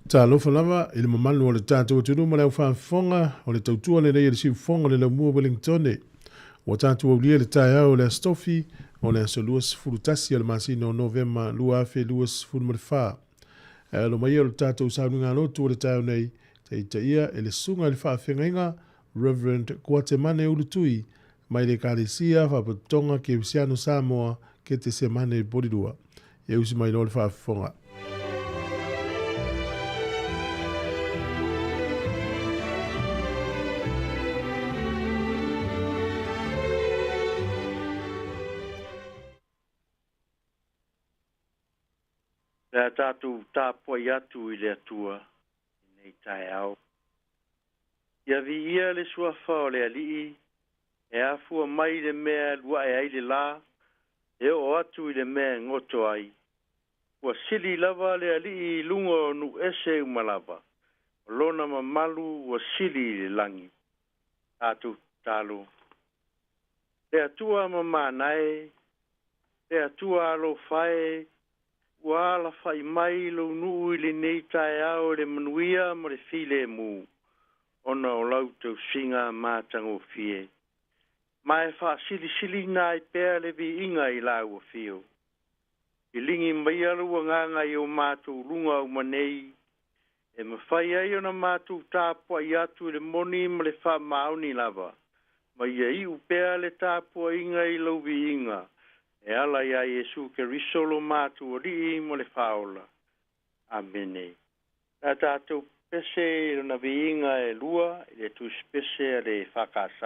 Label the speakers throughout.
Speaker 1: Talofa lava i le mamalu o le tatou atunuu ma le aufaafofoga o le tautua lelei a le siufofoga o le Laumua Wellingtone. Ua tatou aulia le taeao o le Aso Tofi o le aso 21 o le masina o Novema 2024. E alo mai o le tatou sauniga lotu o le taeao nei, taitaia e le Susuga i le Faafeagaiga Reverend Kuatemane Ulutui mai le Ekalesia Faapotopotoga Kerisiano Samoa Ketesemane Polilua. E usi mai loa le faafofoga.
Speaker 2: Le a tatou tapuai atu i le Atua i nei taeao. Ia viia le suafa o le Alii e afua mai i le mea e alu ae ai le lā, e oo atu i le mea e goto ai. Ua sili lava le Alii i luga o nuu ese uma lava, o lona mamalu ua sili i le lagi. Tatou tatalo. Le Atua mamana e, le Atua alofa e, ua alafaʻi mai lou nuu i lenei taeao i le manuia ma le filemu, ona o lau tausiga matagofie. Ma e faasilisiliina ai pea le viiga i lau afio. Filigi maia lou agaga i o matou luga uma nei, e mafai ai ona matou tapuai atu i le moni ma le faamaoni lava, ma ia iu pea le tapuaiga i lau viiga, e ala iā Iesu Keriso lo matou Alii ma le Faaola. Amene. O le a tatou pese i lona viiga e lua i le tusipese a le EFKS.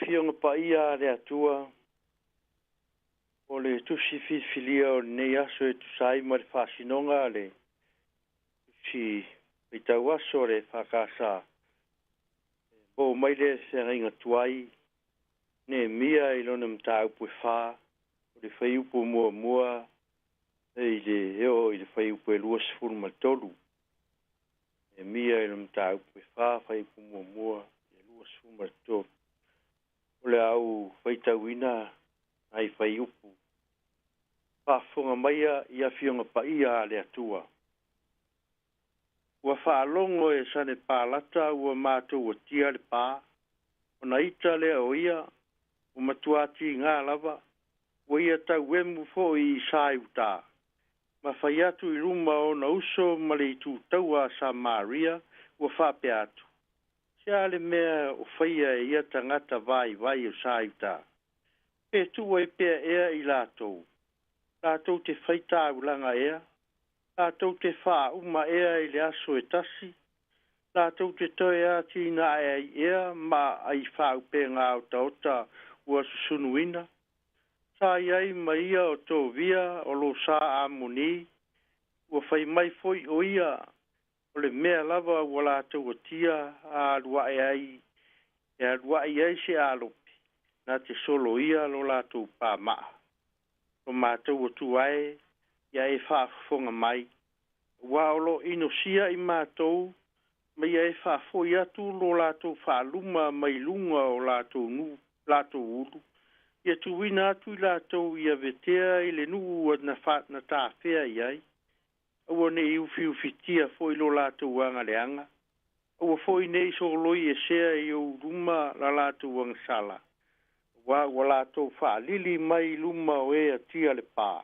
Speaker 2: Afioga Paia a le Atua, o le tusi filifilia o lenei aso e tusa ai ma le faasinoga a le tusi faitau aso o le EFKS, po mai le feagaiga tuai Neemia i lona mataupu e 4, o le fuaiupu muamua i le e oo i le fuaiupu e 23. Neemia i lona mataupu e 4, fuaiupu muamua i le 23. O le a ou faitauina nai fuaiupu. Faafofoga maia i Afioga Paia a le Atua. Ua faalogo e Sanepalata ua matou atia le pā, ona ita lea o ia, ua matua tiga lava, ua ia tauemu foi i sa i uta, ma fai atu i luma o ona uso ma le itu taua a Samaria, ua faapea atu, Se a le mea o faia e ia tagata vaivai o sa i uta? Pe tuu ai pea ea i latou, latou te fai taulaga ea, latou te faauma ea i le aso e tasi, latou te toe atinae ai ea ma ai faaupega otaota ua susunuina. Sa i ai ma ia o Tovia o lo sa Amoni, ua fai mai foi o ia, o le mea lava ua latou atia a alu ae ai, e alu ae i ai se alopi, na te soloia lo latou pāmaa. Lo matou Atua e, ia e faafofoga mai, aua o lo o inosia i matou, ma ia e faafoi atu lo latou faaluma mai luga o latou nuu, latou ulu, ia tuuina atu i latou ia vetea i le nuu ua na tafea i ai, aua ne i ufiufitia foi lo latou agaleaga, aua foi ne i soloi esea i ou luma la latou agasala, aua ua latou faalili mai i luma o e atia le pā.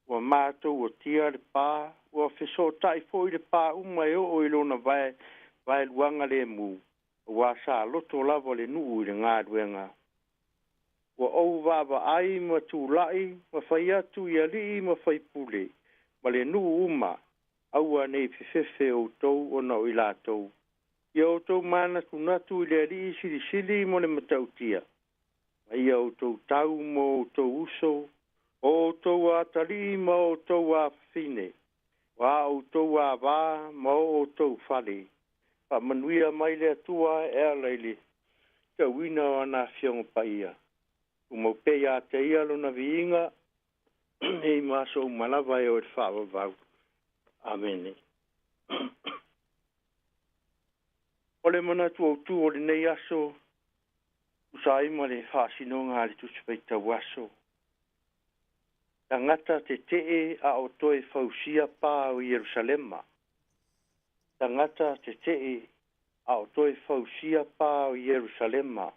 Speaker 2: Ua matou atia le pā, ua fesootai foi le pā uma e oo i lona vae, vaeluaga lemu, aua sa loto lava le nuu i le galuega. Ua ou vaavaai ma tulai ma fai atu i alii ma faipule ma le nuu uma, aua ne i fefefe outou ona o i latou. Ia outou manatunatu i le Alii Silisili mo le matautia, ma ia outou tau mo outou uso, o outou atalii ma outou afafine, o a outou avā ma o outou fale. Faamanuia mai le Atua e ala i le tauina o ana Afioga Paia. Tumau pea ia te ia lona viiga, nei ma aso uma lava e oo i le faavavau. Amene. O le manatu autu o lenei aso, tusa ai ma le faasinoga a le Tusi Faitau Aso, tagata tetee a o toe fausia pā o Ierusalema. Tagata tetee a o toe fausia pā o Ierusalema.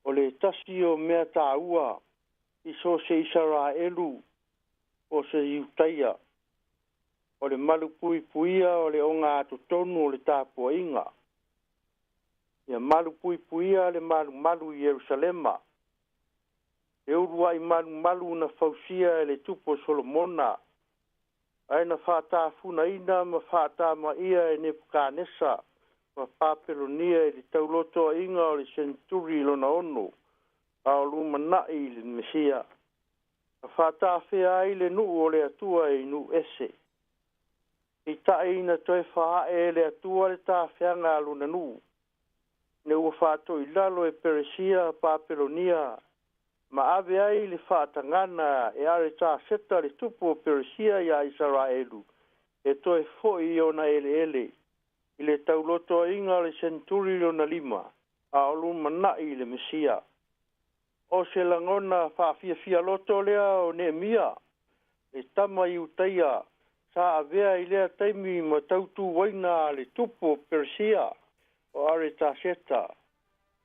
Speaker 2: O le tasi o mea tāua i so o se Isaraelu po o se Iutaia, o le malupuipuia o le ogatotonu o le tapuaiga. Ia malupuipuia le malumalu i Ierusalema, e uluai malumalu na fausia e le tupu o Solomona, ae na faatafunaina ma faatamaia e Nepukanesa ma Papelonia i le taulotoaiga o le seneturi lona ono, a o lumanai i le Mesia. Na faatafea ai le nuu o le Atua i nuu ese. Peitai na toe faaee e le Atua le tafeaga a lona nuu, ina ua faatoilalo e Peresia, Papelonia, ma ave ai le faatagana e Aretaseta le tupu o Peresia iā Isaraelu e toe foi i ona eleele, i le taulotoaiga o le seneturi lona lima, a o lumanai le Mesia. O se lagona faafiafia loto lea o Neemia, le tama Iutaia sa avea i lea taimi ma tautuaina a le tupu o Peresia, o Aretaseta,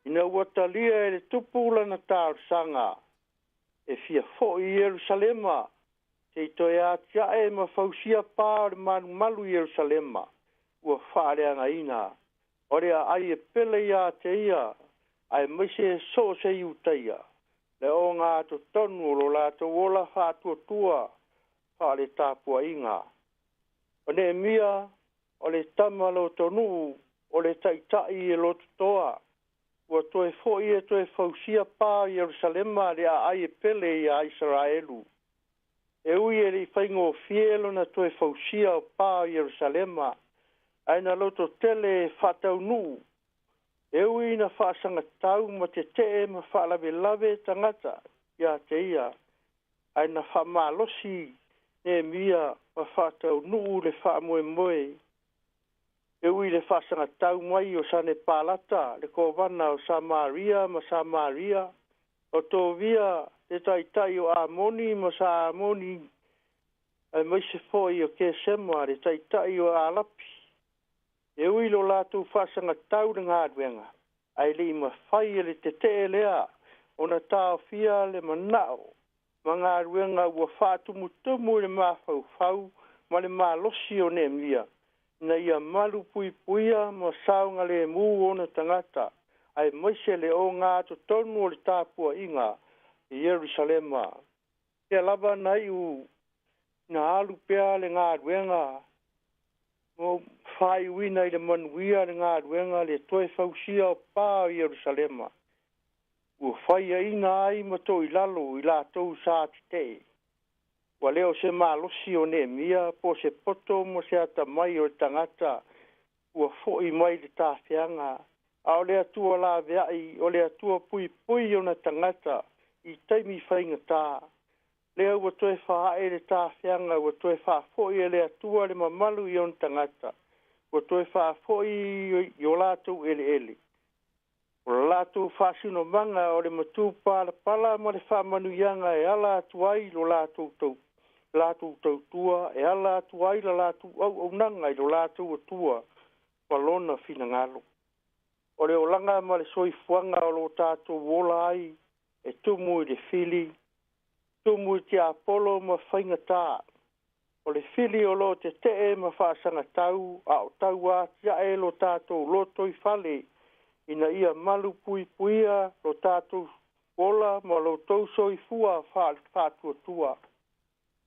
Speaker 2: ina ua talia e le tupu lana talosaga e fia foi i Ierusalema se i toe atiae ma fausia pā o le malumalu i Ierusalema ua faaleagaina. O le aai e pele ia te ia, aemaise so o se Iutaia, le ogatotonu o lo latou ola faatuatua faaletapuaiga. O Neemia, o le tama lotonuu, o le taitai e lototoa, Ua toe fo'i e toe fausia pā o Ierusalema le aai e pele iā Isaraelu. E ui e le'i faigofie lona toe fausia o pā o Ierusalema, ae na lototele e faataunuu. E ui ina faasagatau ma tete'e ma faalavelave tagata iā te ia, ae na faamalosi Neemia ma faataunuu le faamoemoe. E ui i le faasagatau mai o Sanepalata le kovana o Samaria ma Samaria, o Tovia le taitai o Amoni ma Sa Amoni, aemaise foi o Kesema le taitai o Alapi. E ui lo latou faasagatau i le galuega, ae le i mafai e le tetee lea ona taofia le manao ma galuega ua faatumutumu i le mafaufau ma le malosi o Neemia, ina ia malu puipuia ma saogalemu ona tagata, aemaise le ogatotonu o le tapuaiga i Ierusalema. Ia lava na iu na alu pea le galuega mo faaiuina i le manuia le galuega le toe fausia o pā o Ierusalema, ua faiaina ai ma toilalo i latou sa tetee. Ua le o se malosi o Neemia po o se poto ma se atamai o le tagata ua fo'i mai le tafeaga, a o le Atua laveai, o le Atua puipui ona tagata i taimi faigata. Lea ua toe faaa'e le tafeaga, ua toe faafo'i e le Atua le mamalu i ona tagata, ua toe faafo'i i o latou eleele. O le latou faasinomaga o le matupalapala ma le faamanuiaga e ala atu ai lo latou tau latou tautua, e ala atu ai la latou auaunaga i lo latou Atua ma lona finagalo. O le olaga ma le soifuaga o lo tatou ola ai e tumu i le fili, tumu i tiapolo ma faigatā. O le fili o lo o tetee ma faasagatau, a o tauatiae lo tatou lotoifale ina ia malu puipuia lo tatou ola ma lo tou soifua faatuatua.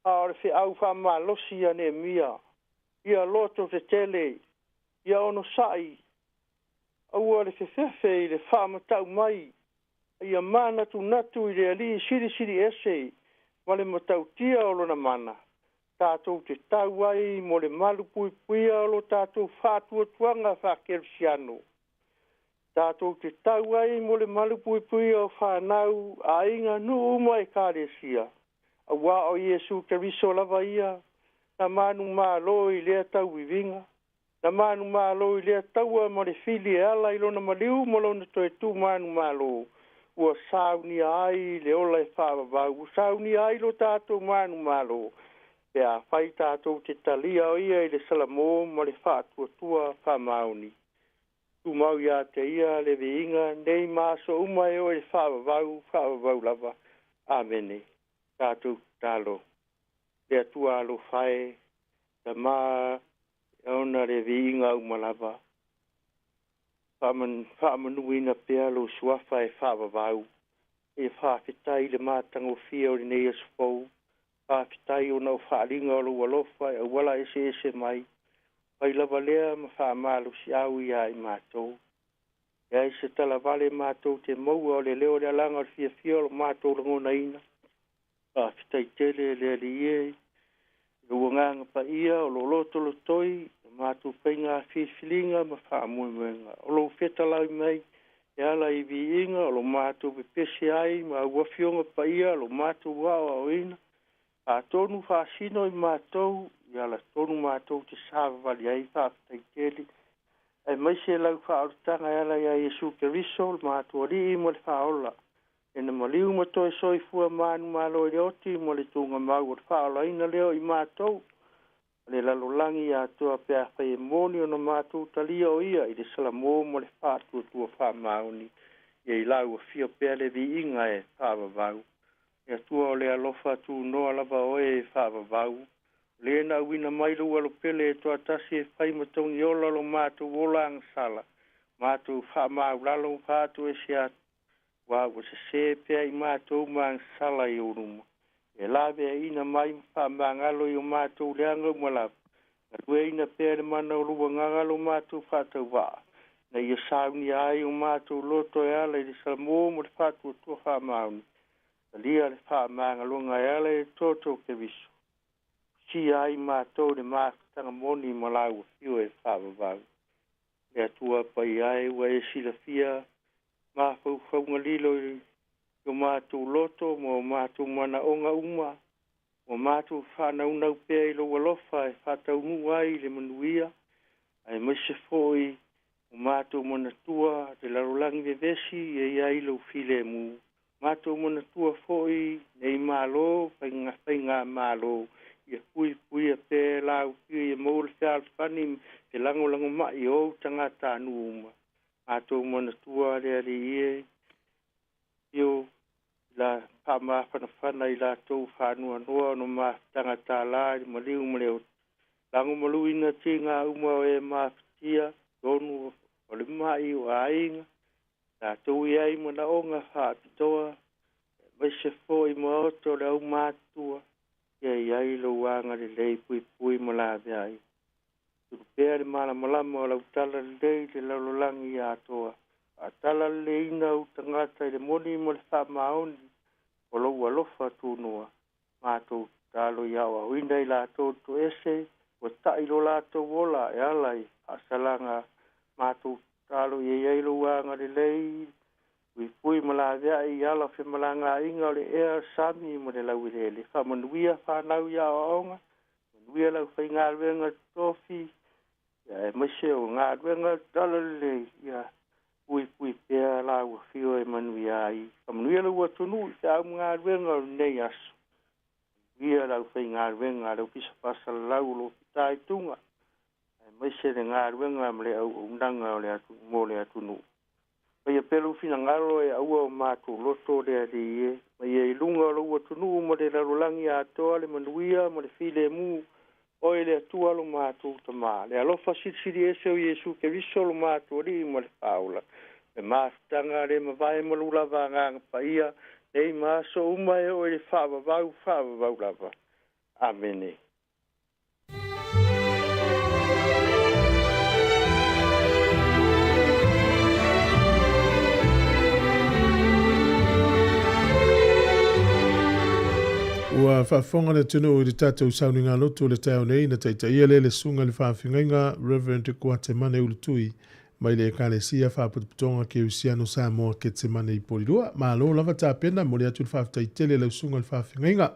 Speaker 2: A o le feau faamalosi a Neemia, ia loto tetele, ia onosa'i, aua le fefefe i le faamatau mai, ia manatunatu i le Alii Silisili Ese ma le matautia o lona mana, tatou te tau ai mo le malu puipuia o lo tatou faatuatuaga faakerisiano. Tatou te tau ai mo le malu puipuia o fanau, aiga, nuu ma ekalesia, auā o Iesu Keriso lava ia na manumalo i lea tauiviga, na manumalo i lea taua ma le fili e ala i lona maliu ma lona toe tu manumalo, ua saunia ai le ola e faavavau, ua saunia ai lo tatou manumalo, pe afai tatou te talia o ia i le salamo ma le faatuatua faamaoni. Tumau ia te ia le viiga nei ma aso uma e oo i le faavavau, faavavau lava. Amene. Tatou tatalo. Le Atua alofa e, Tama ona le viiga uma lava. Faamanuina pea lou suafa e faavavau. E faafetai i le matagofie o lenei aso fou. Faafetai ona o faaaliga o lou alofa e auala eseese mai. Fai lava lea ma faamalosiau iā i matou. E leai se talavale matou te maua o le leo o le alaga o le fiafia o lo matou lagonaina. Faafetai tele le Alii e i lou agaga paia o lo o lotolotoi i matou faiga filifiliga ma faamoemoega. O lou fetalai mai e ala i viiga o lo matou pepese ai ma au afioga paia o lo matou aoaoina. Faatonu faasino i matou i alatonu matou te savavali ai. Faafetai tele aemaise lau faaolataga e ala iā Iesu Keriso le matou Alii ma le Faaola, ina maliu ma toe soifua manumalo i le oti ma le tuugamau o le faaolaina lea o i matou ma le lalolagi atoa, pe afai e moni ona matou talia o ia i le salamo ma le faatuatua faamaoni. Ia i lau afio pea le viiga e faavavau. Le Atua o le alofa, tunoa lava oe e faavavau. O le na auina mai lou alopele e toatasi e fai ma togiola lo matou ola agasala, matou faamaualalo ma faatoese atu, aua ua sesē pea i matou ma agasala i ou luma. E laveaiina mai ma faamagalo i o matou leaga uma lava, galueaiina pea le mana o lou agaga lo matou faatauvaa, Ina ia saunia ai o matou loto e ala i le salamo ma le faatuatua faamaoni. Talia le faamagaloga e ala i le toto o Keriso. Sia ai matou le mafutaga moni ma lau afio e faavavau. Le Atua paia e ua e silafia mafaufauga lilo i o matou loto ma o matou manaoga uma, ua matou faanaunau pea i lou alofa e faataunuu ai i le manuia, aemaise foi o matou manatua le lalolagi vevesi e i ai lou filemu. Matou manatua foi nei malo, faigamalo, ia puipuia pea lau afio ia maua le fealofani te lagolagomai o ou tagatanuu uma. Matou manatua le Alii e, afio la faamafanafana i latou faanoanoa ona mafutaga tālā i le maliu ma le oto. Lagomaluina tiga uma o e mafatia, tonu o le mai o aiga, latou i ai manaoga faapitoa, aemaise foi maota o le aumatutua, ia i ai lou agalelei puipui ma laveai. Tulupea le malamalama o lau tala lelei i le lalolagi atoa. Faatalaleileina ou tagata i le moni ma le faamaoni o lou alofa tunoa. Matou tatalo ia aoaoina i latou toese ua ta'i lo latou ola e ala i faasalaga. Matou tatalo ia i ai lou agalelei puipui ma laveai i ala o femalagaaiga o le ea, sami ma le laueleele. Faamanuia fanau i aoaoga, manuia lau faigaluega totofi, ia aemaise o galuega talalelei, ia puipui pea lau afio e manuia ai. Faamanuia lau atunuu i feau ma galuega o lenei aso. Manuia lau faigaluega a le Ofisa Faasalalau o lo o fitaituga, aemaise le galuega ma le auaunaga o le atunuu mo le atunuu. Faia pea lou finagalo e aua o matou loto le Alii e, ma ia i luga o lou atunuu ma le lalolagi atoa le manuia ma le filemu, oe le Atua lo matou Tamā, le alofa silisili ese o Iesu Keriso lo matou Alii ma le Faaola, le mafutaga le mavae ma lou lava Agaga Paia, nei ma aso uma e oo i le faavavau, faavavau lava. Amene.
Speaker 1: Ua faafofoga le atunuu i le tatou sauniga lotu o le taeao nei na taitaia lea le Susuga i le Faafeagaiga Reverend Kuatemane Ulutui mai le Ekalesia Faapotopotoga Kerisiano Samoa Ketsemane i Polilua. Malo lava tapena, momoli atu le faafetai tele i lau Susuga i le Faafeagaiga.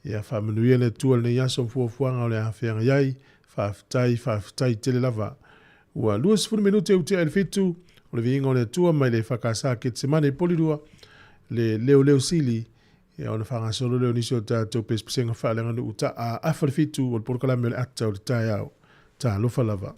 Speaker 1: Ia faamanuia le Atua i lenei aso ma fuafuaga o le a feagai ai. Faafetai, faafetai tele lava. Ua 20 minute ua tea i le 7, o le viiga o le Atua mai le EFKS Ketsemane i Polilua, le leoleo sili, ia ona faagasolo lea o nisi o tatou pesepesega faaleaganuu ta a afa le 7 o le polokalame o le ata o le taeao. Talofa lava.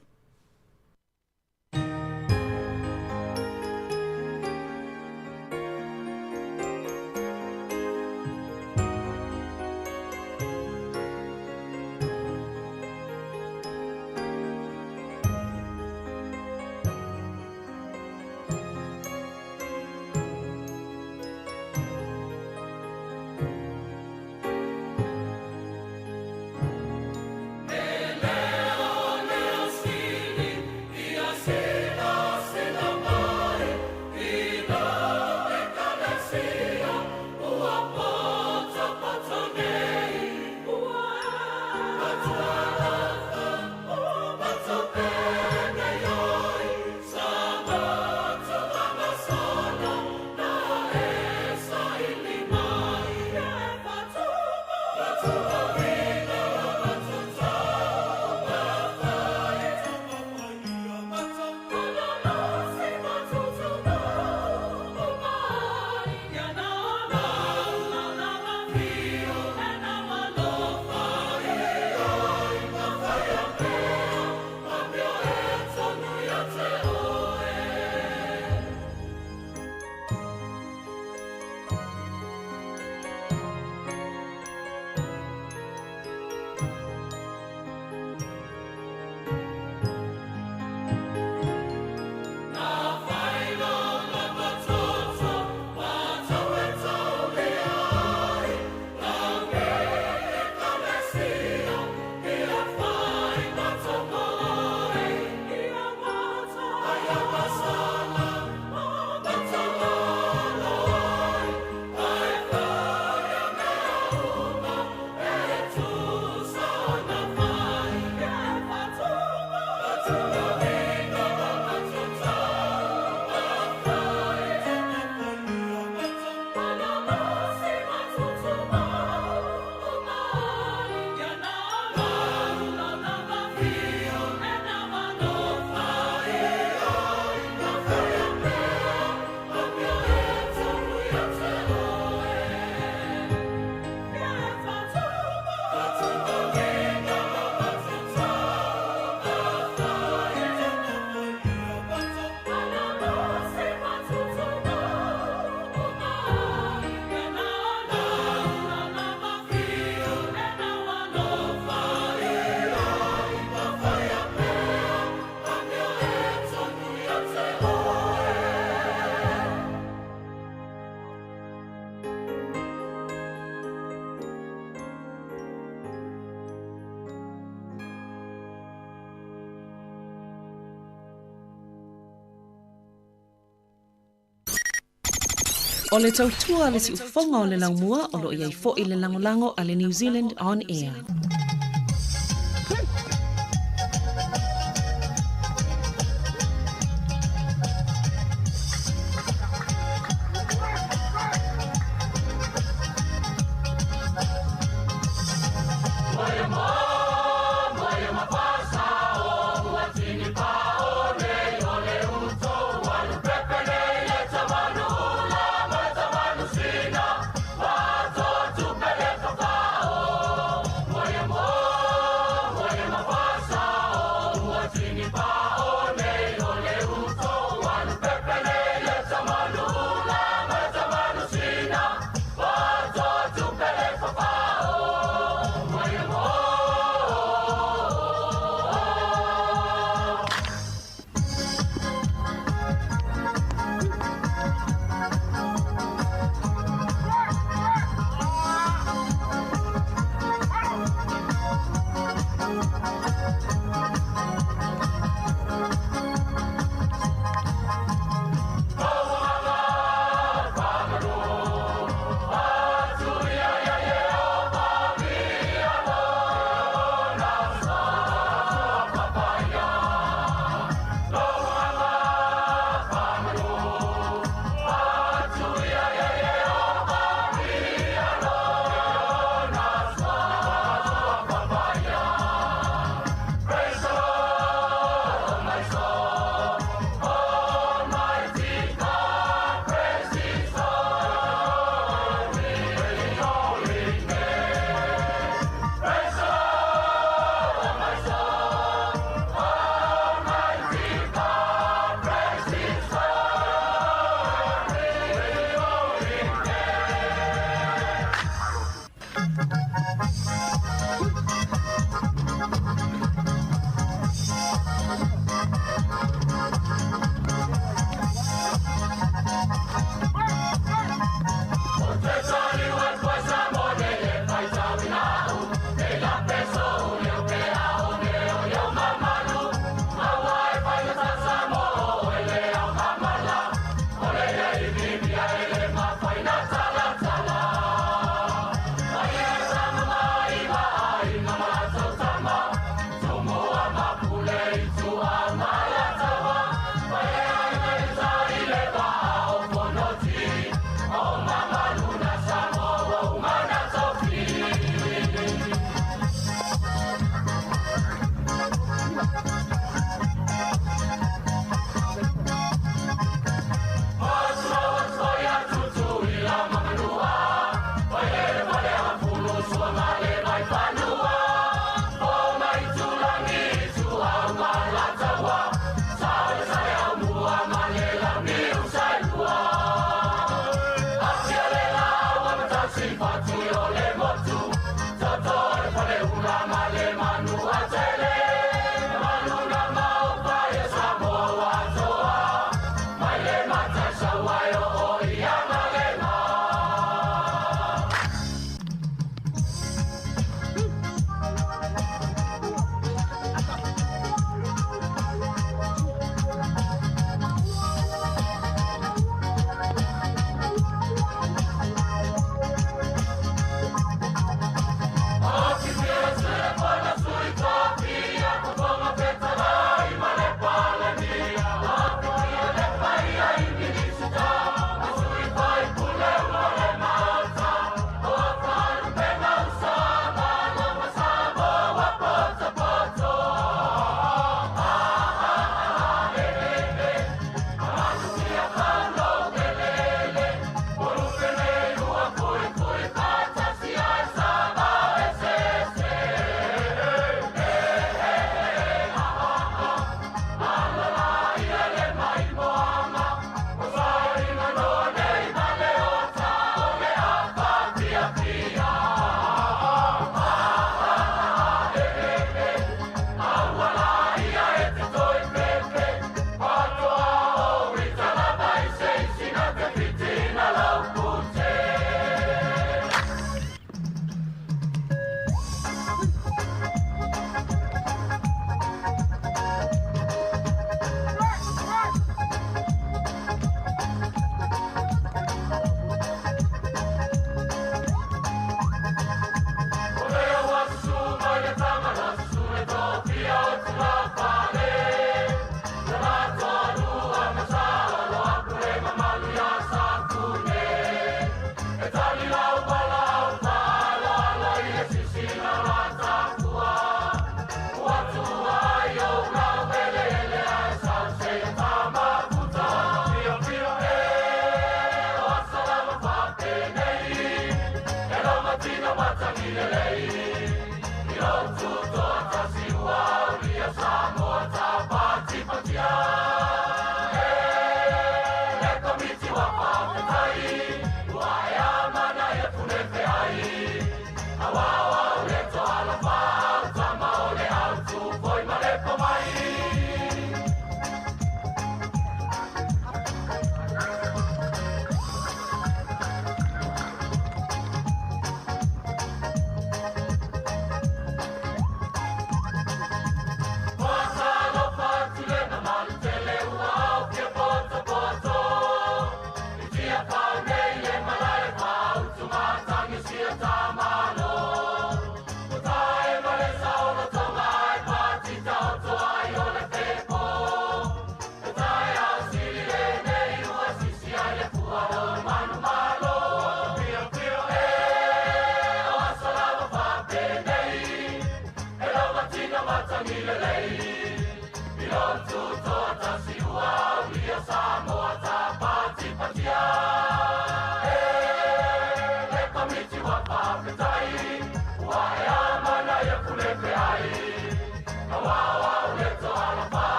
Speaker 3: O le tautua a le siufofoga o le laumua o lo o i ai foi le lagolago a le New Zealand On Air.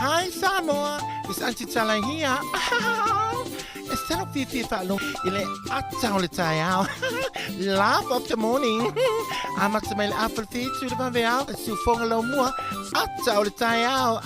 Speaker 4: Hi Samoa, it's Auntie Tala here. E salo fifi whaalo i le ata o le taeao. Laugh of the morning. Amata mai le afa le whitu le vave ao. Siufoga lau mua. Ata o le taeao.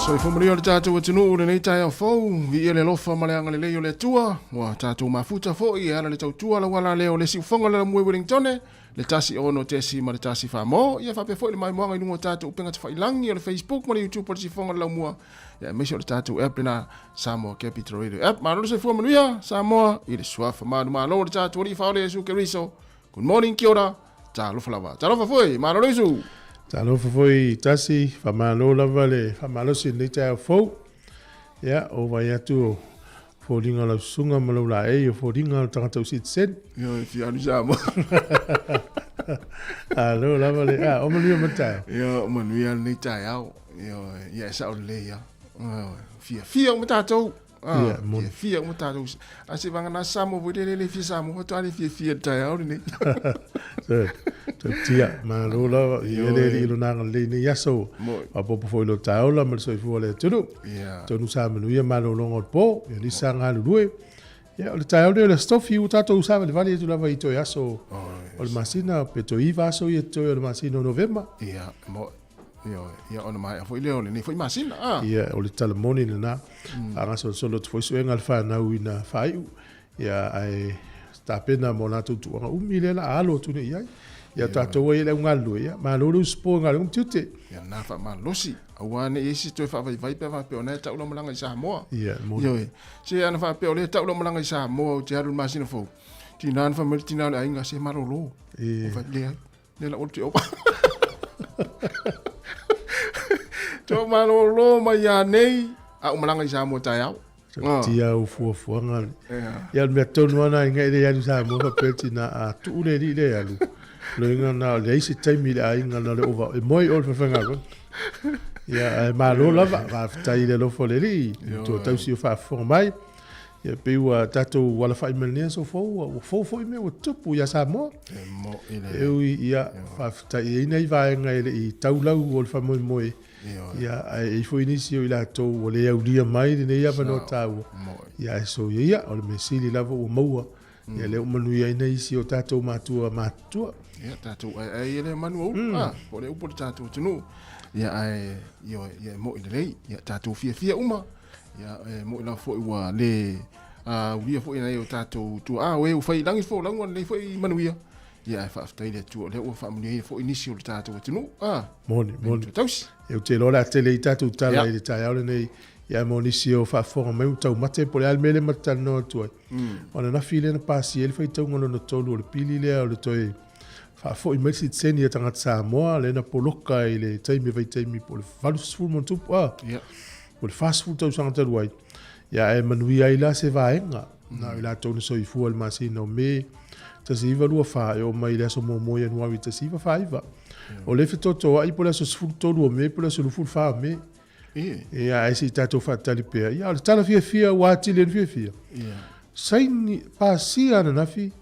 Speaker 1: Soifua manuia o le tatou atunuu lenei taeao fou, viia le alofa ma le agalelei o le Atua, ua tatou mafuta foi e ala le tautua lauala lea o le siufoga o le Laumue Wellingtone, le 1 6 tesi ma le 1 4 mo, ia faapea foi le maimoaga i luga o tatou upega tafailangi o le Facebook ma le YouTube o le siufoga o le Laumua, ia aemaise o le tatou app lena Samoa Capital Radio App. Malo le soifua manuia Samoa i le suafa manumalo o le tatou Alii Faaola Iesu Keriso. Good morning, kia ora. Talofa lava. Talofa foi, malo le usu. Talofa foi Tasi, faamalo lava le faamalosi i lenei taeao fou. Ia, o vai atu o foliga o lau susuga ma lou laei, o foliga o le tagata o citizen. Io e fia alu Samoa. Alo lava le, a, o manuia ma taeao. Io, manuia lenei taeao. Io, ia e sao lelei ia. Fiafia uma tatou. Ah, fiafia uma tatou. A se vanga na Samoa foi le le fia Samoa, toa le fiafia le taeao lenei. Tia, malo lava, i ele li ilo nanga le nei aso. Papopo foi lo taola ma le soifua le atunuu. Tonu sa manuia malologa o le po, ia lisa galulue. Ia, o le taeao lenei o le Aso Tofi, ua tatou savalivali atu lava i toe aso o le masina, pe toe 9 aso ia toe o le masina o Novema. Ia, mo, Ioe, ia ona maea foi lea o lenei foi masina. Ah. Ia, o le tala moni lena. Faagasolosolo atu foi suega a le fanau ina faaiu. Ia, ae tapena mo latou tuuaga umi lea la a alo atu nei i ai. Ia, tatou ai e le au galulue, ia, malo le usupo i galuega ma tiute. Ia, na faamalosi. Aua ne i ai se toe faavaivai pe a faapea o na e tau lau malaga i Samoa. Ia, moni. Ioe, se ana faapea o lea e tau lau malaga i Samoa ou te alu i le masina fou, tina na fai mai le tina o le aiga, se malolo. Ia. Ou fai, leai. Le la te opa. Tō malolo mai ia nei, a umalaga i Samoa taeao. Tia u fuafuaga. Ia le mea tonu ana i ngai le alu Samoa faapea tina a tuu le alii le alu. Loiga na o leai se taimi i le aiga na le ova e moe i o le falefaigaluega. Ia ae malo lava, faafetai i le alofa o le Alii, ua tausi o faafofoga mai. Ia pei ua tatou alafai mai lenei aso fou, ua fou foi mea ua tupu ia Samoa. E moi le. E ui, ia, faafetai e i ai nai vaega e le i tau lau o le faamoemoe. Ia, ae i ai foi nisi o i latou ua le aulia mai lenei avanoa taua. Ia, ae soia ia, o le mea sili lava ua maua. Ia, lea ua manuia ai nai isi o tatou matua matutua. Ia, tatou aeae ia lea manu o ulu, a, po o le upu a le tatou atunuu. Ia, ae, ioe, ia e moi lelei. Ia, tatou fiafia uma. Ia, e moi lava foi ua le aulia foi nai o tatou tuaa o e ua fai i lagi folauga lenei foi manuia. Ia, ae faafetai i le Atua o lea ua faamanuiaina foi nisi o le tatou atunuu. A, Moni, moni. Tausi. Ou te iloa o le a tele ai tatou tala i le taeao lenei, ia mo nisi o faafofoga mai ua taumate po o le a le mea lea ma te talanoa atu ai. O ananafi lea na pasia ai le faitauga lona tolu o le pili lea o le toe. Faafoi mai le sitiseni a tagata Samoa lea na poloka i le taimi vaitaimi po o le 80 ma ona tupu a. Po o le 40 tausaga talu ai. Ia ae manuia ai la se vaega. Na o i latou na soifua i le masina o Me 1924 e oo mai i le aso muamua o Ianuari 1949. O lea e fetotoai po o le aso 13 o Me po o le aso 24 o Me. Ia ae se i tatou faatali pea. Ia o le tala fiafia ua atili ai le fiafia. Saini, pasia ananafi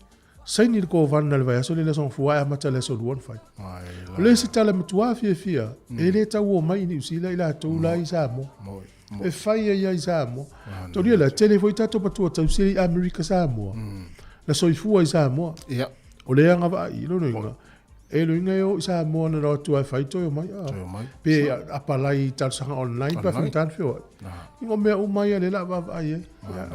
Speaker 1: Saini le Kovana i le vaiaso lea i le Aso Gafua ae amata i le Aso Lua ona fai. O le isi tala matua fiafia, e le tau omai i Niu Sila i latou la i Samoa. E fai ai lava i Samoa. Tolia la, tele foi tatou matua tausi i Amerika Samoa, na soifua i Samoa. O le agavaa i lona uiga, E loiga e o i Samoa na o atu ai fai toe omai. Toe omai. Pe apalai i talosaga online pe faigata ona feoai. I ngo mea uma ia lea o le a vaavaai ai.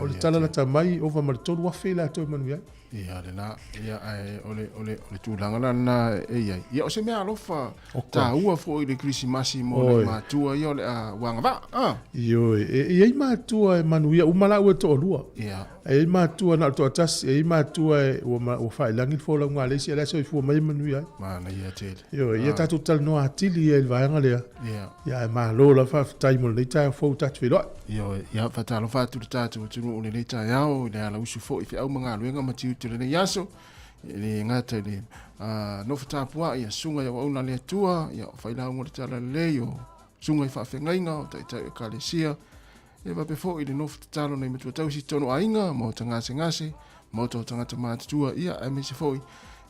Speaker 1: O le tala lata mai ova ma le 3,000 i latou e manuia ai.
Speaker 5: Ia lena, ia ae o le, o le, o le tulaga la lena e i ai. Ia o se mea alofa taua foi i le Kerisimasi mo nai matua ia o le a ua agavaa. Ah.
Speaker 1: Ioe, e i ai matua e manuia uma laua e toalua.
Speaker 5: Ia.
Speaker 1: E i ai matua na o le toatasi, e i ai matua e ua, ua faailagi le folauga a le isi, a o la e soifua mai e manuia ai.
Speaker 5: Manaia tele.
Speaker 1: Ioe, ia tatou talanoa atili ia i le vaega lea.
Speaker 5: Ia.
Speaker 1: Ia ae malo lava faafetai mo lenei taeao fou tatou feiloai.
Speaker 5: Ioe, ia faatalofa atu i le tatou atunuu i lenei taeao, i le alausu foi i feau ma galuega ma tiute o lenei aso. E le gata i le nofo tapuai a susuga i auauna a le Atua, ia o failauga o le Talalelei, o susuga i faafeagaiga, o taitai o Ekalesia, E faapea foi i le nofo tatalo nai matua tausi i totonu o aiga, maota gasegase, maota o tagata matutua, ia aemaise foi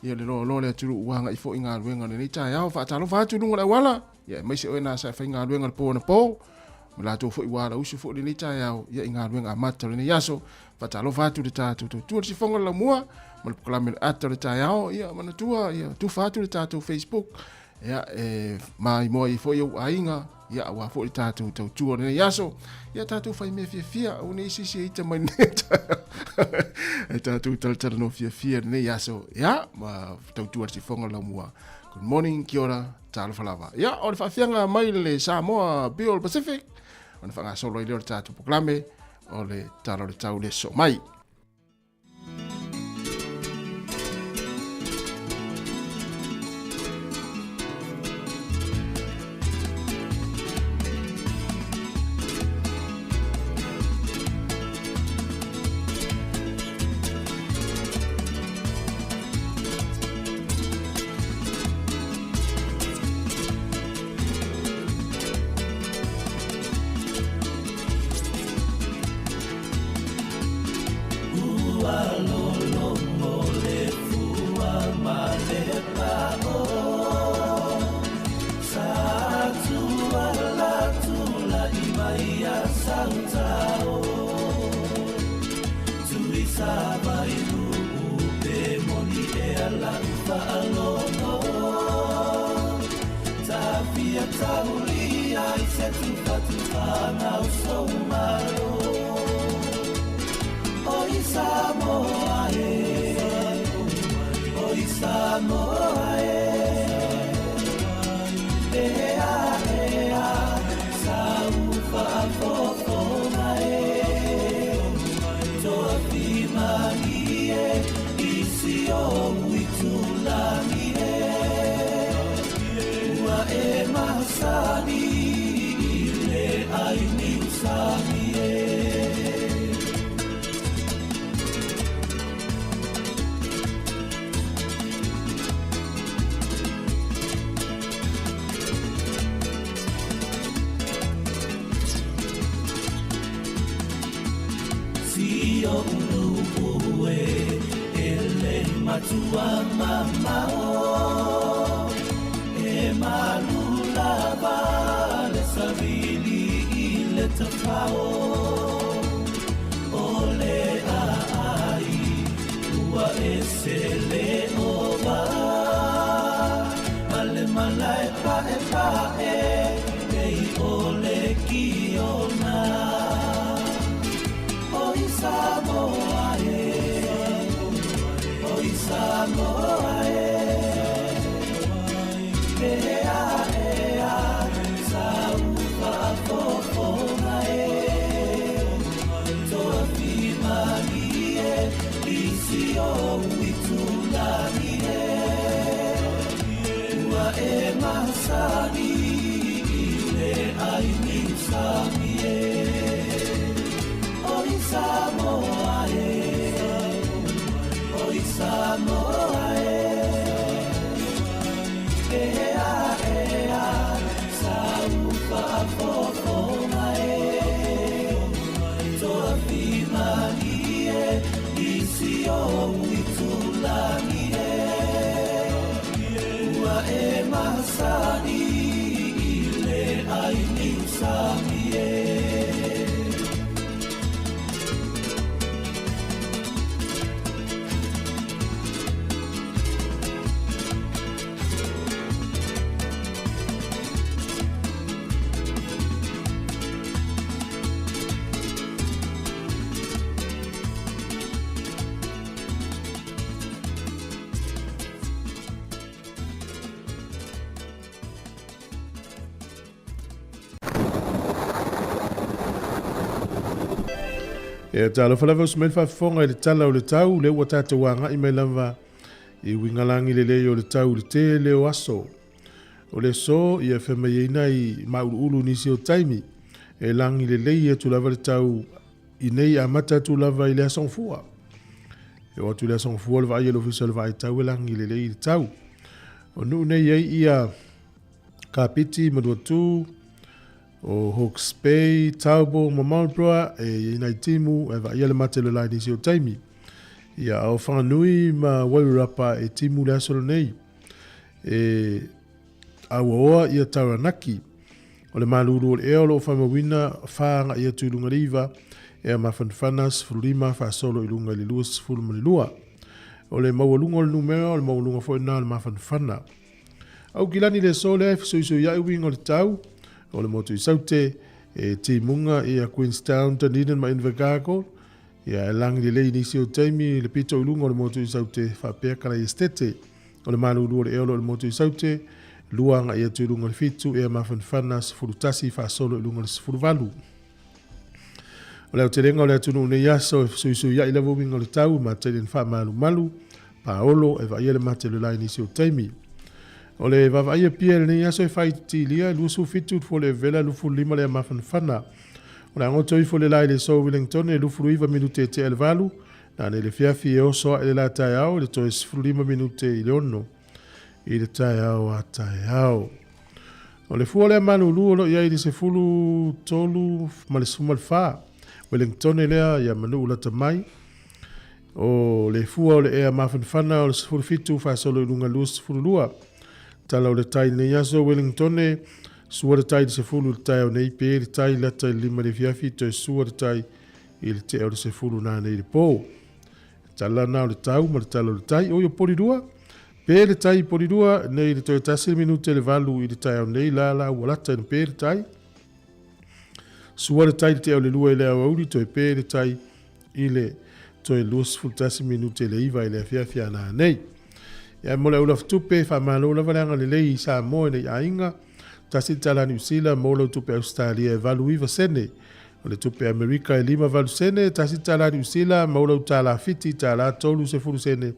Speaker 5: ia le loaloa o le atunuu ua agai foi i galuega o lenei taeao. Faatalofa atu i luga o le auala, ia aemaise oe na sa e faigaluega i le po anapo, ma latou foi ua alausu foi i lenei taeao, ia i galuega amata o lenei aso. Faatalofa atu i le tatou tautua i le sifoga o le laumua ma le polokalame o le ata o le taeao, ia manatua ia tufa atu le tatou Facebook, ia e maimoa ai foi ou aiga, ia aua foi le tatou tautua o lenei aso, ia tatou fai mea fiafia, aua ne i sisi e ita mai lenei e tatou talatalanoa fiafia lenei aso, ia ma tautua le sifoga o le laumua. Good morning, kia ora, talofa lava. Ia, o le faafiaga mai le Samoa Bill Pacific, ona faagasolo ai lea o le tatou polokalame o le Tala o le Tau le soo mai.
Speaker 1: Ia talofa lava uso mai le faafofoga i le tala o le tau, lea ua tatou agai mai lava i uigalagi lelei o le tau i le tele o aso. O le aso, ia fai mai ai nai mauluulu i nisi o taimi, e lagi lelei atu lava le tau i nei amata atu lava i le Aso Gafua. E oo atu i le Aso Gafua o le vaai a le Ofisa o le Vaai Tau e lagi lelei le tau. O nuu nei ai ia Kapiti, Manuatu, o Hawke's Bay, Taupo ma Marlborough e i ai nai timu e vaaia le mate o le la i nisi o taimi. Ia, a o Whanganui ma Wairarapa e timu le aso lenei. E auaoa ia Taranaki. O le malulu o le ea o lo o faamauina fa agai atu i luga i le iva, ea mafanafana 15 faasolo i luga i le 22. O le maualuga o le numera o le maualuga foi lena o le mafanafana. Aukilani le aso lea e fesoisoiai uiga o le tau o le motu i Saute, e timuga ia Queenstown, Dunedin ma Invercargill, ia e lagi lelei i nisi o taimi le pito i luga o le motu i Saute faapea Kalaiestete. O le malulu o le ea o lo o i le motu i Saute, lua agai atu i luga i le fitu, ea mafanafana 11 faasolo i luga i le 18. O le aotelega o le atunuu nei aso e fesuisuiai lava uiga o le tau e mataili na faamalumalu, paolo, e vaaia le mate o le la i nisi o taimi. O le vaavaaia pia i lenei aso e faaitiitilia e 27 le fua o le Evela 25 le mafanafana. O le agoto ifo le la i le aso Wellington e 29 minute e tea le valu, na nei le fiafi e oso ae le la taeao i le toe 15 minute i le ono i le taeao a taeao. O le fua lea malulu o lo o i ai i le 13 ma le 14. Wellingtone lea ia Manu'u lata mai. O le fua o le ea mafanafana o le 17 faasolo i luga 22. Tala o le tai lenei aso Wellingtone, sua le tai i le 10 i le taeao nei pe le tai lata i le 5 i le afiafi toe sua le tai i le tea o le 10 nanei i le po. Tala na o le tau ma le tala o le tai. Oi o Polirua, pe le tai i Polirua, nei le toe tasi le minute le valu i le taeao nei la la ua lata ina pe le tai. Sua le tai i le tea o le lua i le aoauli, toe pe le tai i le toe 21 minute le iva i le afiafi a nanei. Ia mo le aulaftupe, faamalo lava le agalelei i Samoa i nei aiga, tasi le tala Niu Sila mo lau tupe Ausetalia e 89 sene. O le tupe Amerika e 58 sene, tasi tala Niu Sila, maua lau tala Fiti, tala 30 sene.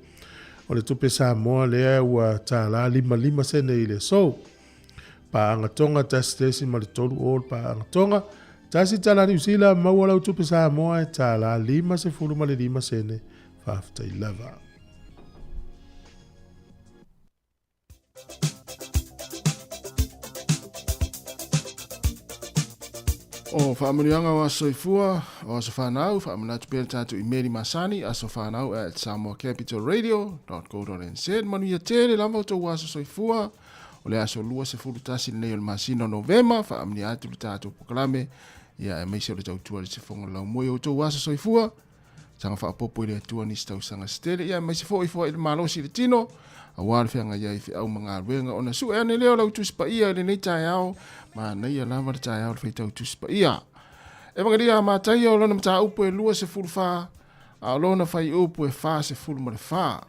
Speaker 1: O le tupe Samoa lea ua tala 55 sene i le aso. Paaga Tonga, tasi tesi ma le tolu o le paaga Tonga. Tasi tala Niu Sila, maua lau tupe Samoa e tala 55 ma le 5 sene. Faafetai lava.
Speaker 5: O faamanuiaga o aso soifua, o aso whanau, faamanatu pea le tatou imeli masani, aso whanau at samoacapitalradio.co.nz. Manuia tele lava o tou aso soifua, o le aso 21 lenei o le masina o Novema, faamanuia atu le tatou polokalame, ia aemaise o le tautua i le sifoga o le laumua i o outou aso soifua, Saga faaopoopo i le Atua nisi tausaga se tele, ia aemaise foi foai i le malosi i le tino, aua le feagai ai i feau ma galuega. Ona sue ane lea o lau Tusi Paia i lenei taeao, manaia lava le taeao o le faitau Tusi Paia. Evangelia a Mataia o lona mataupu e 24, a o lona fuaiupu e 44.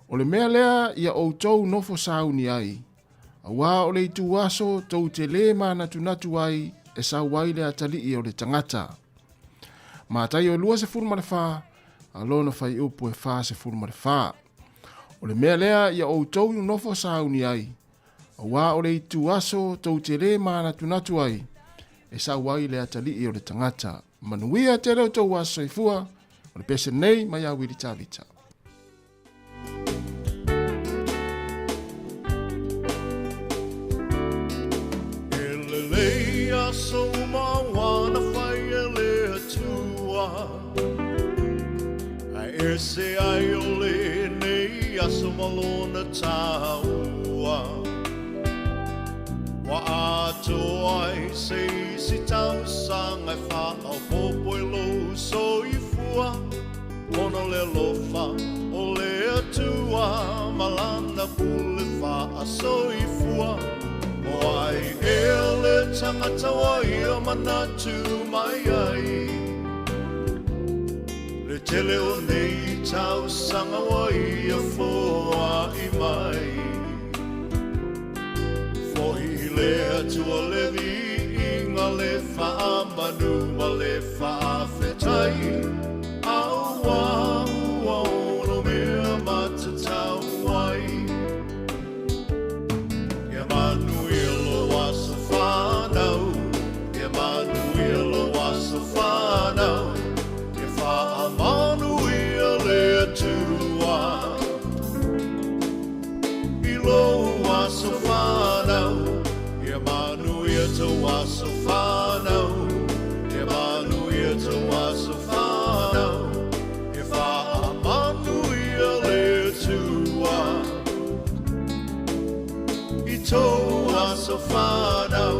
Speaker 5: O le mea lea ia outou nofo sauni ai, auā o le itu aso tou te lē manatunatu ai e sau ai le atalii o le tagata. Mataio 24, a lona fuaiupu e 44. O le mea lea ia outou nofo sauni ai, auā o le itu aso tou te lē manatunatu ai, e sau ai le atalii o le tagata. Manuia tele o tou aso soifua, o le pese nei mai ia Wili Tavita.
Speaker 6: E lelei aso uma ua na fai e le Atua, Ae ese ai o lenei aso ma lona taua. Ua atoa ai se isi tausaga e faaopoopo i lou soifua, Ona o le alofa o le Atua ma Lana pule faasoifua. O ai ea le tagata ua ia manatu mai ai? Le tele o nei tausaga ua ia foai mai. Fohi i le Atua le viiga, le faamanu ma le faafetai, Aua ua ono mea matatau ai. Ia manuia lou aso fanau, Ia manuia lou aso fanau, Ia faamanuia le Atua i lou aso fanau, Ia manuia tou aso fanau, Ia manuia tou aso fanau, Ia faamanuia le Atua i tou aso fanau.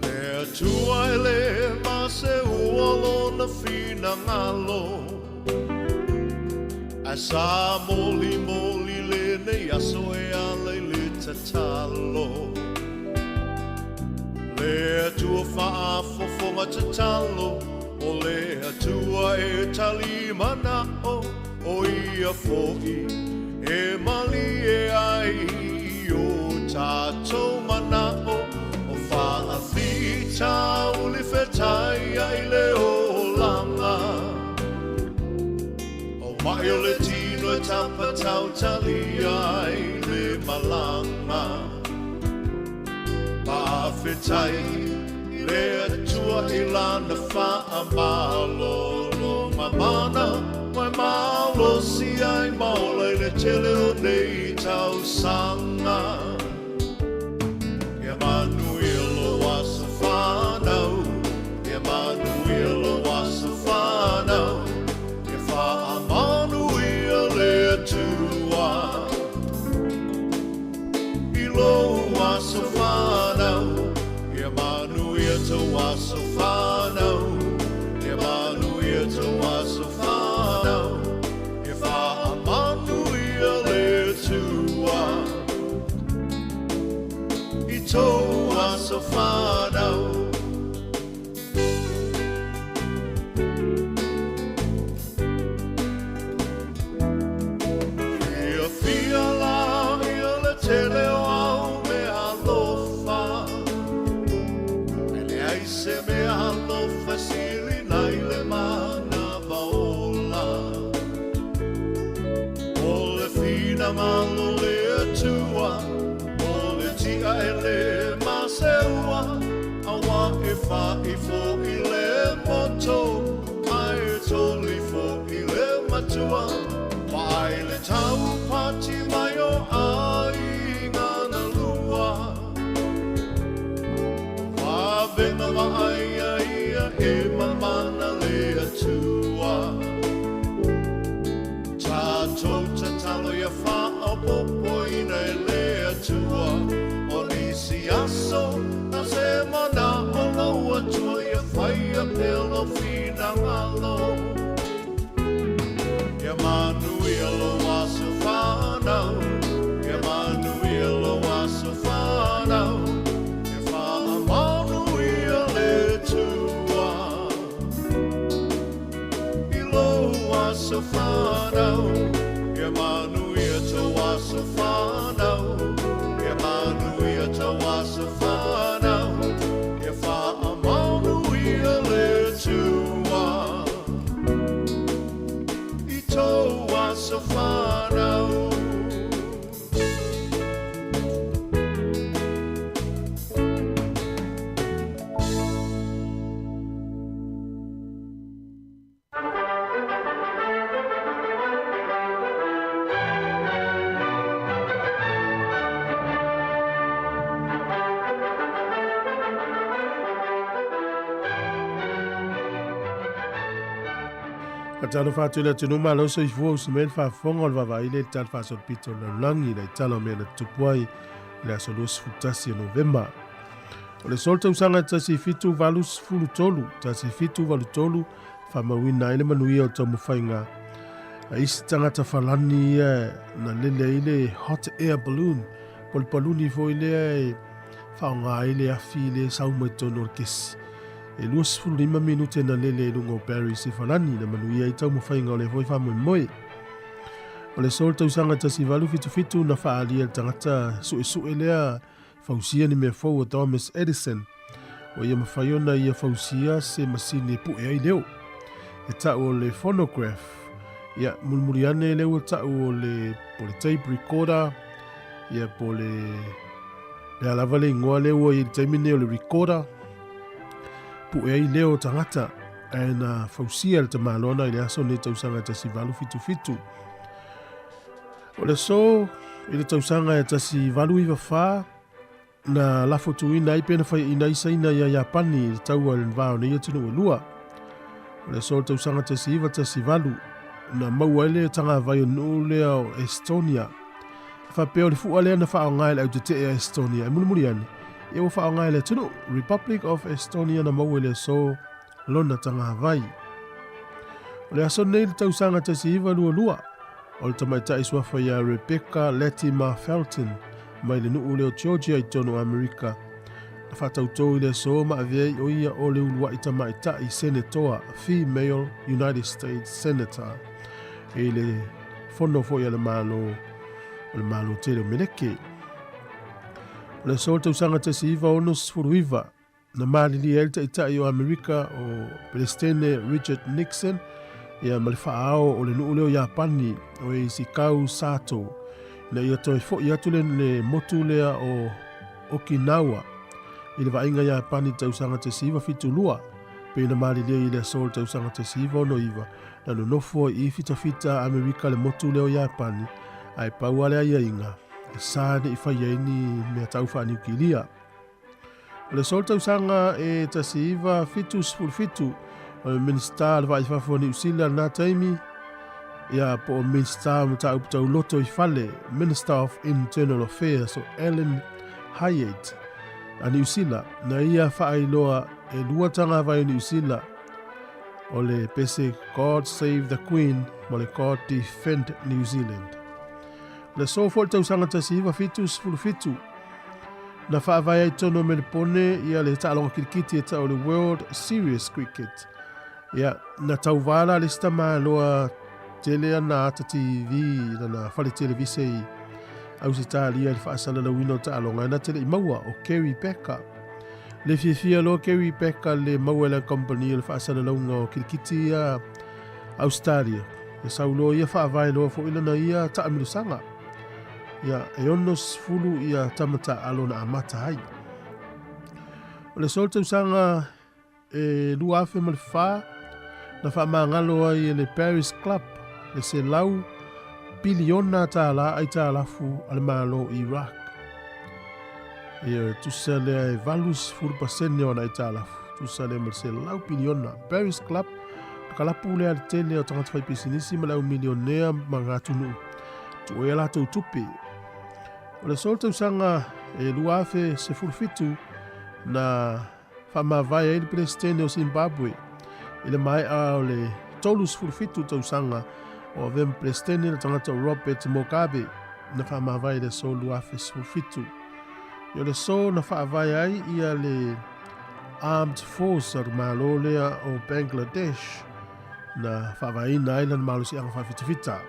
Speaker 6: Le Atua e le maseua lona finagalo, Ae sa molimoli lenei aso e ala i le tatalo. Le Atua faafofoga tatalo, O le Atua e tali manao, O ia foi e malie ai i o tatou manao, O faafitauli fetai ai le olaga. O mai o le tino e tapatautalia ai le malaga. Faafetai le Atua i Lana faamalologa mana, ua e malosi ai ma ola i le tele o nei tausaga. Ia manuia lou aso fanau, Ia manuia lou aso fanau, Ia faamanuia le Atua i lou aso fanau, Ia manuia tou aso fanau, Ia manuia tou aso fanau, Ia faamanuia le Atua i tou aso fanau. Fiafia la ia le tele o au mea alofa, E leai se mea alofa e sili nai le manava ola. O le finagalo o le Atua, o le tia e le maseua, Aua e fa'i fo'i le moto, Ae toli fo'i le matua, Vaai le taupati mai o aiga na lua. Vavena vaaia ia e mamana le Atua. Tatou tatalo ia faaopoopoina e le Atua, O nisi aso na se manao lou Atua ia faia pea lou finagalo. Ia manuia lou aso fanau, Ia manuia lou aso fanau, Ia faamanuia le Atua i lou aso fanau, Ia manuia tou aso fanau, Ia manuia tou aso fanau, Ia faamanuia le Atua i tou. Aso fanau.
Speaker 1: Talofa atu i le atunuu malo soifua usi mai le faafofoga o le vaavaai le tala faasolopito o le lalolagi i le tala o mea na tutupu ai i le aso 21 o Novema. O le solo tausaga e 1783, 1783, faamauina ai le manuia o taumafaiga a isi tagata falani ia na lele ai le hot air balloon, po o le paluni foi lea e faaaoga ai le afi lea e sau mai totonu o le kesi. E 25 minute na lele i luga o Paris i Falani na manuia ai taumafaiga o lea foi faamoemoe. O le solo tausaga 1877 na faaalia e le tagata suesue lea fausia ni mea fou a Thomas Edison ua ia mafai ona ia fausia se masini e pu'e ai leo. E ta'u o le phonograph. Ia, mulimuli ane lea ua ta'u o le, po le tape recorder, ia po le, le a lava le igoa lea ua i le taimi nei o le recorder, pu'e ai leo o tagata, ae na fausia e le tamaloa i le aso nei tausaga e 1877. O le aso i le tausaga e 1894, na lafo tuuina ai pe na faiaina ai Saina ia Iapani i le taua i le va o nei atunuu e lua. O le aso o le tausaga 1918, na maua ai le tagavai o le nuu lea o Estonia. E faapea o le fua lea na faaaoga e le autetee a Estonia e mulimuli ane, ia ua faaaoga e le atunuu, Republic of Estonia na maua i le aso lona tagavai. O le aso nei i le tausaga 1922, o le tamaitai suafa ia Rebecca Latimer Felton mai le nuu lea o Georgia i totonu o Amerika, na faatautō i le aso ma avea ai o ia o le uluai tamaitai Senetoa, Female United States Senator, i le fono foi a le Malo o le Malo Tele o Meleke. O le aso o le tausaga 1969, Na malilie ai le Taitai o Amerika o Peresetene Richard Nixon ia ma le faaao o le nuu lea o Iapani o Eisikau Sato ina ia toe fo'i atu le, le motu lea o Okinawa i le vaaiga Iapani i le tausaga 1972 pei na malilie i le aso o le tausaga 1969 na nonofo ai i fitafita Amerika le motu lea o Iapani ae pau lava le aiaiga e sa ne i fai ai ni mea tau faaniukilia. O le solo tausaga e 1977, o le Minisita o le Vaa i Fafo o Niu Sila lena taimi, ia po o Minisita o Mataupu Tauloto i Fale, Minister of Internal Affairs o Alan Hyatt a Niu Sila, na ia faailoa e lua tagavai o Niu Sila, o le pese God Save the Queen ma le God Defend New Zealand. O le aso foi le tausaga 1977, Na faavae ai tonu o Melebone ia le taaloga kirikiti e tau o le World Series Cricket. Ia, na tauvā la le isi tamaloa tele ana ata TV lana fale televise i Ausetalia i le faasalalauina o taaloga e na te le i maua o Kerry Packer. Le fiafia loa Kerry Packer le maua e lana kamupani o le faasalalauga o kirikiti ia Ausetalia. Ia sau loa ia faavae loa foi lana ia taamilosaga. Ia, e 60 ia tama taaalo na amata ai. O le aso o le tausaga e 2004, na faamagalo ai e le Paris Club le selau piliona tālā aitalafu a le Malo o Iraq. Ia, e tusa lea e 80% o ana aitalafu, tusa lea ma le selau piliona. Paris Club, le kalapu lea a le tele o tagata faipisinisi ma le au milionea ma ngā atunuu Tuu ai a latou tupe. O le aso o le tausaga e 2017 na faamavae ai le Peresetene o Zimbabwe i le maea o le 37 tausaga o avea ma Peresetene le tagata o Robert Mugabe na faamavae i le aso 2017. I o le aso na faavae ai ia le Armed Force a le Malo lea o Bangladesh na faavaeina ai lana malosiaga faafitafita.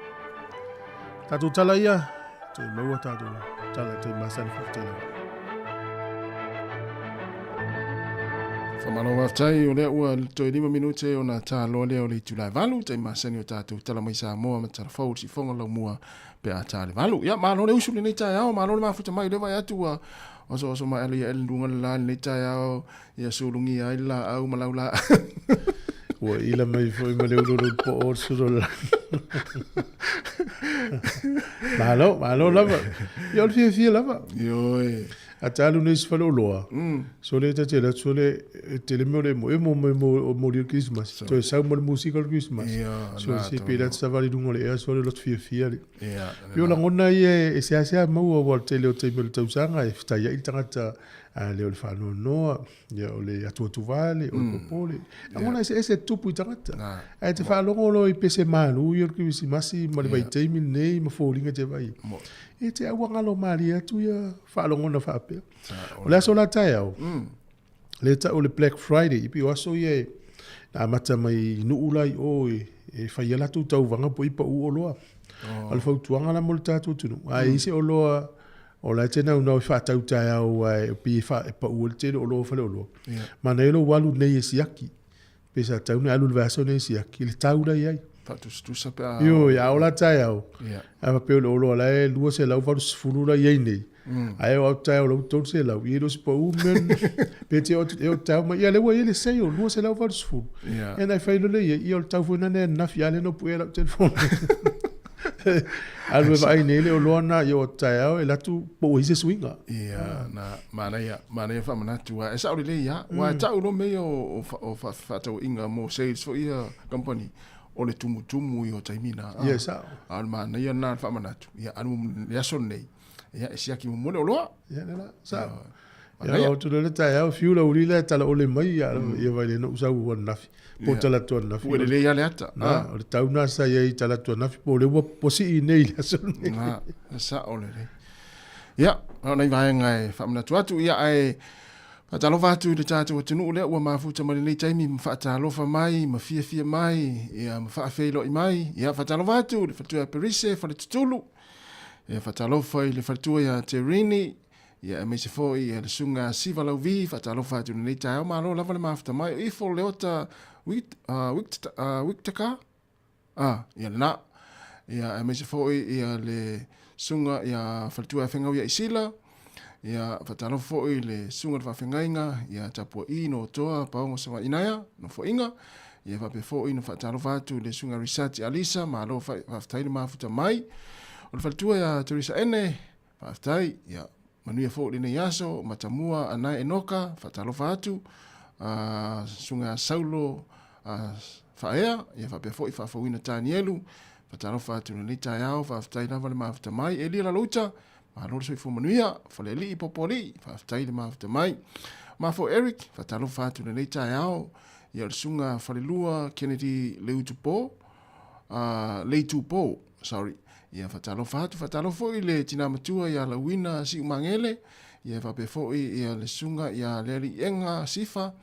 Speaker 1: Tatou tala ia, toe maua tatou tala toe masani faafetai lava.
Speaker 5: Faamalo faafetai o lea ua toe 5 minute ona taloa lea o le itula e 8, taimi masani o tatou tala mai Samoa ma tala fou o le siufofoga o le laumua pe a ta le 8. Ia, malo le usu i lenei taeao, malo le mafuta mai, o lea vaai atu ua osooso mai ala ia Ellen luga le la i lenei taeao, ia sulugia ai le laau ma lau laau.
Speaker 1: Ua ila mai foi ma le ululu po o sulu la. Malo, malo lava. Ia o le fiafia lava.
Speaker 5: Ioe.
Speaker 1: A ta alu nei i se faleoloa, sole ta te alu atu sole e tele mea o le emoemo mai mo moli o le Kerisimasi. Toe sau ma le musika o le Kerisimasi. Sole se pei la te savali i luga o le ea sole loto fiafia le. Pei o lagona ia e seasea maua aua o le tele o taimi o le tausaga e fetaiai le tagata a le o le faanoanoa, ia o le atuatuvale, o le popole. Lagona eseese e tutupu i tagata. Ae te faalogo loa i pese malu ia o le Kerisimasi ma le vaitaimi lenei ma foliga e te vaai ai. E te auagalo malie atu ia faalogona faapea. O le aso la taeao, lea e tau o le Black Friday, pei o aso ia e na amata mai i nuu la i o e fai ai latou tauvaga po i pau oloa. O le fautuaga la mo le tatou atunuu, a i ai se oloa o la e te naunau e faatau taeao aua e pei e pau ai le tele o oloa o faleoloa, manaia lou alu nei e siaki. Pe sa tau na alu le vaiaso nei e siaki le tau la i ai.
Speaker 5: Faatusatusa pe a.
Speaker 1: Ioe, a ola taeao, a faapea o le oloa la e 280 la i ai nei, ae o atu taeao la ua 300, ia e le o se pau mea lena. Pe te o atu e o taeao mai, ia lea ua i ai le sale, 280. Ia ona e fai loa lea i ai, ia o le tau foi lena ananafi, a lea na ou puea lau telefoni. Alu e vaai nei le oloa na, ia o atu taeao e alu atu po ua i ai se suiga.
Speaker 5: Ia, na, manaia, manaia faamanatu lava. E sao lelei lava. Aua e tau loa mea ia o fefaatauaiga mo sales foi ia company, o le tumutumu ia o taimi na.
Speaker 1: Ia, e sao.
Speaker 5: A o le manaia lena o le faamanatu, ia alu i le aso lenei, ia e siaki muamua le oloa.
Speaker 1: Ia, lena, sao. Ia, o atu loa le taeao, fiu le auli la e talaole mai, ia, ia vai le na ou sau ananafi, po o talaatu ananafi.
Speaker 5: Pue lelei lava le ata.
Speaker 1: Na, o le tau lena sa i ai i talaatu ananafi, po o lea ua sii nei i le aso lenei.
Speaker 5: Na, e sao lelei. Ia, na o nai vaega e faamanatu atu, ia ae faatalofa atu i le tatou atunuu lea ua mafuta mai lenei taimi ma faatalofa mai, ma fiafia mai, ia ma faafeiloai mai. Ia, faatalofa atu i le faletua ia Perise, Faletutulu, ia faatalofa i le faletua ia Terini, Ia aemaise foi ia le susuga a Siva Lauvi, faatalofa atu i lenei taeao, malo lava le mafuta mai. O ifo Leota Wictaka, ah, ia lena. Ia aemaise foi ia le susuga ia Faletua Afegau ia Isila, ia faatalofa foi i le susuga le faafegaiga ia Tapua'i no Toa Paogo Savainaea, Nofoaiga. Ia faapea foi ona faatalofa atu i le susuga Risati Alisa, malo faafetai le mafuta mai. O le faletua ia Teresa Ene, Faafetai, ia manuia foi lenei aso, Matamua Anae Enoka, faatalofa atu, a Susuga Saulo a Faaea, ia faapea foi Faafouina Tanielu, faatalofa atu i lenei taeao, faafetai lava le mafuta mai. Elia Lalouta, malo le soifua manuia, Falealii Popoalii, faafetai le mafuta mai. Mafo Eric, faatalofa atu i lenei taeao, ia o le Susuga Falelua Kennedy Leutupo, Leitupo, sorry. Ia faatalofa atu, faatalofa foi i le tina matua ia Lauina Siumagele, ia faapea foi ia le susuga ia Lealiiega Sifa,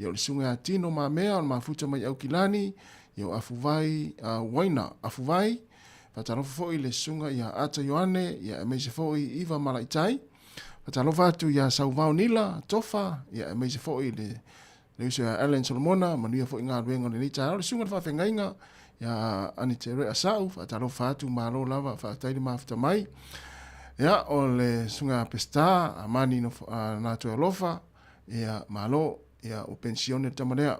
Speaker 5: ia o le susuga ia Tino Mamea o le mafuta mai Aukilani, ia o Afuvai Uaina Afuvai, faatalofa foi i le susuga ia Ata Ioane, ia aemaise foi Iva Malaitai, faatalofa atu ia Sauvao Nila Tofa, ia aemaise foi le Le uso ia Allen Solomona, manuia foi galuega o lenei taeao. Le susuga i le faafeagaiga ia Anite Rea Sau, faatalofa atu, malo lava, faafetai le mafuta mai. Ia, o le susuga ia Peseta, Amani no, uh, Nā Alofa, ia, malo, ia, ua pensione le tama lea.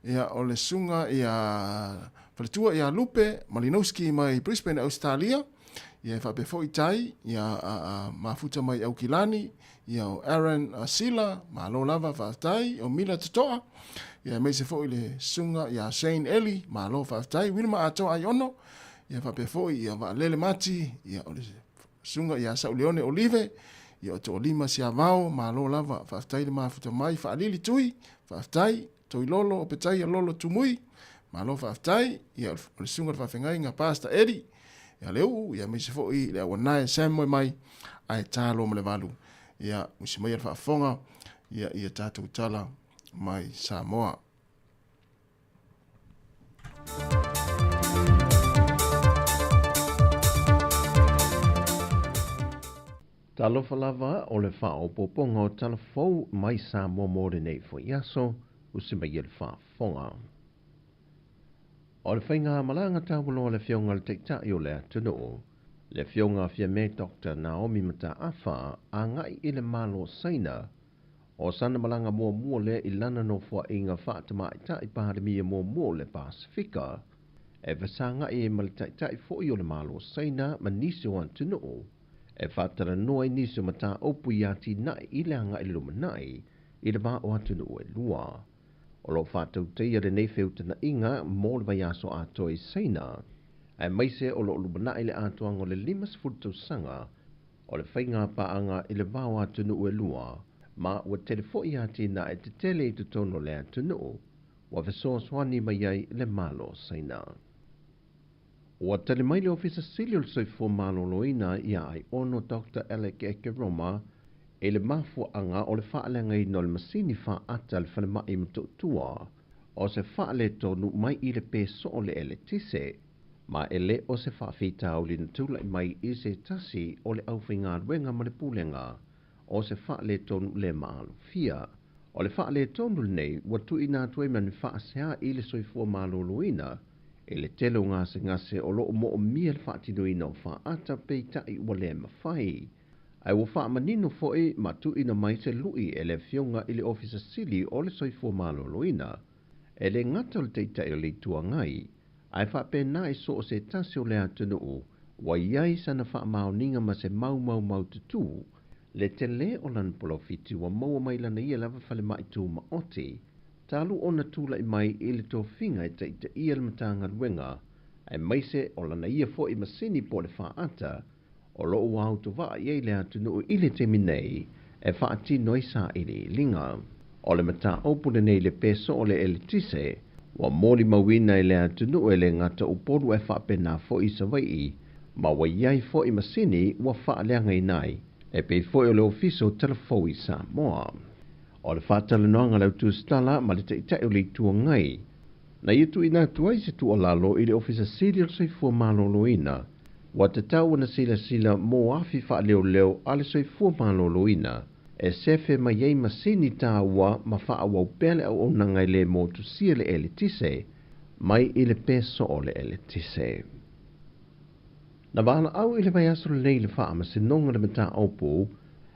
Speaker 5: Ia, o le susuga ia Faletua ia Lupe Malinowski mai Brisbane, Australia. Ia, e faapea foi Tai, ia, a, a, mafuta mai Aukilani, Ia o Aaron Sila, malo lava faafetai, o Mila Totoa, ia aemaise foi le susuga ia Shane Eli, malo faafetai, Wilma Atoa Aiono, ia faapea foi ia Vaalele Mati, ia o le susuga ia Sauleone Olive, ia o Toolima Siavao, malo lava faafetai le mafuta mai, Faalili Tui, faafetai, Toilolo Opetaia Lolo Tumui, malo faafetai, ia o le susuga i le faafeagaiga Pastor Eddie, ia Leuu, ia aemaise foi le auanae Sam Moemai, ae talo ma le valu, ia usi maia le faafofoga, ia ia tatou tala mai Samoa.
Speaker 7: Talofa lava o le faaopoopoga o tala fou mai Samoa mo lenei foi aso. Usi mai e le faafofoga. O le faigamalaga taualoa a le Afioga i le Taitai o le atunuu, le Afioga Fiame Dr. Naomi Mataafa agai i le Malo o Saina, o sana malaga muamua lea i lana nofoaiga faa-tamaitai Palemia muamua o le Pasefika, e fesagai ai ma le Taitai foi o le Malo o Saina ma nisi o atunuu, e faatalanoa ai nisi o mataupu i atinae i le agai i le lumanai i le va o atunuu e lua. O lo o faatautaia lenei feutagaiga mo le vaiaso atoa i Saina, aemaise o lo o lumanai le atoaga o le 50 tausaga o le faigapaaga i le va o atunuu e lua, ma ua tele foi atinae tetele i totonu o le atunuu ua fesoasoani mai ai le Malo o Saina. Ua tali mai le Ofisa Sili o le Soifua Maloloina ia Aiono Dr. Alec Ekeroma i le mafuaaga o le faaleagaina o le masini faata a le falemai i Motootua o se faaletonu mai i le pe soo le eletise, ma e le o se faafitauli na tulai mai i se tasi o le aufaigaluega ma le pulega o se faaletonu le maalofia. O le faaletonu lenei ua tuuina atu ai ma ni faasea i le soifua maloloina i le tele o gasegase o lo o moomia le faatinoina o faata peitai ua le mafai. Ae ua faamanino foi ma tuuina mai se lui e le Afioga i le Ofisa Sili o le Soifua Maloloina, e le gata o le Taitai o le Itu Agai, ae faapena i so o se tasi o le atunuu ua i ai sana faamaoniga ma se maumau tutū le tele o lana polofiti ua maua mai lana ia lava falemai tumaoti, talu ona tulai mai i le tofiga e taitaia le Matagaluega, aemaise o lana ia foi masini po o le faata o lo o ua autovaa i ai le atunuu i le taimi nei e faatino ai sailiiliga. O le mataupu lenei i le pe soo o le eletise ua molimauina i le atunuu e le gata Upolu ae faapena foi i Savaii, ma ua i ai foi masini ua faaleagaina ai e pei foi o le Ofisa o Talafou i Samoa. O le faatalanoaga a le Autusitala ma le Taitai o le Itu Agai na ia tuuina atu ai se tuualalo i le Ofisa Sili o le Soifua Maloloina ua tatau ona silasila mo afi faaleoleo a le Soifua Maloloina e sefe mai ai masini taua ma faaauau pea le auaunaga e le motusia le eletise mai i le pe soo le eletise. Na valaau i le vaiaso lenei le Faamasinoga le mataupu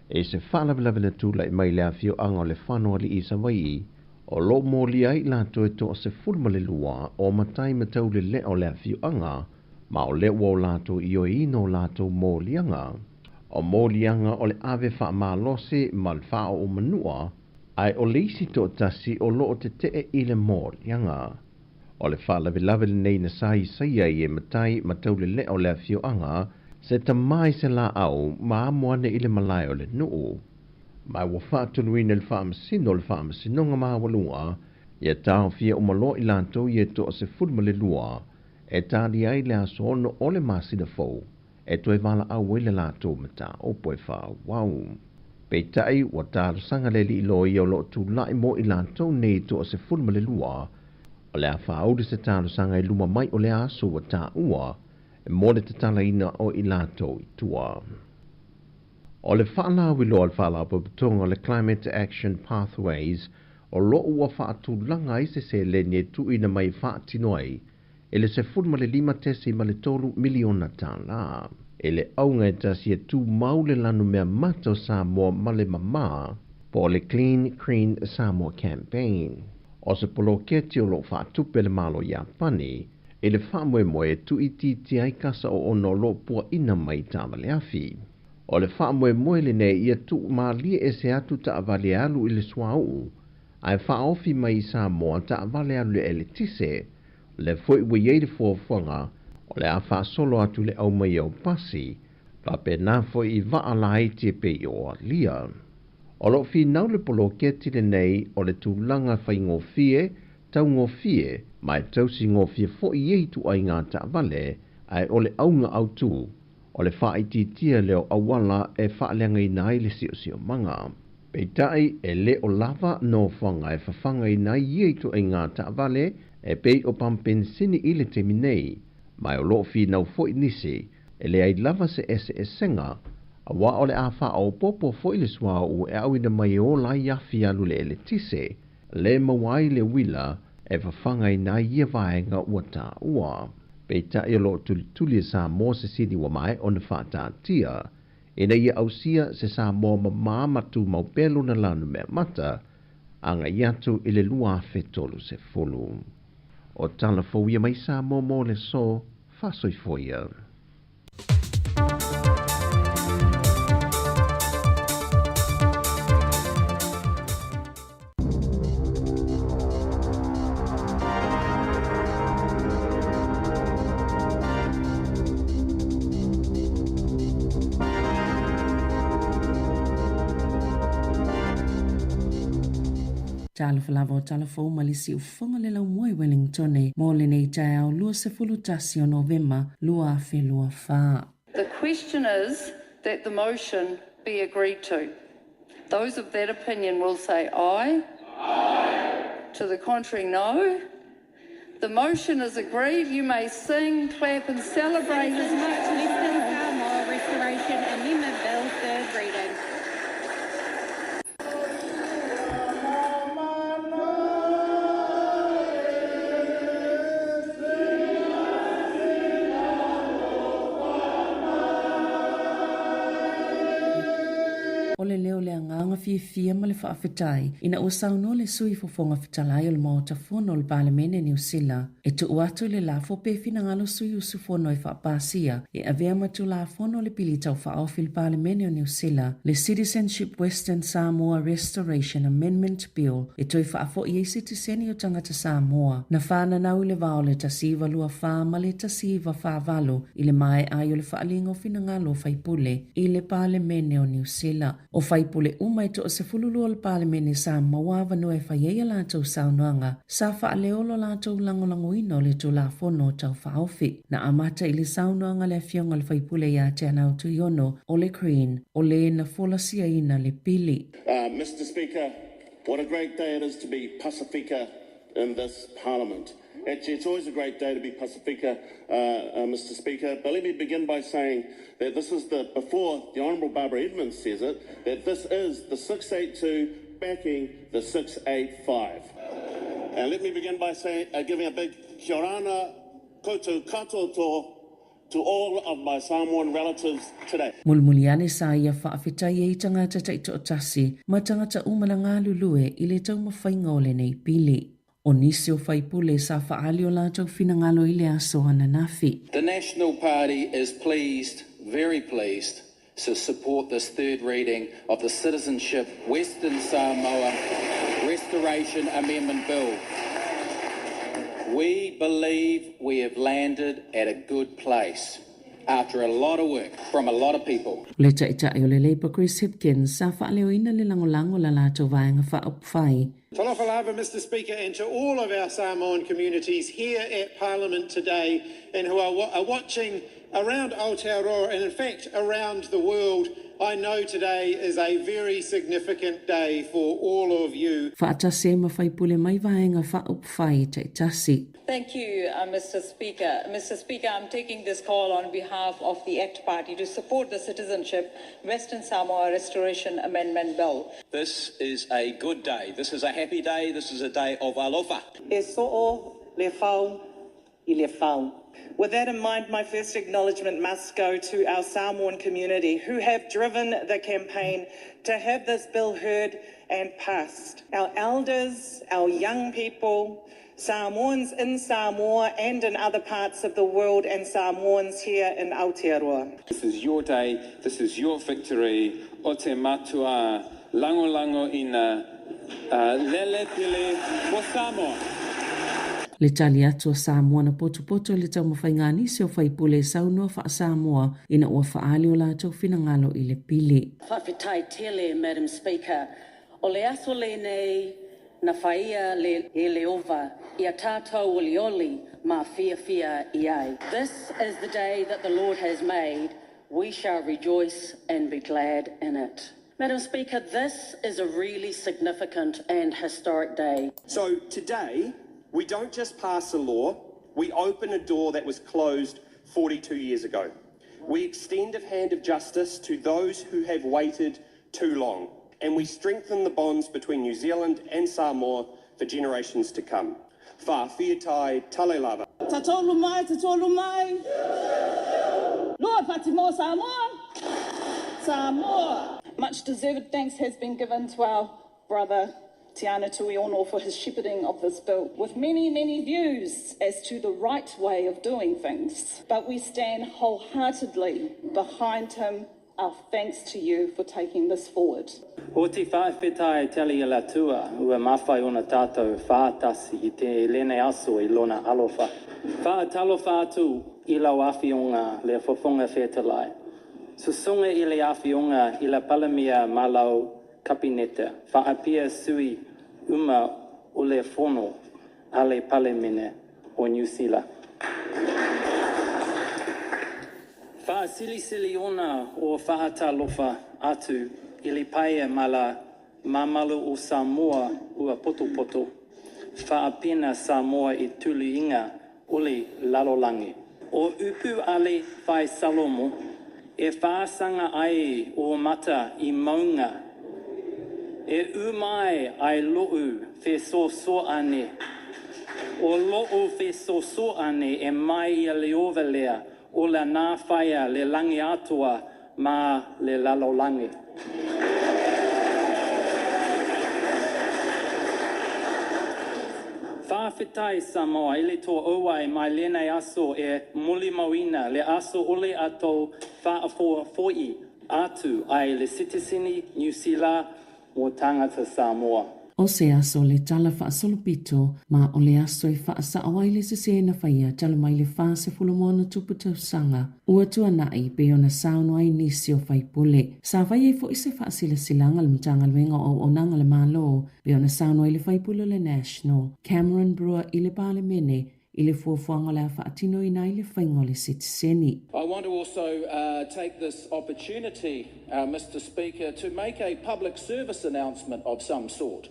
Speaker 7: i se faalavelave na tulai mai i le afioaga o Lefanoalii i Savaii, o lo o molia ai i latou e 12 o matai ma taulelea o le afioaga, ma o lea ua o latou ioeina o latou moliaga. O moliaga o le ave faamalosi ma le faaoo manua, ae o le isi toatasi o lo o tetee i le moliaga. O le faalavelave lenei na saisai ai e matai ma taulelea o le afioaga se tama i se laau ma amo ane i le malae o le nuu. Ma ua faatonuina e le Faamasino o le Faamasinoga Maualuga ia taofia uma loa i latou ia e 12 e talia ai le aso 6 o le masina fou e toe valaau ai le latou mataupu e faaauau. Peitai, ua talosaga le alii loia o lo o tulai mo i latou nei e 12 o le a faaulu se talosaga i luma mai o le aso ua taua mo le tatalaina o i latou i tua. O le faalauiloa a le Faalapotopotoga o le Climate Action Pathways o lo o ua faatulaga ai se seleni e tuuina mai e faatino ai i le $15.3 miliona tala. I le auga e tasi e tumau le lanumea mata o Samoa ma le mama po o le Clean Green Samoa Campaign. O se poloketi o lo o faatupe e le Malo Iapani i le faamoemoe e tuuitiitia ai kasa oona o lo o puaina mai i taavaleafi. O le faamoemoe lenei ia tuumalie ese atu taavale e alu i le suauu ae faaofi mai i Samoa taavale alu i le eletise, lea foi ua i ai le fuafuaga o le a faasolo atu le aumaia o pasi, faapena foi i vaa laiti e pei o alia. O lo o finau le poloketi lenei o le tulaga faigofie, taugofie, ma e tausigofie foi ia ituaiga taavale, ae o le auga autu, o le faaitiitia lea o auala e faaleagaina ai le siosiomaga. Peitai, e le o lava nofoaga e fafagaina ai ia ituaiga taavale e pei o pampensini i le taimi nei, ma o lo o finau foi nisi e leai lava se eseesega, aua o le a faaopoopo foi le suauu e auina mai e ola ai afi alu le eletise, Le maua ai le uila e fafagaina ai ia vaega ua taua. Peitai o lo o tulituli e Samoa se sini ua maea ona faataatia ina ia ausia se Samoa mamā ma tumau pea lona lanumeamata agai atu i le 2030. O tala fou ia mai Samoa mo le aso, faasoifua ia.
Speaker 3: Talofa lava o tala fou ma le siufofoga le laumua i Wellingtone mo lenei taeao 21 o Novema 2024.
Speaker 8: The question is that the motion be agreed to. Those of that opinion will say aye. Aye. To the contrary, no. The motion is agreed. You may sing, clap and celebrate as much as
Speaker 9: you like. Samoa Restoration Amendment Bill, third reading.
Speaker 3: O le leo le agaga fiafia ma le faafetai ina ua saunoa le Sui Fofoga Fetalai o le Maota Fono o le Palemene Niu Sila e tuu atu le lafo pe finagalo sui usufono e faapasia e avea ma Tulafono le Pili Tau Faaofi i le Palemene o Niu Sila, le Citizenship Western Samoa Restoration Amendment Bill e toe faafoi ai sitiseni o tagata Samoa na fananau i le va o le 1924 ma le 1948 i le maea ai o le faaaliga o finagalo o faipule i le Palemene o Niu Sila. O faipule uma e toa-12 o le Palemene sa maua avanoa e fai ai a latou saunoaga, sa faaleo lo latou lagolagoina o le Tulafono Tau Faaofi. Na amata i le saunoaga a le Afioga i le Faipule ia Teanau Tuiono o le Green, o le na folasiaina le pili.
Speaker 10: Mister Speaker, what a great day it is to be Pasifika in this Parliament. Actually, it's always a great day to be Pasifika, Mr Speaker, but let me begin by saying that this is the, before the Honourable Barbara Edmonds says it, that this is the 682 backing the 685. And let me begin by saying, giving a big kia orana koutou katoa to all of my Samoan relatives today.
Speaker 3: Mulimuli ane sa ia faafetai ai tagata taitoatasi ma tagata uma na galulue i le taumafaiga o lenei pili. O nisi o faipule sa faaali o latou finagalo i le aso ananafi.
Speaker 11: The National Party is pleased, very pleased, to support this third reading of the Citizenship Western Samoa Restoration Amendment Bill. We believe we have landed at a good place after a lot of work from a lot of people.
Speaker 3: Le Taitai o le Labour Chris Hipkins sa faaleoina le lagolago a la latou Vaega Faaupufai.
Speaker 12: Talofa lava, Mr Speaker, and to all of our Samoan communities here at Parliament today and who are, are watching around Aotearoa and in fact around the world. I know today is a very significant day for all of you.
Speaker 3: Faatasi ai ma faipule mai Vaega Faaupufai taitasi.
Speaker 13: Thank you, Mr. Speaker. Mr. Speaker, I'm taking this call on behalf of the ACT Party to support the Citizenship Western Samoa Restoration Amendment Bill.
Speaker 14: This is a good day. This is a happy day. This is a day of alofa.
Speaker 15: E so'o le fau i le fau. With that in mind, my first acknowledgement must go to our Samoan community who have driven the campaign to have this bill heard and passed. Our elders, our young people, Samoans in Samoa and in other parts of the world, and Samoans here in Aotearoa.
Speaker 16: This is your day, this is your victory. O te matua langolango ina lele pele mo Samoa.
Speaker 3: Le tali atu a Samoa na potopoto i le taumafaiga a nisi o faipule e saunoa faa-Samoa ina ua faaali o latou finagalo i le pili.
Speaker 17: Faafetai tele Madam Speaker. O le aso lenei na faia le e Leova ia tātou olioli ma fiafia i ai. This is the day that the Lord has made. We shall rejoice and be glad in it. Madam Speaker, this is a really significant and historic day.
Speaker 18: So today, we don't just pass a law, we open a door that was closed 42 years ago. We extend a hand of justice to those who have waited too long, and we strengthen the bonds between New Zealand and Samoa for generations to come. Fa'afetai tale lava.
Speaker 19: Tatolu mai, tatolu mai. Lua pati mo Samoa. Samoa. Much deserved thanks has been given to our brother Tiana Tuiono for his shepherding of this bill, with many, many views as to the right way of doing things. But we stand wholeheartedly behind him. Our thanks to you for taking this forward.
Speaker 16: O te fa'afetai tele i le Atua ua mafai ona tatou fa'atasi i te lenei aso i Lona alofa. Fa'atalofa atu i lau Afioga le Fofoga Fetalai. Susuga i le Afioga i le Palemia ma lau Kapineta, fa'apea sui uma o le Fono a le Palemene o Niu Sila. Fa'asilisili ona o fa'atalofa atu i le paia ma le mamalu o Samoa ua potopoto, fa'apena Samoa i tuluiga o le lalolagi. O upu a le Fai Salomo, E faasaga ai ou mata i mauga, e ū mai ai loʻu fesoasoani. O loʻu fesoasoani e mai ia Ieova lea, o le na faia le lagi atoa ma le lalolagi. Fa'afetai Samoa i le toauai mai lenei aso e molimauina le aso o le a tou faafoifo'i atu ai le sitiseni Niu Sila mo tagata Samoa.
Speaker 3: O se aso le Tala Faasolopito, ma o le aso e faasao ai le sesē na faia talu mai le 46 tausaga ua tuana'i, e pei ona saunoa ai nisi o faipule. Sa fai ai foi se faasilasilaga a le Matagaluega o Auaunaga a le Malo, pei ona saunoa ai le faipule o le National, Cameron Brewer i le Palemene, i le fuafuaga o le a faatinoina ai le faiga o le sitiseni.
Speaker 11: I want to also take this opportunity, Mr Speaker, to make a public service announcement of some sort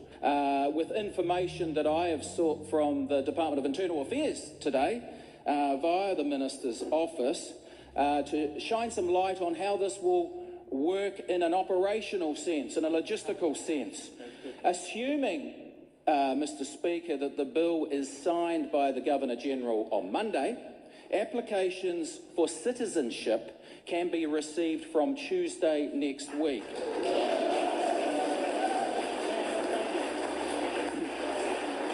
Speaker 11: with information that I have sought from the Department of Internal Affairs today via the Minister's office to shine some light on how this will work in an operational sense, in a logistical sense. Assuming, Mr Speaker, that the bill is signed by the Governor-General on Monday, applications for citizenship can be received from Tuesday next week.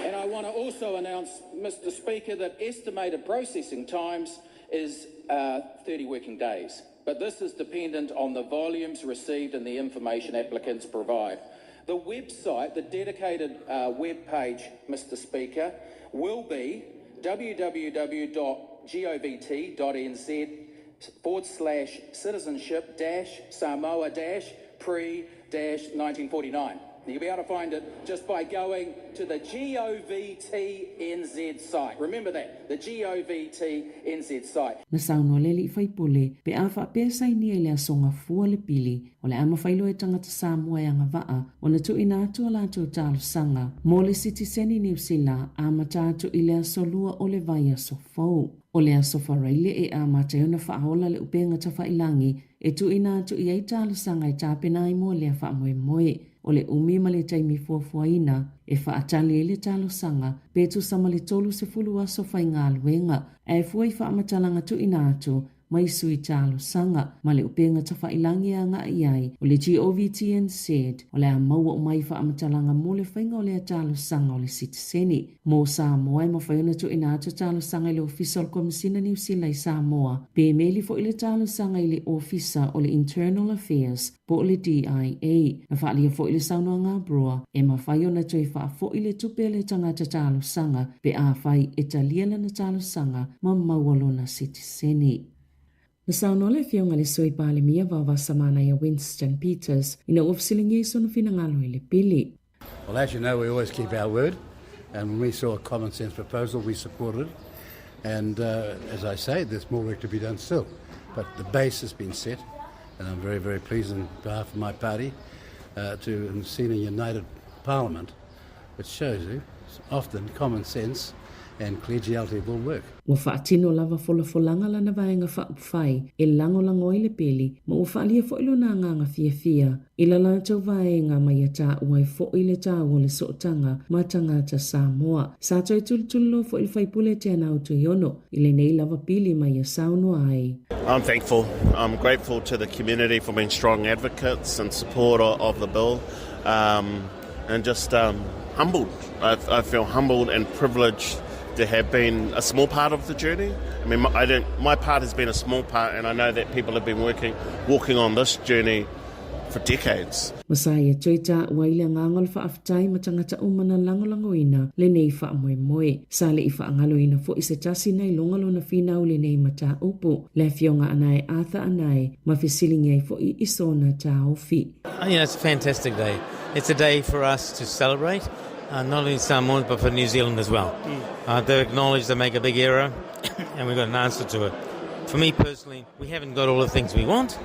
Speaker 11: And I want to also announce, Mr Speaker, that estimated processing times is 30 working days. But this is dependent on the volumes received and the information applicants provide. The website, the dedicated web page, Mr Speaker, will be www.govt.nz forward slash citizenship dash Samoa dash pre dash 1949. You'll be able to find it just by going to the GOVTNZ site. Remember that, the GOVTNZ site.
Speaker 3: Na saunoa le alii faipule, pe a faapea e sainia i le aso gafua le pili, o le a mafai loa e tagata Samoa e agavaa ona tuuina atu a latou talosaga mo le sitiseni Niu Sila amata atu i le aso Lua o le vaiaso fou. O le aso Faraile e amata ai ona faaola le upega tafailagi e tuuina atu i ai talosaga e tapena ai mo lea faamoemoe. O le umi ma le taimi fuafuaina e faatali ai le talosaga pe tusa ma le 30 aso faigaluega, ae fua i faamatalaga tuuina atu mai sui talosaga ma le upega tafailagi e agai i ai o le GOVTNZ, o le a maua uma ai faamatalaga mo le faiga o lea talosaga o le sitiseni. Mo Samoa, e mafai ona tuuina atu talosaga i le Ofisa o le Komesina Niu Sila i Samoa, pe meli foi le talosaga i le Ofisa o le Internal Affairs po o le DIA. Na faaalia foi le saunoaga a Brewer, e mafai ona toe faafoi le tupe a le tagata talosaga pe afai e talia lana talosaga ma maua lona sitiseni. Na saunoa le Afioga i le Sui Palemia Vaovasamanaia Winston Peters ina ua fesiligia i sona finagalo i le pili.
Speaker 20: Well, as you know, we always keep our word, and when we saw a common sense proposal, we supported it. And as I say, there's more work to be done still. But the base has been set, and I'm very, very pleased on behalf of my party to have seen a united parliament, which shows you often common sense And collegiality will work.
Speaker 3: Ua faatino lava folafolaga lana Vaega Faaupufai e lagolago ai le pili ma ua faaalia foi lona agaga fiafia i la latou vaega ma ia taua ai foi le taua o le sootaga ma tagata Samoa. Sa toe tulituliloa foi le faipule Teanau Tuiono i lenei lava pili ma ia saunoa ai.
Speaker 10: I'm thankful. I'm grateful to the community for being strong advocates and support of the bill. Um, and just um, humbled. I, I feel humbled and privileged to have been a small part of the journey. I mean, I don't, my part has been a small part, and I know that people have been working, walking on this journey for decades.
Speaker 3: Ma sa ia toe taua i le agaga o le faafetai ma tagata uma na lagolagoina lenei faamoemoe. Sa le i faagaloina foi se tasi na iloga lona finau i lenei mataupu, le Afioga Anae Arthur Anae, ma fesiligia ai foi i sona taofi.
Speaker 21: You know, it's a fantastic day. It's a day for us to celebrate, uh, not only Samoans but for New Zealand as well. Mm. Uh, they acknowledge they make a big error, and we've got an answer to it. For me personally, we haven't got all the things we want,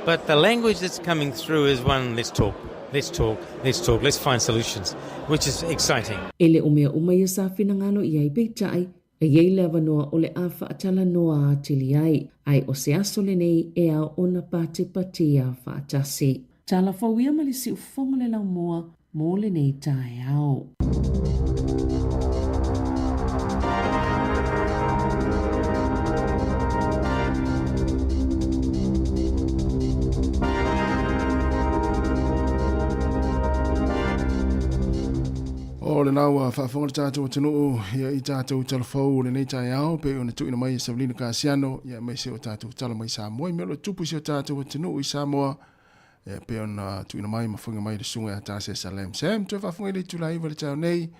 Speaker 21: but the language that's coming through is one, let's talk. Let's talk, let's talk, let's find solutions, which is exciting.
Speaker 3: E le o mea uma ia sa finagalo i ai peitai, e i ai le avanoa o le a faatalanoa atili ai, ae o se aso lenei e ao ona patipatia faatasi. Tala fou ia ma le siufofoga le laumua mo lenei taeao.
Speaker 5: O lena ua faafofoga le tatou atunuu ia i tatou talafou o lenei taeao pei ona tuuina mai e Savelina Kasiano ia aemaise o tatou tala mai Samoa i mea o lo o tupu i si o tatou atunuu i Samoa ia pei ona tuuina mai ma foiga mai le susuga ia Tasesa Lam Sam. Toe faafofoga i le itula 9 le taeao nei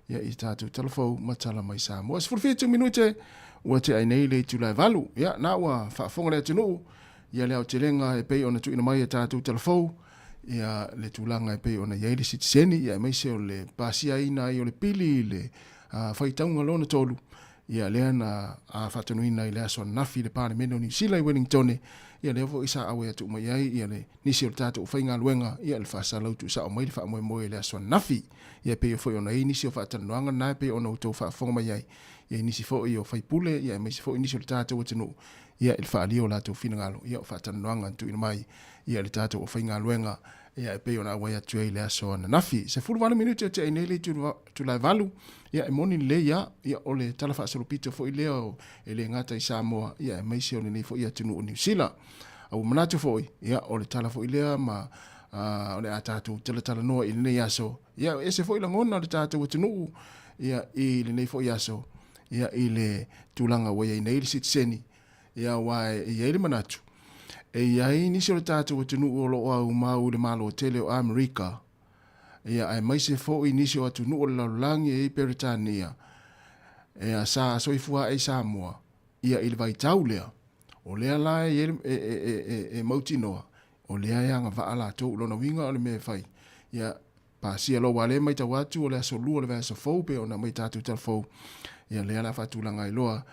Speaker 5: ia i tatou talafou ma tala mai Samoa. 17 minute ua tea ai nei le itula e 8. Ia na ua faafofoga le atunuu ia le aotelega e pei ona tuuina mai e tatou talafou ia le tulaga e pei ona i ai le sitiseni ia aemaise o le pasiaina ai o le pili i le faitauga lona tolu ia lea na faatonuina i le aso ananafi i le Palemene o Niu Sila i Wellingtone ia lea foi sa auai atu uma i ai ia le nisi o le tatou faigaluega ia le faasalau tuusao mai le faamoemoe i le aso ananafi ia e pei foi ona i ai nisi o faatalanoaga na e pei ona outou faafofoga mai ai ia i nisi foi o faipule ia aemaise foi nisi o le tatou atunuu ia i le faaalia o latou finagalo ia o faatalanoaga na tuuina mai ia i le tatou aufaigaluega ia e pei ona auai atu ai i le aso ananafi. 18 minute o tea ai nei le itula e 8, ia e moni lelei lava, ia o le tala faasolopito foi lea o, e le gata i Samoa, ia aemaise o lenei foi atunuu o Niu Sila. A ua manatu foi, ia o le tala foi lea ma uh, o le a tatou talatalanoa i lenei aso, ia e ese foi lagona o le tatou atunuu ia i lenei foi aso, ia i le tulaga ua i ai nei le sitiseni, Ia aua e i ai le manatu, e i ai nisi o le tatou atunuu o lo o aumau i le Malo tele o Amerika, ia aemaise foi nisi o atunuu o le lalolagi e i ai Peretania, ia sa soifua ae i Samoa, ia i le vaitau lea, o lea la e, e, e, e, e mautinoa, o lea e agavaa latou, lona uiga o le mea e fai, ia Pasia loa aua lea e maitau atu o le aso lua o le vaiaso fou pei ona aumai tatou tala fou, ia lea o le a faatulaga ai loa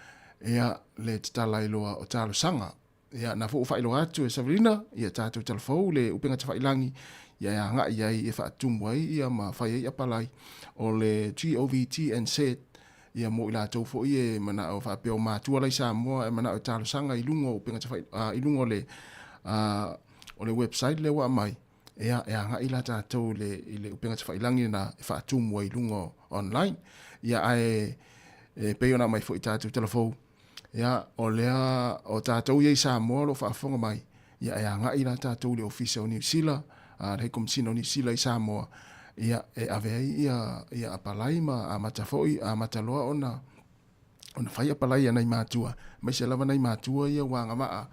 Speaker 5: ia le tatala ai loa o talosaga. Ia na foi ua faailoa atu e Savelina ia tatou tala fou le upega tafailangi ia e agai ai e faatumu ai ia ma fai ai apalai o le GOVTNZ ia mo i latou foi e manao faapea o matua la i Samoa e manao e talosaga i luga o upega tafai i luga o le o le website lea ua aumai. Ea, e agai la tatou i le, i le upega tafailangi lena e faatumu ai i luga o online. Ia, ae e pei ona aumai foi i tatou talafou, ia, o lea, o tatou ia i Samoa o lo o faafofoga mai, ia, e agai la tatou i le Ofisa o Niu Sila, a, le Haikomisina o Niu Sila i Samoa, ia, e ave ai ia, ia apalai ma amata foi, amata loa ona, ona fai apalai a nai matua, aemaise lava nai matua ia ua agavaa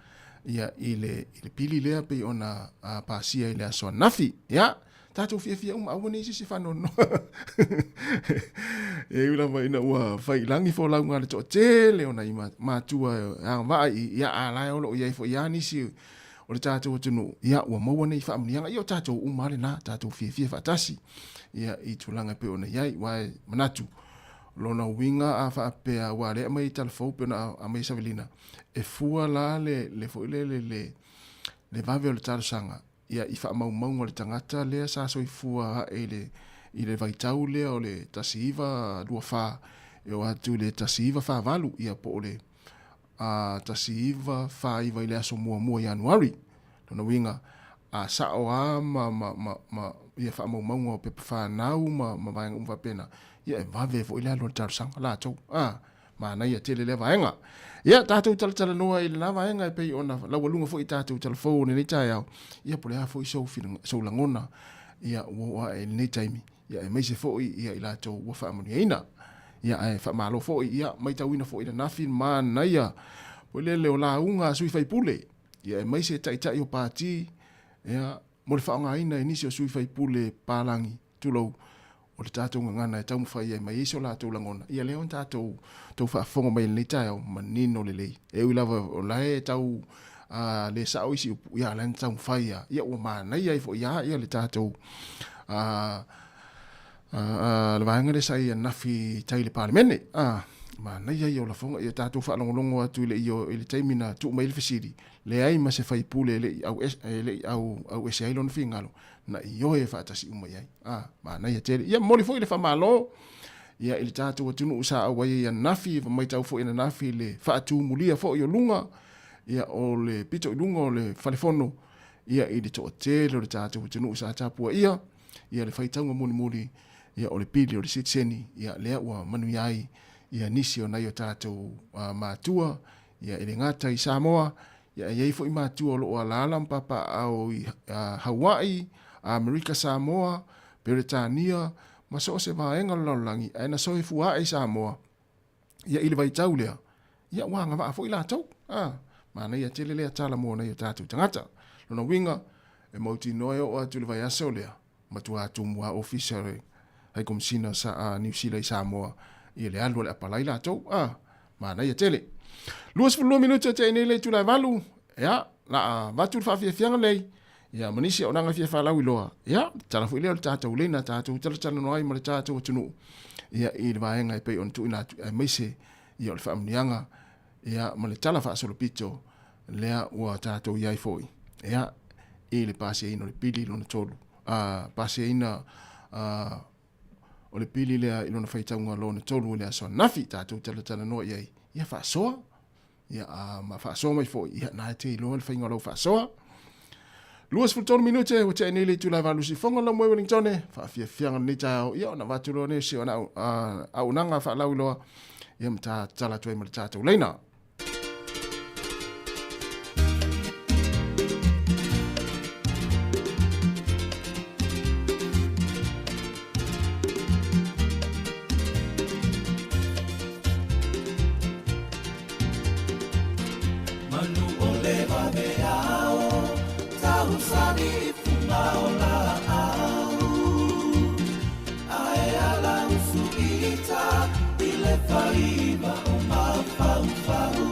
Speaker 5: ia i le, i le pili lea pei ona a, pasia i le aso ananafi. Ia, tatou fiafia uma, aua ne i se isi faanoanoa. E ui lava ina ua fai i lagi folauga a le toatele o nai matua e agavaa i, ia a la e o lo o i ai foi lava nisi o le tatou atunuu, ia ua maua nei faamanuiaga, ia o tatou uma lava lena, tatou fiafia faatasi ia i tulaga e pei ona i ai, aua e manatu, Lona uiga a faapea aua o lea e aumai i tala fou pei ona aumai e Savelina, e fua la le, le foi lele le, le vave o le talosaga ia i faamaumauga o le tagata lea sa soifua ae i le, i le vaitau lea o le 1924. E oo atu i le 1948, ia po o le 1949 i le aso muamua o Ianuari. Lona uiga, a sao lava ma, ma, ma, ma ia faamaumauga o pepa fanau ma, ma vaega uma faapena, ia e vave foi le alu a le talosaga latou. A, manaia tele lea vaega. Ia, tatou talatalanoa i lena vaega e pei ona laualuga foi i tatou talafou o lenei taeao, ia po o le a foi sou, sou lagona, ia ua oo ae i lenei taimi, ia aemaise foi ia i latou ua faamanuiaina. Ia ae faamalo foi, ia maitauina foi ananafi manaia foi lele o lauga a sui faipule, ia aemaise taitai o pati, ia mo le faaaogaina e nisi o sui faipule palagi, tulou, o le tatou gagana e taumafai ai mai ai so latou lagona, ia lea ona tatou tou faafofoga mai i lenei taeao, manino lelei. E ui lava o la e tau le sao isi upu, ia a o la e na taumafai lava, ia ua manaia ai foi lava ia le tatou le vaega lea sa i ai ananafi i tai i le Palemene. Manaia ia o lafoga, ia tatou faalogologo atu i le i le taimi na tuu mai ai le fesili, leai ma se faipule e le i au e le i auese ai lona finagalo, na ioe faatasi uma i ai. A, manaia tele. Ia momoli foi le faamalo ia i le tatou atunuu sa auai ai ananafi, matau foi ananafi i le faatumulia foi o luga, ia o le pito i luga o le falefono, ia i le toatele o le tatou atunuu sa tapuaia, ia le faitauga mulimuli, ia o le pili o le sitiseni, ia lea ua manuia ai ia nisi o nai o tatou matua, ia e le gata i Samoa, ia e i ai foi matua o lo o alaala ma papaaao i Hawaii, Amerika Samoa, Peretania, ma so o se vaega o le lalolagi, ae na soifua ae i Samoa, ia i le vaitau lea, ia ua agavaa foi latou. A, manaia tele lea tala mo nai o tatou tagata. Lona uiga, e mautinoa e oo atu i le vaiaso lea, matua tumu lava ofisa o le Hai Komisina a Niu Sila i Samoa i le alu a le apalai latou. A, manaia tele. 22 minute o tea nei le itula e 8. Ia, la a avatu le faafiafiaga nei. Ia, ma nisi auaunaga fia faalauiloa. Ia, tala foi lea o le tatou leina, tatou talatalanoa ai ma le tatou atunuu. Ia, i le vaega e pei ona tuuina atu, aemaise ia o le faamanuiaga, ia, ma le tala faasolopito lea ua tatou i ai foi, ia, i le pasiaina o le pili lona tolu, a, pasiaina, a, o le pili lea i lona faitauga lona tolu i le aso ananafi, tatou talatalanoa i ai, ia faasoa, ia, a, ma faasoa mai foi, ia, na e te iloa le faiga o lau faasoa. 23 minute, ua tea nei le itula e 8 sifoga lau moe Wellingtone, faafiafiaga lenei taeao, ia ona avatu loa nei o si ona auaunaga faalauiloa, ia ma tatala atu ai ma le tatou laina.
Speaker 2: Manu o le vaveao, tausani i fuga o laau. Ae ala usu ita i le faiva o mafaufau.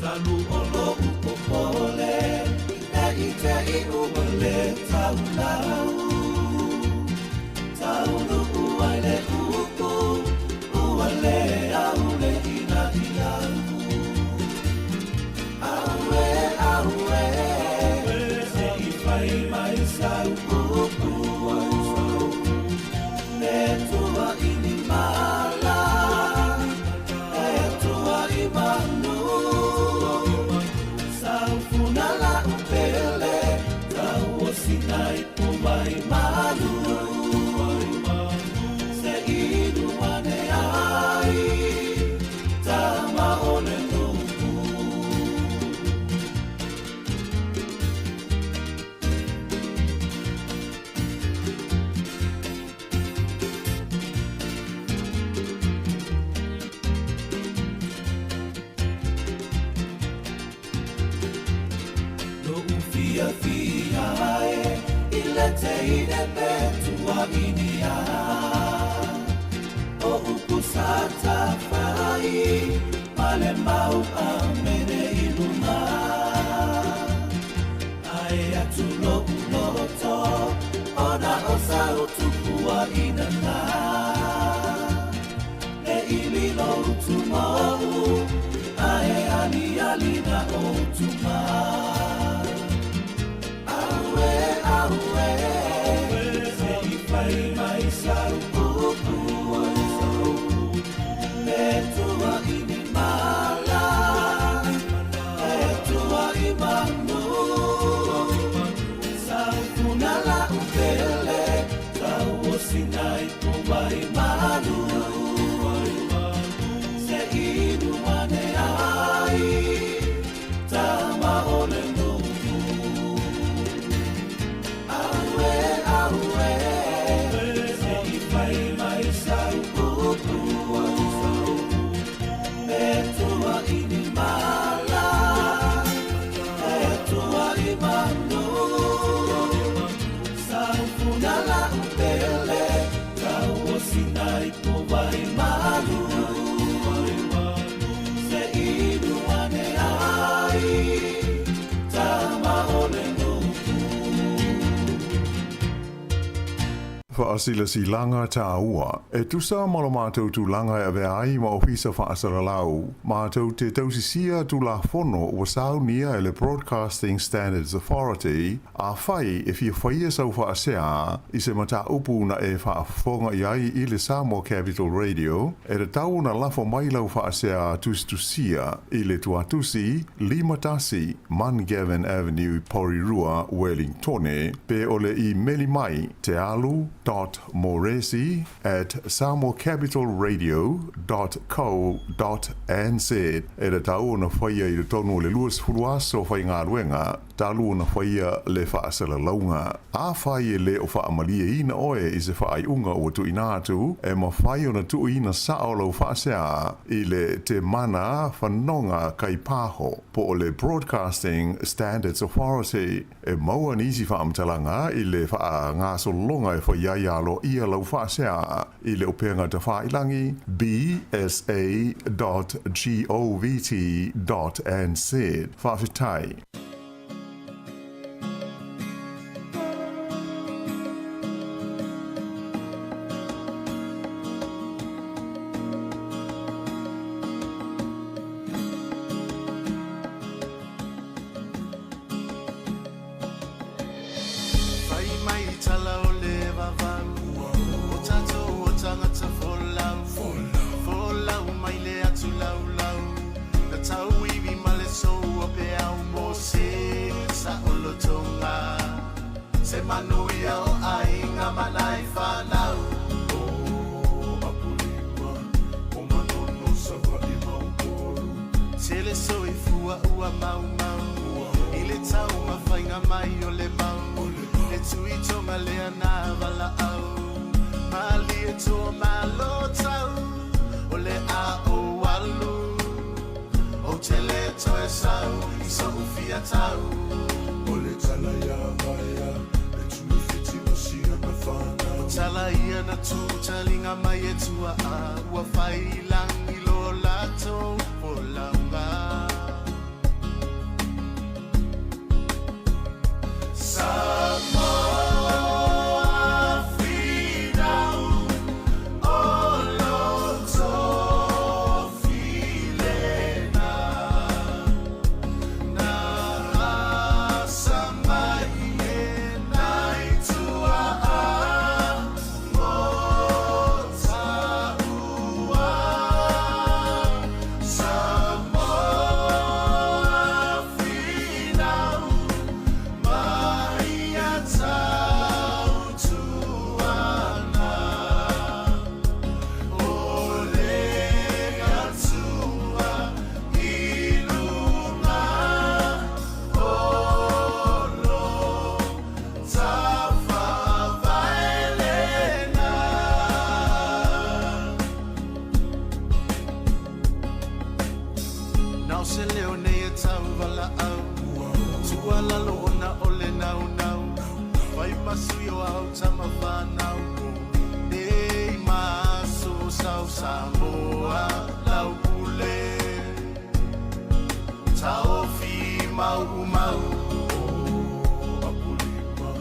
Speaker 2: Talu o lo'u popole, ne i te i ua le taulau. Taunuu ai le upu, ua le aule ina iau. Auē, auē, se i fai mai sau upu. E tua i ni mala, e tua i manu. Sau funa la'u pele, tauosina i pumai malu. Se inu ane ai, tama o le nuu. Lo'u fiafia e i le teine pe tuaʻinia O upu sa tafai ma le mau amene i luna Ae atu lo'u loto ona o sau tupuaʻina na E ili lou tumau ae aliali na o tuma. Auē, auē, se i fai mai sau upu. mai tama o le nuku.
Speaker 4: Faasilasilaga tāua. E tusa ma lo mātou tulaga e avea ai ma Ofisa Faasalalau, mātou te tausisia Tulafono ua saunia e le Broadcasting Standards Authority, afai e fia faia sau faasea i se mataupu na e faafofoga i ai i le Samoa Capital Radio, e tatau ona lafo mai lau faasea tusitusia i le tuatusi 51 Mungavin Avenue, Porirua, Wellingtone, pe o le imeli mai tealu dot moresi at samoacapitalradio dot co dot nz. E tatau ona faia i totonu o le 20 aso faigaluega talu ona faia le faasalalauga. Afai e le o faamalieina oe i se faaiuga ua tuuina atu, e mafai ona tuuina sao lau faasea i le Te Mana Whanonga Kaipaho po o le Broadcasting Standards Authority. E maua nisi faamatalaga i le faagasologa e fai ai aloaia lau faasea i le upega tafailagi bsa dot govt dot nz. Faafetai.
Speaker 2: Fai mai tala o le vavau O tatou o tagata folau Folau mai le atu laulau Na tauivi ma le sou o peau Mo se saolotoga Se manuia o aiga ma nai fanau O Apolima O Manono Savaii ma Upolu Tele soifua ua maumau I le taumafaiga mai o le mau E tuitoga lea na valaau Malie toa malo tau O le a ou alu Ou te le toe sau I so'u fia tau O le tala ia Vaea Le tuifiti ma siana whanau O tala ia na tū taliga mai e tuaa Ua fai i lagi lo latou folauga Samoa finau o lo tofilena Na asa mai e nai tuaa mo taua Samoa finau mai ia tautuana O le Atua i luga o lo tafavaelena. Nao se leo nei e tauvalaau Tualalo ona o le naunau Fai masui o au tama whanau Nei maso sau Samoa lau pule Taofi mau mau O Apolima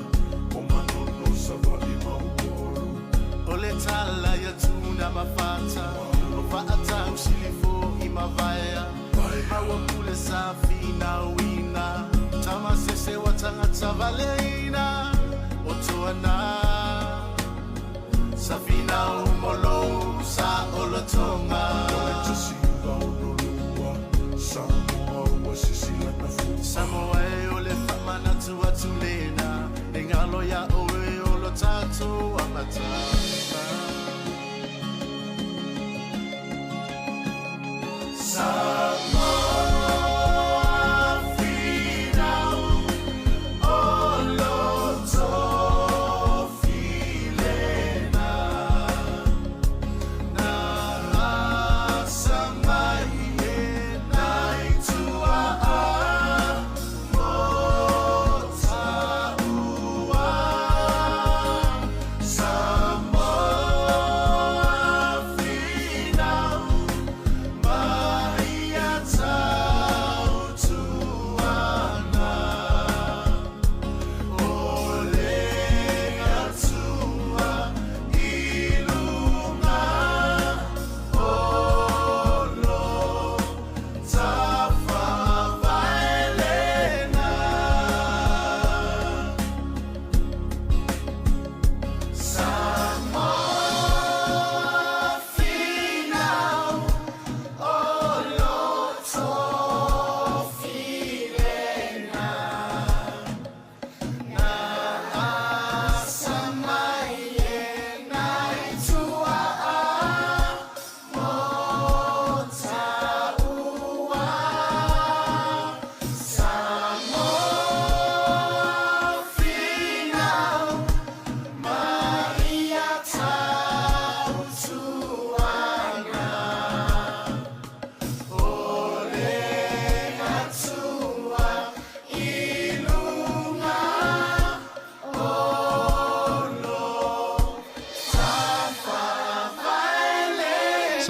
Speaker 2: O Manono Savaii ma Upolu O le tala ia tuna mafata O faatau silifo i mavaea Maua pule sa finauina Tamasese wa tagata valeina O toana Sa finau molo sa olotoga O le tasi ono lua Samoa ua sisilana fua Samoa e o le faamanatu atu lena E galo ia oe o lo tatou amataga Samoa finau o lo tofilena Na asa mai e nai tuaa mo taua Samoa.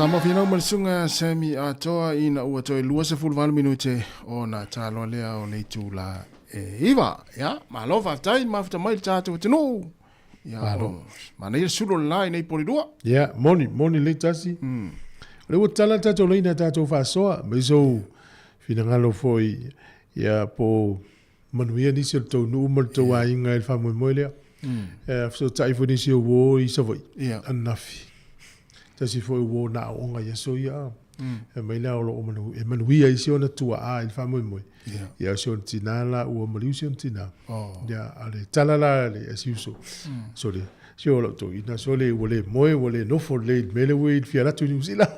Speaker 5: Samoa Finau ma le Susuga Sammy Atoa ina ua toe 28 minute ona taloa lea o le itula e 9. Ia, malo faafetai mafuta mai le tatou atunuu. Ia, Malo. Manaia le sulu o le la i nei polilua.
Speaker 1: Ia, moni, moni lelei tasi. O lea ua tatala le tatou laina tatou faasoa, ma sou finagalo foi, ia, po manuia nisi o le tou nuu ma le tou aiga i le faamoemoe lea. E fesootai foi nisi o uo i Savaii, ananafi. Tasi foi o uo na aooga i aso ia. Fai mai la o lo o manu, e manuia ai si ona tuaa i le faamoemoe. Ia, o si ona tinā la ua maliu si ona tinā. Ia, a o le tala la a le, a si uso, sole, se o lau toeaina, sole, ua le moe, ua le nofo lelei i le mea lea ua i le fia alu atu i Niu Sila.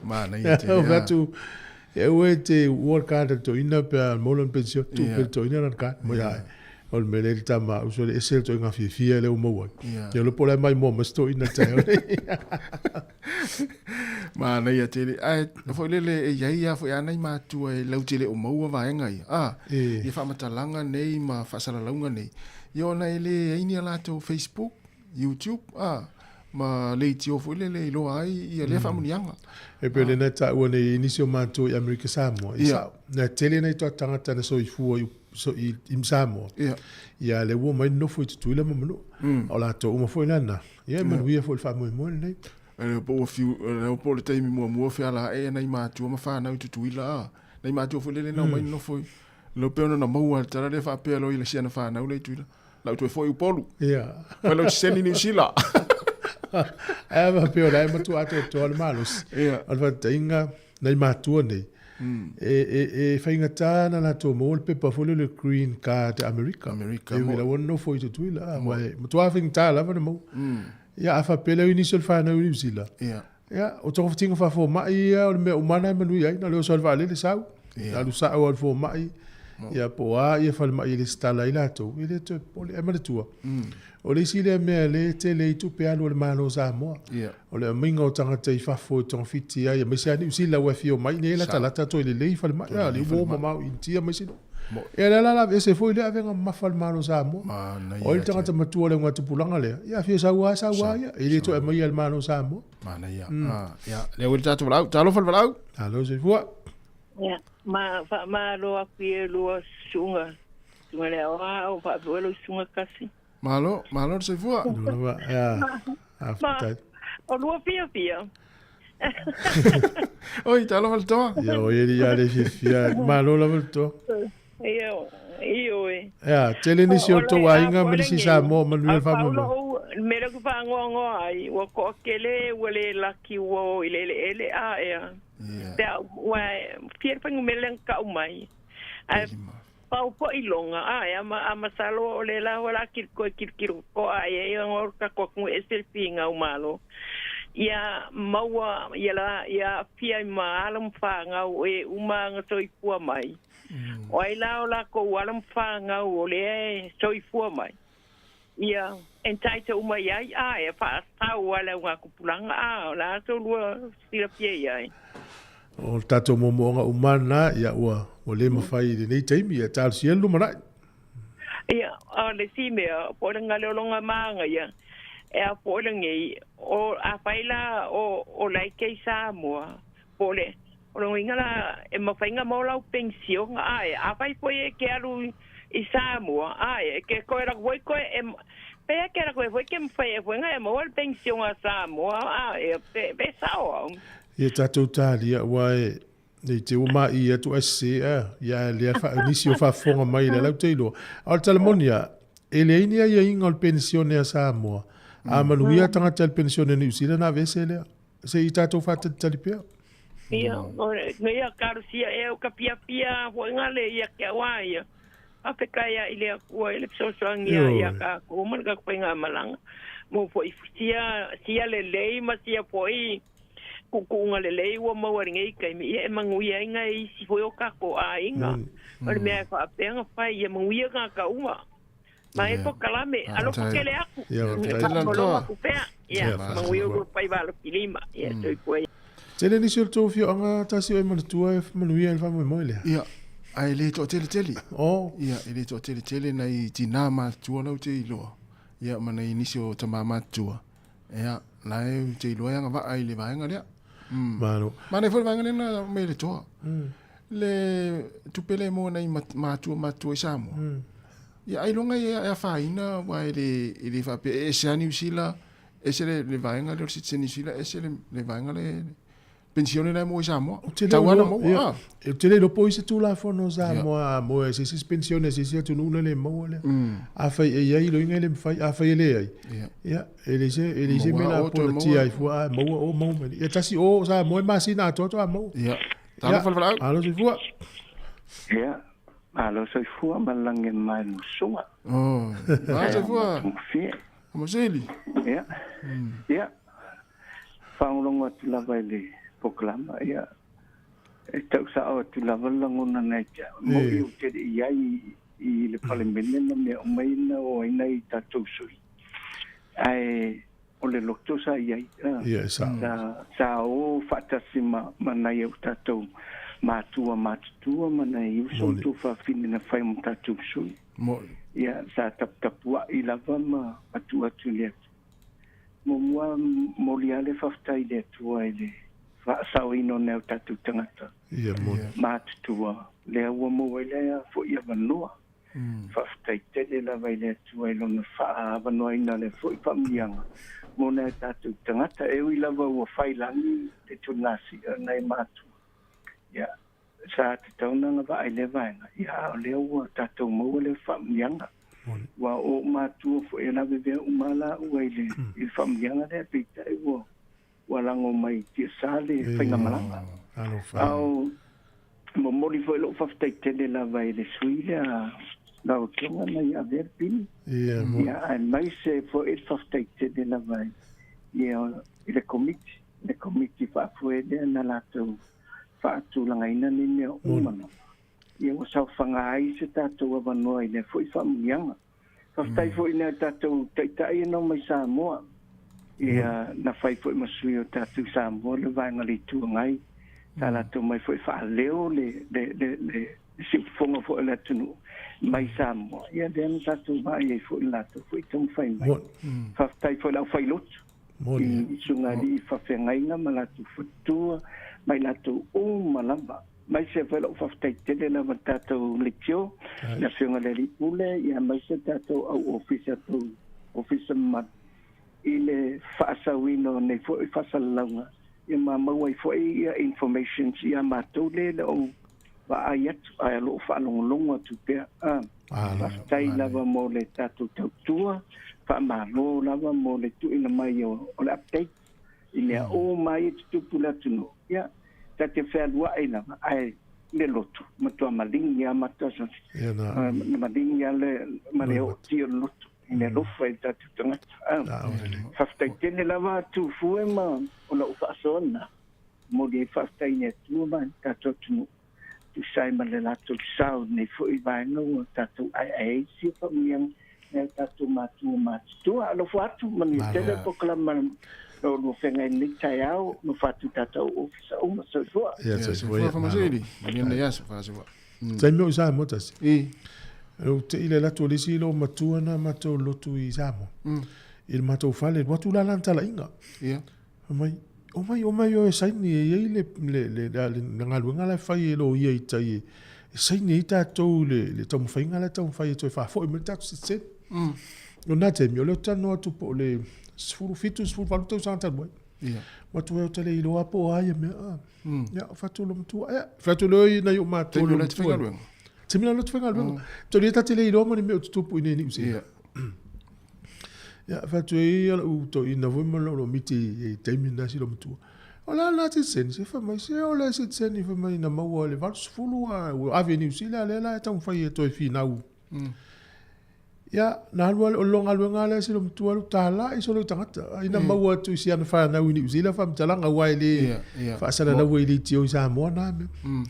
Speaker 5: Manaia tele
Speaker 1: lava. Fai atu, e aua e te uua le card a le toeaina pe a maua lana penisione, tuu pea i le toeaina lana card. Mai ae, o le mea lea i le tama a uso, e ese le ituaiga fiafia lea ua maua ai. Ia iloa po o le a maimoa mai si toeaina i le taeao nei.
Speaker 5: Manaia tele. Ae foi lele e i ai lava foi a nai matua e lautele o maua vaega ia. A, ia faamatalaga nei ma faasalalauga nei, ia ona e leai ni a latou Facebook, YouTube, a, ma leitio foi lele e iloa ai ia lea faamanuiaga.
Speaker 1: E pei o lena e taua nei i nisi o matou i Amerika Samoa, i sao, na tele nai toa tagata na soifua i so i, i Samoa. Ia lea ua omai nofo i Tutuila ma Manua. O latou uma foi la na. Ia e manuia foi le faamoemoe lenei.
Speaker 5: E le po ua fiu, e le po le taimi muamua feala ae nai matua ma whanau i Tutuila a. Nai matua foi lele na omai nofo i lo pe ona na maua le tala lea faapea loa i le siana whanau lea i Tutuila. Lau toe foi i Upolu. Fai lau seni Niu Sila.
Speaker 1: Ae a faapea o la e matua atoatoa le malosi. O le faataitaiga, nai matua nei, e faigata ona latou maua le pepa foi lea o le green card a Amerika.
Speaker 5: Amerika.
Speaker 1: E ui la ua nofo i Tutuila, aua e matua faigata lava ona maua. Ia, a faapea la e i ai nisi o le fanau i Niu Sila, ia, o togafitiga faafomai ia o le mea uma lava e manuia ai, na o le oso lava i le vaalele sau, alu sao lava i le fomai, ia po o a ia falemai e resitala ai latou, e le toe popole. Ae manatua, o le isi lea mea lea e tele ai tupe alu a le Malo o Samoa, o le aumaiga o tagata i fafo e togafiti ai, aemaise lava Niu Sila ua e afio mai nei e latalata toe lelei falemai, a o lea ua o mamao i Initia ma isi nuu. Ia lea la la aveese foi lea avega mamafa a le Malo o Samoa. O ai le tagata matua o le augatupulaga lea, ia fia sau lava sau lava ia, e le toe aumaia e le Malo o Samoa.
Speaker 5: Manaia. Ia, lea ua i le tatou valaau. Talofa le valaau.
Speaker 1: Talofa soifua.
Speaker 6: Ia, ma faamalo atu i elua susuga, susuga le aoao, faapea lau susuga Kasi.
Speaker 5: Malo, malo le soifua.
Speaker 1: Lava, ia, faafetai.
Speaker 6: O lua fiafia.
Speaker 5: Oi, talofa le toa.
Speaker 1: Ia, o ia ia le fiafia. Malo lava le toa.
Speaker 6: Ia, ioe.
Speaker 1: Ia, tele nisi o tou aiga ma nisi Samoa manuia le faamoemoe.
Speaker 6: Me le ku whaangoangoa ai, ua toatele, ua le laki, ua o i le eleele a ea. Pe a, ua fia le fuainumera lea na tau mai. Ae pau foi loga, a ea, a masalo o le la ua la toe tilotilo totoa i ai ona o le tatou atunuu e ese le finau malo. Ia maua, ia la, ia aafia ai ma alo ma fanau o e uma na soifua mai. O ai la o latou alo ma fanau o lea e soifua mai, ia entitle uma i ai, a e faasao lava le augatupulaga, a o le a so lua silafia i ai?
Speaker 1: O le tatou moomooga uma lena, ia ua ua le mafai i lenei taimi, ia talosia le lumanai.
Speaker 6: Ia, o le isi mea, po o le galeologa manaia, e a foi lenei, o, afai la o, o la e kei Samoa, po o le, o lona uiga la, e mafai ona maua lau penisiona, a e, afai foi e te alu i Samoa, a e, ke toe alu atu foi toe, e, pehea ke alu atu ai foi ke mafai ai foi ona e maua le penisiona a Samoa, a e, pe, pe sao au.
Speaker 1: Ia tatou talia aua e nei te ua ma'i atu ae sese a ia lea fa nisi o faafofoga mai le lau te iloa. A o le tala moni a e leai ni aiaiga o le penisione a Samoa. A manuia tagata i le penisione a Niu Sila na aveese lea. Se i tatou faatalitali pea.
Speaker 6: Ia, o ia kalosia ea o ka piapia foʻiga le ia ke au a ia. Faafetai a i le Atua i le fesoasoani ia ia kākou ma le tatou faigamalaga. Mo foʻi sia sia lelei ma sia foʻi tuutuuga lelei ua maua i lenei taimi, ia e manuia ai nai isi foi o kākou aiga. O le mea e faapea ona fai, ia manuia tagata uma. Ma e polokalame, alofa tele atu. Faamalo atu pea. Ia, manuia lua faiva alofilima. Ia, soifua ia.
Speaker 1: Tele nisi o le tou afioaga tasi o e manatua e manuia i le faamoemoe lea.
Speaker 5: Ia, ae le toateletele.
Speaker 1: Oh.
Speaker 5: Ia, e le toateletele nai tinā matutua lau te iloa. Ia, ma nai nisi o tamā matutua. Ia, la e ou te iloa e agavaa i le vaega lea.
Speaker 1: Malo.
Speaker 5: Manaia foi le vaega lea na aumai e le Toa. Le tupe lea e maua nai matua matutua i Samoa. Ia ailoga e afaina aua e le e le faapea e ese lava Niu Sila, ese le le vaega lea o le citizen Niu Sila, ese le le vaega lea penisione la e maua i Samoa.
Speaker 1: Ou te le
Speaker 5: Tau lava ona
Speaker 1: iloa,
Speaker 5: maua.
Speaker 1: ia,
Speaker 5: Ah.
Speaker 1: ou te le iloa po o i se Tulafono o Samoa a moe ai se isi penisione a se isi atunuu na le maua lea. Afai e i ai loiga e le mafai, afai e leai, ia, e leai se, e leai se mea la polatia ai fua, a maua o maua mai. Ia tasi o Samoa e masina atoa faatoa maua.
Speaker 5: Ia. Talofa le valaau.
Speaker 1: Alo soifua.
Speaker 7: Ia, malo soifua ma le lagi e mae musuga.
Speaker 5: Oh, malo soifua.
Speaker 7: Matagofie.
Speaker 5: Amaseli.
Speaker 7: Ia. Ia. Faalogologo atu lava i le polokalama, ia, e tau sao atu lava le lagona na ia te au. E moni ou te le i ai i le Palemene ma mea uma ia na o ai nai tatou sui, ae o le loto sa i ai.
Speaker 1: Ia, e sao.
Speaker 7: Sa o faatasi ma, ma nai o tatou matua matutua ma nai uso ma tuafafine na fai ma tatou sui. Ia, sa taputapuai lava ma atu atu i le Atua. Muamua, momoli lava le faafetai i le Atua i le faasaoina o nai o tatou tagata matutua, lea ua maua ai le foi avanoa. Faafetai tele lava i le Atua i Lona faaavanoaina o lea foi faamanuiaga mo nai o tatou tagata, e ui lava ua fai lagi le tulingasia o nai matua, ia, sa tatau ona agavaa i lea vaega, ia, a o lea ua tatou maua lea faamanuiaga. Ua o ou matua foi e lavevea uma lava laua i le faamanuiaga lea, peitai ua ua lago mai i tiasa le faigamalaga. A o momoli foi lou faafetai tele lava i le sui lea lau Afioga na ia avea le pili. Ia, aemaise foi le faafetai tele lava i le Komiti, le Komiti Faafoe lea na latou faatulagaina nei mea uma lava. Ia ua saofaga ai se tatou avanoa i lea foi faamanuiaga. Faafetai foi i nai o tatou taitai e nao mai Samoa, ia na fai foi ma sui o tatou Samoa le vaega o le Itu Agai, sa latou mai foi faaleo le le le le siufofoga foi o le atunuu mai Samoa, ia lea na tatou vaai ai foi i le latou foi taumafai mai. Faafetai foi i le aufailotu i susuga alii faafeagaiga ma latou faletua ma i latou uma lava. Aemaise foi lou faafetai tele lava i le tatou leitio, le Afioga i le Alii Pule, aemaise le tatou au ofisa, tou ofisa mamalu i le faasauina o nei foi faasalalauga, ia ma maua ai foi ia informations ia matou le le o vaai atu ae o lo o faalogologo atu pea. Faafetai lava mo le tatou tautua, faamalo lava mo le tuuina mai o le update i mea uma ia e tutupu i le atunuu. Ia, ta te fealuai lava, ae le lotu, matua maligi lava matou, maligi lava le, ma le ootia o le lotu i le alofa i tatou tagata. Faafetai tele lava Tufue ma o lau faasoa lena. Momoli ai faafetai i le Atua ma le tatou atunuu, tusa ai ma le latou sao i lenei foi vaega ua tatou aeae ai sia faamanuiaga nai o tatou matua matutua. Alofa atu, manuia tele le polokalama o lo o feagai nei taeao, alofa atu i tatou ofisa uma. Soifua.
Speaker 1: Ia, soifua.
Speaker 5: Soifua Famasili. Manuia lenei aso. Faasua.
Speaker 1: Taimi o i Samoa tasi. Ou te i le alu atu o le isi lou matua na matou lotu i Samoa. I le matou fale, alu atu la lana talaiga. Fai mai, Omai, omai oe e saini e i ai le, le, le, le, le galuega la e fai e loia i tai e, e saini ai tatou i le, le taumafaiga la e taumafai e toe faafoi mai le tatou sitiseni. O lena taimi, o lea ou te talanoa atu po o le 17, 18 tausaga talu ai. Ua atu ai ou te le iloa po o a ia mea. Ah. Ia, fai atu lou matua, ia, fai atu lea i nai ou matua.
Speaker 5: Taimi o la e te faigaluega.
Speaker 1: Taimi o la e te faigaluega. Tau ia ta te le iloa ma ni mea o tutupu i nei Niu Sila. Ia, fai atu ai ia lau toeaina foi ma lou miti i taimi na si lou matua. O le a lena sitiseni? Se fai mai, se o le sitiseni fai mai na maua i le 80 a ua ave i Niu Sila lea la e taumafai e toe finau. Ia, na alu lava o le galuega lea si lou matua alu tala i solo i tagata. Ai na maua atu i si ana fanau i Niu Sila faamatalaga aua e le faasalalaua i leitio i Samoa na mea.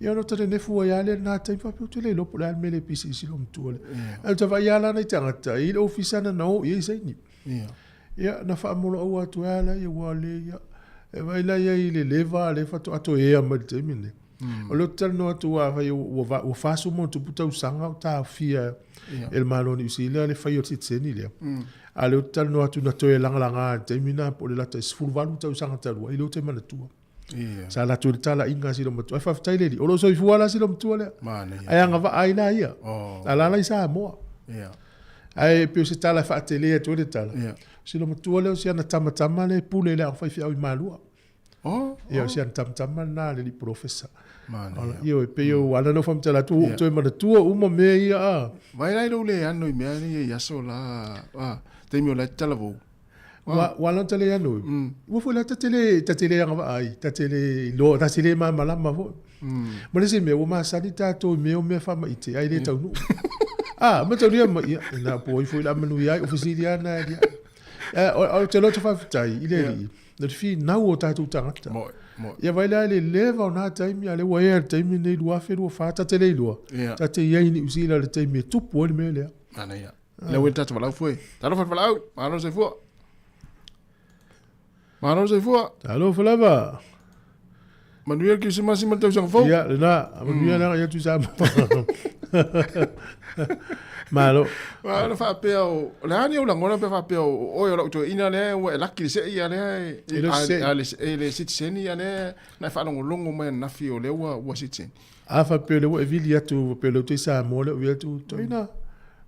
Speaker 1: Ia ona ta nenefu ai lava lea i lena taimi faapea ou te le iloa po o le a le mea le pisi i lou matua lea. Ae ou te vaai lava la nai tagata e i ai le ofisa na na o i ai saini. Ia na faamoloaua atu ai lava laia ua le ia. E vaai la i ai i le leva lea faatoa toe ea mai i le taimi lenei. O lea ou te talanoa atu aua afai ua 40 ma ona tupu tausaga o taofia e le Malo o Niu Sila le faia o le sitiseni lea. A o lea ou te talanoa atu na toe lagalaga i le taimi lena po o le lata i 18 tausaga talu ai, lea ou te manatua. Sa latou i le talaiga a si loomatua. Ae faafetai le Alii, o lo o soifua la si loomatua lea. Ae agavaa ai la ia. A la la i Samoa. Ae pei o se tala e faatele atu ai le tala. Si loomatua lea o si ana tamatama lea e pule i le aoga faifeau i Malua. Ia o si ana tamatama lena a le alii polofesa. Ioe, pei o ala lea o faamatala atu, ua ou toe manatua uma mea ia a.
Speaker 5: Vai la i lou le ano i mea ia i aso la, taimi o la e talavou.
Speaker 1: Ua ua ala ta le ano. Ua foi la ta te le ta te le agavaa ai, ta te le iloa, ta te le malamalama foi. Ma le isi mea, ua masani tatou i mea o mea faamaite, ae le taunuu. Ah, mataulia mai, ia, na po ai foi la manuia ai, o fesili lava na e Ou te loto faafetai i le Alii, o le finau o tatou tagata. Ia vai lea i le leva o na taimi, a o lea ua ea i le taimi lenei 2024, ta te le iloa, ta te i ai i Niu Sila i le taimi e tupu ai le mea lea.
Speaker 5: Manaia. Lea ua i le tatou valaau foi. Talofa le valaau, malo le soifua. Malo le soifua.
Speaker 1: Talofa lava.
Speaker 5: Manuia le Kerisimasi ma le tausaga fou.
Speaker 1: Ia, lena, manuia le agai atu i Samoa. Malo.
Speaker 5: Ona faapea o le a ni ou lagona pe faapea o oe o lau toeaina lea ua e laki le se'i a lea e le sitiseni a lea na e faalogologo mai ananafi o lea ua sitiseni.
Speaker 1: A faapea o lea ua e vili atu faapea o lea ou te i Samoa lea ou vili atu toeaina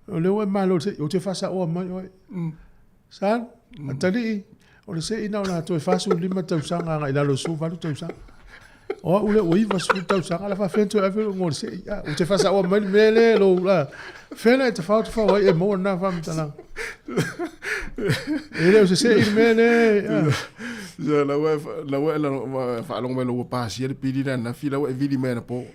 Speaker 1: o lea ua e malo i le se'i ou te faasaoa mai oe. Son, atalii, o le se'i na o latou e 45 tausaga agai i lalo i le 18 tausaga. O au lea ua 90 tausaga, la faafefea ona toe ave lou igoa o le se'i. Ah, ou te faasaoa mai le mea lea lou, ah, fea la e tafao tafao ai e maua lena faamatalaga. E le o se se'i le mea lea. Ah.
Speaker 5: So, la ua la ua la faalogo mai lou ua pasia le pili lea ananafi, la ua e vili mai anapo.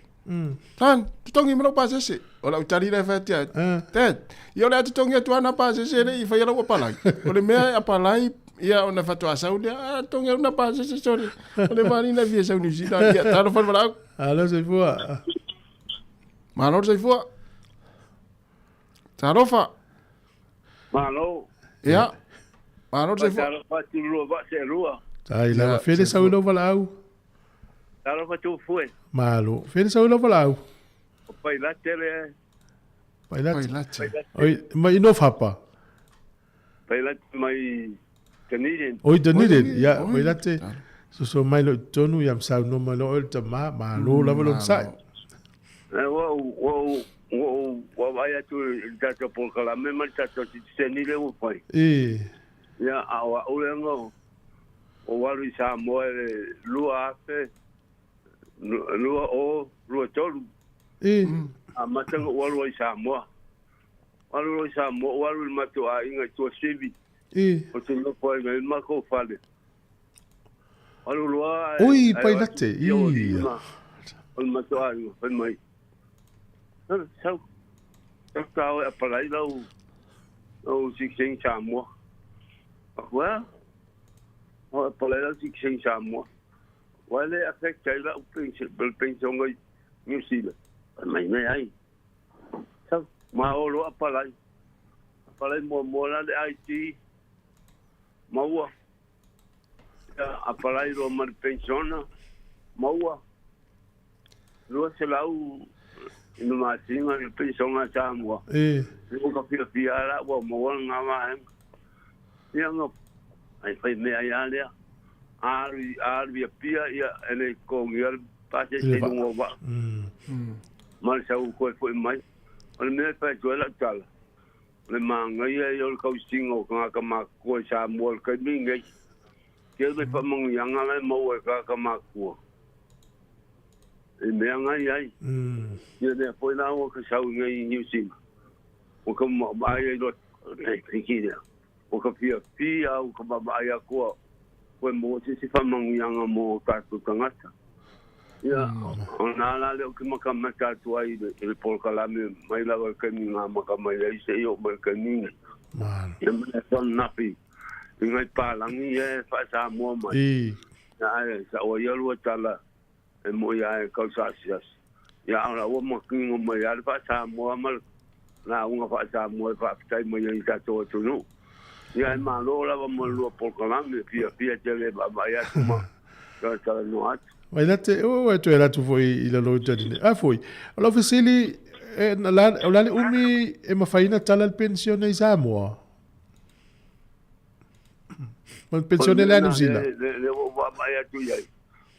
Speaker 5: Son, totogi ma lou pasese. O lau tali lea e fai atu ia, Dad, ia o le a totogi atu lava na pasese e le i faia lau apalai. O le mea e apalai, ia ona faatoa sau lea, ah, totogi atu na pasese, sorry. O le mani na fia sau New Zealand. Ia, talofa le valaau.
Speaker 1: Alo soifua.
Speaker 5: Malo le soifua. Talofa.
Speaker 8: Malo.
Speaker 5: Ia. Malo le soifua.
Speaker 8: Talofa atu lua vaa se lua.
Speaker 1: Tai lava, fele sau i lau valaau.
Speaker 8: Talofa Tufue.
Speaker 1: Malo. Fea le sau i lau valaau?
Speaker 8: O Pailate lea.
Speaker 1: Pailate. Pailate. Oi, mai i North Harbour.
Speaker 8: Pailate mai Dunedin.
Speaker 1: Oi Dunedin. Ia, Pailate. Soso mai loa i totonu, ia ma saunoa mai loa oe le tama, malo lava lona sa'i.
Speaker 8: Ua ou, ua ou, ua ou vaavaai atu i le tatou polokalame ma le tatou sitiseni lea ua fai.
Speaker 1: E.
Speaker 8: Ia, a o au lea na ou alu i Samoa i le 2000, 2023.
Speaker 1: E.
Speaker 8: Amata ona ou alu ai i Samoa. Alu loa i Samoa, ou alu i le matou aiga i Tuasivi.
Speaker 1: E.
Speaker 8: Ou te nofo ai i le matou fale. Alu loa ae.
Speaker 1: Oi, Pailate, i.
Speaker 8: O le matou aiga, fai mai. Sau, sau ta o e apalai lau, lau sitiseni Samoa. Aku, ea? O e apalai lau sitiseni Samoa. Ua le affect ai lau pension i New Zealand. Fai mai, me ai. Sau, ma o loa apalai. Apalai muamua la le ID, maua. Ia, apalai loa ma le pensiona, maua. 200 i le masina le penisiona a Samoa.
Speaker 1: E.
Speaker 8: Ua ka fiafia lava la ua maua lena vaega. Ia no, ai fai mea ai lava lea. A alu i, a alu i Apia, ia, e le totogia le pasese i luga o vaa. Ma le sau toe foi mai. O le mea e fai atu ai lau tala, o le manaia ia o le tausiga o tagata matutua i Samoa i le taimi lenei. Tele faamanuiaga la e maua e tagata matutua. I mea na i ai. Ia lea foi la ua ka sau nei i Niu Sila. Ua ka vaai ai loa, nei, hiki lea. Ua ka fiafia ua ka vaavaai atu a koe maua se isi faamanuiaga mo tatou tagata. Ia, ona la lea ou te matamata atu ai i le polokalame mai lava i le taimi na amata mai ai seia oo mai i le taimi nei. Ia ma le aso ananafi i nai palagi ia e faa-Samoa mai. Ia ae sao ai ia lua tala e moi lava e tau saasiasi. Ia a o la ua matino mai lava le faa-Samoa ma le lauga faa-Samoa e faafetai mai ai i tatou atunuu. Ia e malo lava mo le lua polokalame, fiafia tele e vaavaai atu ma talatalanoa atu.
Speaker 1: Vailate, o e toe alu atu foi i lalo i tali nei. A foi, o lau fesili, e, na la, o la le umi e mafai ona tala le penisione i Samoa? Ma le penisione lea a Niu Sila.
Speaker 8: Le, le ua vaavaai atu i ai,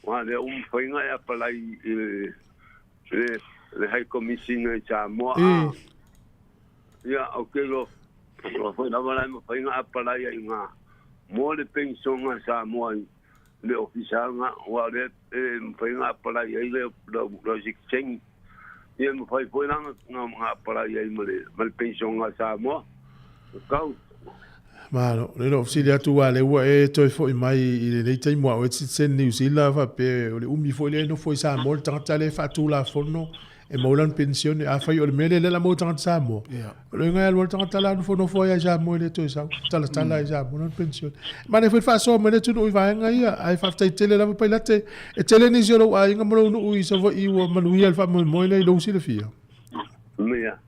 Speaker 8: aua lea ua mafai ona e apalai i le, le, le High Commission i Samoa. A, ia, ou te iloa, iloa foi lava la e mafai ona apalai ai i ina mo le penisione a Samoa i le ofisa lena, aua o lea e mafai ona apalai ai le lau sitiseni. Ia e mafai foi la ona apalai ai ma le ma le penisione a Samoa. Kau.
Speaker 1: Malo, le lou fesili atu aua lea ua e toe foi mai i lenei taimi aua o oe e te sitiseni Niu Sila faapea o le umi foi lea e nofo i Samoa le tagata lea e faatulafono e maua lana penisione. Afai o le mea lea lea o le a maua e tagata Samoa, o lona uiga e alu lava le tagata la nofonofo ai lava i Samoa e le toe sau, talatala ai i Samoa lana penisione. E manaia foi le faasoa mai le atunuu i vaega ia, ae faafetai tele lava Pailate. E tele nisi o lou aiga ma lou nuu i Savaii ua manuia i le faamoemoe lea i lou silafia.
Speaker 8: Mea.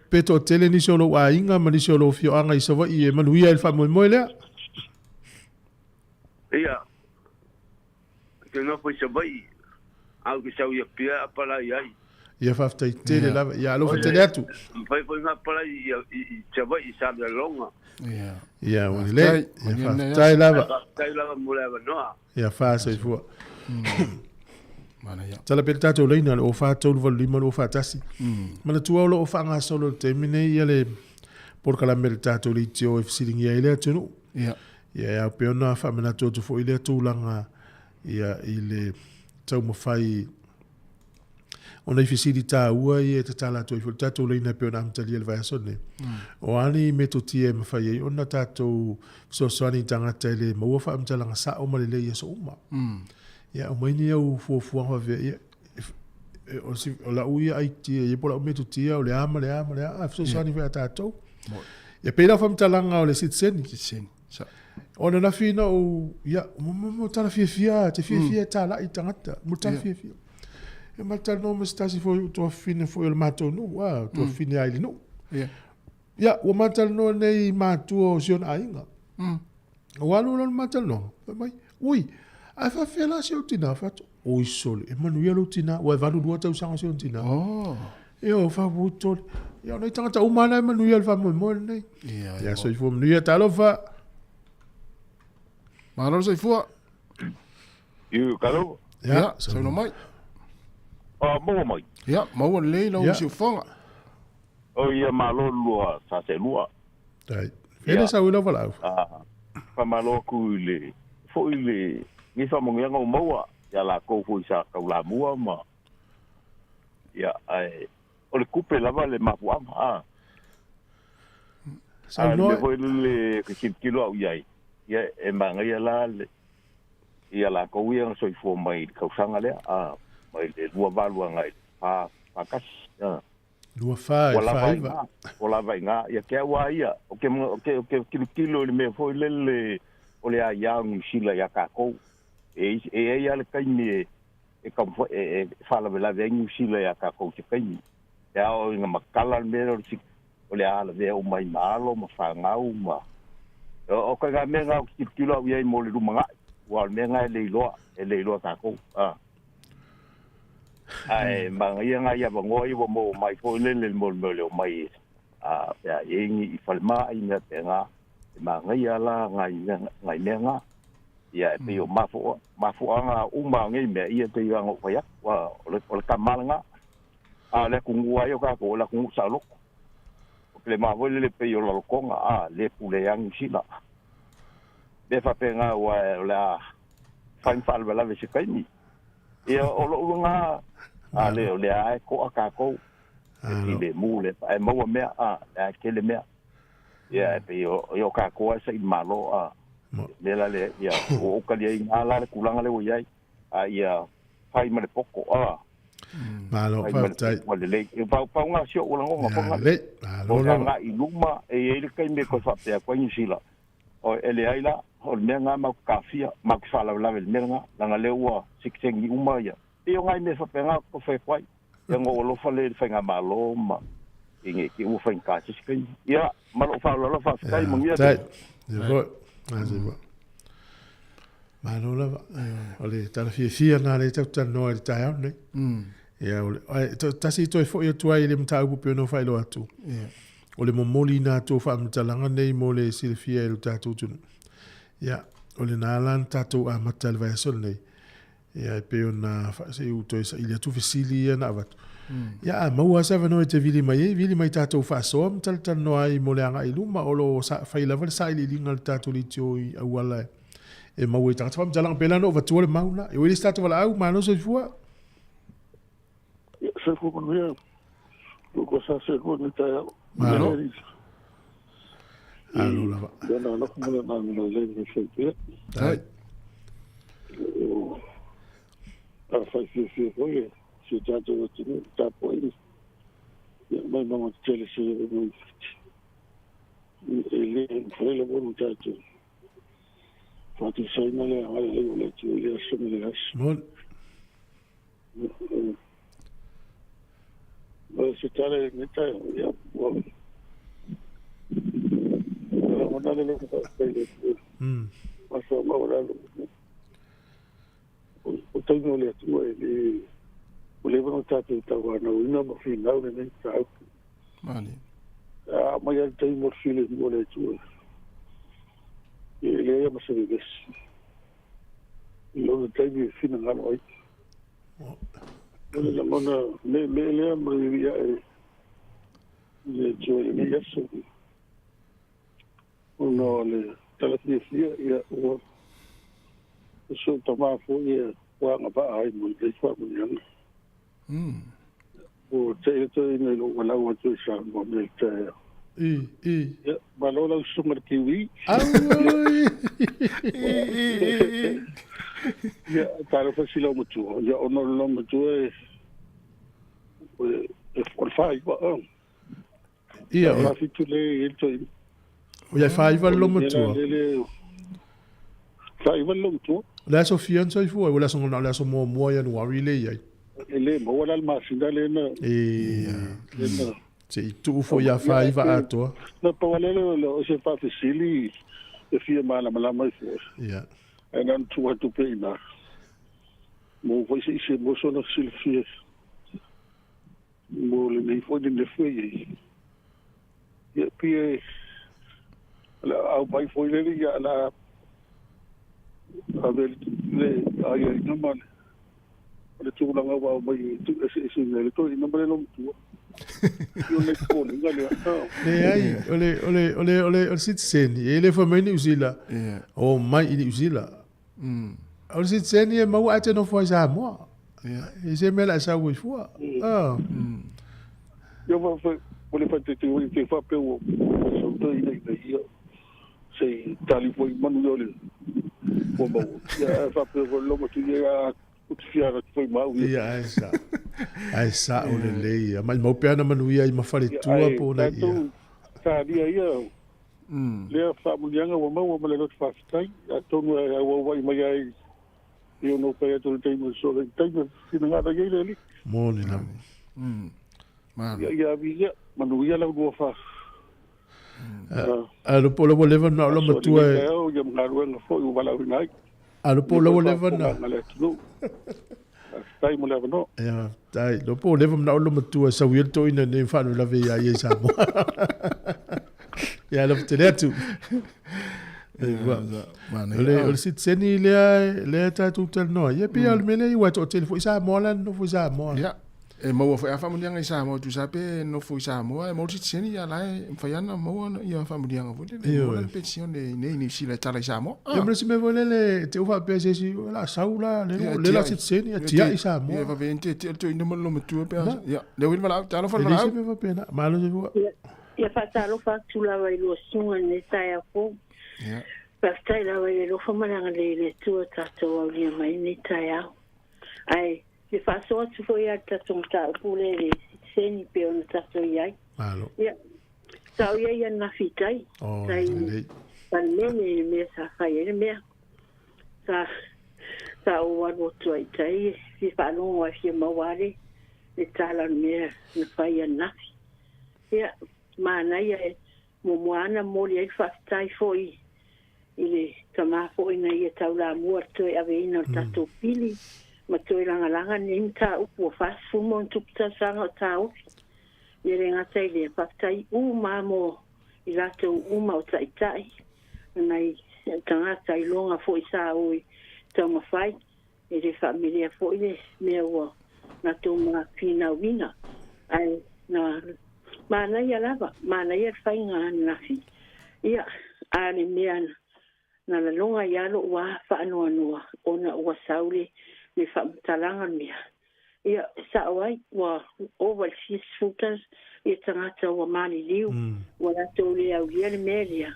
Speaker 1: Pe toatele nisi o lou aiga ma nisi o lou afioaga i Savaii e manuia ai le faamoemoe lea?
Speaker 8: Ia, ke nofo i Savaii, a ou te sau i Apia e apalai ai.
Speaker 1: Ia faafetai tele lava. Ia alofa tele atu.
Speaker 8: Mafai foi ona apalai i Savaii i Salelologa.
Speaker 1: Ia. Ia ua lelei. Ia faafetai lava.
Speaker 8: Faafetai lava mo le avanoa.
Speaker 1: Ia fa soifua. Tala pea le tatou laina le 04 385 241. Manatua o lo o faagasolo i le taimi nei ia le polokalame a le tatou leitio e fesiligia ai le atunuu.
Speaker 5: Ia.
Speaker 1: Ia e ao pea ona faamanatu atu foi lea tulaga ia i le taumafai ona i fesili taua ia e tatala atu ai foi le tatou laina e pei ona amatalia i le vaiaso lenei. O a ni metotia e mafai ai ona tatou fesoasoani i tagata e le maua faamatalaga sao ma lelei i aso uma. Ia aumai ni au fuafuaga faapea, ia, o lau ia idea ia po o lau metotia o le a ma le a ma le a, a fesoasoani foi ia tatou. Ia pei la o faamatalaga o le sitiseni.
Speaker 5: Sitiseni.
Speaker 1: O ananafi na ou, ia, mo tala fiafia, te fiafia e talai tagata, mo tala fiafia. E ma talanoa ma se tasi foi o tuafafine foi o le matou nuu, a, tuafafine lava i le nuu. Ia, ua ma talanoa nei i matua o si ona aiga. Ua alu loa le ma talanoaga, fai mai, ui, ae faafefea la si ou tina? Fai atu, oi sole, e manuia lou tina, ua e 82 tausaga si ona tina.
Speaker 5: Oh.
Speaker 1: Ia, o faapu tole. Ia, o nai tagata uma lava na e manuia i le faamoemoe lenei.
Speaker 5: Ia,
Speaker 1: ia soifua manuia, talofa.
Speaker 5: Malo le soifua.
Speaker 9: Iu, kalo.
Speaker 5: Ia, saunoa mai.
Speaker 9: Ah, maua mai.
Speaker 5: Ia, maua lelei lau siufofoga.
Speaker 9: O ia malo lua sa se lua.
Speaker 1: Tai. Fele sau i lau valaau.
Speaker 9: Ah, faamalo atu i le foi le ni faamanuiaga ua maua ia latou foi sa taulamua ma ia ae o le tupe lava le mafuaaga a. A o le mea foi lele ke tilotilo au i ai, ia e manaia la le ia latou ia na soifua mai i le tausaga lea a mai le 28 agai i le 41 a.
Speaker 1: 24 i le 49.
Speaker 9: Ua lava i ina. Ia te au lava ia, ou te, ou te, ou te tilotilo i le mea foi lele o le aia o Niu Sila iā tatou. E, e i ai lava le taimi e, e taumafai, e, e faalavelave ai Niu Sila iā tatou i se taimi. E ao ina matala le mea lea o le, o le a lavea uma ai ma alo ma fanau ma... O, o ituaiga mea na ou te tilotilo au i ai mo le lumanai, aua o le mea lena e le iloa, e le iloa e tatou. A. Ae manaia nai avanoa ia ua maua mai foi lele mo le mea o le omai a pe a i ai ni i falemai mea faapena, e manaia la nai nai mea na. Ia e pei o mafuaaga uma o nei mea, ia e pei ona ou fai atu, o le o le tama lena. A o le atunuu lava ia o tatou, o le atunuu saoloto. O le ma foi lele pei o Lalotoga, a le pule ai Niu Sila. Mea faapena aua o le a fai ma faalavelave i se taimi. Ia, o lou lena, a le, o lea lava e toa tatou, e filemu le, ae maua mea, a, lea e tele mea. Ia, e pei o, ia o tatou lava e saili malo, a, mea la lea, ia, ua ou taliaina lava la le tulaga lea ua i ai, a ia fai ma le poto, a.
Speaker 1: Malo,
Speaker 9: Fai ma le
Speaker 1: faafetai.
Speaker 9: poto ma lelei. E pau, pau lena o si ou lagona
Speaker 1: Ia,
Speaker 9: foi
Speaker 1: lelei.
Speaker 9: O
Speaker 1: Malo
Speaker 9: le
Speaker 1: lava.
Speaker 9: agai i luma, e i ai le taimi e toe faapea atu ai Niu Sila, O, e leai la, o le mea lena matou te taofia, matou te faalavelave i le mea lena, leaga lea ua sikisengi uma ia. E pei o nai mea faapena ou te tau fai atu ai. Ia ona ou alofa lea i le faigamalo ma i ne i te i ua faigata se isi taimi. Ia, ma lou faaaloalo, faafetai, manuia
Speaker 1: tele. Ia foi. Malo lava. O le tala fiafia lena lea tatou te talanoa ai i le taeao lenei. Ia, o le, ae tasi toe foi atu ai i le mataupu pei ona ou faailoa atu. O le momoli atu o faamatalaga nei mo le silafia e lo tatou atunuu. Ia, o lena la na tatou amata i le vaiaso lenei. Ia, e pei ona se i ou toe saili atu fesili ia na avatu. Ia, a maua lava se avanoa e te vili mai ai, vili mai tatou faasoa ma talatalanoa ai mo le agai i luma. O lo o fai lava le sailiiliga a le tatou leitio i auala e maua i tagata. Faamatalaga pei la ona ou avatua le mau la. E ui le se tatou valaau, malo soifua.
Speaker 12: Ia, soifua manuia. Ko sa se ko ni taeao.
Speaker 1: Malo. Alo lava.
Speaker 12: Ia na loko mo na na le ni se pia.
Speaker 1: Tai.
Speaker 12: A fai fi fi ko ye si tatou atu ta po i. Ia mai ma tele se mo. E le fai le mo tatou. Faatusaina le agalelei o le Atua i le aso ma le aso.
Speaker 1: Moni.
Speaker 12: O se tala i lenei taeao, ia, ua lagona le loto faafetai i le Atua. Masoa maualalo. O taimi o le Atua e le ua leva ona tatou tauanauina ma finau lenei mataupu.
Speaker 5: Mani.
Speaker 12: A aumai lava le taimi o le filemu o le Atua, e leai lava ma se vevesi i lona taimi e finagalo ai. O le lagona meemee lea ma le ae i le Atua i lenei aso, ona o le tala fiafia, ia, ua si ou tama foi e ua agavaa ai mo lenei faamanuiaga. Ua tei atu ina i lou valaau atu i Samoa nei i le taeao.
Speaker 1: I, i.
Speaker 12: Ia, malo lau susuga i le Kiwi.
Speaker 1: Auoi!
Speaker 12: Ia, talofa i si loomatua. Ia, ona o le loomatua e, e, o le faaiva.
Speaker 1: Ia, o.
Speaker 12: Fafitu le i le toeaina.
Speaker 1: O ia faaiva le loomatua.
Speaker 12: Faaiva le loomatua.
Speaker 1: O le aso fia na soifua ai? Ua le aso na o le aso muamua Ianuari le i ai.
Speaker 12: E le maua la le masina lea na.
Speaker 1: E. Se i tuu foi ia faaiva atoa.
Speaker 12: Na pau lava lea o se faafesili e fia malamalama ai foi.
Speaker 1: Ia.
Speaker 12: Ae na ona tuu atu pea i ina. Mo foi se i se mo sona silafia. Mo lenei foi nenefu e i ai. Ia, pei e o le a aumai foi lele, ia, o le a ave le aiaiga ma le tulaga ua aumai e tuueseeseina ai le toeaina ma le loomatua. O le popolega lea.
Speaker 1: Leai, o le, o le, o le, o le, o le sitiseni, e le fai mai Niu Sila, o mai i Niu Sila. O le sitiseni e maua ae te nofo ai Samoa. E se mea la e sau ai fua.
Speaker 12: Ia fa fa o le fa te te o te fa pe o sau te ina ina ia se i tali foi manu ia o le ua maua. Ia fa pe o loma tu ia o te fia ra foi mau
Speaker 1: ia. Ia ae sa. Ae sa o le lei. Mai mau pe ana manu ia i mafaletua po na ia.
Speaker 12: Talia ia Lea faamanuiaga ua maua ma le loto faafetai, atonu e auauai mai ai i ono pai atu le taimi o le solo i taimi e finagalo ai le Alii.
Speaker 1: Moni lava.
Speaker 12: Ia, ia viia, manuia lau lua fa.
Speaker 1: A lo po la ua leva na o la matua
Speaker 12: e. Ia ma galuega foi ua valaauina ai.
Speaker 1: A lo po la ua leva na.
Speaker 12: Faafetai mo le avanoa.
Speaker 1: Ia, faafetai. Lo po leva manao le matua e sau ia le toeaina nei faalavelave ia ia i Samoa. Ia, alofa tele atu. O le, o le sitiseni lea, lea tatou talanoa. Ia, pei o le mea lea, aua e toatele foi Samoa la e nonofo i Samoa.
Speaker 5: Ia. E maua foi a faamanuiaga i Samoa tusa pe nofo i Samoa e maua le sitiseni ia la e mafai lava ona maua ia faamanuiaga foi lele, maua la le penisione i inei i Niu Sila e tala i Samoa.
Speaker 1: Ia ma le isi mea foi lele te u faapea se isi o le a sau la le le la sitiseni ia tiai Samoa.
Speaker 5: Ia vave te te le toeaina ma le loomatua pe a ia lea ua i le valaau talofa le valaau.
Speaker 1: E le isi mea faapena malo soifua.
Speaker 22: Ia faatalofa atu lava i lua susuga i lenei taeao fou. Faafetai lava i le alofa ma le agalelei o le Atua ua tatou aulia mai ai lenei taeao. Ae fia faasoa atu foi lava i le tatou mataupu lea i le sitiseni pei ona tatou i ai.
Speaker 1: Malo.
Speaker 22: Ia, sa ou i ai ananafi i tai,
Speaker 1: Oh,
Speaker 22: tai
Speaker 1: lelei.
Speaker 22: Palemene i le mea sa fai ai le mea. Sa, sa ou alu atu ai i tai e fia faalogo ae fia maua lava le, le tala o le mea na fai ananafi. Ia, manaia e muamua lava ona momoli ai le faafetai foi i le tamā foi na ia taulamua i le toe aveina o le tatou pili ma toe lagalaga lenei mataupu ua 40 ma ona tupu tausaga o taofi. Ia le gata i lea, faafetai uma mo i latou uma o taitai ma nai tagata iloga foi sa o i taumafai. E le faamelea foi le mea ua latou finauina, ae na manaia lava, manaia le faiga ananafi. Ia, a le mea na laloga ai lava lou a faanoanoa ona ua sau le le faamatalaga o le mea. Ia, e sao ai, ua ova i le fia sefulu ia tagata ua maliliu, ua latou le aulia le mea lea.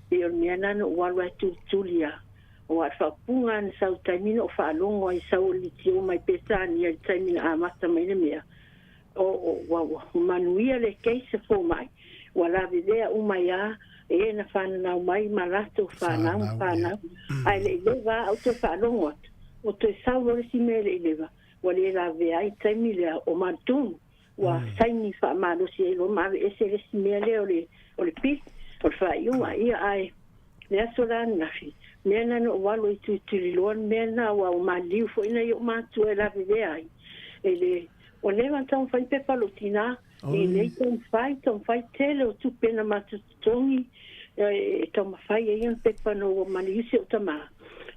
Speaker 22: Pei o le mea lena na ou alu ai tulituli lava. Aua o le faaupuga lava na sau i le taimi na ou faalogo ai, sau o le leitio mai Peretania i le taimi na amata mai le mea, o, o, ua, ua manuia le case a fomai, ua lavevea uma ai lava e na fananau mai ma latou fanau ma fanau. Ae le i leva lava ou toe faalogo atu, ua toe sau loa le isi mea e le i leva, ua le lavevea ai i le taimi lea o Muldoon, ua saini faamalosi ai loa ma aveese le isi mea lea o le, o le pili, o le faaiuga. Ia, ae le aso la ananafi, mea lena na ou alu ai tulituliloa le mea lena, aua ua maliliu foi nai ou matua e lavevea ai. E le, ua leva ona taumafai pepa a lou tinā, e lelei taumafai, taumafai tele o tupe na matou totogi e taumafai ai ana pepa ina ua maliu si ou tamā.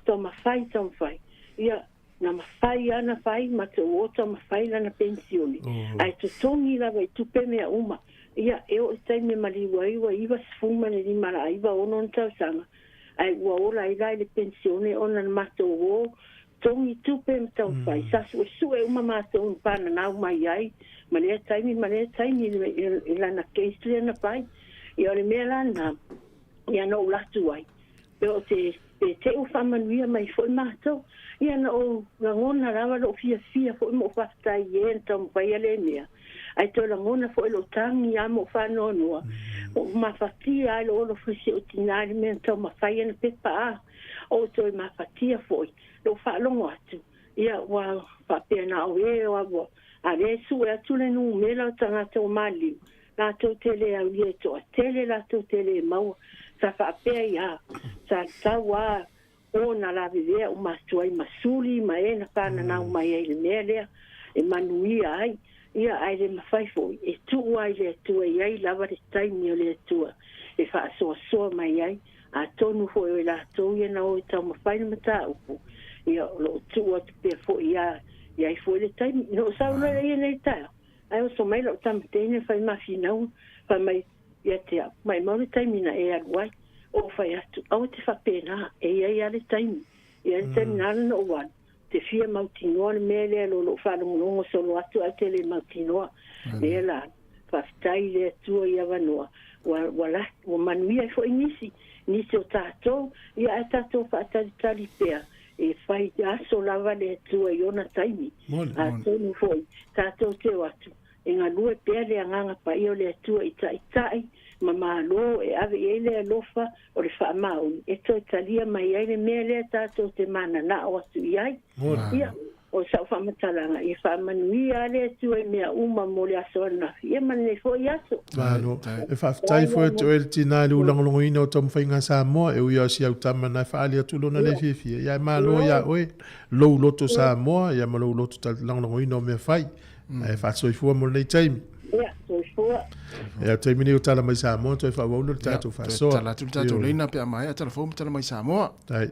Speaker 22: Taumafai, taumafai. Ia, na mafai lava ona fai ma te o taumafai lana penisione, ae totogi lava i tupe mea uma. Ia, e oo i le taimi e maliu ai ua 95 la 96 ona tausaga, ae ua ola ai la i le penisione ona na matou o togi tupe ma taumafai. Sa suesue uma matou na pananau mai ai ma lea taimi ma lea taimi i lana case lea na fai. Ia, o le mea la lena, ia na ou alu atu ai, Pe o te, pe te ua faamanuia mai foi matou. Ia na ou lagona lava lou fiafia foi ma ou faafetai i e na taumafaia lea mea. Ae toe lagona foi lou tagi lava ma ou faanoanoa, ua ou mafatia ai lou olo foi si ou tinā i le mea na taumafai ana pepa a. Ou toe mafatia foi lou faalogo atu, ia ua faapea na o e ua, a lea e sue atu le numera o tagata ua maliliu, Latou te le aulia e toatele latou te le maua. Sa faapea ai a, sa tatau a ona lavevea uma atu ai ma suli ma e na fananau mai ai i le mea lea e manuia ai. Ia, ae le mafai foi e tuu a i le Atua e i ai lava le taimi o le Atua e faasoasoa mai ai, atonu foi o i latou ia na o e taumafai le mataupu, ia, o lo o tuu atu pea foi a i ai foi le taimi. Na ou sau loa ia nei taeao, Ae oso mai lou tama teine fai ma finauga, fai mai ia te au, Maimau le taimi na e alu ai. Ou fai atu, Aua te faapena, e i ai a le taimi. E i ai le taimi na ala na ou alu, te fia mautinoa le mea lea lo lou faalogologo solo atu ae te le mautinoa. Lea la, faafetai i le Atua i avanoa, ua, ua la, ua manuia ai foi nisi, nisi o tatou, ia ae tatou faatalitali pea E fai aso lava le Atua i ona taimi. Atonu foi, tatou te o atu, e galue pea le Agaga Paia o le Atua i taitai ma malo e ave i ai le alofa o le faamaoni e toe talia mai ai le mea lea tatou te mananao atu i ai. Ia, o sau faamatalaga, ia faamanuia lava le Atua i mea uma mo le aso ananafi, ia ma lenei foi aso.
Speaker 1: Malo. E faafetai foi atu oe le tina i le ulagolagoina o taumafaiga a Samoa, e ui lava o si au tama na e faaali atu lona le fiafia, ia ae malo ia oe lou loto Samoa ia ma lou loto lagolagoina o mea fai. Ae faasoifua mo lenei taimi.
Speaker 22: Ia, soifua.
Speaker 1: Ia, o le taimi nei o tala mai Samoa, toe faaauau lea o le tatou faasoa.
Speaker 5: Toe tala atu le tatou leina pe a maea tala fou ma tala mai Samoa.
Speaker 1: Tai.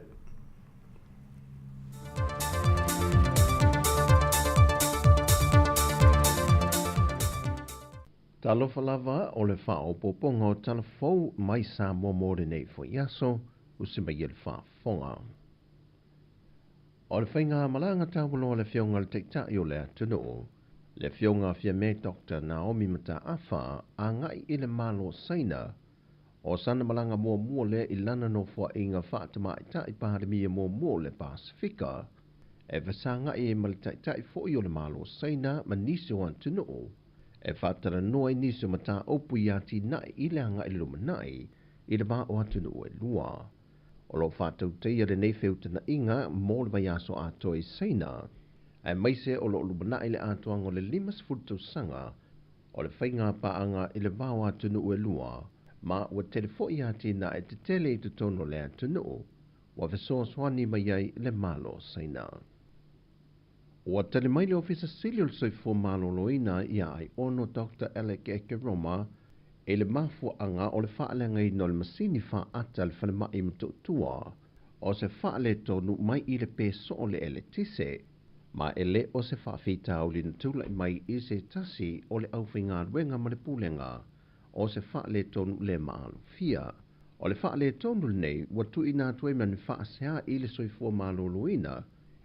Speaker 13: Talofa lava o le faaopoopoga o tala fou mai Samoa mo lenei foi aso, usi mai e le faafofoga. O le faigamalaga taualoa a le Afioga i le Taitai o le atunuu, le Afioga Fiame Doctor Naomi Mataafa agai i le Malo o Saina, o sana malaga muamua lea i lana nofoaiga faa-tamaitai Palemia muamua o le Pasefika, e fesagai ai ma le Taitai foi o le Malo o Saina ma nisi o atunuu e faatalanoa i nisi o mataupu i atinae i le agai i le lumanai i le va o atunuu e lua. O lo o faatautaia lenei feutagaiga mo le vaiaso atoa i Saina, aemaise o lo o lumanai le atoaga o le 50 tausaga o le faiga paaga i le va o atunuu e lua. Ma ua tele foi atinae tetele i totonu o le atunuu ua fesoasoani mai ai le Malo o Saina. Ua tali mai le Ofisa Sili o le Soifua Maloloina ia Aiono Doctor Alec Ekeroma i le mafuaaga o le faaleagaina o le masini faata a le falemai i Motootua o se faaletonu mai i le pe soo o le eletise ma e le o se faafitauli na tulai mai i se tasi o le aufaigaluega ma le pulega o se faaletonu le maalofia. O le faaletonu lenei ua tuuina atu ai ma ni faasea i le soifua maloloina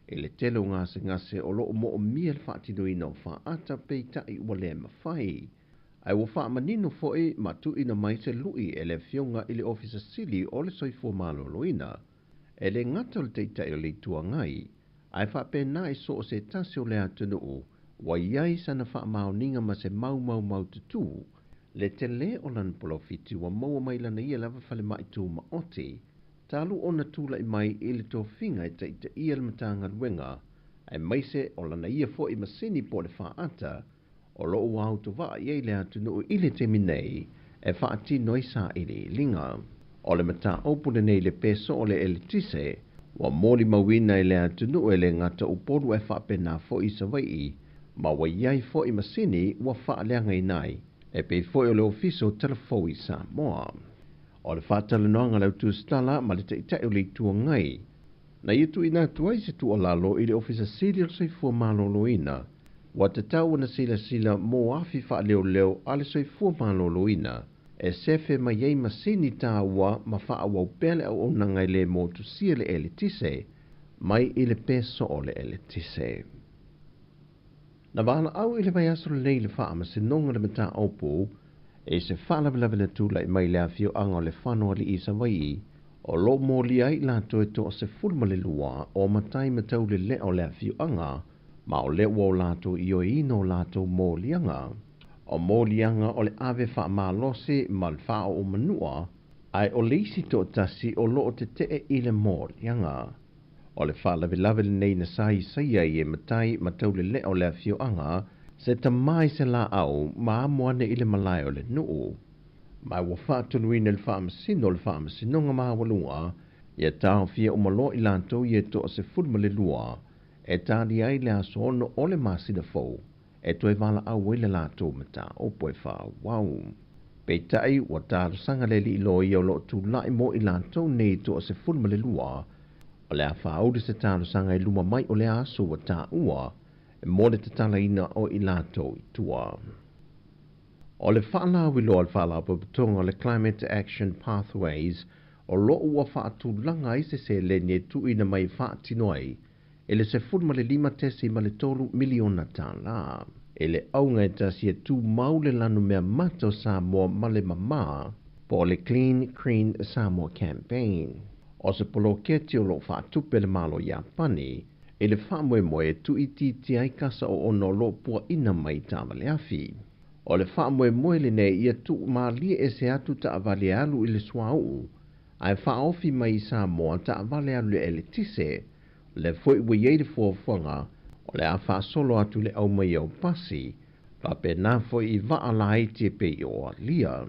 Speaker 13: i le tele o gasegase o lo o moomia le faatinoina o faata peitai ua le mafai. Ae ua faamanino foi ma tuuina mai se lui e le Afioga i le Ofisa Sili o le Soifua Maloloina, e le gata o le Taitai o le Itu Agai, ae faapena i so o se tasi o le atunuu ua i ai sana faamaoniga ma se maumau tutū le tele o lana polofiti ua maua mai lana ia lava falemai tumaoti talu ona tulai mai i le tofiga e taitaia le Matagaluega aemaise o lana ia foi masini po o le faata o lo o ua autovaa i ai le atunuu i le taimi nei e faatino ai sailiiliga. O le mataupu lenei i le peso o le eletise ua molimauina e le atunuu e le gata Upolu ae faapena foi i Savaii ma ua i ai foi masini ua faaleagaina ai e pei foi o le Ofisa o Talafou i Samoa. O le faatalanoaga a le Autusitala ma le Taitai o le Itu Agai na ia tuuina atu ai se tuualalo i le Ofisa Sili o le Soifua Maloloina ua tatau ona silasila mo afi faaleoleo a le Soifua Maloloina e sefe mai ai masini taua ma faaauau pea le auaunaga e le motusia le eletise mai i le peso o le eletise. Na valaau i le vaiaso lenei le Faamasinoga o le Mataupu i se faalavelave na tulai mai i le afioaga o Lefanoalii i Savaii, o lo o molia ai i latou e 12 o matai ma taulelea o le afioaga, ma o lea ua o latou ioeina o latou moliaga. O moliaga o le ave faamalosi ma le faaoo manua, ae o le isi toatasi o lo o tetee i le moliaga. O le faalavelave lenei na saisaia ai e matai ma taulelea o le afioaga se tama i se laau ma amo ane i le malae o le nuu. Ma ua faatonuina e le Faamasino o le Faamasinoga Maualuga ia taofia uma loa i latou ia e 12 e tali ai le aso 6 o le masina fou e toe valaau ai le latou mataupu e faaauau. Peitai, ua talosaga le alii loia o lo o tulai mo i latou nei 12, o le a faaulu se talosaga i luma mai o le aso ua taua mo le tatalaina o i latou i tua. O le faalauiloa a le Faalapotopotoga o le Climate Action Pathways o lo o ua faatulaga ai se seleni e tuuina mai e faatino ai i le $15.3 miliona tala. I le auga e tasi e tumau le lanumea mata o Samoa ma le mamā po o le Clean Green Samoa Campaign. O se poloketi o lo o faatupe e le Malo Iapani i le faamoemoe e tuuitiitia ai kasa oona o lo o puaina mai i taavaleafi. O le faamoemoe lenei ia tuumalie ese atu taavale e alu i le suauu ae faaofi mai i Samoa taavale alu i le eletise, lea foi ua i ai le fuafuaga o le a faasolo atu le aumaia o pasi, faapena foi i vaa laiti e pei o alia.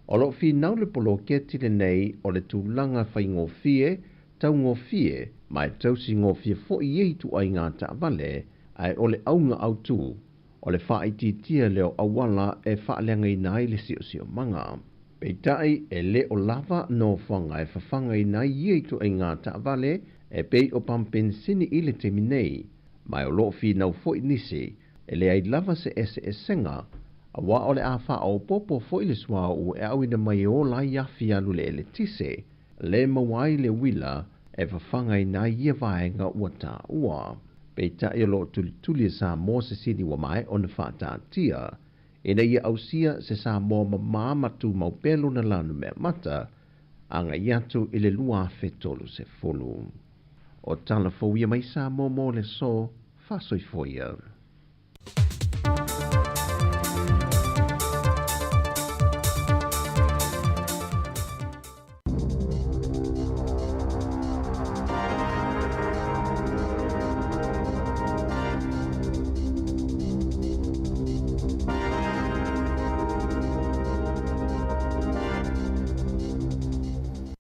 Speaker 13: O lo o finau le poloketi lenei o le tulaga faigofie, taugofie, ma e tausigofie foi ia ituaiga taavale, ae o le auga autu, o le faaitiitia lea o auala e faaleagaina ai le siosiomaga. Peitai, e le o lava nofoaga e fafagaina ai ia ituaiga taavale e pei o pampensini i le taimi nei, ma o lo o finau foi nisi, e leai lava se eseesega, aua o le a faaopoopo foi le suauu e auina mai e ola ai afi alu le eletise, le maua ai le uila e fafagaina ai ia vaega ua taua. Peitai o lo o tulituli e Samoa se sini ua maea ona faataatia, ina ia ausia se Samoa mamā ma tumau pea lona lanumeamata, agai atu i le 2030. O tala fou ia mai Samoa mo le aso, faasoifua ia.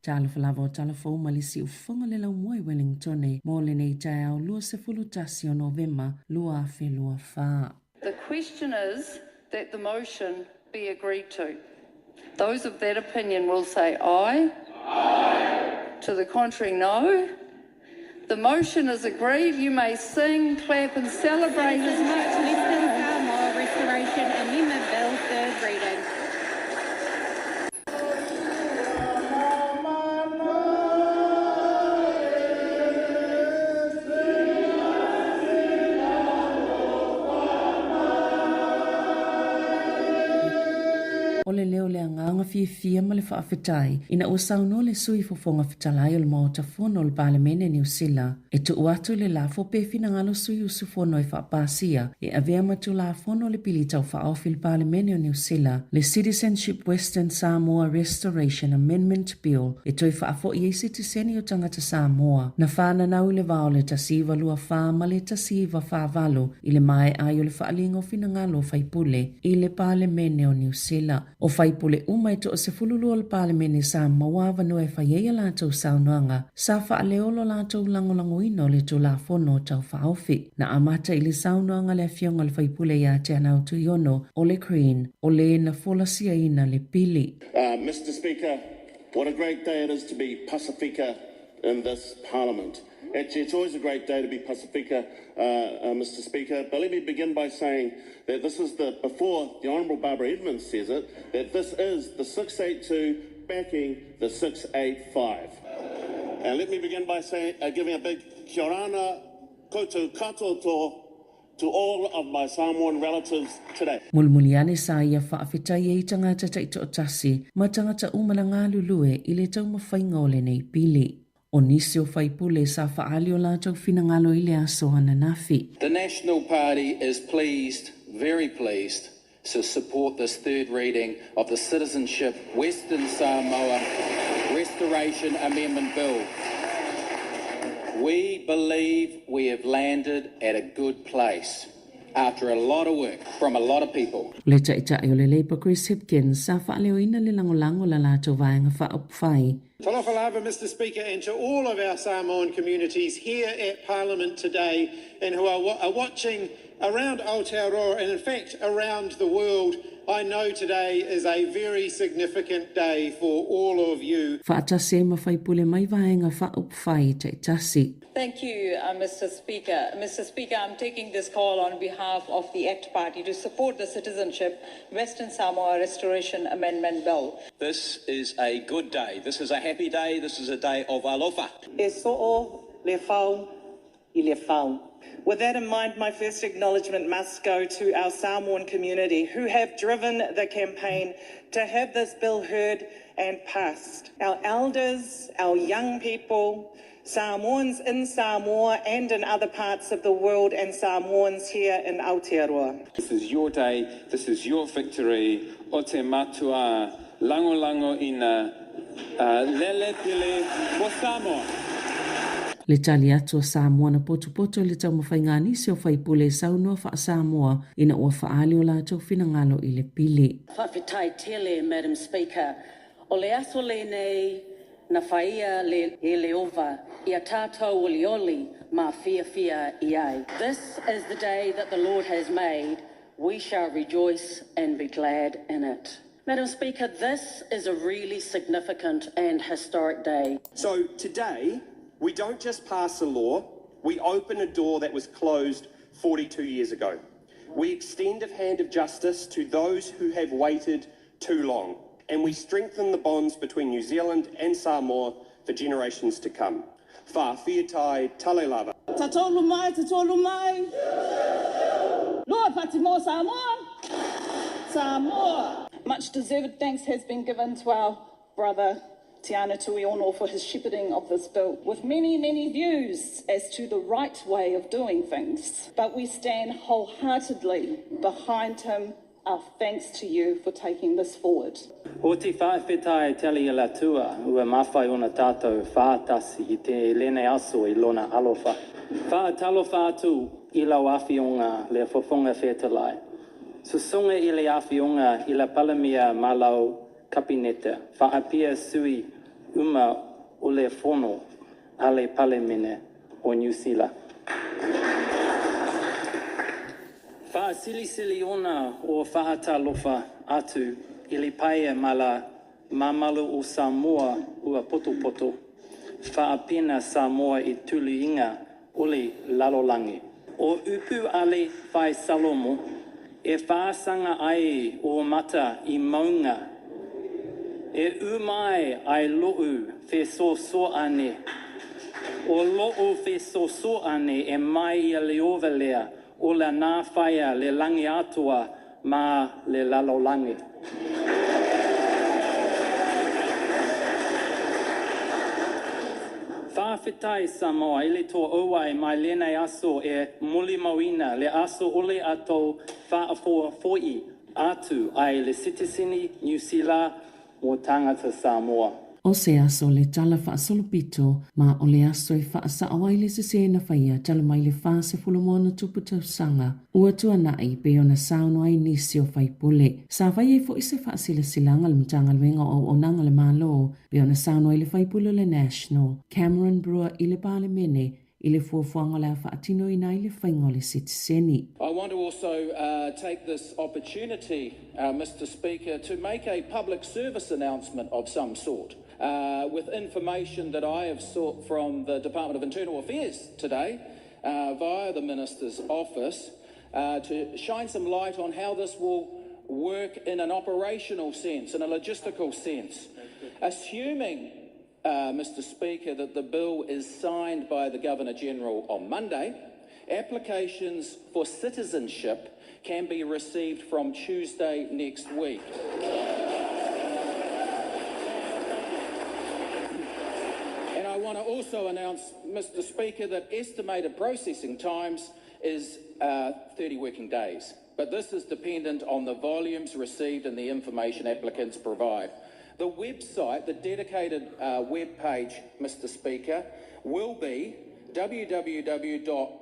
Speaker 3: Talofa lava o tala fou ma le siufofoga o le laumua i Wellingtone mo lenei taeao 21 o Novema 2024.
Speaker 14: The question is that the motion be agreed to. Those of that opinion will say aye. Aye. To the contrary, no. The motion is agreed. You may sing, clap and celebrate as much as
Speaker 15: Western Samoa Restoration Amendment Bill, third reading.
Speaker 3: O le leo o le agaga fiafia ma le faafetai ina ua saunoa le Sui Fofoga Fetalai o le Maota Fono o le Palemene Niu Sila e tuu atu le lafo pe finagalo sui usufono e faapasia e avea ma Tulafono le Pili Tau Faaofi i le Palemene o Niu Sila, le Citizenship Western Samoa Restoration Amendment Bill e toe faafoi ai sitiseni o tagata Samoa na fananau i le va o le 1924 ma le 1948 i le maea ai o le faaaliga o finagalo o faipule i le Palemene o Niu Sila. O faipule uma e toa-12 o le Palemene sa maua avanoa e fai ai a latou saunoaga, sa faaleo lo latou lagolagoina o le Tulafono Tau Faaofi. Na amata i le saunoaga a le Afioga i le Faipule ia Teanau Tuiono o le Green, o le na folasiaina le pili.
Speaker 10: Mister Speaker, what a great day it is to be Pasifika in this Parliament. Actually, it's always a great day to be Pasifika, Mr Speaker, but let me begin by saying that this is the, before the Honourable Barbara Edmonds says it, that this is the 682 backing the 685. And let me begin by saying, giving a big kia orana koutou katoa to all of my Samoan relatives today.
Speaker 3: Mulimuli ane sa ia faafetai ai tagata taitoatasi ma tagata uma na galulue i le taumafaiga o lenei pili. O nisi o faipule sa faaali o latou finagalo i le aso ananafi.
Speaker 11: The National Party is pleased, very pleased, to support this third reading of the Citizenship Western Samoa Restoration Amendment Bill. We believe we have landed at a good place after a lot of work from a lot of people.
Speaker 3: Le Taitai o le Labour Chris Hipkins sa faaleoina le lagolago o la latou Vaega Faaupufai.
Speaker 23: Talofa lava, Mr Speaker, and to all of our Samoan communities here at Parliament today and who are, are watching around Aotearoa and in fact around the world. I know today is a very significant day for all of you.
Speaker 3: Faatasi ai ma faipule mai Vaega Faaupufai taitasi.
Speaker 24: Thank you, uh, Mr. Speaker. Mr. Speaker, I'm taking this call on behalf of the ACT Party to support the Citizenship Western Samoa Restoration Amendment Bill.
Speaker 25: This is a good day. This is a happy day. This is a day of alofa.
Speaker 26: E so'o le fau i le fau. With that in mind, my first acknowledgement must go to our Samoan community who have driven the campaign to have this bill heard and passed. Our elders, our young people, Samoans in Samoa and in other parts of the world, and Samoans here in Aotearoa.
Speaker 27: This is your day, this is your victory. O te matua langolango ina lele pele mo Samoa.
Speaker 3: Le tali atu a Samoa na potopoto i le taumafaiga a nisi o faipule e saunoa faa-Samoa ina ua faaali o latou finagalo i le pili.
Speaker 17: Faafetai tele Madam Speaker. O le aso lenei na faia le Ieova ia tatou olioli ma fiafia i ai. This is the day that the Lord has made, we shall rejoice and be glad in it. Madam Speaker, this is a really significant and historic day.
Speaker 18: So today, we don't just pass a law, we open a door that was closed 42 years ago. We extend a hand of justice to those who have waited too long, and we strengthen the bonds between New Zealand and Samoa for generations to come. Fa'afetai tale lava.
Speaker 19: Tatolu mai, tatolu mai. Lord Fatima Samoa. Samoa.
Speaker 26: Much deserved thanks has been given to our brother Tiana Tuiono for his shepherding of this bill, with many, many views as to the right way of doing things. But we stand wholeheartedly behind him. Our thanks to you for taking this forward.
Speaker 16: O te faafetai tele i le Atua ua mafai ona tatou faatasi i te lenei aso i Lona alofa. Faatalofa atu i lau Afioga le Fofoga Fetalai. Susuga i le Afioga i le Palemia ma lau Kapineta, faapea sui uma o le Fono a le Palemene o Niu Sila. Faasilisili ona o faatalofa atu i le paia ma la mamalu o Samoa ua potopoto, faapena Samoa i tuluiga o le lalolagi. O upu a le Fai Salomo, e faasaga ai ō mata i mauga, e umai ai loʻu fesoasoani, o loʻu fesoasoani e mai ia Leova lea o la na faia le lagi atoa ma le lalolagi. Faafetai Samoa i le toauai mai lenei aso e molimauina le aso o le a tou faafoafo'i atu ai le sitiseni Niu Sila mo tagata Samoa.
Speaker 3: O se aso le tala faasolopito, ma o le aso e faasao ai le sesē na faia talu mai le 40 ma ono tupu tausaga ua tuana'i pei ona saunoa ai nisi o faipule. Sa fai ai foi se faasilasilaga a le Matagaluega o Auaunaga a le Malo pei ona saunoa ai le faipule o le National, Cameron Brewer i le Palemene i le fuafuaga o le a faatinoina ai le faiga o le sitiseni.
Speaker 11: I want to also take this opportunity, Mr Speaker, to make a public service announcement of some sort with information that I have sought from the Department of Internal Affairs today via the Minister's office to shine some light on how this will work in an operational sense, in a logistical sense. Assuming, Mr Speaker, that the bill is signed by the Governor-General on Monday, applications for citizenship can be received from Tuesday next week. And I want to also announce, Mr Speaker, that estimated processing times is 30 working days. But this is dependent on the volumes received and the information applicants provide. The website, the dedicated web page, Mr Speaker, will be www.govt.nz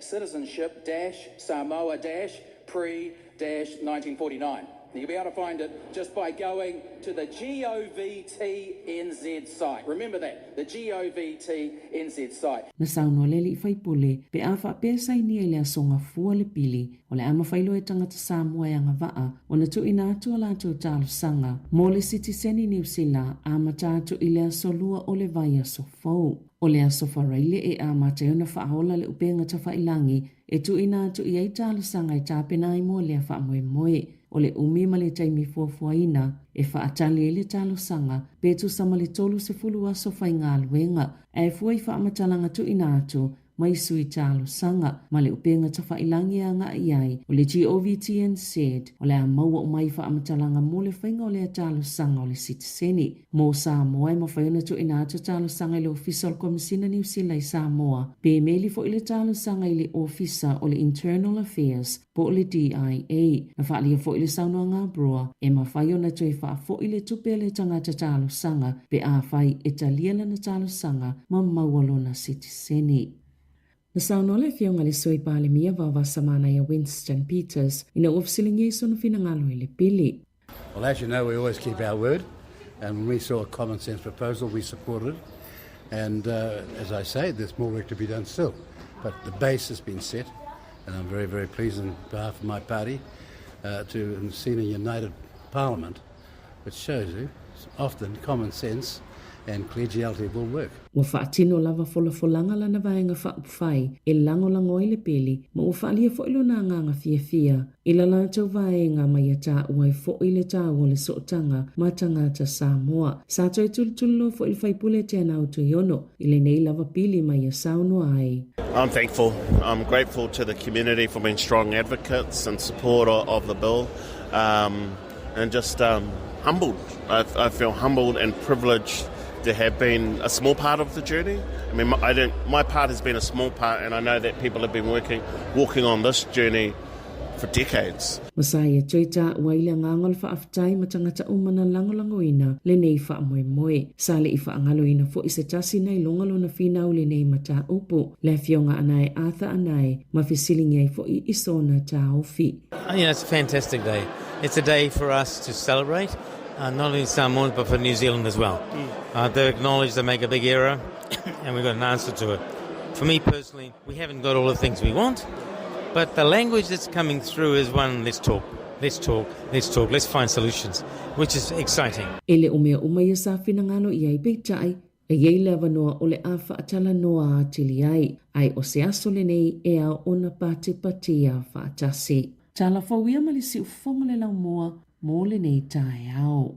Speaker 11: /citizenship-samoa-pre-1949. You'll be able to find it just by going to the GOVTNZ site. Remember that, the GOVTNZ site.
Speaker 3: Na saunoa le alii faipule, pe a faapea e sainia i le aso Gafua le pili, o le a mafai loa e tagata Samoa e agavaa ona tuuina atu a latou talosaga mo le sitiseni Niu Sila amata atu i le aso Lua o le vaiaso fou. O le aso Faraile e amata ai ona faaola le upega tafailagi e tuuina atu i ai talosaga e tapena ai mo lea faamoemoe. O le umi ma le taimi fuafuaina e faatali ai le talosaga pe tusa ma le 30 aso faigaluega ae fua i faamatalaga tuuina atu mai sui talosaga ma le upega tafailagi e agai i ai o le GOVTNZ o le a maua uma ai faamatalaga mo le faiga o lea talosaga o le sitiseni. Mo Samoa e mafai ona tuuina atu talosaga i le Ofisa o le Komesina Niu Sila i Samoa, pe meli foi le talosaga i le Ofisa o le Internal Affairs po o le DIA. Na faaalia foi le saunoaga a Brewer e mafai ona toe faafoi le tupe a le tagata talosaga pe afai e talia lana talosaga ma maua lona sitiseni. Na saunoa le Afioga i le Sui Palemia Vaovasamanaia Winston Peters ina ua fesiligia i sona finagalo i le pili.
Speaker 2: Well, as you know, we always keep our word, and when we saw a common sense proposal, we supported it. And as I say, there's more work to be done still. But the base has been set, and I'm very, very pleased on behalf of my party to have seen a united parliament, which shows you often common sense and collegiality will work.
Speaker 3: Ua faatino lava folafolaga lana Vaega Faaupufai e lagolago ai le pili ma ua faaalia foi lona agaga fiafia i la latou vaega ma ia taua ai foi le taua o le sootaga ma tagata Samoa. Sa toe tulituliloa foi le faipule Teanau Tuiono i lenei lava pili ma ia saunoa ai.
Speaker 10: I'm thankful. I'm grateful to the community for being strong advocates and support of the bill. And just humbled. I, I feel humbled and privileged to have been a small part of the journey. I mean, I don't, my part has been a small part, and I know that people have been working, walking on this journey for decades.
Speaker 3: Ma sa ia toe taua ai le agaga o le faafetai ma tagata uma na lagolagoina lenei faamoemoe. Sa le i faagaloina foi se tasi na iloga lona finau i lenei mataupu, le afioga Anae Arthur Anae, ma fesiligia ai foi i sona taofi.
Speaker 4: You know, it's a fantastic day. It's a day for us to celebrate. Uh, not only Samoans, but for New Zealand as well. Uh, they acknowledge they make a big error, and we've got an answer to it. For me personally, we haven't got all the things we want, but the language that's coming through is one, let's talk, let's talk, let's talk, let's find solutions, which is exciting.
Speaker 3: E le o mea uma ia sa finagalo i ai peitai, e i ai le avanoa o le a faatalanoa atili ai, ae o se aso lenei e ao ona patipatia faatasi. Tala fou ia ma le siufofoga le laumua mo lenei taeao.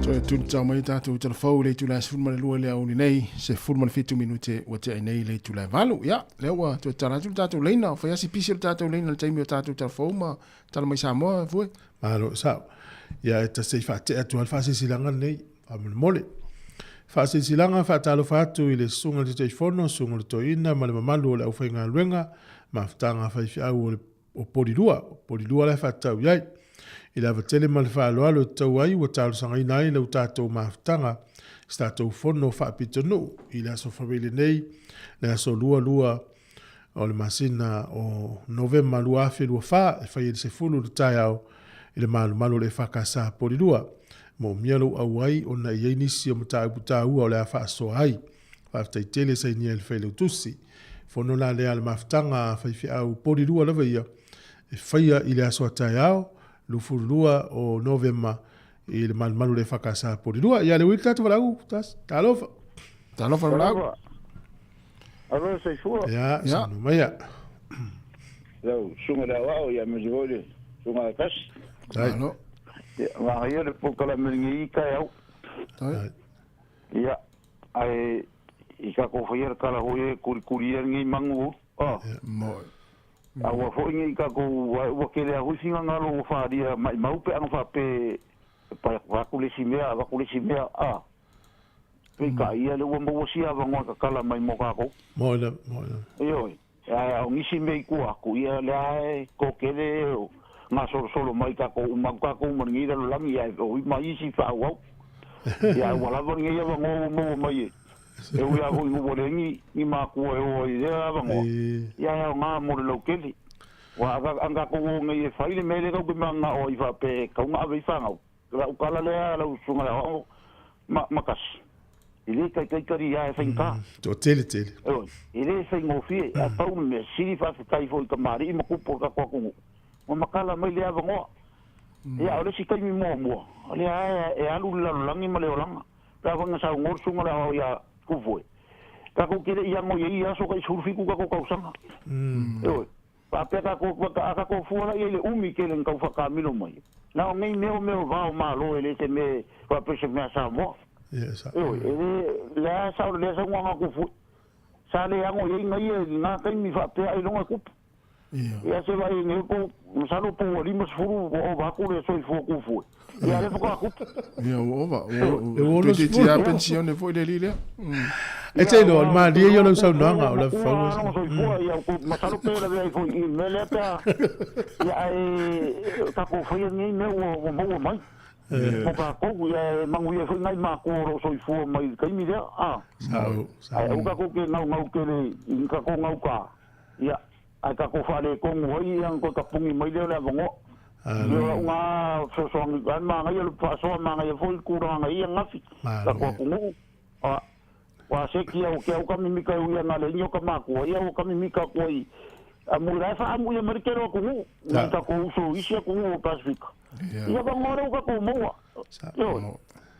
Speaker 5: Toe tulu mai tātou tala fou le itula 12 le aoauli nei, 17 minute ua tea ai nei le itula e 8. Ia, lea ua toe tatala atu le tātou leina, o fai lava si pisi o le tātou leina i le taimi o tātou tala fou ma tala mai Samoa, Fue.
Speaker 1: Malo sao. Ia e ta se i faatea atu ai le faasilasilaga lenei, faamolemole. Faasilasilaga faatalofa atu i le Susuga i le Taitaifono, Susuga i le Toeaina ma le mamalu o le aufaigaluega, mafutaga a faifeau o le o Polilua, o Polilua la e faatatau i ai. I le ava tele ma le faaaloalo e tatau ai ua talosagaina ai lau tatou mafutaga i se tatou fono faapitonuu i le aso Faveile nei, le aso 22 o le masina o Novema 2024 e fai ai le 10 i le taeao i le malumalu o le EFKS Polilua. Moomia lou auai ona e i ai nisi o mataupu taua o le a faasoa ai. Faafetai tele sainia i le Failautusi. Fono la lea a le mafutaga a faifeau Polilua lava ia e faia i le aso a taeao, 22 o Novema i le malumalu o le EFKS Polilua. Ia le ui le tatou valaau, talofa.
Speaker 5: Talofa le valaau.
Speaker 6: Alo soifua.
Speaker 1: Ia, saunoa maia.
Speaker 6: Lau susuga i le aoao ia aemaise foi le susuga a Kasi.
Speaker 1: Alo.
Speaker 6: Ia, manaia le polokalame lenei taeao. Ia, Ae i tatou faia le tala foi e kulikuli ia lenei manu o.
Speaker 5: Oh. Moe.
Speaker 6: Aua foi nei tatou ua tele a foi finagalo ua faaalia maimau pe ana faapea e avatu le isi mea avatu le isi mea a. Peitai ia lea ua maua sia avanoa e tatala mai mo tatou.
Speaker 1: Moe lava, moe lava.
Speaker 6: Ioe. Ae o nisi mea i tua atu ia lea e toatele o gasolosolo mai tatou uma atu tatou ma lenei lalolagi ae oi mai isi faaauau. Ia ae ua lava lenei avanoa ua maua mai e e ui lava foi ina ua leai ni ni matua e o ai i lea avanoa, ia ae aoga mo le lautele. Aua a tatou o nei e fai le mea lea tatou te mananao ai faapea e tatau ona ave ai fanau, Lau tala lea lau susuga i le aoao ma, ma Kasi. E le taitai taliā e faigata.
Speaker 1: Toatele tele.
Speaker 6: Ioe, e le faigofie, a pau le mea sili faafetai foi i tamalii ma tupu o le tatou atunuu, ua matala mai le avanoa. Ia, o le isi taimi muamua, o lea lava e alu le lalolagi ma le olaga. Pe a foi na saunoa le susuga i le aoao ia Tupue, tatou te le i ano i ia aso tai 17 tatou tausaga. Ioe. Faapea tatou, a tatou fua la i ai i le umi tele na tau faataamilo mai, na o nei mea o mea o va o Malo e le se mea faapea se mea a Samoa. Ioe, e le, lea sa o lea saunoaga a Tupue, sa le ano i ai na ia i lena taimi faapea ailoga e tupu. Ia se vaai nei po, masalo po ua 50 ua ova atu le soifua Tupue, ia lea faatoa tupu.
Speaker 5: Ia ua ova, ua toeitiiti lava penisione foi le alii lea.
Speaker 1: E te iloa, o le malie ia o lau saunoaga, o lau fau.
Speaker 6: Soifua, ia, masalo pe lavea ai foi i le mea lea pe a, ia, ae tatou faia lenei mea ua maua mai. Mo tatou, ia, e manuia ai foi nai matua o lo o soifua mai i le taimi lea, a. Ae aua tatou te naunau tele i ni tatou gauta, ia, ae tatou faaletonu ai, ia, ona toe tapuni mai lea o le avanoa. Ia, o lau na fesoasoani, ae manaia le faasoa, manaia foi le tulaga na i ai ananafi, tatou atunuu. A, ua seki au ke au ka mimika e ui ana le ingi o ka makua, ia ua ka mimika aku ai, a mui la e whaamu ia mari kero aku nuu, ngai ka ko uso isi aku nuu o Pasifika. Ia ka ngoa reu ka kou maua. Ioi.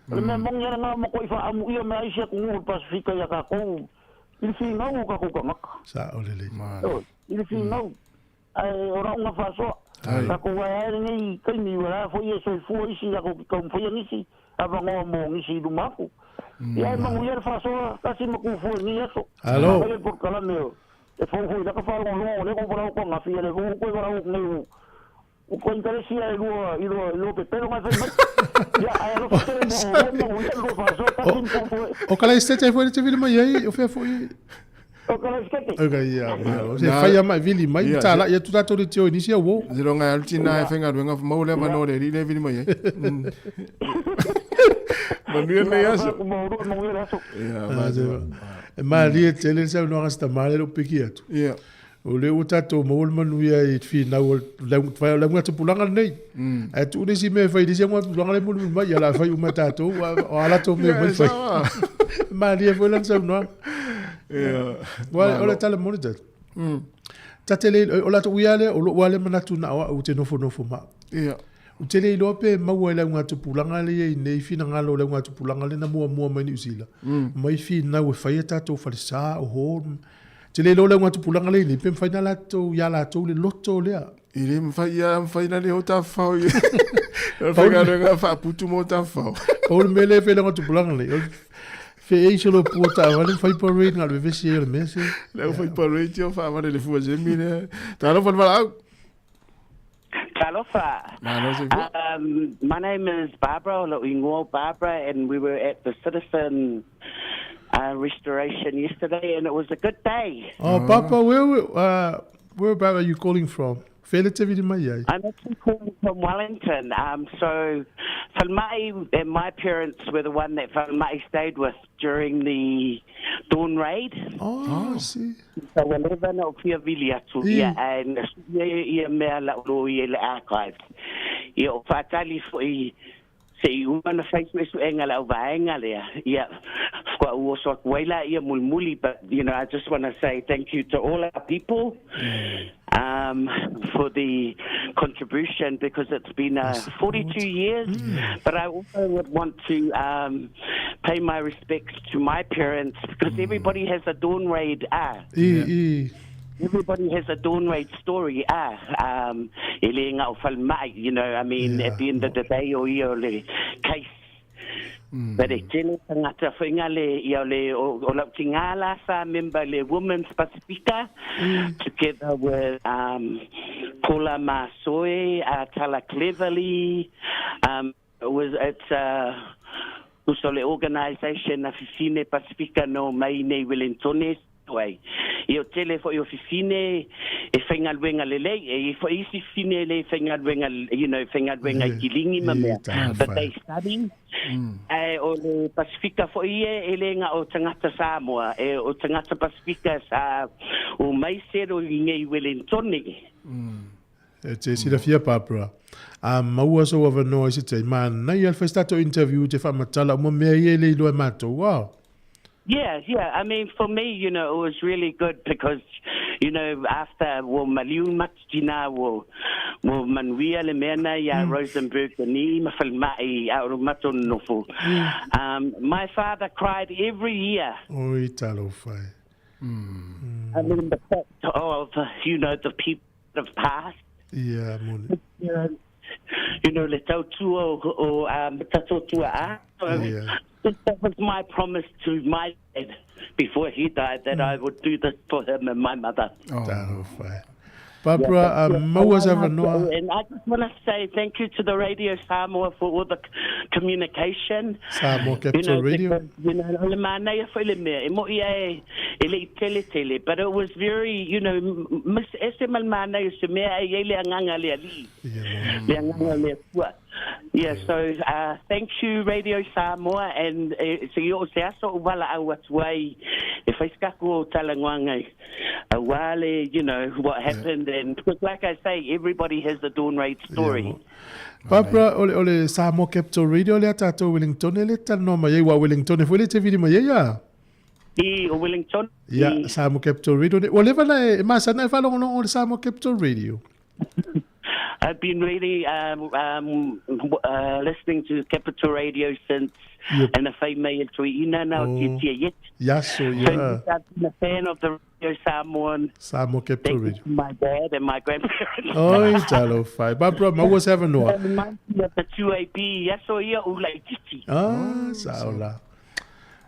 Speaker 6: O le mea moni ana ngā moko i whaamu ia mea isi aku nuu o Pasifika ia ka kou, i le whingau o ka kou kangaka.
Speaker 1: Sa o lelei.
Speaker 6: Ioi. I le whingau. Ae o rau nga whaasoa. Ka kou ae ae lenei taimi ua la foi e soifua isi a kou ki kaumawhaia nisi avangoa mo nisi i luma aku. Ia e manuia le faasoa tasi ma kufue i lenei aso.
Speaker 1: Alo.
Speaker 6: Fai le polokalame o e fou foi laka faalogologo o lea kou valaau angafi ia le vou koe valaau atu nei u u koe intalesi a e lua i lua i lua pepelo ngai fai mai. Ia ae alofa tele mo o manuia le lua faasoa tasi ma kufue.
Speaker 1: O ka laisetete foi le te vili mai ai, o fea foi.
Speaker 6: O ka laisetete.
Speaker 1: O ka ia, malo. Se fai a mai vili mai, ta la ia tu tatou le tio i nisi au o.
Speaker 5: Se longa alu tina e whainga ruenga maua lea manoa le li le vili mai ai. Manuia lenei aso.
Speaker 6: Manuia le aso.
Speaker 5: Ia,
Speaker 1: E malie tele le saunoaga a si tama lea le piki atu.
Speaker 5: Ia.
Speaker 1: O lea ua tatou maua le manuia i finau o le auga tupulaga lenei. Ae tuu le isi mea e fai i le isi auga tupulaga lea e mulimuli mai, ia o le a fai uma e tatou, o a latou mea mai fai. Malie foi lana saunoaga.
Speaker 5: Ia.
Speaker 1: O le tala moni tata. Ta te le, o la tou ia lea, o lou lava lea manatu na o au ou te nofonofo ma au.
Speaker 5: Ia.
Speaker 1: Ou te le iloa pe maua e le augatupulaga lea i ai nei finagalo o le augatupulaga lea na muamua mai Niu Sila, mai finau e fai a tatou falesa o hall. Te le iloa le augatupulaga lea i nei pe mafai na latou ia latou le loto lea.
Speaker 5: E le mafai ia mafai na le o tafafao i o le faigaluega faaputu mo tafafao.
Speaker 1: Pau le mea lea e fai le augatupulaga nei, o le feei solo pua taavale ma fai parade na o le vevesi ai o le mea se.
Speaker 5: Le au fai parade o faavale le fua semi lea. Talofa le valaau.
Speaker 7: Talofa.
Speaker 5: Malo soifua.
Speaker 7: My name is Barbara, o lou ingoa o Barbara, and we were at the Citizen Restoration yesterday, and it was a good day.
Speaker 1: Oh, Papa, where, where about are you calling from? Fea le te vili mai ai?
Speaker 7: I'm actually calling from Wellington. So, Falemai and my parents were the one that Falemai stayed with during the dawn raid.
Speaker 1: Oh, I see.
Speaker 7: So ua leva ona ou fia vili atu ia and ia ia mea lau lōia i le archives. Ia o faatali foi se i uma ona fai suesuega le au vaega lea. Ia faatoa ou oso atu ai laia mulimuli but you know I just want to say thank you to all our people um for the contribution because it's been 42 years but I also would want to um pay my respects to my parents because everybody has a dawn raid ah.
Speaker 1: I, i.
Speaker 7: Everybody has a dawn raid story ah. Um, e le nga o falemai, you know, I mean, at the end of the day, o ia o le case. But e tele tangata whainga le, ia o le, o, o lau tingā la sa member le Women's Pasifika, together with um, Paula Masoe, Tala Cleverly, um, It was, it's a, uso le organisation a Fifine Pasifika no mai nei Wellingtone ai. I o tele foi o Fifine e whaingaluenga lelei, e i foi isi Fifine le whaingaluenga, you know, whaingaluenga i kilingi ma mea. But they study. E o le Pasifika foi e, e le nga o tangata Samoa, e o tangata Pasifika sa o mai sero i ngei Wellingtone.
Speaker 1: E te silafia Barbara, a maua sou avanoa i se taimi, manaia le fai se tatou interview te faamatala uma mea ia e le iloa e matou, wow.
Speaker 7: Yeah, yeah. I mean, for me, you know, it was really good because, you know, after ua maliu matutina, ua, ua manuia le mea na iā Rosenberg ni ma falemai a o matou nonofo. My father cried every year.
Speaker 1: Oi talofa e.
Speaker 7: I mean, the fact of, you know, the people have passed.
Speaker 1: Ia, moni.
Speaker 7: You know, le tautua o, o um, tatou tua'a.
Speaker 1: Yeah.
Speaker 7: That was my promise to my dad before he died that I would do this for him and my mother.
Speaker 1: Oh. Talofa e. Barbara, maua se avanoa.
Speaker 7: And I just want to say thank you to the Radio Samoa for all the communication.
Speaker 1: Samoa Capital you know, Radio.
Speaker 7: Because, you know, o le manaia foi le mea, e moi e, e le i tele tele, but it was very, you know, mis, ese ma le manaia se mea e iai le agaga le alii, le agaga le Atua. Yeah, so thank you Radio Samoa and e, se i oo se aso o walaau atu ai e whai skaku o Talangoanga auā le, you know, what happened and because like I say, everybody has a dawn raid story.
Speaker 1: Yeah, Barbara, o le, o le Samoa Capital Radio lea tātou Wellington le talanoa mai ai, ua Wellington foi le te vili mai ai a?
Speaker 7: I o Wellington.
Speaker 1: Ia, Samoa Capital Radio. Ua leva na e, e masana e whalongolongo le Samoa Capital Radio.
Speaker 7: I've been really listening to Capital Radio since
Speaker 1: Yep.
Speaker 7: and a whai mai e tui ina na o tia tia yet.
Speaker 1: Ia, so,
Speaker 7: So
Speaker 1: ia.
Speaker 7: yes, I've been a fan of the Radio Samoan.
Speaker 1: Samoa Capital
Speaker 7: Thank you
Speaker 1: Radio.
Speaker 7: to my dad and my grandparents.
Speaker 1: Oi, talofa e. Barbara, maua se avanoa.
Speaker 7: Reminds me of the 2AB, ia so ia o laititi.
Speaker 1: Ah, sao la.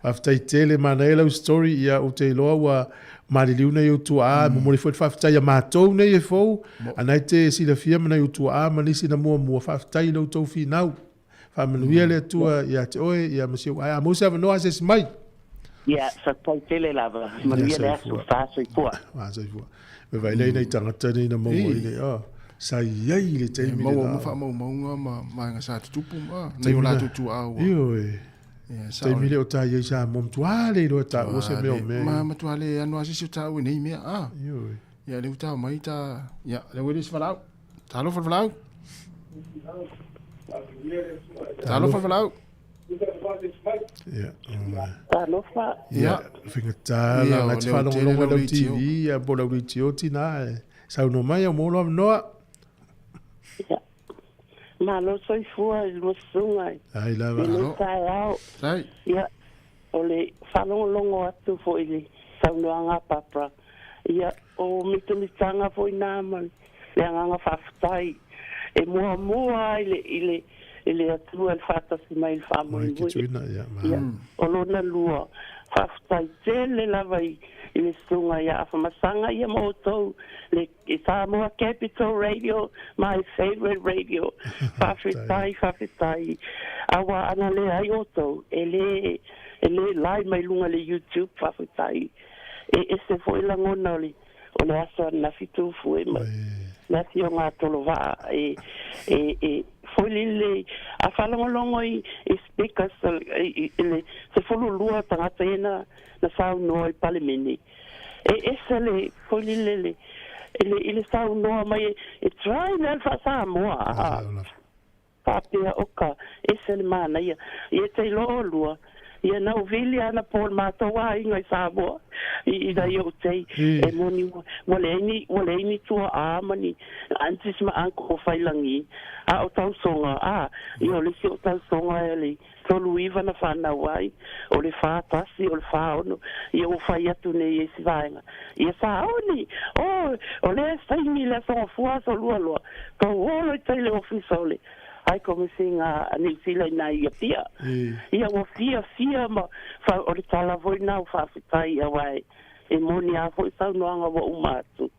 Speaker 1: Faafetai tele manaia lau story ia ou te iloa ua maliliu nei ou tuaa mm. Momoli foi le faafetai a matou nei e fou anai te silafia ma nai ou tuaa ma nisi na muamua faafetai i lo outou finau. Faamanuia le Atua ia te oe ia ma si ou ae a mau se avanoa se isi mai.
Speaker 7: Ia, faafetai tele lava. Manuia le aso, fasoifua.
Speaker 1: Fasoifua. Me vaai lea i nai tagata nei na maua i le, oh, sa i ai le taimi
Speaker 5: lena. Maua uma faamaumauga ma vaega sa tutupu ma nai o latou tuaa ua.
Speaker 1: Ioe. Taimi le o tā iei sa mo matua le iloa taua se mea o mea.
Speaker 5: Ma matua le anu a sisi o tāua i nei mea. Ah. Ia le utao mai tā, ia, le ue le isi valaau. Talofa le valaau. Talofa le valaau.
Speaker 1: Ia.
Speaker 7: Talofa.
Speaker 1: Ia, fingatā la ngai te whalongolongo lau TV, ia po lau radio tina e. Saunoa mai au mo loa noa.
Speaker 7: Ia. Malo soifua i lua susuga i.
Speaker 1: Ai lava.
Speaker 7: I lenei taeao.
Speaker 5: Sai.
Speaker 7: Ia, o le faalogologo atu foi i le saunoaga a Barbara, ia, o mitamitaga foi na ma le agaga faafetai e muamua i le, i le, i le Atua i le faatasi mai i le faamoemoe. Ia, o lona lua, faafetai tele lava i, i le susuga ia Afamasaga ia ma outou le Samoa Capital Radio, my favourite radio. Faafetai, faafetai. Aua ana leai outou, e le, e le live mai luga i le YouTube, faafetai. E ese foi lagona o le, o le aso ananafi Tufue ma le afioga a Tolovaa e, e, e foi lelei a faalogologo i, i speakers i, i le 12 tagata ia na, na saunoa i Palemene. E ese le foi lele le, i le, i le saunoa mai e, e try mea le faa-Samoa, a, faapea oka, ese le manaia. Ia te iloa olua, ia na ou vili ana po le matou aiga i Samoa i i nai ou tei, e moni ua, ua leai ni, ua leai ni tuaa ma ni aunties ma uncle o Failagi, a o tausoga, a, ia o le isi o tausoga e le 39 na fanau ai, o le 41, o le 46, ia ua fai atu nei e isi vaega, ia saoni, oh, o lea e saini le Aso Gafua aso lua loa, tou o loa i tai le ofisa o le High Commission a Niu Sila ina i Apia. Ia ua fiafia ma fa, o le tala foi na o faafetai aua e, e moni a foi saunoaga ua uma atu.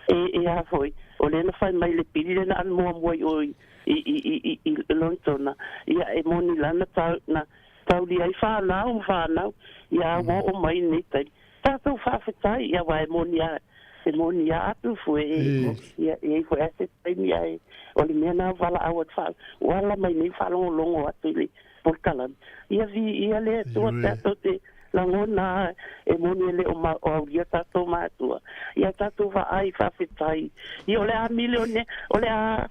Speaker 7: E, e a foi, o lea na fai mai le pili lea na alu muamua i o i, i, i, i, i, i Lonetona, ia e moni la na tau, na taulia ai whanau ma whanau, ia ua oo mai lenei taimi. Tatou faafetai, ia aua e moni a, e moni a atu fue, e, ia, e i foi a se taimi ae, o le mea na valaau atu wha, ua ala mai nei whaalogologo atu i le polokalame. Ia vi, ia le Atua tatou te lagona e moni e le o ma, o aulia tatou matua. Ia tatou vaai faafetai. Ia o le a milionea, o le a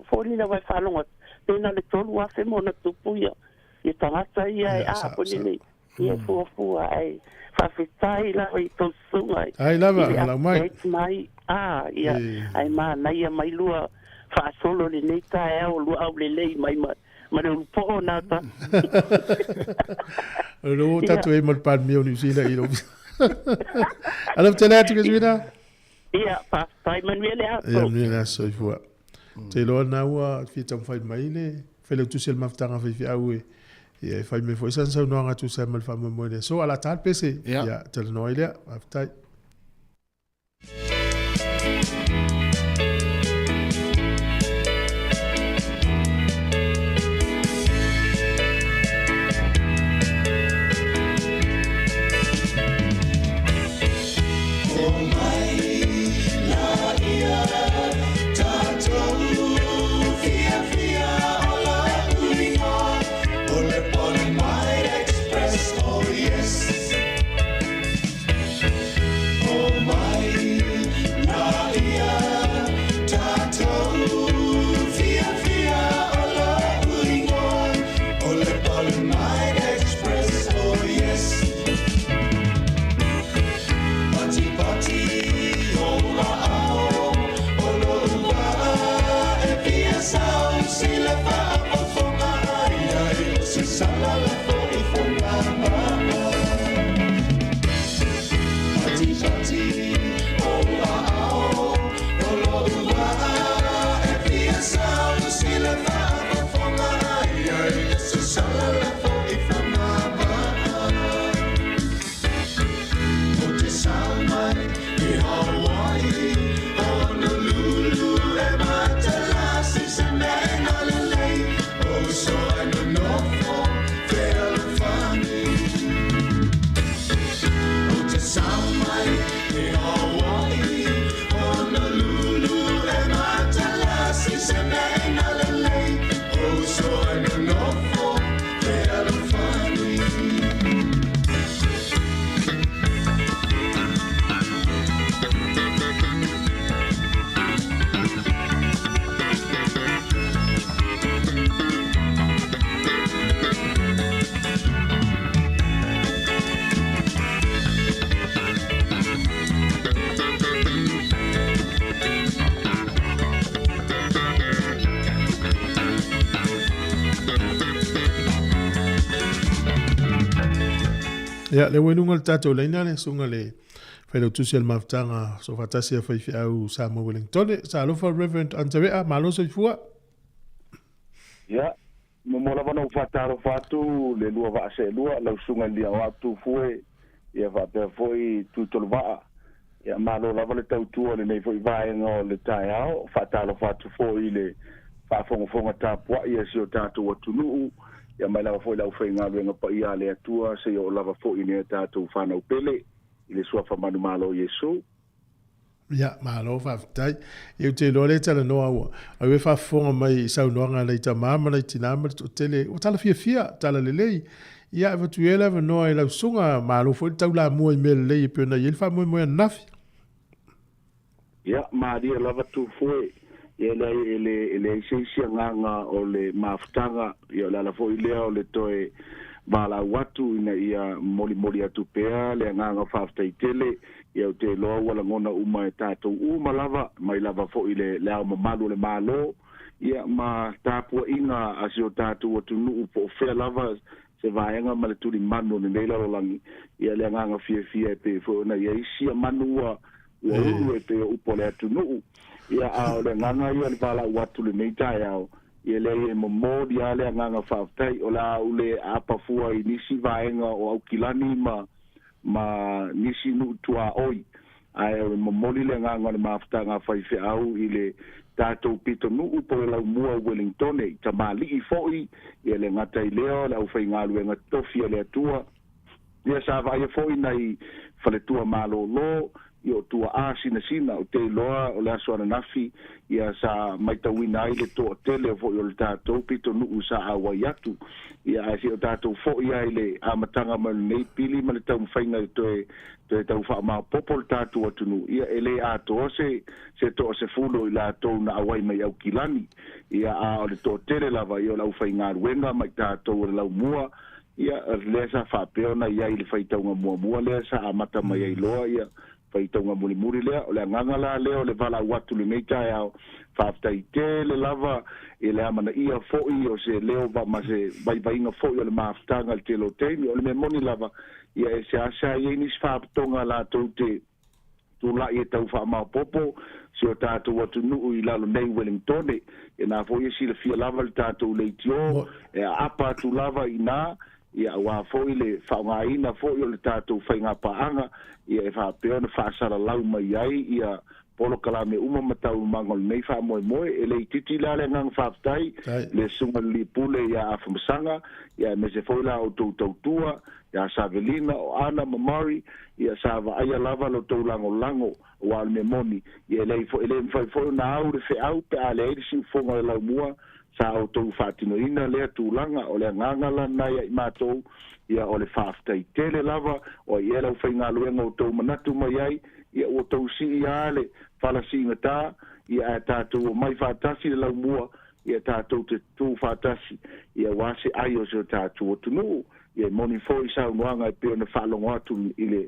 Speaker 7: foliga vai faalogo atu, pena le 3,000 ma ona tupu ia, ia tagata ia e a foi lenei. Ia fuafua ai faafetai lava i tou susuga i
Speaker 1: Ai lava,
Speaker 7: le
Speaker 1: halau mai.
Speaker 7: update mai. A, ia, ai manaia mai lua faasolo lenei taeao lua aulelei mai ma ma le ulupoo na ta.
Speaker 1: O le ua tatou ai ma le Palemia o Niu Sila i lou. Alofa tele atu Keswina.
Speaker 7: Ia, faafetai manuia le aso.
Speaker 1: Ia, manuia le aso, soifua. Te iloa lena ua fia taumafai mai le Failautusi o le Mafutaga Faifeau e ia e fai mai foi sana saunoaga e tusa ai ma le faamoemoe i le aso. A o le a ta le pese. Ia, talanoa ai lea. Faafetai. Ia, le ua i luga o le tatou laina le susuga i le Failautusi o le Mafutaga Soofaatasi a Faifeau Samoa Wellingtone. Sa alofa Reverend Anzavea, malo soifua.
Speaker 8: Ia, muamua lava ona ou faatalofa atu le lua vaa seelua, lau Susuga i le Liaoao Tufue, ia faapea foi Tuitoluvaa. Ia malo lava le tautua i lenei foi vaega o le taeao. Faatalofa atu foi i le faafogafoga tapuai a si o tatou atunuu, ia mai lava foi i le aufaigaluega paia a le Atua seia oo lava foi i nai a tatou fanau pele i le Suafa manumalo o Iesu.
Speaker 1: Ia, malo faafetai. Ia ou te iloa lea e talanoa ua au e faafofoga mai i saunoaga a nai tama ma nai tina ma le toatele, ua tala fiafia, tala lelei. Ia, e avatu ia le avanoa i lau susuga, malo foi le taulamua i mea lelei e pei ona i ai le faamoemoe ananafi.
Speaker 8: Ia, malie lava Tufue, ia e leai e le e leai se isi agaga o le mafutaga, ia o le ala foi lea o le toe valaau atu ina ia molimoli atu pea le agaga faafetai tele. Ia ou te iloa ua lagona uma e tatou uma lava, mai lava foi i le le Ao Mamalu o le Malo, ia ma tapuaiga a si o tatou atunuu po o fea lava se vaega ma le tulimanu o lenei lalolagi, ia le agaga fiafia e pei foi ona i ai sia manu ua ua ulu e pei o upu a le atunuu. Ia a o le agaga ia o le valaau atu i lenei taeao, ia leai e momoli lava le agaga faafetai, o le a ou le aapa fua i nisi vaega o Aukilani ma ma nisi nuu tuaoi, ae o le momoli le agaga o le mafutaga a faifeau i le tatou pitonuu po o le laumua o Wellingtone, i tamalii foi, ia le gata i lea o le aufaigaluega tofi a le Atua, ia sa vaaia foi nai faletua malolo, ia o tuaa sinasina, ou te iloa o le aso ananafi, ia sa maitauina ai le toatele foi o le tatou pitonuu sa auai atu. Ia ae se i o tatou foi lava i le amataga mai o lenei pili ma le taumafaiga e toe toe tau faamaopoopo le tatou atunuu, ia e le atoa se se toasefulu o i latou na auai mai Aukilani. Ia a o le toatele lava ia o le aufaigaluega ma i tatou o le laumua, Ia, lea sa faapea ona i ai i le faitauga muamua lea sa amata mai ai loa ia faitauga mulimuli lea. O le agaga la lea o le valaau atu i lenei taeao, faafetai tele lava i le amanaia foi o se leo ma se vaivaiga foi o le mafutaga i le tele o taimi. O le mea moni lava, ia e seasea i ai nisi faapitoga latou te tulai e tau faamaopoopo si o tatou atunuu i lalo nei Wellingtone. Ia na foi e silafia lava le tatou leitio e aapa atu lava i ina, ia aua foi le faaaogaina foi o le tatou faigapaaga, ia e faapea ona faasalalau mai ai ia polokalame uma ma taualumaga o lenei faamoemoe. E le itiiti la le agaga faafetai i le Susuga i le Alii Pule ia Afamasaga, ia aemaise foi la outou tautua ia Savelina, o Ana ma Murray, ia sa vaaia lava lo tou lagolago, aua o le mea moni, ia e leai foi, e le mafai foi ona au le feau pe a leai le siufofoga o le laumua, sa outou faatinoina lea tulaga, o le agaga la lena ia i matou, ia o le faafetai tele lava, o ai ea le aufaigaluega ua outou manatu mai ai, ia ua outou sii lava le fala siigatā, ia ae tatou omai faatasi le laumua, ia tatou te tutu faatasi, ia aua se ai o si o tatou atunuu. Ia e moni foi saunoaga e pei ona faalogo atu i le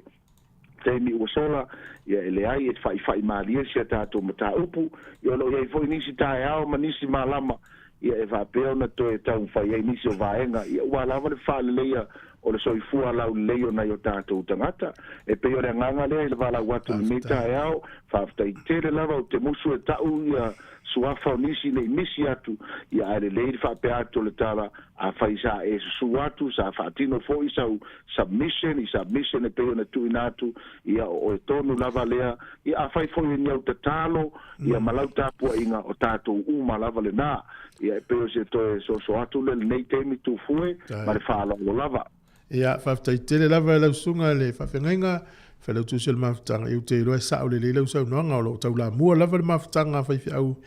Speaker 8: taimi ua sola, ia e leai e faifai malie si a tatou mataupu, ia o lo o i ai foi nisi taeao ma nisi malama, ia e faapea ona toe taumafai ai nisi o vaega, ia ua lava le faaleleia o le soifua laulelei o nai o tatou tagata. E pei o le agaga lea i le valaau atu i lenei taeao, faafetai tele lava, ou te musu e tau ia suafa o nisi nei misi atu, ia ae lelei le faapea atu o le tala, Afai sa e susu atu, sa faatino foi sau submission i submission e pei ona tuuina atu, ia o oe tonu lava lea. Ia afai foi e ni au tatalo, ia ma lau tapuaiga, o tatou uma lava lena. Ia e pei o se toe soso atu lea i lenei taimi Tufue, ma le faaaloalo lava.
Speaker 1: Ia, faafetai tele lava e lau susuga i le faafeagaiga, Failautusi o le Mafutaga, ia ou te iloa e sao lelei lau saunoaga, o lo o taulamua lava le mafutaga a faifeau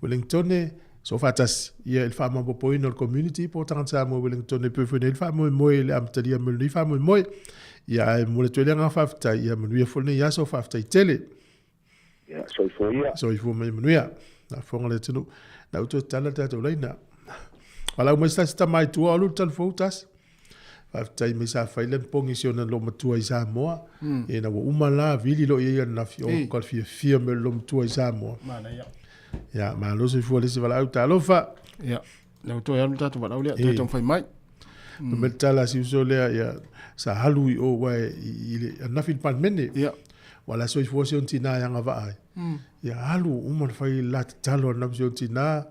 Speaker 1: Wellingtone, soofaatasi, ia i le faamaopoopoina o le community po o tagata Samoa Wellingtone e pei foi nei le faamoemoe i le amatalia mai o lenei faamoemoe. Ia ae momoli atu ai le agaga faafetai, ia manuia foi lenei aso, faafetai tele.
Speaker 8: Ia, soifua ia.
Speaker 1: Soifua ma ia manuia. Na fofoga le atunuu. Na ou toe tala le tatou laina. Valaau mai se tasi tama i tua, alu le talifou tasi. Faafetai mai sa fai le pongi si ona lo matua i Samoa. Ina ua uma la vili lo ia na fi o ka fiafia me lo matua i Samoa.
Speaker 5: Manaia.
Speaker 1: Ia, malo soifua le isi valaau talofa.
Speaker 5: Ia, lea ua toe alu le tatou valaau lea, toe taumafai mai.
Speaker 1: Me le tala a si uso lea, ia, sa alu i o, ua i le anafi i le Palemene.
Speaker 5: Ia.
Speaker 1: Ua la soifua si ona tinā e agavaa ai. Ia alu uma ona fai le la tatalo a si ona tinā.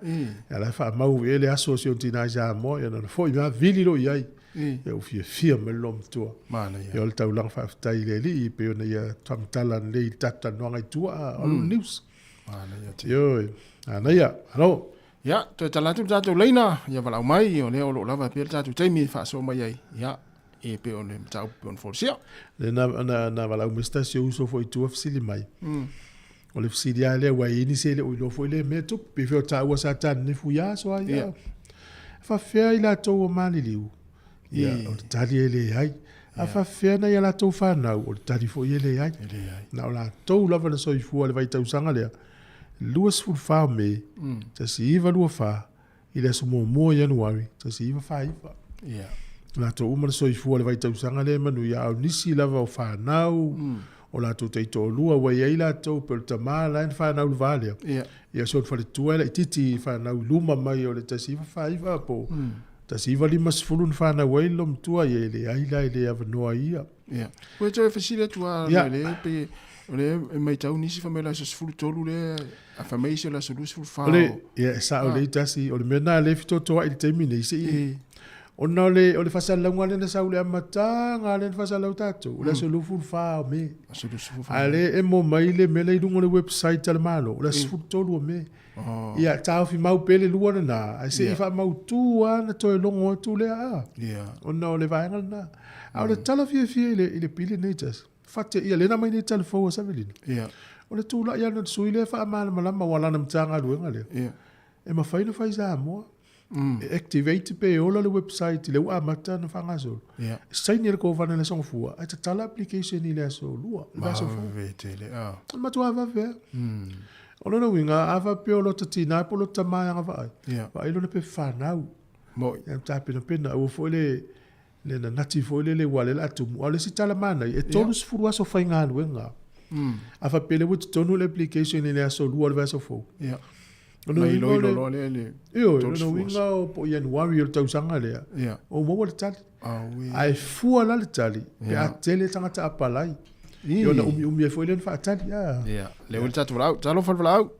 Speaker 1: Ia la e faamau i ai le aso o si ona tinā i Samoa, ia na foi mai vili loa i ai. Ia ua fiafia mai le loomatua.
Speaker 5: Manaia.
Speaker 1: Ia o le taulaga faafetai i le Alii pei ona ia faamatala lelei i le tatou talanoaga i tua, o le news.
Speaker 5: Manaia tele.
Speaker 1: Ioe. Manaia. Alo.
Speaker 5: Ia, toe tala atu le tatou laina, ia valaau mai, o lea o lo o lava pea le tatou taimi e faasoa mai ai, ia, e pei o le mataupu pei ona folasia.
Speaker 1: Le na, na, na valaau mai se tasi o uso foi i tua fesili mai. O le fesili lava lea, ua i ai nisi e le o iloa foi lea mea e tupu. Pei foi o taua sa tanenefu ia aso a ia. E faafefea i latou ua maliliu? Ia, o le tali e leai. A faafefea nai a latou fanau? O le tali foi e leai. Na o latou lava na soifua i le vaitausaga lea, 24 o Me, 1924, i le aso muamua o Ianuari, 1949. Latou uma na soifua i le vaitausaga lea e manuia, a o nisi lava o fanau, o latou taitoalua, ua i ai latou, pei o le tama la e na fanau i le va lea, ia si ona faletua e laitiiti i fanau i luma mai o le 1949 po o 1950 na fanau ai le loomatua, ia e leai la e le avanoa ai ia.
Speaker 5: Ia. Ua toe fesili atu lava lea pe o lea e matau nisi fai mai o le aso 13 lea, a fai mai isi o le aso 24.
Speaker 1: O le, ia, e sao lelei tasi, o le mea lena o lea e fetotoai i le taimi nei, se i, ona o le, o le faasalalauga lea na sau i le amataga lea na faasalalau tatou, o le aso 24 o Me.
Speaker 5: Aso 24.
Speaker 1: A o lea e emo mai le mea lea i luga o le website a le Malo, o le aso 13 o Me. Ia, taofi mau pea le lua lena, ae se i faamautu lava ona toe logo atu lea, a, ona o le vaega lena. A o le tala fiafia i le, i le pili lenei tasi, fate ia, lea na aumai nei tala fou a Savelina. O le tulai lava o le sui lea e faamalamalama aua o lana Matagaluega lea, e mafai ona fai i Samoa. E activate pe ola le website lea ua amata ona faagasolo. E saini e le Kovana i le Aso Gafua, ae tatala application i le aso Lua, le vaiaso fou.
Speaker 5: Vave tele, a.
Speaker 1: O le matua vave lava. O lona uiga, a faapea o lota tinā po o lota tamā e agavaa ai, vaai lona pepa fanau.
Speaker 5: Moi.
Speaker 1: Ia tapenapena, aua foi le le nanati foi lele aua o lea o le a tumu. A o le isi tala manaia, e 30 aso faigaluega. A faapea lea ua i totonu le application i le aso Lua o le vaiaso fou. O lona uiga o le,
Speaker 5: loa lea le
Speaker 1: ioe, o lona uiga o po o Ianuari o le tausaga lea, ua maua le tali. Ae fua la le tali pe a tele tagata apalai. Ia ona umiumi ai foi lea ona faatali.
Speaker 5: Ia, lea ua i le tatou valaau. Talofa le valaau.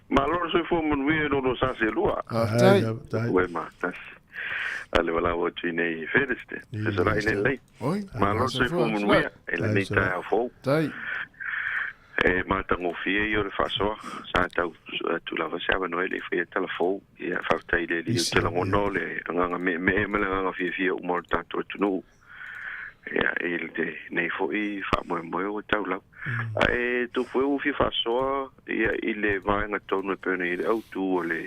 Speaker 9: Malo le soifua manuia i lo lua sa selua.
Speaker 5: Faafetai.
Speaker 9: Ua e matasi. A le valaau atu i nei Thursday. Fesolai nei lelei. Malo le soifua manuia i lenei taeao fou.
Speaker 5: Tai.
Speaker 9: E matagofie ia o le faasoa. Sa tau atu lava se avanoa e le i faia tala fou. Ia faafetai i le Alii ou te lagona o le agaga meemee ma le agaga fiafia uma o le tatou atunuu. Ia, i lenei foi faamoemoe ua tau lau. Ae tupu e ua fia faasoa ia i le vaega tonu e pei ona i ai le autu o le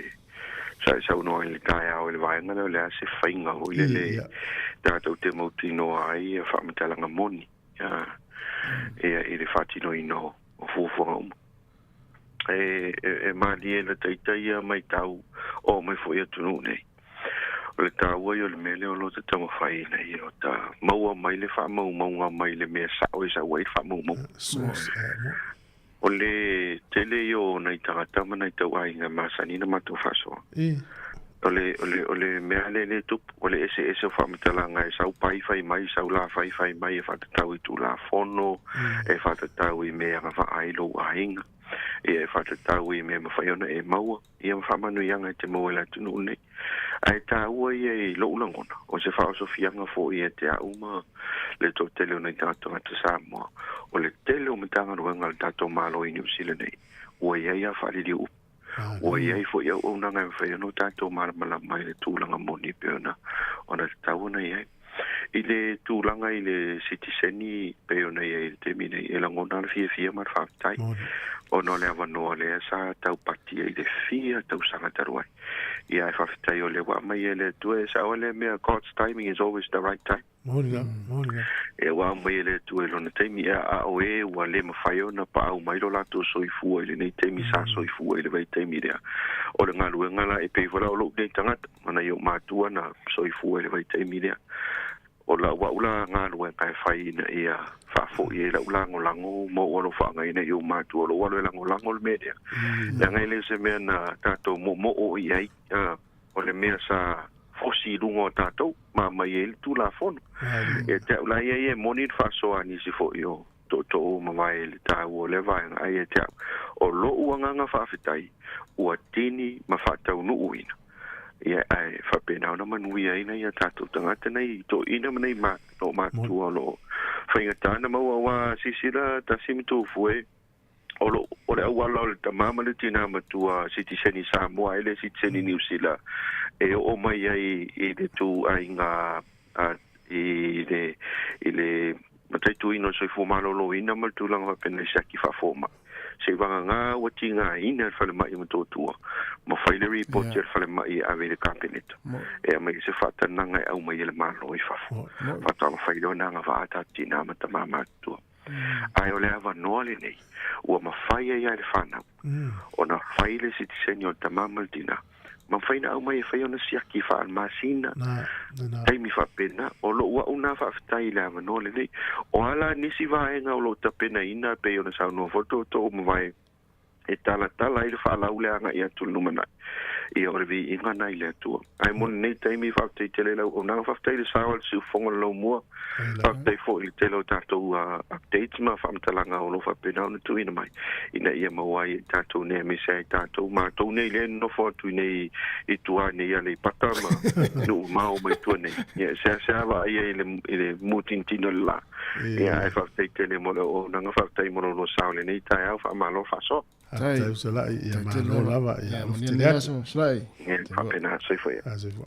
Speaker 9: sa e saunoa ai i le taeao i le vaega lea o le a se faiga foi lele tatou te mautinoa ai ia faamatalaga moni ia, ia i le faatinoina o fuafuaga uma. E, e, e malie la taita ia maitau o mai foi atunuu nei. O le taua ia o le mea lea o lo o taumafai ina ia o ta maua mai le faamaumauga mai le mea sao e sau ai le faamaumauga. O le tele ia o nai tagata ma nai tauaiga e masani ona matou faasoa. O le, o le, o le mea lea e tupu, o le eseese o faamatalaga e sau pai fai mai, sau la fai fai mai e faatatau i Tulafono, e faatatau i mea e agavaa ai lou aiga, ia e faatatau i mea e mafai ona e maua. ia ma faamanuiaga e te maua i le atunuu lenei. Ae taua ia i lou lagona, o se faaosofiaga foi ia te au ma le toatele o nai tagata tagata Samoa, o le tele o Matagaluega a le tatou Malo i Niu Sila nei, ua i ai a faaliliu upu. Ua i ai foi auaunaga e mafai ona o tatou malamalama i le tulaga moni e pei ona ona tatau ona i ai. I le tulaga i le sitiseni pei ona i ai i le taimi nei, e lagona le fiafia ma le faafetai ona o le avanoa lea sa taupati ai i le fia tausaga talu ai. Ia ae faafetai o lea ua aumai e le Atua e sao lea mea, God's timing is always the right time.
Speaker 1: Moni lava, moni lava.
Speaker 9: E ua aumai e le Atua i lona taimi, ia a o e ua le mafai ona paau mai lo latou soifua i lenei taimi sa soifua i le vaitaimi lea. O le galuega la e pei foi la o lou nei tagata, ma nai ou matua na soifua i le vaitaimi lea. O lau au la galuega e fai ina ia faafoi ai lau lagolago ma ou alofaaga ina i ou matua o lou alo e lagolago le mea lea. Leaga e le o se mea na tatou moomoo i ai, o le mea sa fosi i luga o tatou ma aumai ai le Tulafono. Ia te a'u la ia ia e moni le faasoa a nisi fo'i o tootoo mavae i le taua o lea vaega, ae ia te a'u, o lo'u agaga faafetai ua tini ma faataunuuina, ia ae faapena ona manuia ai nai a tatou tagata nei toeaiina ma nei ma matutua o loo faigatā ona maua auā silasila tasi ma tufue o lo o le auala o le tamā ma le tinā matua sitiseni Samoa e le sitiseni Niu Sila e oo mai ai i le tūaiga i le i le mataituina o le soifua maloloina ma le tulaga faapena i siaki faafomai. Se i vagagā ua tigaina le falemai o Motootua ma fai le ripoti a le falemai e ave i le Kapeneta e aumai ai se faatanaga e aumai e le Malo i fafo. Faatoa mafai lea ona agavaa tatou tinā ma tamā matutua. Ae o le avanoa lenei ua mafai ai lava e le fanau ona fai le sitiseni o le tamā ma le tinā, ma mafai ona aumai e fai ona siaki faa-masina, taimi faapena. O lou au na faafetai i le avanoa lenei. O a la nisi vaega o lo o tapenaina pei ona saunoa foi le tootoo mavae e talatala ai le faalau le agai atu i le lumanai, ia o le viiga na i le Atua. Ae mo lenei taimi, faafetai tele i lau auaunaga, faafetai i le sao a le siufofoga o le laumua, faafetai foi i le tele o tatou updates ma faamatalaga o lo o faapena ona tuuina mai ina ia maua ai e tatou nei aemaise ai tatou matou nei lea e nonofo atu i nei i tua nei i Aleipata ma nuu mamao mai tua nei. Ia e seasea vaai ai i le mutinitini o le la. Ia ae faafetai tele mo le auaunaga, faafetai mo lo lua sao i lenei taeao, faamalo faasoa.
Speaker 1: Faafetai Usalai, ia malo lava, ia alofa tele atu.
Speaker 5: Usalai.
Speaker 9: Ia faapena, soifua ia.
Speaker 1: Soifua.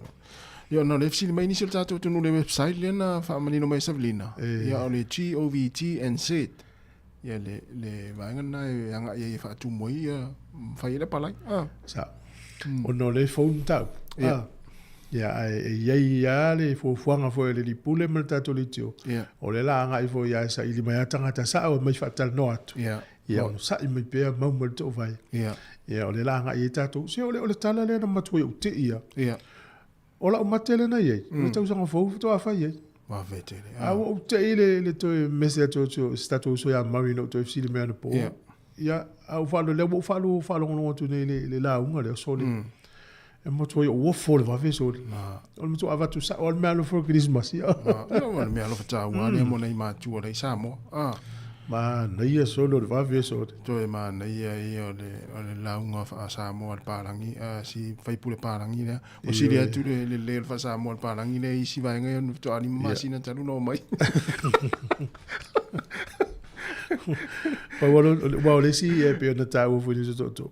Speaker 5: Ia ona o le fesili mai nisi o le tatou atunuu i le website lea na faamanino mai e Savelina, ia o le GOVTNZ, ia le, le vaega lena e agai ai e faatumu ai ia ma fai ai le apalai. Ah.
Speaker 1: Sa. Ona o le phone tau.
Speaker 5: Ia.
Speaker 1: Ah. Ia, ae e i ai lava le fuafuaga foi a le alii pule ma le tatou leitio,
Speaker 5: Ia.
Speaker 1: o lea la agai foi ia e saili mai lava tagata sao e mai faatalanoa atu.
Speaker 5: Ia.
Speaker 1: Ia onosai mai pea mau ma le toovai.
Speaker 5: Ia.
Speaker 1: Ia o lea la agai ai tatou. Se o le, o le tala lea na matua i ou tei ia.
Speaker 5: Ia.
Speaker 1: O lau mate lea na i ai, o le tausaga fou faatoa fai ai.
Speaker 5: Vave tele.
Speaker 1: A ua ou tei le toe mese atu o se tatou uso ia Murray na ou toe fesili mai anapo.
Speaker 5: Ia.
Speaker 1: Ia, a ou faalogo, lea ua ou faalogologo atu nei i le lauga lea, sole. E matua i ou ofo le vave sole. O le matua avatu sao o le mea alofa o le Kerisimasi.
Speaker 5: Ia, o le mea alofa taua lea mo nai matua la i Samoa. Ah.
Speaker 1: Manaia sole o le vave sole.
Speaker 5: Toe manaia ia o le lauga faa-Samoa a le Palangi, a si faipule Palangi lea. Ua sili atu le lelei o le faa-Samoa a le Palangi lea i isi vaega ia faatoa 5 masina talu ona omai.
Speaker 1: Pau aua o le isi e pei ona taua foi nisi o tootoo,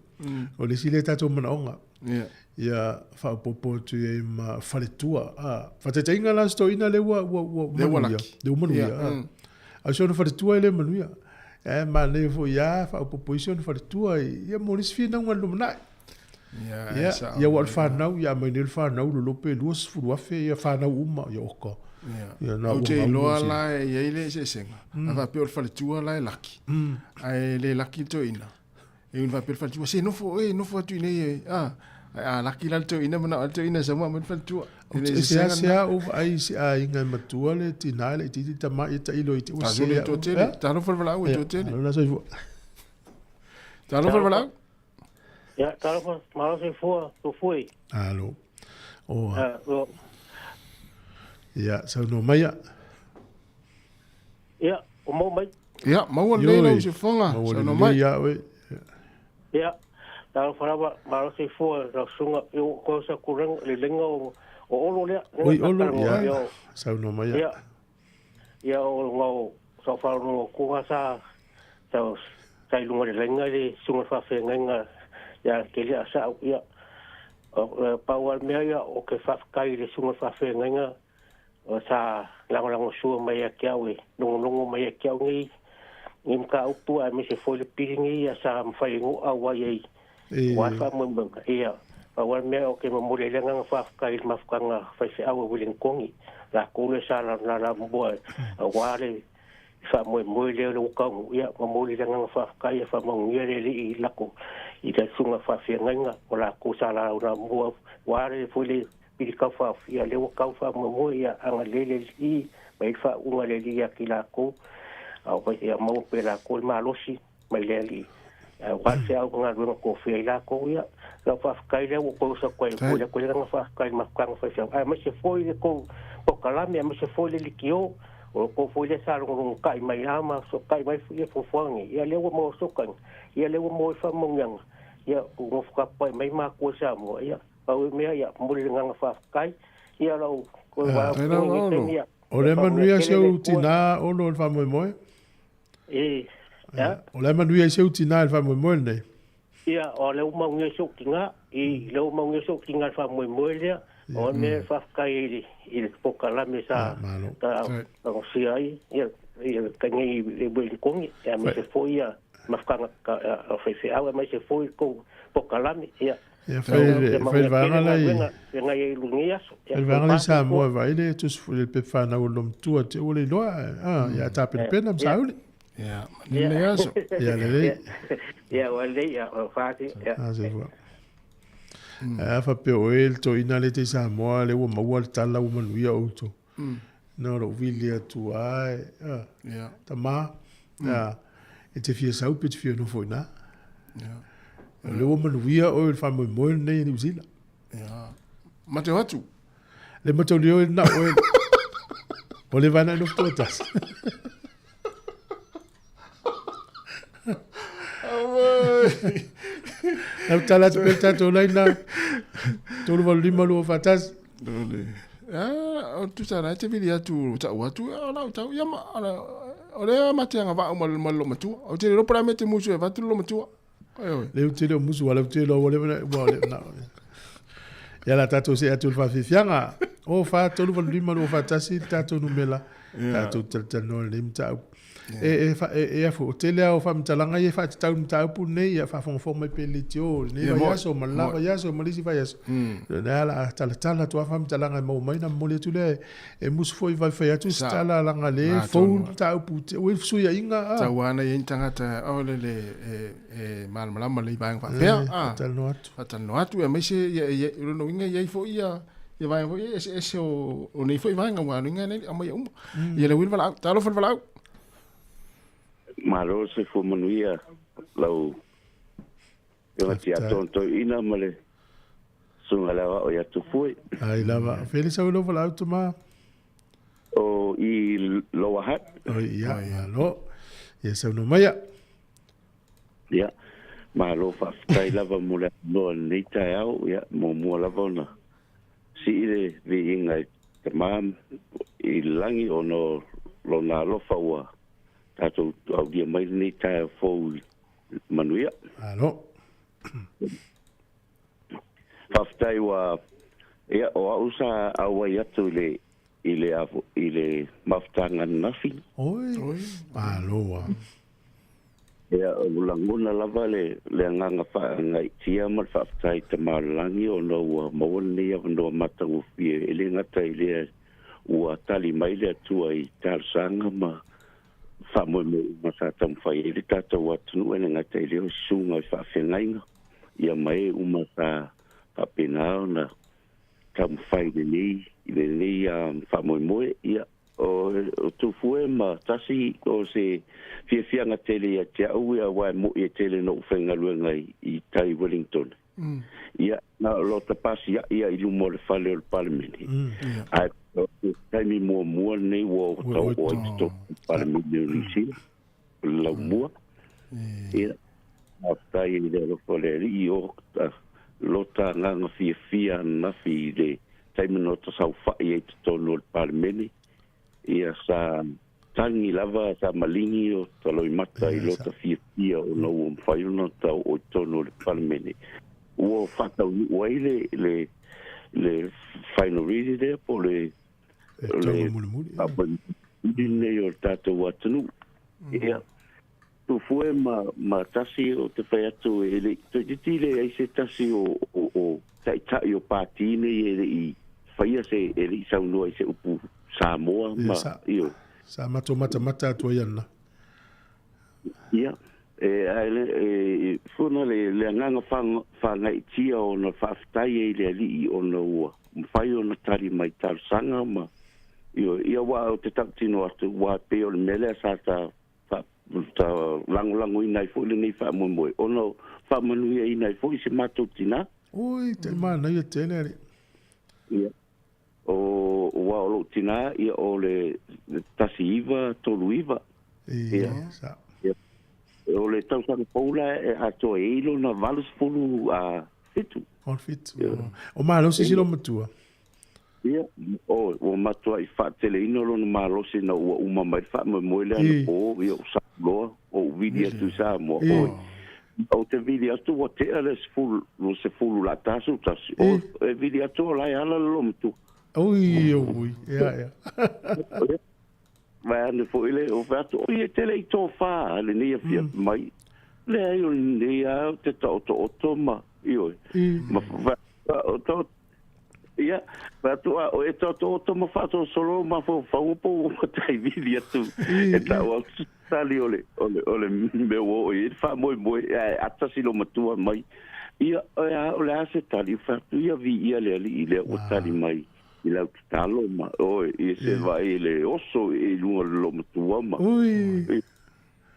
Speaker 1: o le isi lea tatou manaoga, ia faaopoopo atu i ai ma faletua. Faataitaiga la se toeaina lea ua manuia, lea ua manuia, a o si ona faletua e le manuia. Ae manaia foi ia faaopoopo i si ona faletua ia mo le isi finauga i le lumanai. Ia, ia ua o le fanau, ia aumai nei le fanau lolope 20,000 ia fanau uma, ia oka.
Speaker 5: Ia, na Ou te iloa la e i ai le eseesega. A faapea o le faletua la e laki, ae le laki le toeaina. E ui faapea le faletua, se nofo oe, nofo atu i inei e, a. Ae a laki la le toeaina, manao lava le toeaina e sau ma aumai le faletua.
Speaker 1: E le eseesega lena. Seasea ou vaai i se aiga e matua le tina e laitiiti tama ia tailo i te ua se
Speaker 5: au. Talofa le valaau e toatele.
Speaker 1: Alo la soifua.
Speaker 5: Talofa le valaau.
Speaker 12: Ia, talofa, malo soifua, tofue.
Speaker 1: Alo. O. Ia, saunoa mai ia.
Speaker 12: Ia, o mau mai.
Speaker 5: Ia, maua lelei lau siufofoga, saunoa mai.
Speaker 1: Ia, oe.
Speaker 12: Ia, talofa lava, malo soifua lau susuga, ia ua koe sa kulenga, le lenga o Olo lea.
Speaker 1: Oi, Olo, ia, saunoa mai
Speaker 12: ia. Ia, o ngau sa wharongo kunga sa sa sa i lunga le lenga le susuga faafeagaiga ia te lea sa'u ia pau a le mea ia o ke faafetai i le susuga faafeagaiga sa lagolagosua mai ia te au e logologo mai ia te au nei nei mataupu aemaise foi le pili nei ia sa mafai ai ona ou auai ai aua le faamoemoega. Ia, pau lava le mea ou te momoli ai le agaga faafetai i le mafutaga faifeau a Wellingtoni, latou lea sa lalamua aua le faamoemoe lea o le ua taunuu. Ia, momoli le agaga faafetai ia faamanuia le Alii i lako i le susuga faafeagaiga o latou sa lalamua aua le foi le pili taufaaofi. Ia, lea ua tau faamoemoe, ia agalelei le Alii ma i ai le faauuga a le Alii ia te i latou, a ia maua pea e latou le malosi mai le Alii. Aua le feau ma galuega tofia ai latou, ia, Lau faafetai lea ua kou oso atu ai i le atu ai le agaga faafetai i le mafutaga faifeau, aemaise foi le tou polokalame, aemaise foi le litio, o le tou foi lea sa logologota'i mai lava ma fesoota'i mai ia fuafuaga nei, ia lea ua maua fesootaiga, ia lea ua maua ai faamanuiaga, ia ua nofo tapuai mai matua i Samoa, ia pau le mea, ia momoli le agaga faafetai, ia lau toe valaau atu i lenei taimi, ia
Speaker 1: O le
Speaker 12: faamanuia
Speaker 1: manuia
Speaker 12: tele
Speaker 1: si
Speaker 12: le
Speaker 1: ou
Speaker 12: Atua.
Speaker 1: tinā Olo i le faamoemoe.
Speaker 12: E, a?
Speaker 1: O le a manuia ai si ou tinā i le faamoemoe lenei.
Speaker 12: Ia, o lea ua maugia i si ou tinā, i lea ua maugia i si ou tinā i le faamoemoe lea, o le mea e faafetai ai i le, i le polokalame sa sa tagosia ai, ia, ia le taimi i le Ueligitone, aemaise foi ia mafutaga a faifeau, aemaise foi le tou polokalame, ia.
Speaker 1: Ia, fai le, fai le vaega la i,
Speaker 12: Feagai ai i lenei aso.
Speaker 1: fai le vaega la i Samoa e vaai le tusi foi le pepa fanau a le loomatua te ua le iloa, ah, ia tapenapena ma sauli.
Speaker 5: Ia, manuia lenei aso.
Speaker 1: Ia lelei.
Speaker 12: Ia, ua lelei, ia, ua fasi, ia.
Speaker 1: Ah, se fua. A faapea oe le toeaina lea e te i Samoa lea ua maua le tala ua manuia outou. Na o lou vili atu lava e, tama, e te fia sau pe te fia nofo i ina. O lea ua manuia oe i le faamoemoe lenei i Niu Sila.
Speaker 5: Ma te o atu.
Speaker 1: Le mataulia oe na oe. O le vana nofo tuatasi. Lau tala atu pea le tatou laina. 385 241.
Speaker 5: Ah, o tusa la te vili atu tau atu o lau tau ia ma o le ma te anga vau ma ma lo matua. O te lo para me te musu e vatu lo matua.
Speaker 1: Le u te le musu wala u te lo wale wa le na. Ia la tatou se atu le faafiafiaga. O fa tolu valu lima lua faatasi le tatou numela. Tatou talatalanoa i lenei mataupu. E, e, e, e afu, o tele lava o faamatalaga ia e faatatau i le mataupu lenei, ia faafogafoga mai pea i le leitio i lenei vaiaso ma le la vaiaso ma le isi vaiaso. O lea o le a talatala atu lava faamatalaga e maua mai ona momoli atu lea e musu foi vai fai atu se tala leaga le fou le mataupu ua i le fesuiaiga.
Speaker 5: Tau lava na i ai ni tagata o le le e malamalama lelei i vaega faapea.
Speaker 1: Faatalanoa atu.
Speaker 5: Faatalanoa atu aemaise o lona uiga e i ai foi ia vaega foi ia eseese o nei foi vaega aua o lona uiga e le i aumaia uma. Ia le ui le valaau. Talofa le valaau.
Speaker 13: Malo le soifua manuia lau Afioga Tiato Toeaina ma le Susuga i le Aoao ia Tupue.
Speaker 1: Ai lava. Feli sau i lou valaau tama.
Speaker 13: O i Lower Hutt.
Speaker 1: O ia, malo. Ia saunoa maia.
Speaker 13: Ia, malo faafetai lava mo le avanoa i lenei taeao. Ia, muamua lava ona sii le viiga i Tama i le lagi ona o Lona alofa ua tatou aulia mai lenei taeao fou i manuia.
Speaker 1: Malo.
Speaker 13: Faafetai ua, ia, o au sa auai atu i le, i le, i le mafutaga ananafi.
Speaker 1: Oi, malo ua.
Speaker 13: Ia, ua lagona lava le, le agaga faagaitia ma le faafetai i Tama o le Lagi ona ua maua lenei avanoa matagofie, e le gata i lea ua tali mai le Atua i talosaga ma faamoemoe uma sa taumafai ai le tatou atunuu, e le gata i lea o susuga i faafeagaiga, ia ma e uma sa faapena ona taumafai i lenei, i lenei faamoemoe. Ia, o, o Tufue ma Tasi, o se fiafiaga tele ia te au, ia, aua e mo'i e tele na ou faigaluega i, i tai Wellington. Ia, na o lota pasia'i a i luma o le fale o le Palemene. Ae o le taimi muamua lenei ua oo tau ai totonu o le Palemene o Niu Sila, o le laumua. Ia, faafetai i le alofa o le Alii o lota agaga fiafia ananafi i le taimi na ota saofa'i ai i totonu o le Palemene. Ia, sa tagi lava, sa maligi o ta loimata i lota fiafia ona ua mafai ona ta oo i totonu o le Palemene. Ua faataunuu ai le, le, le final reading lea po o le, le faamoemoe lenei o le tatou atunuu. Ia, Tufue ma, ma Tasi o te whai atu e le, toeitiiti leai se tasi o, o, o taitai o pāti nei e le i whaia se, e le i saunoa i se upu Samoa ma,
Speaker 1: Sa,
Speaker 13: io.
Speaker 1: sa matou matamata atu ai ana.
Speaker 13: Ia, e, ae le, e, funa le, le agaga whangaitia ona whaafetai ai le alii ona ua mawhai ona tali mai talosaga ma, io, ia wā o te tautino atu, wā pei o le mea lea sa ta lagolagoina ai foi lenei faamoemoe ona faamanuiaina ai foi si matou tinā.
Speaker 1: Oi, te manaia tele alii.
Speaker 13: Ia. O, aua o lou tinā, ia, o le 1939.
Speaker 1: Ia, sa.
Speaker 13: Ia. O le tausaga fou la e atoa i ai lona 87.
Speaker 1: 87. O malosi si loomatua.
Speaker 13: Ia, o, ua matuai faateleina lona malosi ina ua uma mai le faamoemoe lea anapo, ia, o Samoa, ou vili atu i Samoa, oi. Ou te vili atu ua tea le 10, 11:11, o, e vili atu o la e ala le loomatua.
Speaker 1: Oi, oi, ia, ia.
Speaker 13: Vae ane foi le, o fai atu, oi, e te le i tofa lenei afiafi mai. Leai, o lenei lava ou te taotooto ma, ioe, ma, o, to, Ia, fai atu, a, o e taotooto ma faasolosolo lou mafaufauga po ua matai vili atu e tau atu se tali o le, o le, o le mea ua oo i ai le faamoemoe, ae ata si loomatua mai. Ia, o le a, o le a se tali? Fai atu, ia, viia le Alii lea ua tali mai i lau tatalo ma, oi, ia se vaai i le oso i luga o le loomatua ma,
Speaker 1: Ui.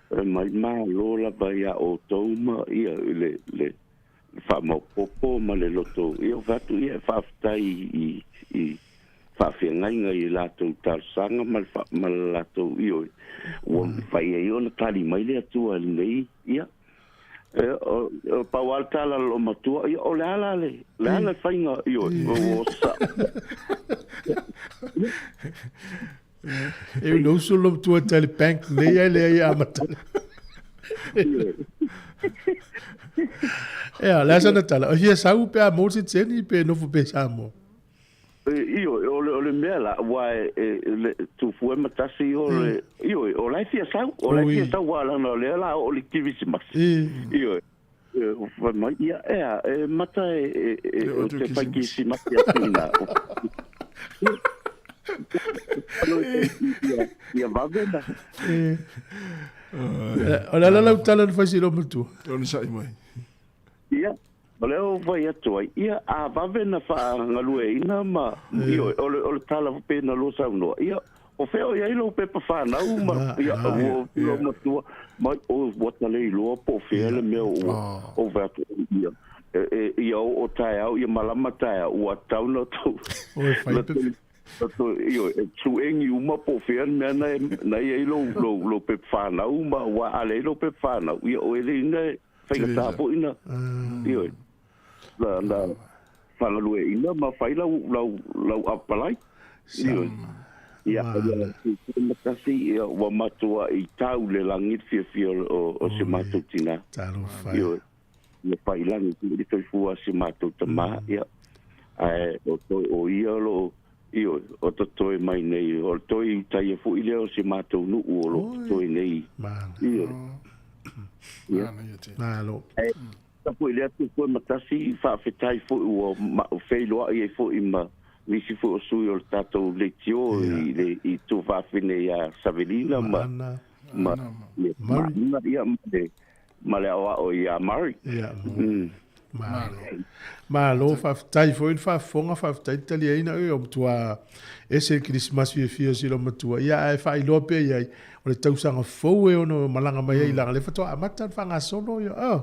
Speaker 13: Fai mai, malo lava iā outou ma, ia, i le, le, faamaopoopo ma le loto ia o fai atu ia e faafetai i i faafeagaiga i latou talosaga ma le ma le latou ioe ua mafai ai ona tali mai le Atua i lenei ia e, o, o pau lava le tala a le loomatua ia o le a la le le a le faiga ioe o sa
Speaker 1: E u uso lo matua tali bank nei ai le ai amata. Ea, le asa na tala. O hia sau pe a mo se teni pe nofo pe sa mo.
Speaker 13: Io, o le, o le mea la, ua e, e, le, tufu e matasi o le, io, o lai fia sau, o lai fia sau wa lana o lea la o le kirisimasi. Io, e, o whai mai, ia, ea, e mata e, e, e, o te whai kirisimasi atu ina. Ia, ia vave na.
Speaker 1: O le ala lau tala na fai si loomatua.
Speaker 5: O le sa'i mai.
Speaker 13: Ia, o lea ua fai atu ai, ia, a vave na faagalueina ma, ioe, o le, o le tala pei na lua saunoa, ia, o fea o i ai lou pepa fanau ma, ia, ua loomatua, mai, o, ua ta le iloa po o fea le mea ua, o fai atu, ia, e, e, ia oo taeao, ia malama taeao, ua tatau na tou,
Speaker 1: na tou,
Speaker 13: na tou, ioe, e suegi uma po o fea le mea na e, na i ai lou, lou, lou pepa fanau ma, ua a leai lou pepa fanau, ia, o e le ina e, faigata foi na, ioe, na, na faagalueaiina ma fai lau, lau, lau apalai. Ioe. Ia, ia, matasi, ia, ua matuai tau le lagi le fiafia o, o si matou tinā.
Speaker 1: Talofa.
Speaker 13: Ioe. Ia pai lagi foi le soifua o si matou tamā, ia. Ae o toe o ia o loo, ioe, o totoe mai nei, o le toe Iutaia foi lea o si matou nuu o loo totoe nei. Ioe.
Speaker 1: Ia. Malo.
Speaker 13: Ae foi lea tupu e matasi, faafetai foi ua feiloai ai foi ma nisi foi o sui o le tatou leitio i le i tuafafine ia Savelina ma ma ma ma ia ma le ma le aoao ia Murray.
Speaker 1: Ia. Malo. Malo, faafetai foi le faafofoga, faafetai le taliaina e o matua ese le Kerisimasi fiafia o si loomatua. Ia ae faailoa pea i ai, o le tausaga fou e ono malaga mai ai leaga o lea faatoa amata ona faagasolo ia. Oh.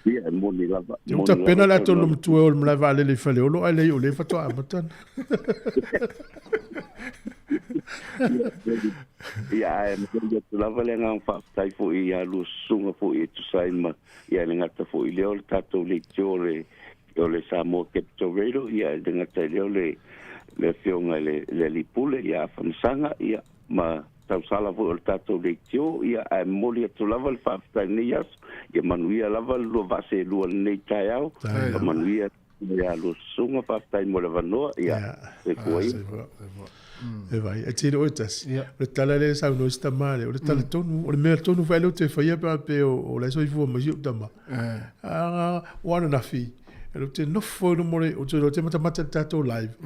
Speaker 13: Ia, e moni lava.
Speaker 1: Te uta pena le ato loomatua o le malae vaalele i Faleolo ae leai o lea faatoa amata.
Speaker 13: Ia, ae momoli atu lava le agaga faafetai foi ia lua susuga foi e tusa ai ma ia e le gata foi i lea o le tatou leitio o le o le Samoa Capital Radio, ia e le gata i lea o le le afioga i le le Alii Pule ia Afamasaga, ia ma tausala foi o le tatou leitio, ia ae momoli atu lava le faafetai i lenei aso, ia manuia lava le lua vaa seelua i lenei taeao, ia manuia Ia lua susuga, faafetai mo le avanoa, ia, soifua ia.
Speaker 1: E vai, e tino oe tasi. O le tala lea e saunoa ai si tama lea, o le tala tonu, o le mea tonu foi lea ou te faia pe a pe o la e soifua mai si ou tama. Ua ananafi, ou te nofo i luma o le, ou te matamata i le tatou live.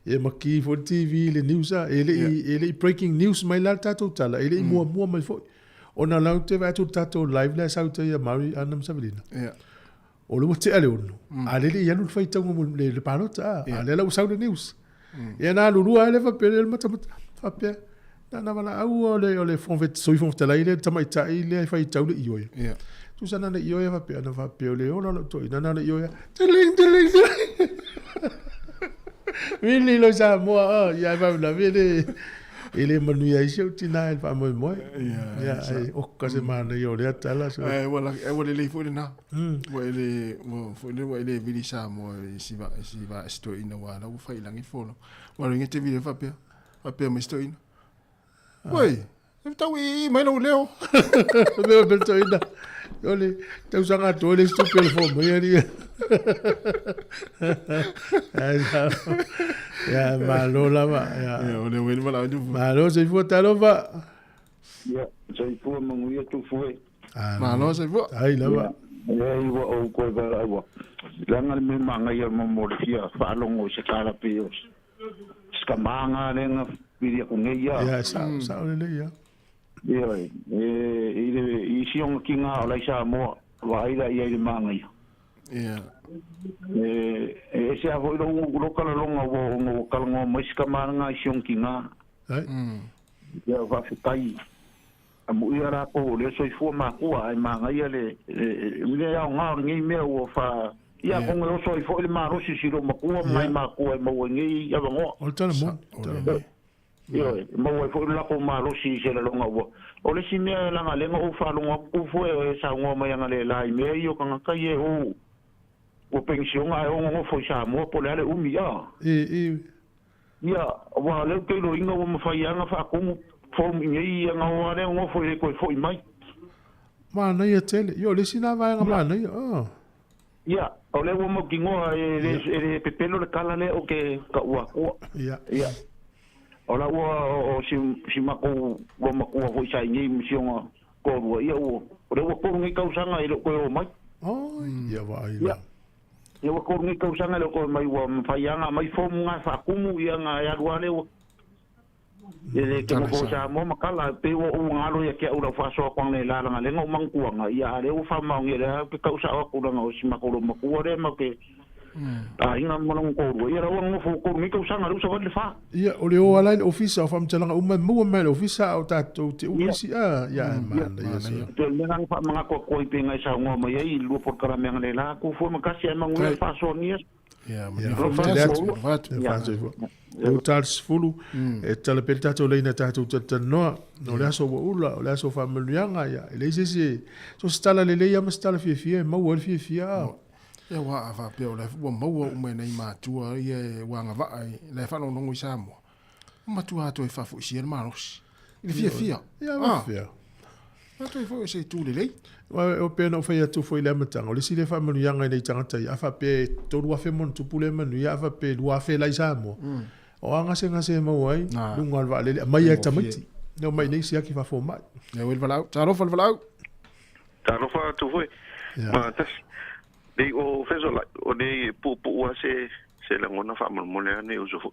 Speaker 1: Ia ma ki foi le TV i le news a, e le i, e le i breaking news mai la le tatou tala, e le i muamua mai foi. Ona la ou te vaai atu i le tatou live lea e sau tai ia Maui, Ana ma Savelina. O lea ua tea le 6, a lea e le i alu le faitauga mo le, le palota, a, a lea la ua sau le news. Ia na alu lua ai lea faapea, lea le matamata, faapea, Na na valaau o le o le Fofoga Sui Fofoga Fetalai lea le tamaitai lea e faitau le ioe.
Speaker 5: Ia.
Speaker 1: Tusa na na ioe faapea na faapea o le ola o lou toeaina na na ioe. Tiling tiling tiling. Vili lo Samoa o ia e faalavelave le e le manuia ai si ou tina i le faamoemoe.
Speaker 5: Ia,
Speaker 1: Ia, ai, oka se manaia o lea tala. So.
Speaker 5: Ai, ua la- ai, ua lelei foi lena. Ua e le, ua foi lea ua e le vili Samoa i si va, i si va si toeaina ua la ua fai i lagi le folau. Ua ringa te vili faapea, faapea mai si toeaina. Oi, e tau i i mai lou leo.
Speaker 1: Mea mai le toeaina. O le tausaga atoa le isi tupe o le fua mai ali. Ai, sa- Ia, malo lava. Ia.
Speaker 5: Ia, o le ueli valaau i tupu.
Speaker 1: Malo, soifua talofa.
Speaker 6: Ia, soifua manuia tupu e.
Speaker 5: Malo, soifua.
Speaker 1: Ai lava.
Speaker 6: Leai ua ou toe valaau atu. Leaga le mea manaia mo mo le fia faalogo i se tala pei o se tama lea na pili atu nei ia.
Speaker 1: Ia, sao, sao lelei ia.
Speaker 6: Ioe, e, i le i isi ona tiga o la i Samoa, vaai la i ai le manaia.
Speaker 5: Ia.
Speaker 6: E, e ese lava foi lou, lou talaloga ua ona ua talanoa mai si tama lena i si ona tiga.
Speaker 1: Ai.
Speaker 6: Ia, faafetai. Amuia latou o lea soifua matua ae manaia le le aoga o lenei mea ua fa ia atonu e oso ai foi le malosi i si loomatua ma nai matua e maua ai nei avanoa.
Speaker 1: O le tala moni, tala moni.
Speaker 6: Ioe, e maua ai foi le latou malosi i se laloga ua. O le isi mea leaga lea na ou faalogo atu tu foi o e saunoa mai analeila i mea ia o tagata ia e o ua penisiona ae o nonofo i Samoa po o le a le umi a.
Speaker 1: E, e.
Speaker 6: Ia, aua o lea ou te iloaina ua mafai lava ona faatumu form i nei ia ona o lava lea nofo e le toe foi mai.
Speaker 1: Manaia tele. Ia, o le isi lena vaega manaia. Oh.
Speaker 6: Ia, o lea ua mautinoa e le, e le pepelo le tala lea ou te taua atua.
Speaker 1: Ia.
Speaker 6: Ia. O la ua o si, si matou loomatua foi sa i inei ma si ona toalua, ia ua, o lea ua tolu nei tausaga e le o toe oo mai.
Speaker 1: Oi, ia vaai
Speaker 6: la.
Speaker 1: Ia.
Speaker 6: Ia ua tolu nei tausaga e le o toe mai ua mafai lava ona aumai form na e faatumu ia ona e alu lava lea ua e le te nofo i Samoa ma tala e pei ua ou galo ia te au lau faasoa atu analeila leaga lea na ou manatuaga ia a lea ua faamaonia lea ou te tau sao atu leaga o si matou loomatua lea matou te aiga ma lona toalua ia la ua nofo ua tolu nei tausaga lea ua savali le fa.
Speaker 1: Ia, o le o ala i le ofisa, o faamatalaga uma e maua mai e le ofisa a o tatou te umi isi, a, ia, e manaia soo.
Speaker 6: E pei o le mea lena na faamanatu atu ai pei na e saunoa mai ai i le lua polokalame analeila atu foi ma tasi ae manuia le faasoagia.
Speaker 5: Ia,
Speaker 1: manuia foi le atu. Ia, faasoifua. O tala 10, e tala pea le tatou laina tatou talatalanoa. O le aso ua ula, o le aso o faamanuiaga, ia, e leai se isi, so se tala lelei lava ma se tala fiafia e maua ai le fiafia.
Speaker 5: Ia aua a faapea o la ua maua uma e nai matua ia e ua agavaa i la e faalogologo i Samoa, ua matua toe faafoisia le malosi i le fiafia.
Speaker 1: Ia, faafia.
Speaker 5: A toe foi o se itu lelei.
Speaker 1: O pei ona ou fai atu foi i le amataga, o le isi lea faamanuiaga i nai tagata ia, a faapea e 3,000 ma ona tupu lea manuia, a faapea e 2,000 la i Samoa, o a gasegase e maua ai, luga o le vaalele, aumai lava e tamaiti. Ia omai nei siaki faafomai.
Speaker 5: Ia, ua i le valaau. Talofa le valaau.
Speaker 9: Talofa atu foi. Ma tasi. Nei o Fesolai, o nei e puupuu lava se, se lagona faamolemole lava nei uso foi.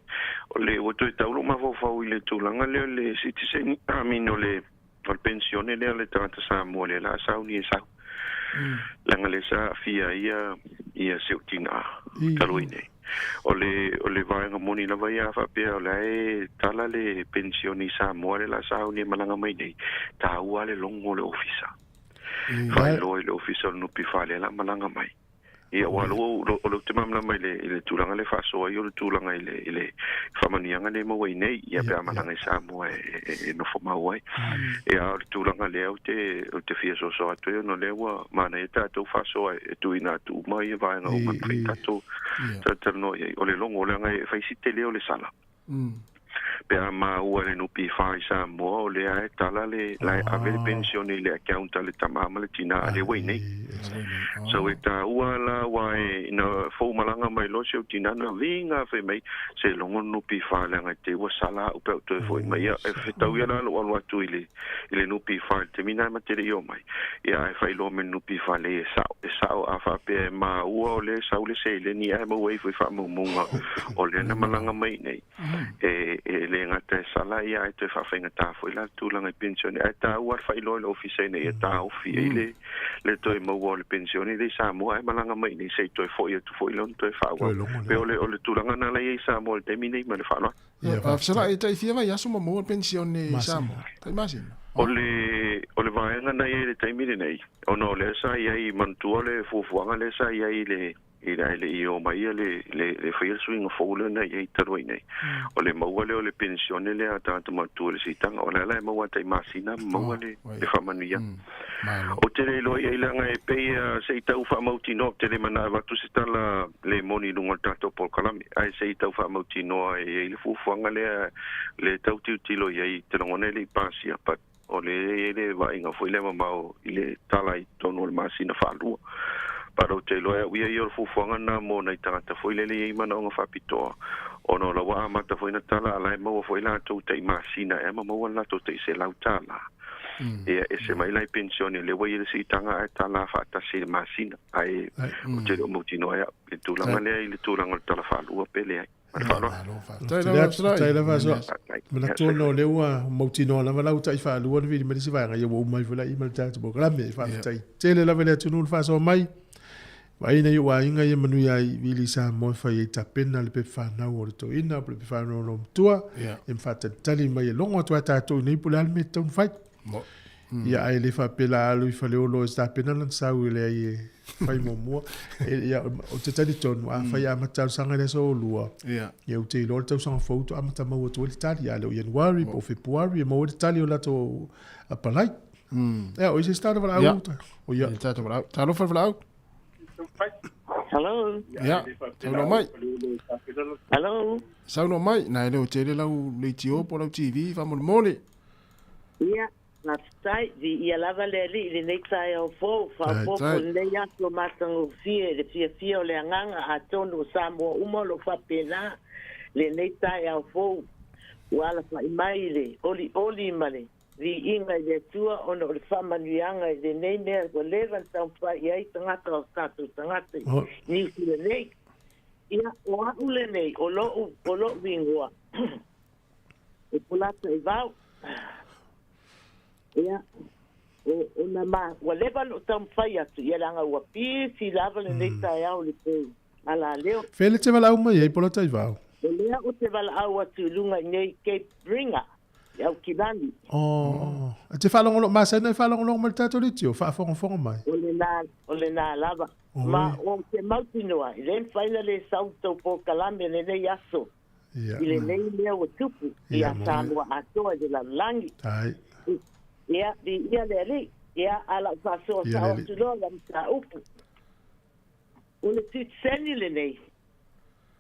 Speaker 9: O le ua toe tau lou mafaufau i le tulaga lea o le citizen, I mean o le, o le penisione lea a le tagata Samoa lea o le a sauni e sau. Leaga lea sa aafia ai ia, ia si ou tinā talu ai nei. O le, o le vaega moni lava ia a faapea o la e tala le penisione i Samoa lea o le a sauni e malaga mai nei, taua lava le logo o le ofisa. Faailoa i le Ofisa o le NPF lea o le a malaga mai. Ia, aua o lea ua, o lea ou te malamalama i le, i le tulaga lea e faasoa ai o le tulaga i le, i le faamanuiaga lea e maua i nei, ia pe a malaga i Samoa e, e, e nofo mau ai. Ia, a o le tulaga lea ou te, ou te fia soasoa atu ai ona o lea ua manaia tatou faasoa e tuuina atu uma ia vaega uma e mafai tatou talatalanoa i ai. O le logo, leaga e fai si tele o le sala. Pe a maua e le NPF i Samoa o lea e tala le, la e ave le penisione i le account a le tama ma le tina a lea ua i nei. So e taua la aua e ina fou malaga mai loa si ou tina na viga fai mai se logo le NPF leaga e te ua sala au pe a ou toe foi mai. Ia e fetau ia la lou alu atu i le i le NPF i le taimi na ma te le i omai. Ia ae faailoa mai le NPF lea e sao, e sao a faapea e maua o lea e sau le seleni ae maua ifo i faamaumauga o lea na malaga mai i nei. E. e le gata e sala ia ae toe faafaigata foi la le tulaga i penisione ae taua le faailoa i le ofisa ina ia taofi ai le le toe maua o le penisione lea i Samoa ae malaga mai iinei se'i toe fo'i atu fo'i lea ona toe faaauau pei o le o le tulaga lena la i ai i Samoa i le taimi nei ma le faaaloalo.
Speaker 5: Ia, faafesalai e tai fia vaiaso ma maua le penisione i Samoa, tai masina.
Speaker 9: O le o le vaega na i ai i le taimi lenei, ona o lea sa i ai, manatua le fuafuaga lea sa i ai i le i le ae le i o mai le le le faia le suiga fou lea na i ai talu ai nei. O le maua lea o le penisione lea a tagata matutua i le siitaga, o lea la e maua tai masina ma maua le le faamanuiaga. Ou te le iloa i ai leaga e pei se i tau faamautinoa, ou te le manao e avatu se tala le moni i luga o le tatou polokalame, ae se i tau faamautinoa e i ai le fuafuaga lea le tau tilotilo i ai, te lagona e le i pasia, but o lea e i ai le vaaiga foi lea mamao i le tala i totonu o le masina faalua. But ou te iloa e au ia ia o le fuafuaga lena mo nai tagata foi lele e i ai manaoga faapitoa, ona o la ua amata foi ona tala a la e maua foi latou tai masina ea ma maua le latou tai $100. Ia ese mai la i penisione lea ua i ai le siitaga ae tala faatasi i le masina, ae ou te le o mautinoa e au i le tulaga lea i le tulaga o le tala faalua pe leai. Ma le faaaloalo.
Speaker 1: Faafetai lava Asoa. Manatu ona o lea ua mautinoa lava la ua tai faalua ona vili mai le isi vaega, ia ua uma ifo la i ma le tatou polokalame. Faafetai tele lava i le atunuu le faasoa mai. Vaai nai ou aiga ia manuia ai i vili i Samoa e fai ai tapena le pepa fanau o le toeaina po o le pepa fanau o le olomatua, ia ma faatalitali mai e logo atu lava tatou i inei po o le a le mea e tatau ona fai. Ia ae le faapea la alu i Faleolo e tapena lana sau e leai e fai muamua. Ia, ou te talitonu, afai e amata talosaga i le aso Aolua, ia ou te iloa le tausaga fou faatoa amata maua atu ai le tali. A le o Ianuari po o Fepuari e maua ai le tali o latou apalai. Ia, o i se isi tagata valaau?
Speaker 5: O ia. Tagata valaau. Talofa le valaau.
Speaker 14: Hello.
Speaker 5: Ia, saunoa mai.
Speaker 14: Hello.
Speaker 5: Saunoa mai, na e le o tele lau leitio po lau TV faamolemole.
Speaker 14: Ia, faafetai, viia lava le Alii i lenei taeao fou, faaopoopo lenei aso matagofie i le fiafia o le agaga, atonu o Samoa uma o lo o faapena lenei taeao fou ua alafai mai i le olioli ma le viiga i le Atua ona o le faamanuiaga i lenei mea ua leva ona taumafai i ai tagata o tatou tagata i Niu Sila nei. Ia, o a'u lenei, o lo'u, o lo'u igoa, e Polata i Vao. Ia, o, ona ma, ua leva ona ou taumafai atu, ia leaga ua pisi lava lenei taeao i le pou alaleo.
Speaker 1: Fea le te valaau mai ai, Polata i Vao?
Speaker 14: O lea ou te valaau atu i luga i nei Cape Ringer. I Aukilani.
Speaker 1: Oh, e te faalogologo, masani ai faalogologo mai le tatou leitio, faafogafoga mai.
Speaker 14: O lena, o lena lava. Ma o te mautinoa, e le mafai ona le sau tou polokalame lenei aso i lenei mea ua tupu ia Samoa atoa i le lalolagi. Ia, viia le Alii. Ia, a lau faasoa sao atu loa lau mataupu. O le sitiseni lenei,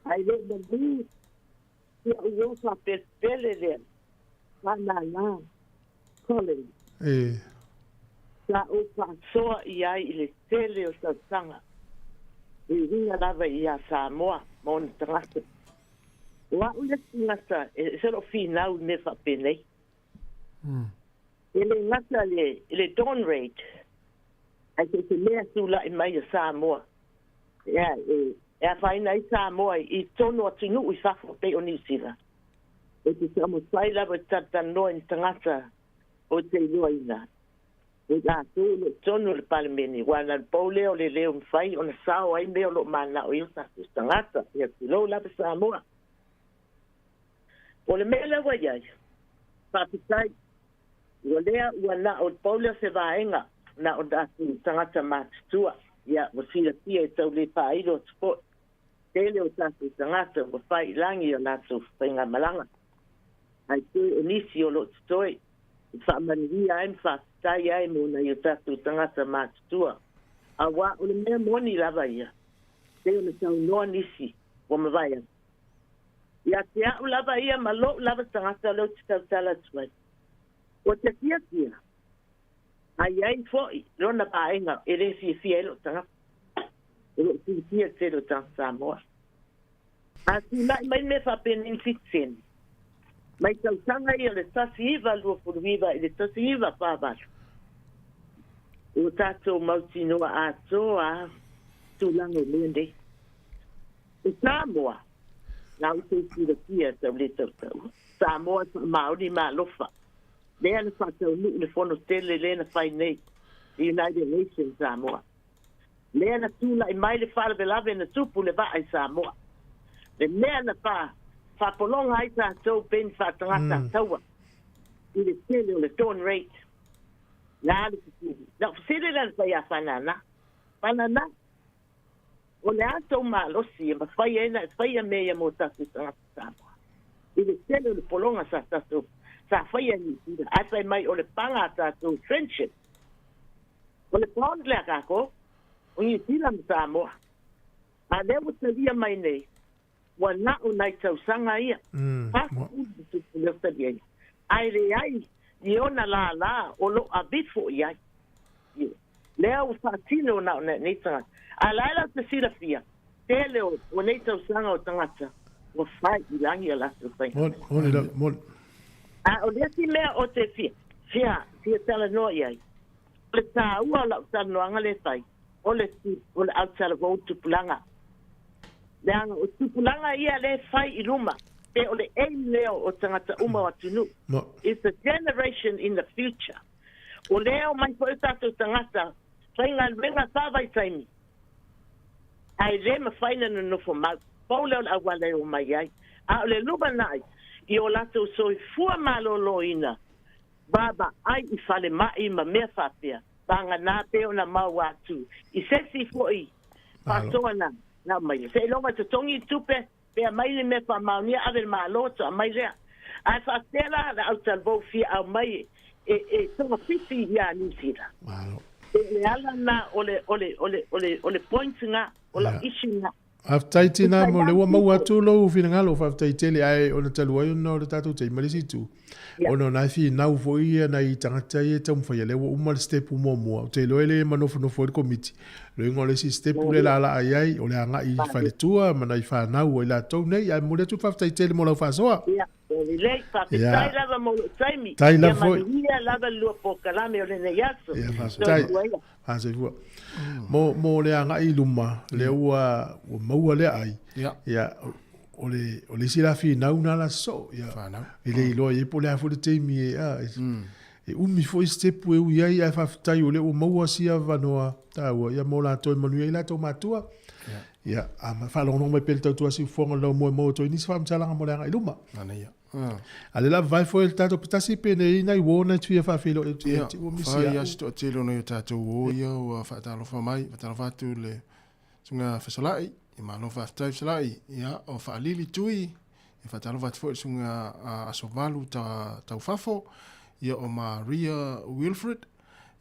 Speaker 14: ae le o malu Ia ua faapelepele lea faanana Colin.
Speaker 1: E.
Speaker 14: Sa ou faasoa i ai i le tele o tausaga e uiga lava ia Samoa ma ona tagata. O a'u le tagata e ese lou finau i mea faapenei. E le gata i le dawn raid, ae so o se mea e tula'i mai a Samoa, e afaina ai Samoa i totonu o atunuu i fafo e pei o Niu Sila. Ou te taumafai lava e talatalanoa i ni tagata ou te iloaina, o i latou o lo o i totonu o le Palemene, aua na o le pau lea o le leo e mafai ona sao ai mea o lo o mananao i ai o tatou tagata. Ia tulou lava Samoa. O le mea lea ua i ai, faafetai, ua lea ua na o le pau lea o se vaega na o tatou tagata matutua, ia ua silafia e tau le faailo atu foi, tele o tatou tagata ua fai i lagi i a latou faigamalaga, ae toe o nisi o lo o totoe e faamanuia ai ma faafetai ai mo nai o tatou tagata matutua, aua o le mea moni lava ia, pei ona saunoa nisi ua mavae atu. Ia te a'u lava ia ma lo'u lava tagata lea ou te tautala atu ai, ua te fiafia, a i ai fo'i lona vaega e le fiafia ai lo'u tagata, o lo'u fiafia i le tele o tagata Samoa. A tula'i mai mea faapenei ni sitiseni, mai tausaga ia o le 1929 i le 1948, ua tatou mautinoa atoa tulaga o mea nei. O Samoa. La outou silafia e tau lē tautaua. Samoa e faamaoni ma alofa. Lea na faataunuu le fono tele lea na fai nei, the United Nations Samoa. Lea na tula'i mai le faalavelave na tupu le vaa i Samoa. Le mea na fa, faapologa ai tatou pei ni faatagata taua i le tele o le dawn raid. Na alu fesili. Na ou fesili lea na fai ia Fanana. Fanana, o le a tou malosi e mafai ai ona e faia mea ia mo tatou tagata Samoa? I le tele o le pologa sa tatou, sa faia e Niu Sila, ae fai mai o le paga a tatou friendship. O le bond lea a tatou, o Niu Sila ma Samoa. A lea ua talia mai nei, ua na o nai tausaga ia, 40 lea ua talia ai, ae leai ni ona lālā o lo o aveifo i ai. Lea ua faatino na o nei tagata. A la e la te silafia, tele o nei tausaga o tagata ua fai i lagi a latou faiga.
Speaker 1: Moni la, moni.
Speaker 14: A o le isi mea o te fia, fia, fia talanoa i ai, o le tāua o lau talanoaga lea e fai, o le, o le autalavou tupulaga. Leaga o tupulaga ia lea e fai i luma, pe o le aim lea o tagata uma o atunuu. It's the generation in the future. O lea e omai foi o tatou tagata faigaluega faavaitaimi, ae le mafai ona nonofo mau. Pau lea o le auala e omai ai. A o le lumanai i o latou soifua maloloina, vaavaai i falemai ma mea faapea, vagana pei ona maua atu i se isi foi faasoa na aumaia. Seiloga e totogi le tupe, pe aumai le mea faamaonia, ave i le Malo, toa aumai lea. Ae faapea la le autalavou fia aumai e togafiti ia Niu Sila. E o le ala lena o le, o le, o le, o le, o le point lena, o lau issue lena.
Speaker 1: Faafetai tina mo le ua maua atu lou finagalo, faafetai tele ae ona talu ai ona o le tatou taimi ma le isi itu, ona o na e finau foi ia nai tagata ia e taumafai ia lea ua uma le step muamua, ou te iloa e le manofonofo ai le komiti, loiga o le isi step lea laalaa i ai o le agai i faletua ma nai fanau a i latou nei, ae momoli atu le faafetai tele mo lau faasoa.
Speaker 14: Ia, lelei, faafetai lava mo lou taimi,
Speaker 1: Tai lava
Speaker 14: foi. Ia manuia lava le lua polokalame o lenei aso.
Speaker 1: Ia, faafetai.
Speaker 14: Soifua ia.
Speaker 1: Fasoifua. Mo, mo le agai i luma, lea ua, ua maua lea ai, ia, o le, o le isi la finau na la sosoo, ia, e le iloa i ai po o le a foi le taimi e, a, e, e umi foi stepu e ui ai, ae faafetai o lea ua maua sia avanoa taua, ia, mo latou e manuia ai latou matua. Ia, a faalogologo mai pea le tautua siufofoga o le lau moemoe o toe nisi faamatalaga mo le agai i luma.
Speaker 5: Manaia.
Speaker 1: A le lava vae foi le tatou petasi pe nei nai uo nai tuia faafeiloai atu ia te ua misi
Speaker 5: Fai a se toatele o nai o tatou uo ia ua faatalofa mai, faatalofa atu le susuga Fesolai, ia malo faafetai Fesolai, ia o Faalili Tui, ia faatalofa atu foi le susuga Asovalu Taufafo, ia o Maria Wilfred,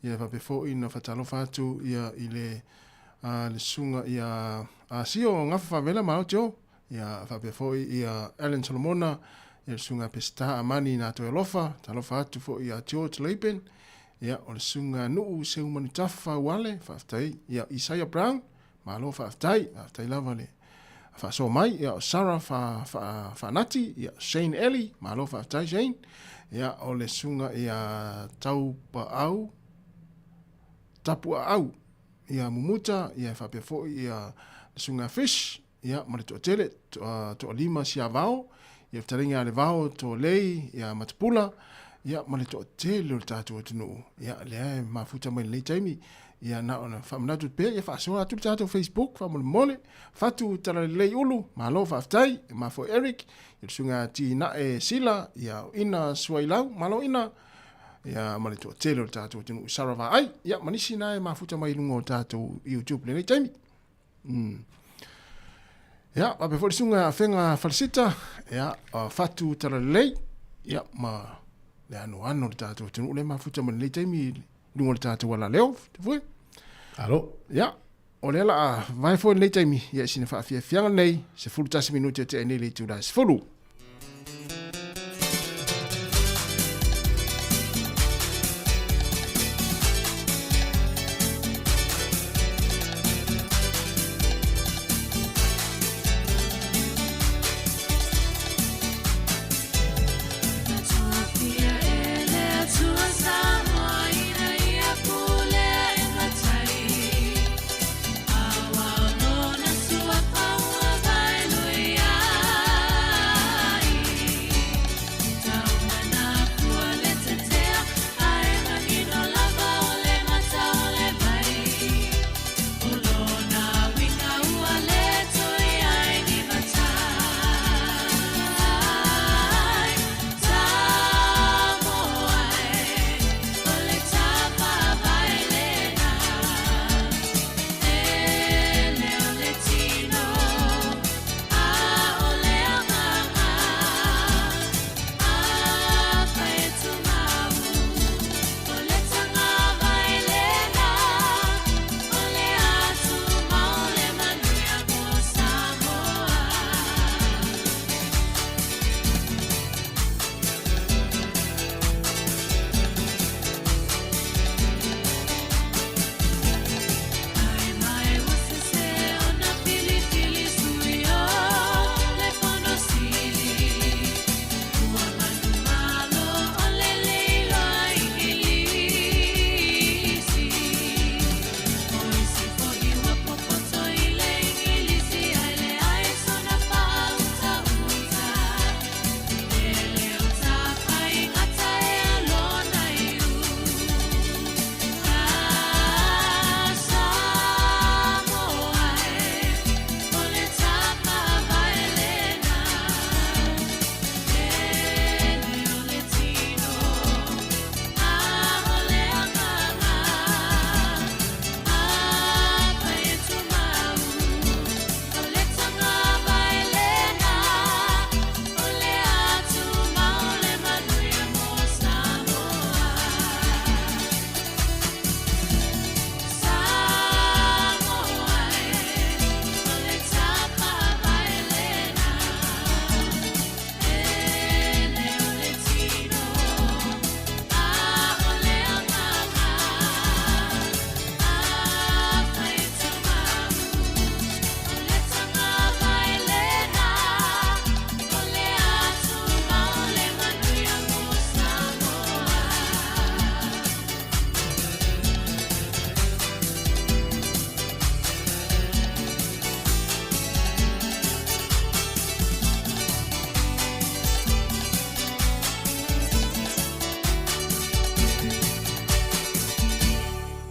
Speaker 5: ia faapea foi na faatalofa atu ia i le le susuga ia Sio Gafa Faavela malo Tio, Ia faapea foi ia Allen Solomona, ia le Susuga Peseta Amani na toe alofa, talofa atu foi ia George Laben, ia o le Susuga Nuu Seumanutafa Uale, faafetai, ia Isaiah Brown, malo faafetai, faafetai lava le faasoa mai, ia o Sarah fa, fa, Faanati, ia Shane Ellie, malo faafetai Shane, ia o le Susuga ia Taupaau, Tapuaau, ia Mumuta, ia faapea foi ia le Susuga Fish, ia ma le toatele, toalima Siavao, ia fetalaiga ia Levao, Tolei, ia Matapula, ia ma le toatele o le tatou atunuu, ia lea e mafuta mai lenei taimi, ia na ona faamanatu pea, ia faasoa atu le tatou Facebook faamolemole, Fatu Talalelei Ulu, malo faafetai, e mafua Eric, ia le susuga Tinae Sila, ia o Ina Suailau, malo Ina, ia ma le toatele o le tatou atunuu Sarah Vaai, ia ma nisi na e mafuta mai i luga o tatou YouTube lenei taimi. Ia, faapea foi le susuga Afega Falesita, ia, Fatu Talalelei, ia, ma le anoano o le tatou atunuu lea mafuta mai lenei taimi i luga o le tatou alaleo, te fue.
Speaker 1: Alo.
Speaker 5: Ia, o lea la a vae foi lenei taimi, ia, i sina faafiafiaga lenei, 11 minute e tea nei le itula e 10.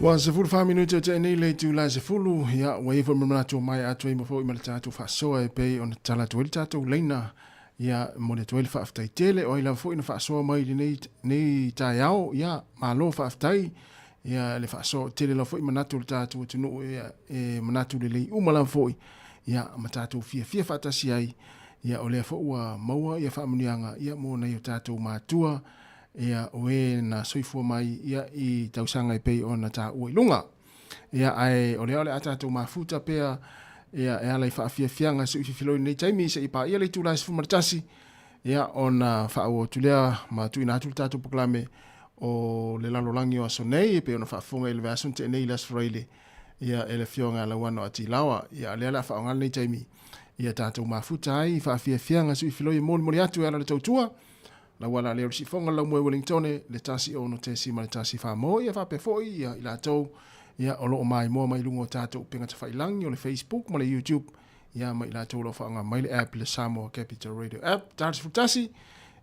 Speaker 5: Ua 14 minute o tea nei le itula e 10, ia, ua i ai foi ma le manatu o maea atu ai ma foi ma le tatou faasoa e pei ona tatala atu ai le tatou laina, ia, e momoli atu ai le faafetai tele, o ai lava foi na faasoa mai i lenei, lenei taeao, ia, malo faafetai, ia, le faasoa, tele lava foi manatu o le tatou atunuu, ia, e manatu lelei uma lava foi, ia, ma tatou fiafia faatasi ai, ia, o lea foi ua maua ia faamanuiaga, ia, mo nai o tatou matua, ia, o e na soifua mai, ia, i tausaga e pei ona taua i luga. Ia, ae o lea o le a tatou mafuta pea, ia, e ala i faafiafiaga suififiloi i lenei taimi seia paia le itula e 11, ia, ona faaauau atu lea ma tuuina atu le tatou polokalame o le lalolagi o aso nei, e pei ona faafofoga i le vaiaso na tea nei i le Aso Faraile, ia, e le Afioga ia Lauano Atilaoa. Ia, o lea o le a faaaoga lenei taimi, ia tatou mafuta ai i faafiafiaga suifiloi e molimoli atu e ala i le tautua, Lauala lea o le sifoga o le laumua i Wellingtone, le 1 6.1 mo ia faapea foi ia i latou ia o lo o maimoa mai luga o tatou upega tafailangi o le Facebook ma le YouTube ia ma i latou o lo o faaaoga mai le app le Samoa Capital Radio app. Ta 11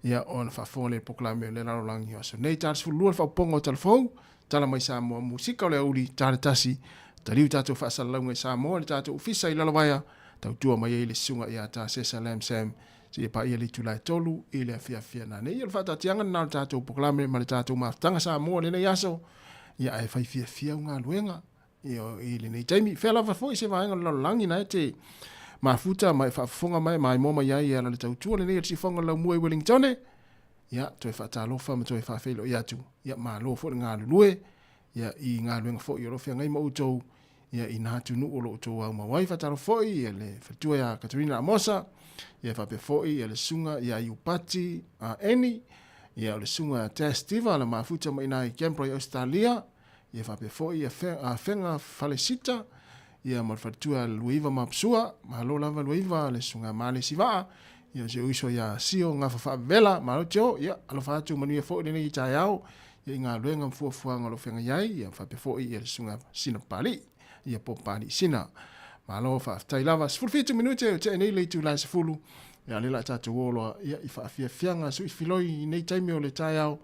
Speaker 5: ia ona faafofoga lea i le polokalame o le lalolagi o aso nei. Ta 12 le faaopoopoga o Talafou, Tala mai Samoa, Musika o le aoauli, ta le 1, taliu tatou faasalalauga i Samoa i le tatou ofisa i Lalovaea, tautua mai ai le susuga ia Ta Sesa Lam Sam seia paia le itula e 3 i le afiafi a nanei. O le faataatiaga lena o le tatou polokalame ma le tatou mafutaga Samoa i lenei aso, ia ae fai fiafia au galuega i lenei taimi. Fea lava foi se vaega o le lalolagi na e te mafuta ma e faafofoga mai maimoa mai ai e ala le tautua lenei o le sifoga o le laumua i Wellingtone. Ia, toe faatalofa ma toe faafeiloai atu. Ia, malo foi le galulue, ia, i galuega foi o lo o feagai ma outou, ia, i nā atunuu o lo o outou aumau ai. Faatalofa foi ia le faletua ia Katerina Amosa, ia faapea foi ia le susuga ia Iupati Eni, ia o le susuga ia Tess Stiva le mafuta mai i Canberra i Ausetalia, ia faapea foi ia Fega Falesita, ia ma le faletua ia Luaiva Mapusua, malo lava Luaiva, le susuga ia Male Sivaa, ia si ou uso ia Sio Gafa Faavela, malo Tio, ia alofa atu manuia foi lenei taeao, ia i galuega ma fuafuaga o lo o feagai ai, ia faapea foi ia le susuga Sina Papalii, ia po Papalii Sina. Malo faafetai lava. 17 minute o tea nei le itula e 10, ia o lea o le a tatou o loa ia i faafiafiaga suifiloi i nei taimi o le taeao,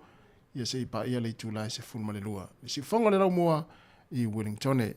Speaker 5: ia se i paia le itula e 12. Le siufofoga o le laumua i Wellingtone.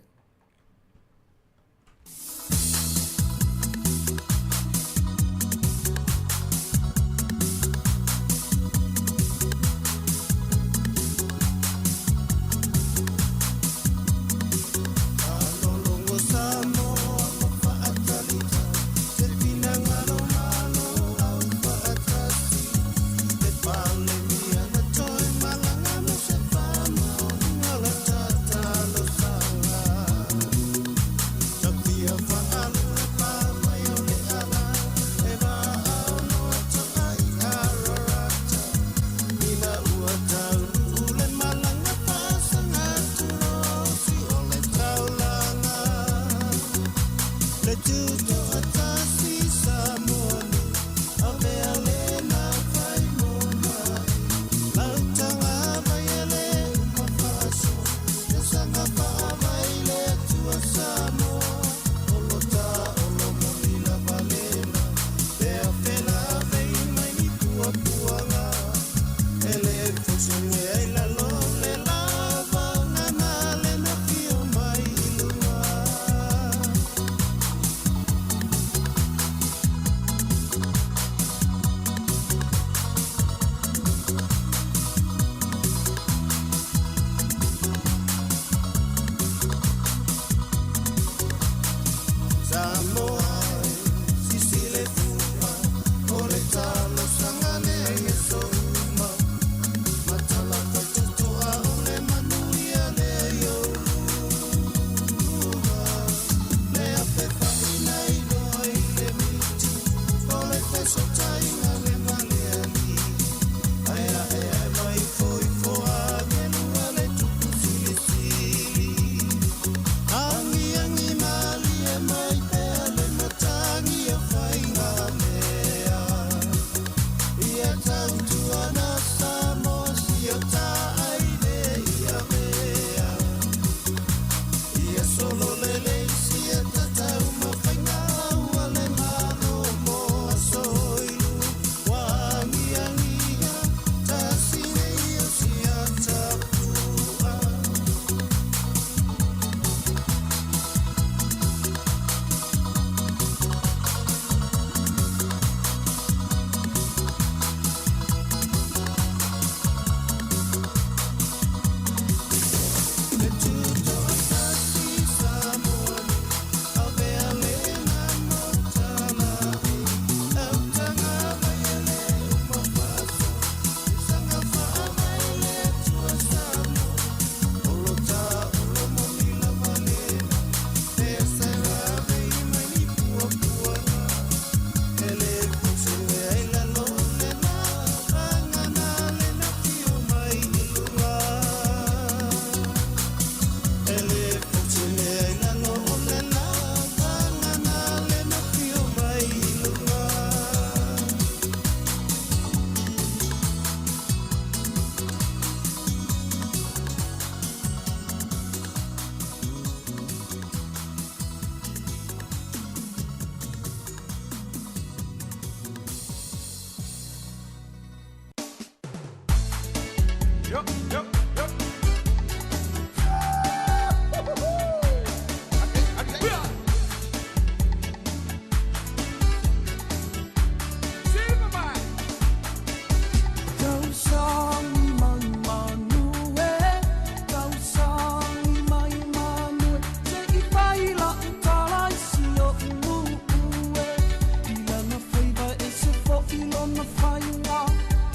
Speaker 15: Faiga,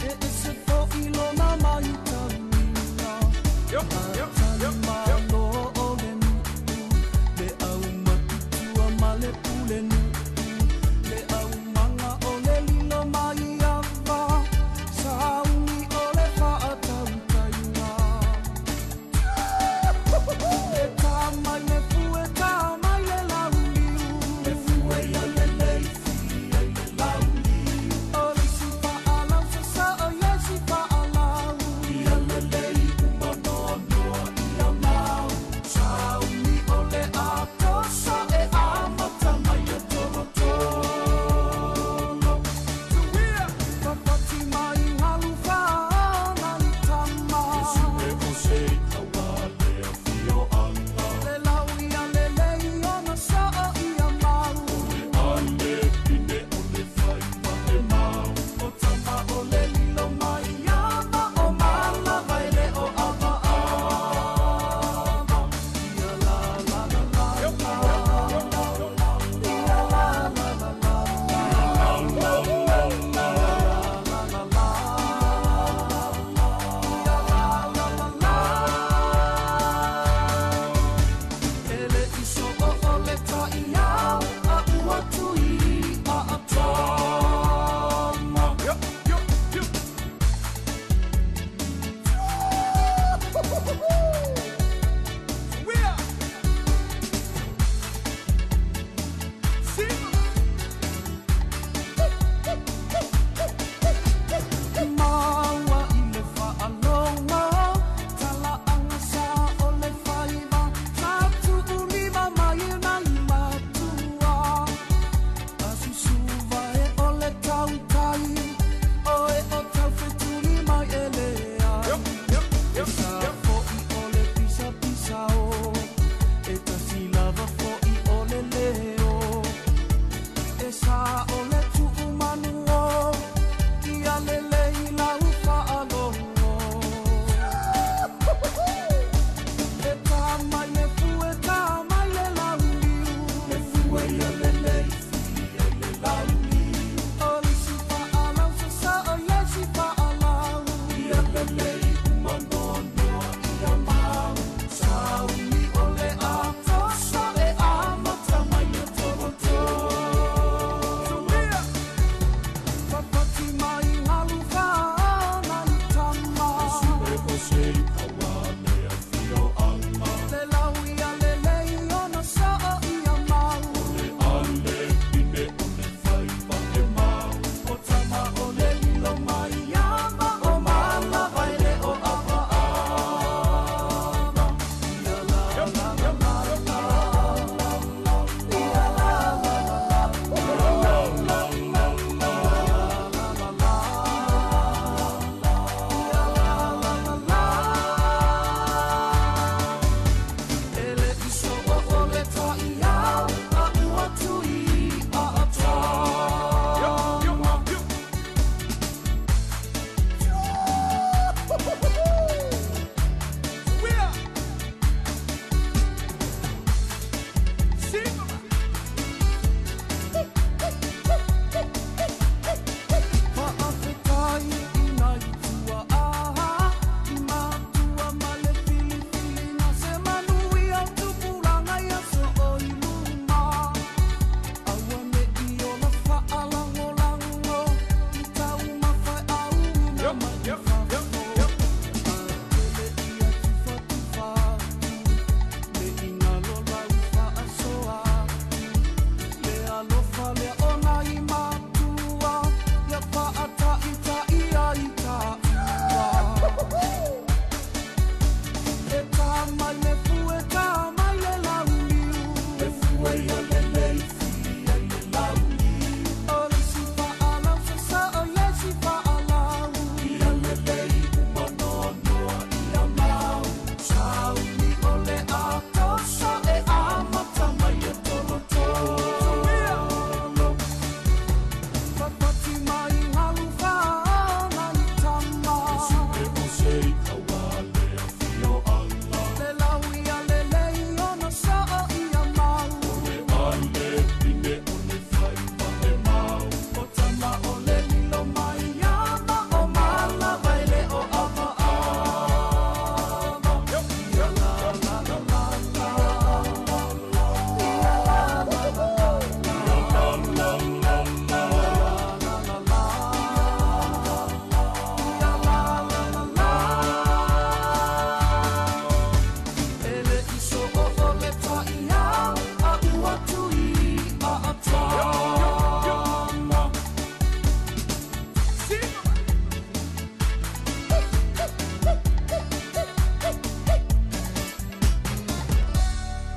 Speaker 15: e ese fo'i lona mai tauina.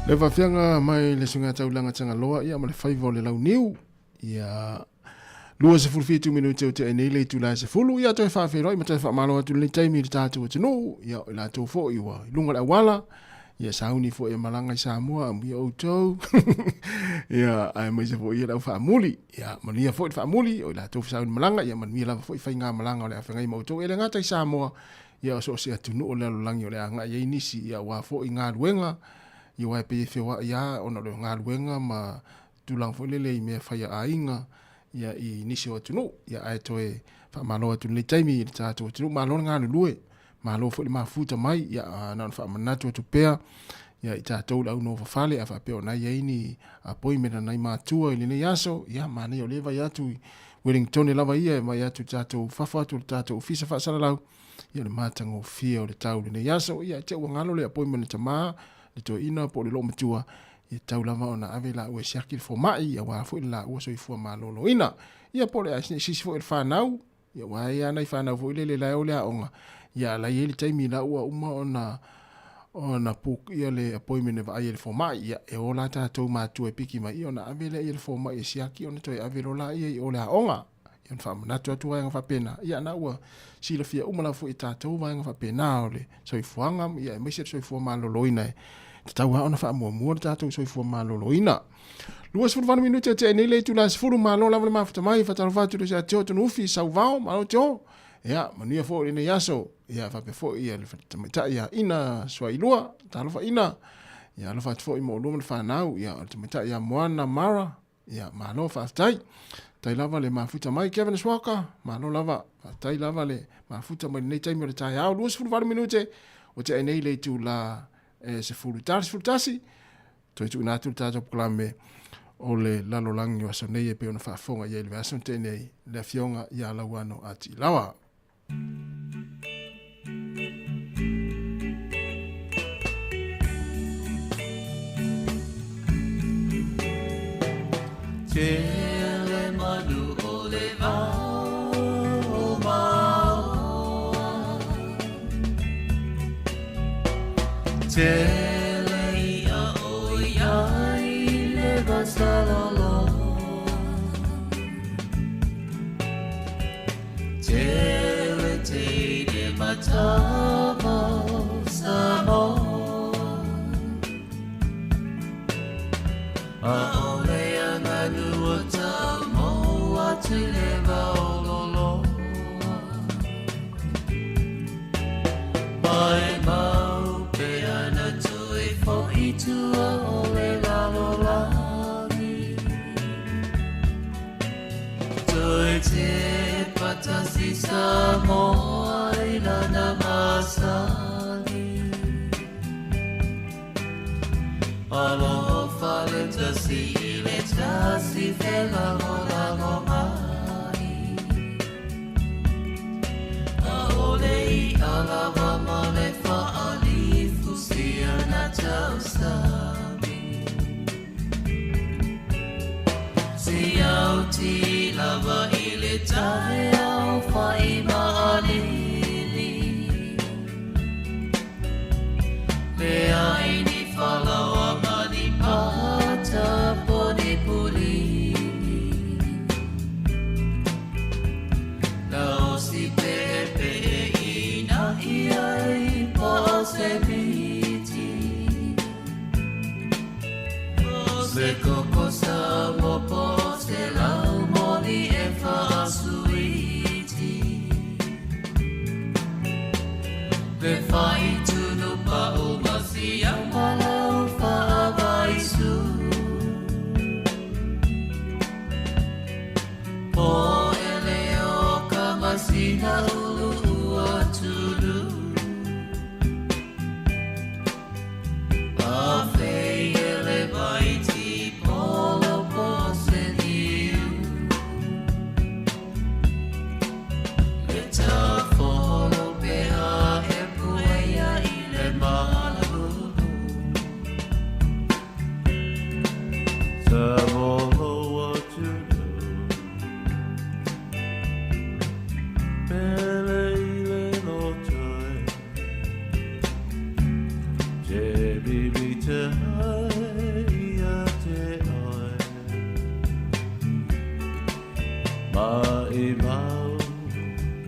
Speaker 5: Le faafiaga mai le suiga taulaga Tagaloa ia ma le faiva o le launiu. Ia 27 minute o te nei le itula e 10 ia toe faafeiloai ma toe faamalo atu lenei taimi i le tatou atunuu ia o i latou foi ua i luga o le auala ia sauni foi e malaga i Samoa amuia outou ia aemaise foi ia le au faamuli ia manuia foi le faamuli o i latou sauni malaga ia manuia lava foi faiga malaga o le a feagai ma outou e le gata i Samoa ia o so o se atunuu o le lalolagi o le a agai ai nisi ia aua foi galuega ia aua e pei e feoai lava ona o le galuega ma tulaga foi lele i mea fai a aiga ia i nisi o atunuu ia ae toe faamalo atu i lenei taimi i le tatou atunuu malo le galulue malo foi le mafuta mai ia na ona faamanatu atu pea ia i tatou le au nofo fale a faapea ona i ai ni appointment a nai matua i lenei aso ia manaia o lea e vai atu i Wellington lava ia e vai atu i tatou fafo atu o le tatou ofisa faasalalau ia le matagofie o le tau i lenei aso ia te ua galo le appointment le tama le toeaina po o le loomatua ia tau lava ona ave laua e siaki le fomai aua foi le laua soifua maloloina. Ia po o le sisi foi o le fanau, ia aua e i ai lava nai fanau foi lele la e o i le aoga, ia la e i ai le taimi la ua uma ona ona book ia le appointment e vaai ai i le fomai, ia e o la tatou matua e piki mai ia ona ave lea i le fomai e siaki ona toe ave loa lea i o i le aoga. Ia ona faamanatu atu vaega faapena, ia na ua silafia uma lava foi e tatou vaega faapena o le soifuaga, ia aemaise le soifua maloloina e tatau lava ona faamuamua le tatou soifua maloloina. 28 minute e tea nei le itula e 10, malo lava le mafuta mai, faatalofa atu i le Teo Tunuufi, Sauvao, malo Teo. Ia, manuia foi lenei aso. Ia, faapea foi ia le tamaitai ia Ina Suailua, talofa Ina. Ia, alofa atu foi mo oulua ma le fanau. Ia, o le tamaitai ia Moana Mara, Ia, malo faafetai. Tai lava le mafuta mai Kevin Swaka, malo lava. Faafetai lava le mafuta mai lenei taimi o le taeao 28 minute o te nei le itula e 10 tala 11. Toe tuuina atu le tatou polokalame o le lalolagi o aso nei e pei ona faafofoga i ai i le vaiaso na tea nei le Afioga ia Lauano a Tiilawa.
Speaker 15: Tele manu o le vao o Maoa Tele ia o iai le vasaloloa Tele teine matava o Samoa Aole aganu o tau atu le vaololoa Mai mau pe ana toe fo'i tua o le lalolagi Toe te patasi Samoa i lana masani Alofa le tasi i le tasi felagolago mai Aole i alawa ma le faalifu sia na tausami Siauti lava i le taeao fai maalili Leai ni falaoa ma ni pata po ni pulini Gaosi peepee i na'i ai po o se miti Se koko Samoa po o se laumoli e faasuiti Le fai tunu pa'u ma siama lau faavaisu Po ele o ka masina ulu ua tulu A fei ele vai ti polo po se niu Le ta folo pe a e puea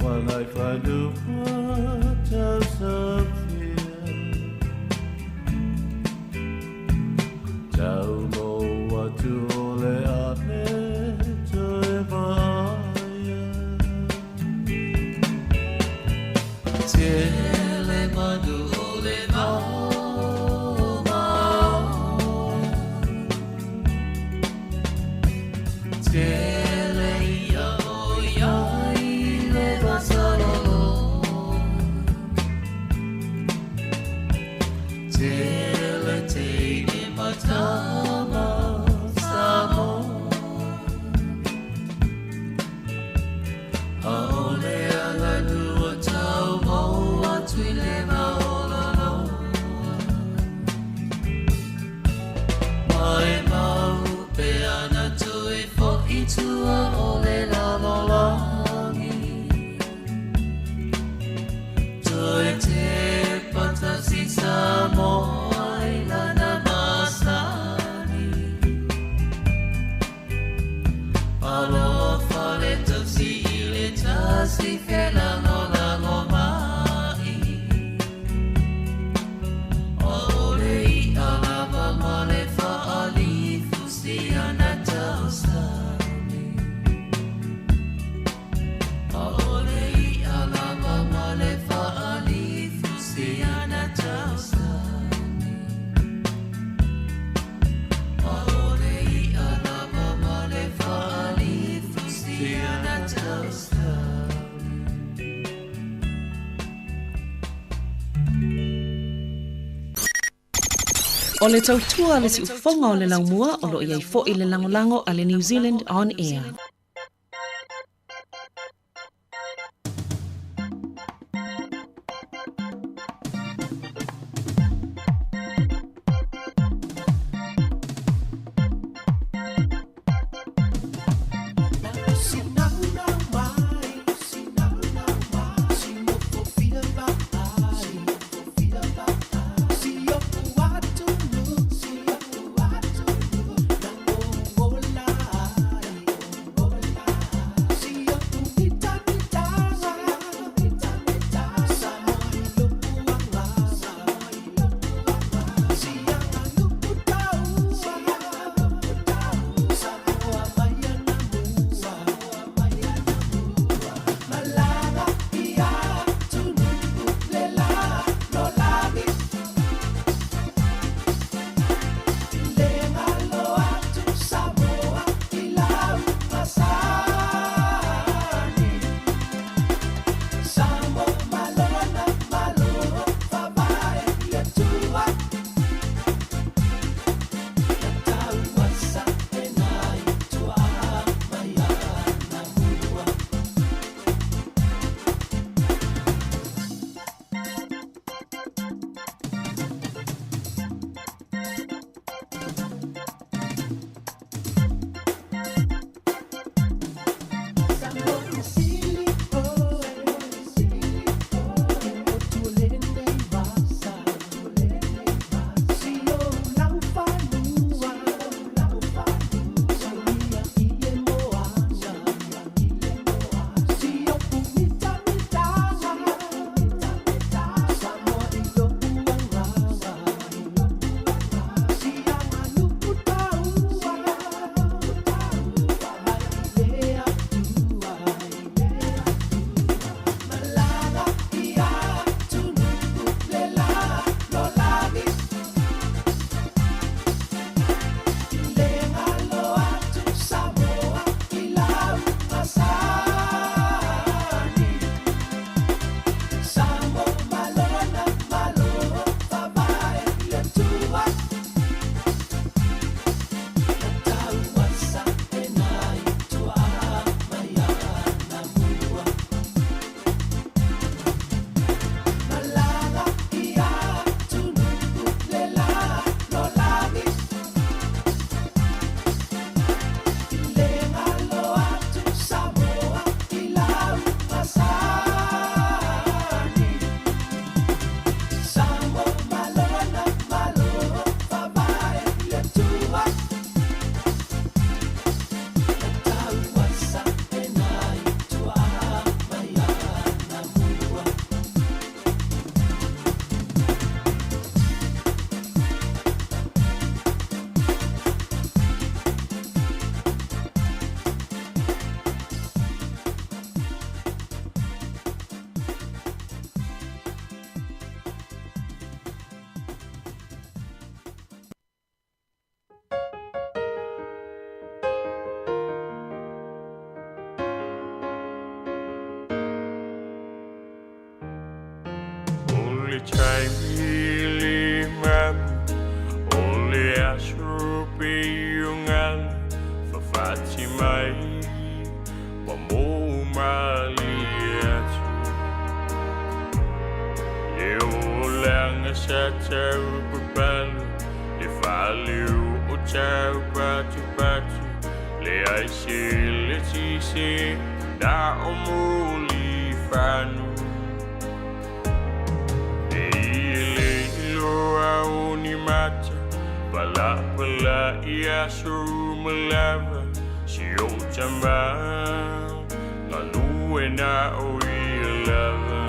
Speaker 15: Fanai fanua tausafia Tau mo atu o le ane toe vaia Tele manu o le vao mao Tele ia o ia i le vasalolo Tele teine matama Samoa Aole aganua tau mo atu i le maolalo Mai mau pe ana tui fo i tua o le lalolagi Toe te patasi Samoa i lana masani Aloha fale tausi i le tasi felagolago mai Aole i alava ma le faalifusi ana tausami Aole i alava ma le faalifusi ana tausami Aole i alava ma le faalifusi ana tausami
Speaker 3: O le tautua a le siufofoga o le laumua o lo o i ai foi le lagolago a le New Zealand On Air.
Speaker 20: taimi le mapu o le aso pe o ngalu fafati mai wa mo mali atu. Le olanga sa tau papalu le fale o tau patu patu le ai se le tise na o muli fanu. E i le iloa o ni mata pala pala i aso malava si o tama ngalue na o i lava.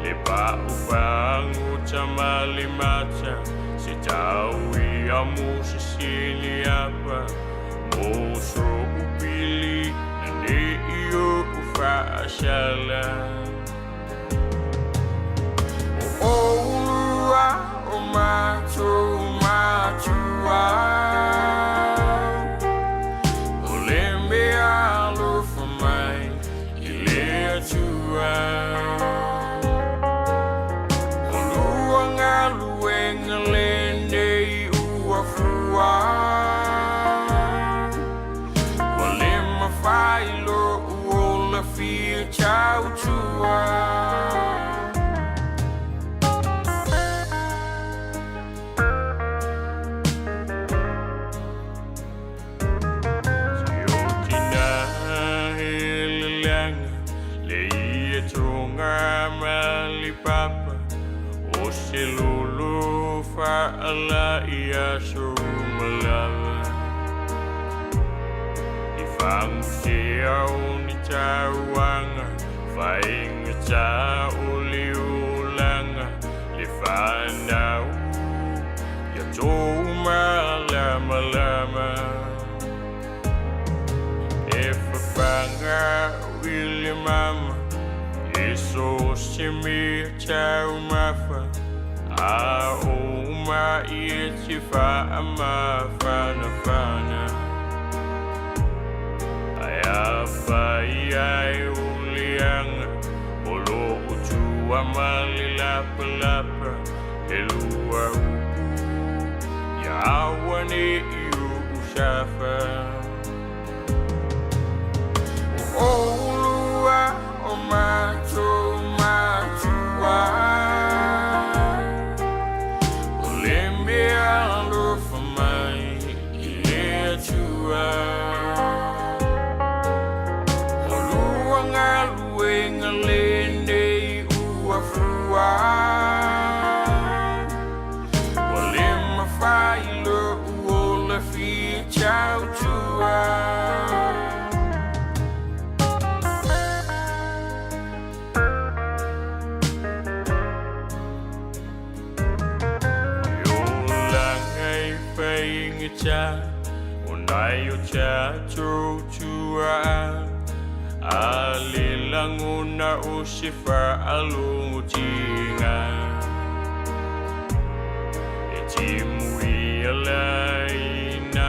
Speaker 20: Le pa'u pagu tama le mata se tau i a mo se sili apa mo so upili na ne i o ufaasala. O olua o matou matua o le mea alofa mai i le Atua. O lua galuega lenei ua fua ua le mafai lo'u ola fia tautua. Si o tina heleleaga le ia toga ma le papa o se lolo fa'ala i aso malava. I fagusea o ni tauaga faigata o le olaga le fanau ia tou malamalama. E fafaga i le mama e so se mea taumafa a o mai e te fa'amafanafana. Ae afai ai o leaga o lo'u tua ma le lapalapa e lua upu ia aua ne'i u'u safa. O olua o matou matua o le mea alofa mai i le Atua. O lua galuega lenei ua fua ua le mafai lo'u ola fia tautua. E olaga e faigata o nai o tatou tua'a a le lagona o se fa'alogotiga e timuia laina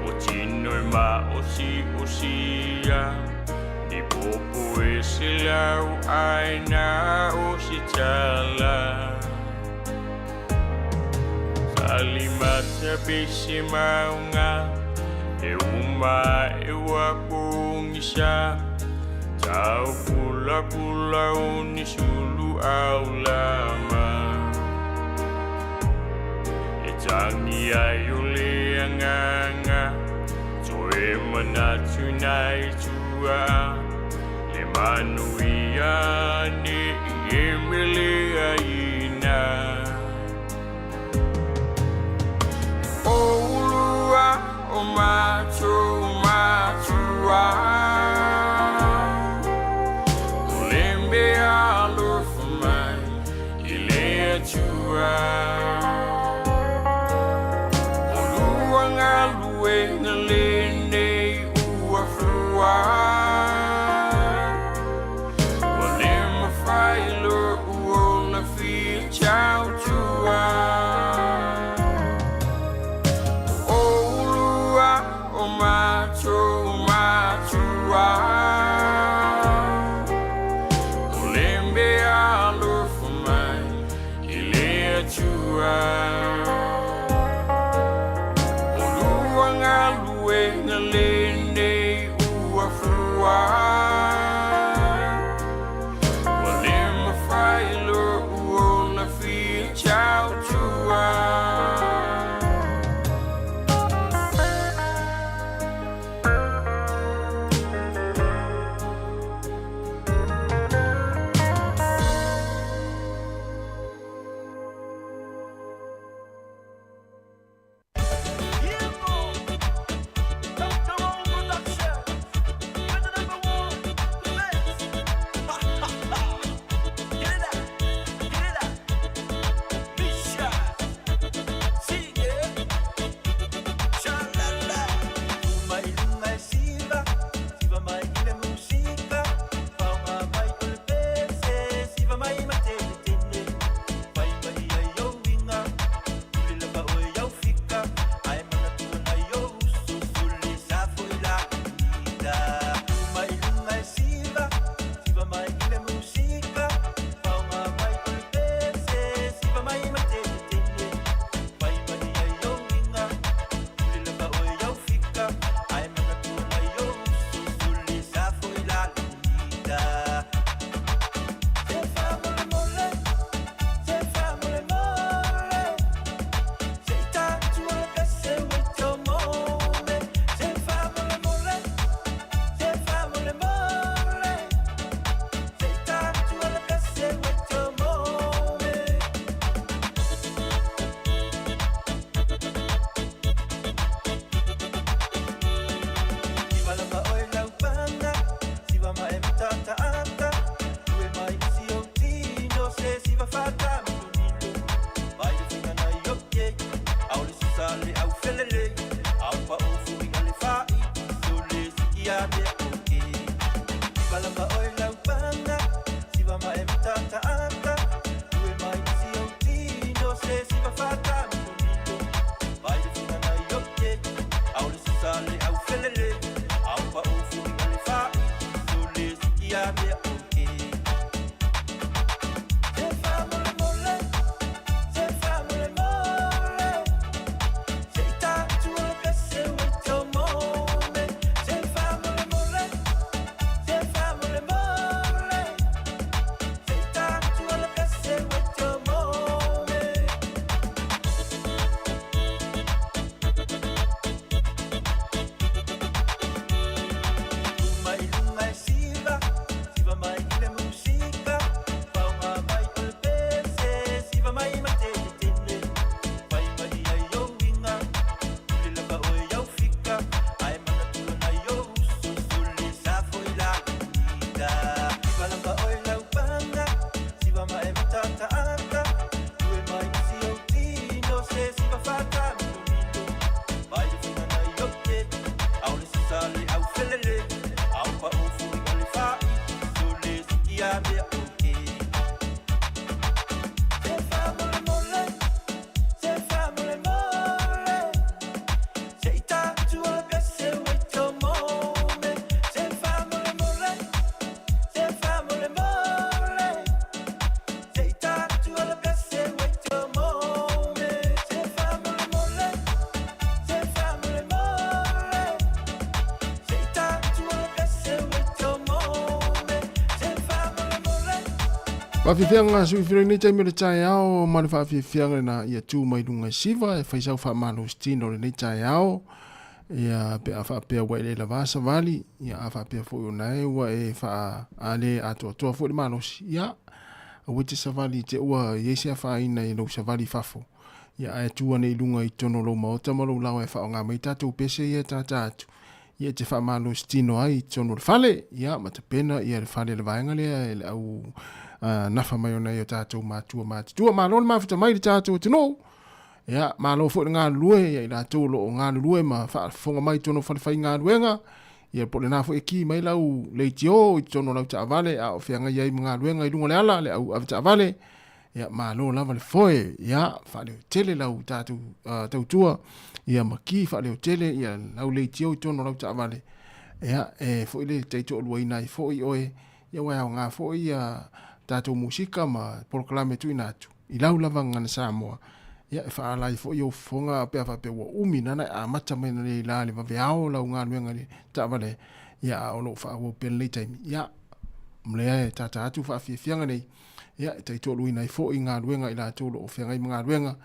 Speaker 20: o tino e ma'osi'osia ni popo e se lau aina o se tala. Salimata pe se mauga e uma e ua pogisa tau pulapula o ni sulu aulama. E tagi ai o le agaga toe manatu nai tua le manuia ne'i e meleaina. O ulua o matou matua o le mea alofa mai i le Atua. O lua galuega lenei ua fua ua le mafai lo'u
Speaker 5: Faafiafiaga sui lenei taimi o le taeao ma le faafiafiaga lena ia tu mai luga i siva e faisau faamalositino o lenei taeao ia pe a faapea ua e le lavā savali ia a faapea foi ona e ua e faa a le atoatoa foi le malosi ia aua e te savali te ua i ai se afaina i lou savali i fafo ia ae tu ane i luga i totonu o lou maota ma lou laoa e faaaoga mai tatou pese ia e tātā atu ia e te faamalositino ai i totonu o le fale ia ma tapena ia le fale le vaega lea e le au nafa mai ona i o tatou matua matutua. Malo le mafuta mai le tatou atunuu. Ia, malo foi le galulue ia i latou o lo o galulue ma faafofoga mai i totonu o falefaigaluega. Ia po o lena foi e ki mai lau leitio i totonu o lau taavale a o feagai ai ma galuega i luga o le ala, le au avetaavale. Ia, malo lava le foe. Ia, faaleotele lau tatou tautua. Ia, ma ki faaleotele ia lau leitio i totonu o lau taavale. Ia, e foi le taitoaluaina ai foi oe. Ia, ua e aoga foi ia tatou musika ma polokalame tuuina atu i lau lava gagana Samoa, ia e faaala ai foi ou fofoga pe a faapea ua umi nana e amata mai nei la le vaveao lau galuega i le taavale, ia a o lo o faaauau pea lenei taimi. Ia, lea e tata atu faafiafiaga nei, ia e taitoaluaina ai foi galuega i latou o lo o feagai ma galuega,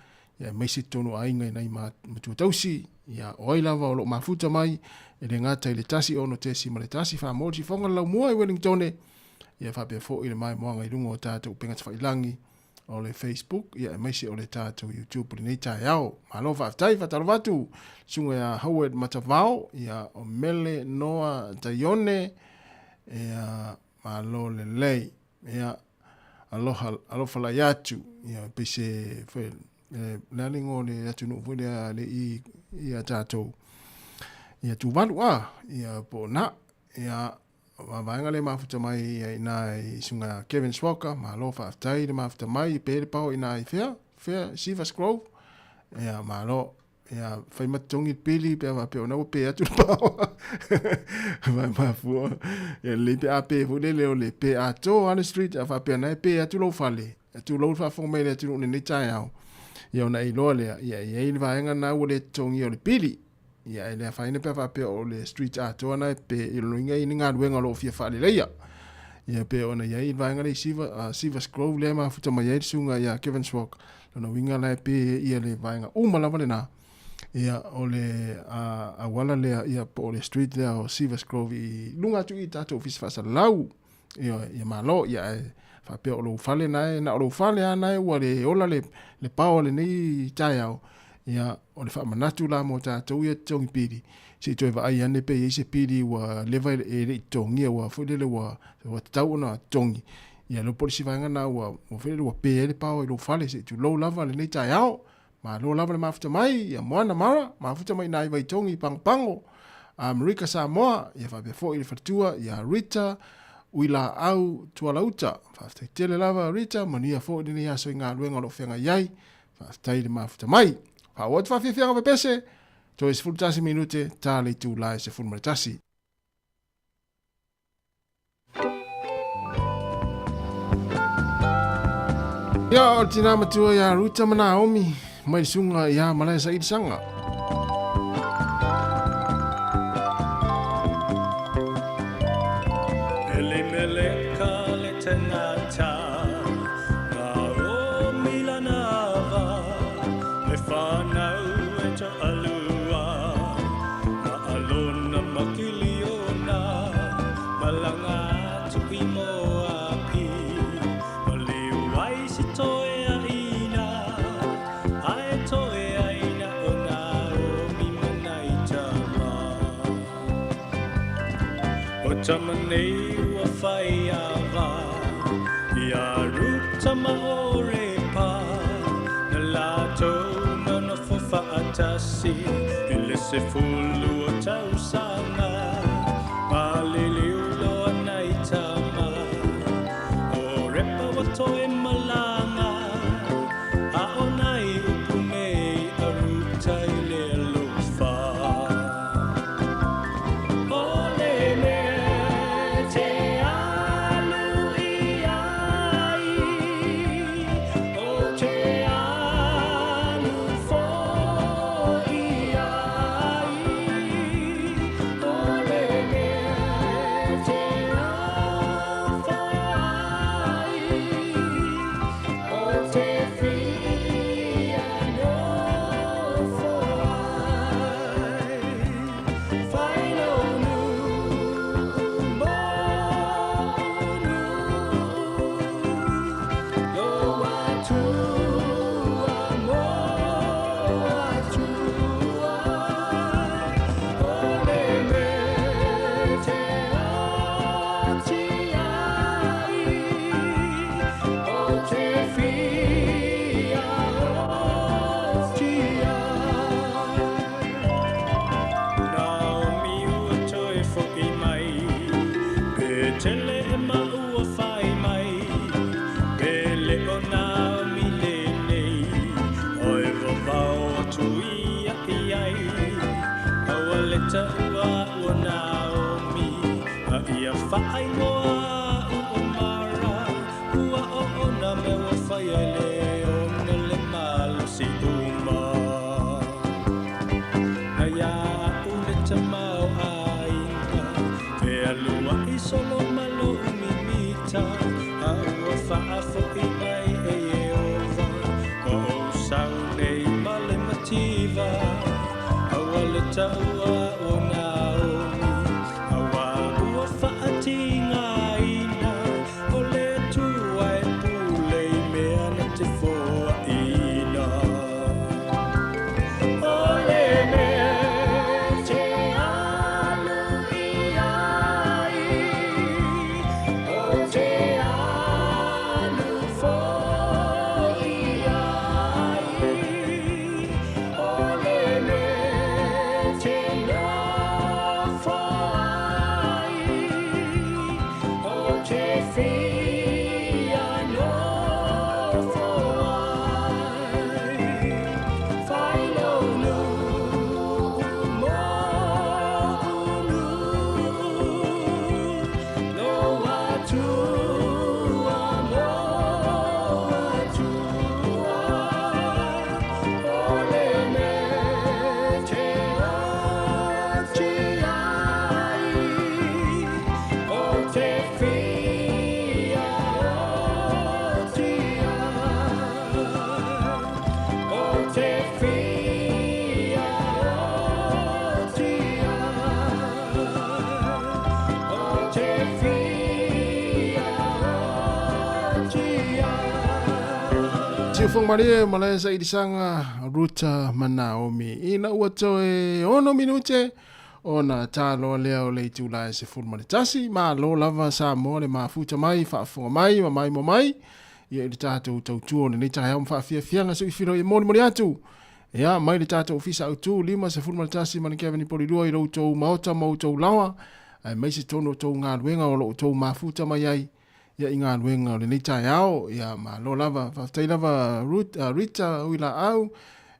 Speaker 5: ia aemaise totonu o aiga i nai matua tausi, ia o ai lava o lo o mafuta mai, e le gata i le 1 6.1 faamoli sifoga le laumua i Wellingtone, ia faapea foi le maimoaga i luga o tatou upega tafailagi o le Facebook, ia aemaise o le tatou YouTube i lenei taeao. Malo faafetai, faatalofa atu susuga ia Howard Matavao, ia o Mele Noa Taione, ia malo lelei, ia aloha, alofa lai atu, ia pei se foi le a le igoa o le atunuu foi lea le i ia tatou ia Tuvalu a ia po o na ia vaevaega lea mafuta mai ia ina i susuga Kevin Swalker, malo faafetai le mafuta mai pe le pao ina i fea, fea Sivas Grove, ia malo, ia fai ma totogi le pili pe a faapea ona ua pe atu le pao. Vai mafua, ia lelei pe a pe foi lele o le pe atoa le street a faapea na e pe atu lou fale, atu lou faafofoga mai le atunuu lenei taeao, ia ona e iloa lea, ia e i ai le vaega na ua le totogia o le pili. Ia e le afaina pe a faapea o le street atoa na e pe i lona uiga e i ai ni galuega o lo o fia faaleleia. Ia pe ona i ai le vaega lea i Siva, Sivas Grove lea e mafuta mai ai le susuga ia Kevin Schwalk. Lona uiga la e pe ia le vaega uma lava lena. Ia o le auala lea ia po o le street lea o Sivas Grove i luga atu i tatou ofisa faasalalau. Ia, ia malo, ia ae faapea o lou fale na e, na o lou fale lava na e ua le ola le, le pao o lenei taeao. Ia, o le faamanatu la mo tatou ia totogi pili, se i toe vaai ane pe i ai se pili ua leva e le i totogia, ua foi lele ua, ua tatau ona totogi. Ia, leo po o le isi vaega na ua, ua foi lele ua pe ai le pao i lou fale, se i tulou lava lenei taeao. Malo lava le mafuta mai, ia Moana Mara, mafuta mai ina i Vaitogi i Pagopago, Amerika Samoa, ia faapea foi le faletua ia Rita, Uilaau Tualauta. Faafetai tele lava Rita, manuia foi lenei aso i galuega o lo o feagai ai. Faafetai le mafuta mai. Faaauau atu faafiafiaga pepese, toe 11 minute ta le itula e 11. Ia, o le tina matua ia Ruta ma Naomi, mai le suga ia Malae Saili Saga.
Speaker 20: Elimeleka le tangata, Naomi lana ava, me whanau e to'alua, Na Alona ma Kiliona, Malanga atu i Moapi, Maliu ai si toeaina, Ae toeaina o Naomi ma nai tama. O tama nei ua whai ava, Ia Ruta ma Orepa, Na latou nonofo fa'atasi, I le 12 o tausaga, Maliliu loa nai tama. O Repa ua toe malaga, A o nai upu nei a Ruta i le alofa. O le mea te alu i ai, O te alu foi ai, O le mea te nofo ai, O te fia nofo ai, Whai lo nuu mo unu, Lo atua mo atua, O le mea te oti ai, O te fia oti ai. Naomi ua toe fo'i mai, Pe tele e ma ua whai mai, Pe le o Naomi lenei, Oe vavao atu ia i ai, Aua le taua ua Naomi, A ia whaaingoa u o Mara, Ua o ona mea ua whai e le ona le malosi uma. Na ia u le tamao aiga, Te alua i solo ma lo'u mimita, A ua faafo'i mai e Ieova, Ua ou sau nei ma le mativa, Aua le taua o Naomi, Auā ua faatigaina, O le Atua e pule i mea na te foaina. O le mea te alu i ai, O te alu foi ai, O le mea te nofo ai, O te fia nofo ai, Whai lo nuu mo unu, Lo atua mo atua, O le mea te oti ai, O te fia oti ai, O te fia oti ai, O te fia oti ai.
Speaker 5: Siufoga malie malae sailisaga Ruta ma Naomi. Ina ua toe 6 minute ona taloa lea o le itula e 11. Malo lava Samoa le mafuta mai, faafofoga mai ma maimoa mai ia i le tatou tautua o lenei taeao ma faafiafiaga suifilo e molimoli atu. Ia, mai le tatou ofisa autu 51 ma le Kevin Polilua i lo outou maota ma outou laoa. Aemaise tonu o tou galuega o lo o tou mafuta mai ai ia i galuega o lenei taeao. Ia malo lava, faafetai lava Ruth, uh, Rita Uilaau.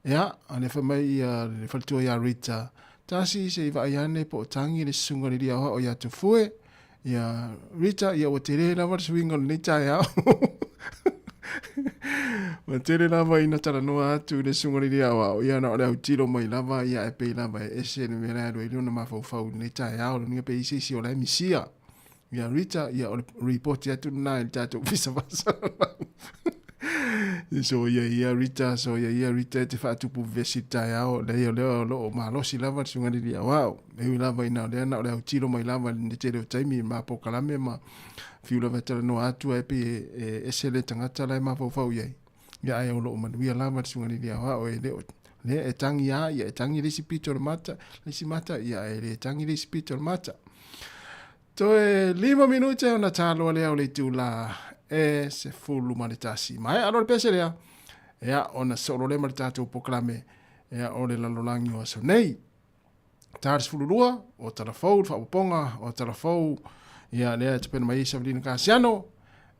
Speaker 5: Ia, le fai mai ia le faletua ia Rita, tasi se i vaai ane po o tangi le susuga le lia o ia Tufue. Ia Rita, ia ua tele lava le suiga o lenei taeao. Ua tele lava ina talanoa atu i le susuga i le aoao, ia na o le autilo mai lava, ia e pei lava e ese le mea la e alu ai lona mafaufau i lenei taeao, lona pei isi isi o la e misia. Ia Rita, ia o le ripoti atu lena i le tatou ofisa faasalalau. So ia ia Rita, so ia ia Rita e te faatupu vesi i le taeao, leai o lea o lo o malosi lava le susuga i le aoao. E ui lava ina o lea na o le autilo mai lava i le tele o taimi ma polokalame ma fiu lava e talanoa atu ae pei e ese le tagata la e mafaufau i ai. Ia ae o lo o manuia lava le susuga i le aoao e le o lea e tangi a ia e tangi le isi pito o le mata, le isi mata ia e le tangi le isi pito o le mata. Toe 5 minute ona taloa lea o le itula e 11. Maea loa le pese lea, ia ona solo lea ma le tatou polokalame ia o le lalolagi o aso nei. Ta le 12 o Talafou, le faaopoopoga o Talafou, ia lea e tapena mai ai Savelina Kasiano,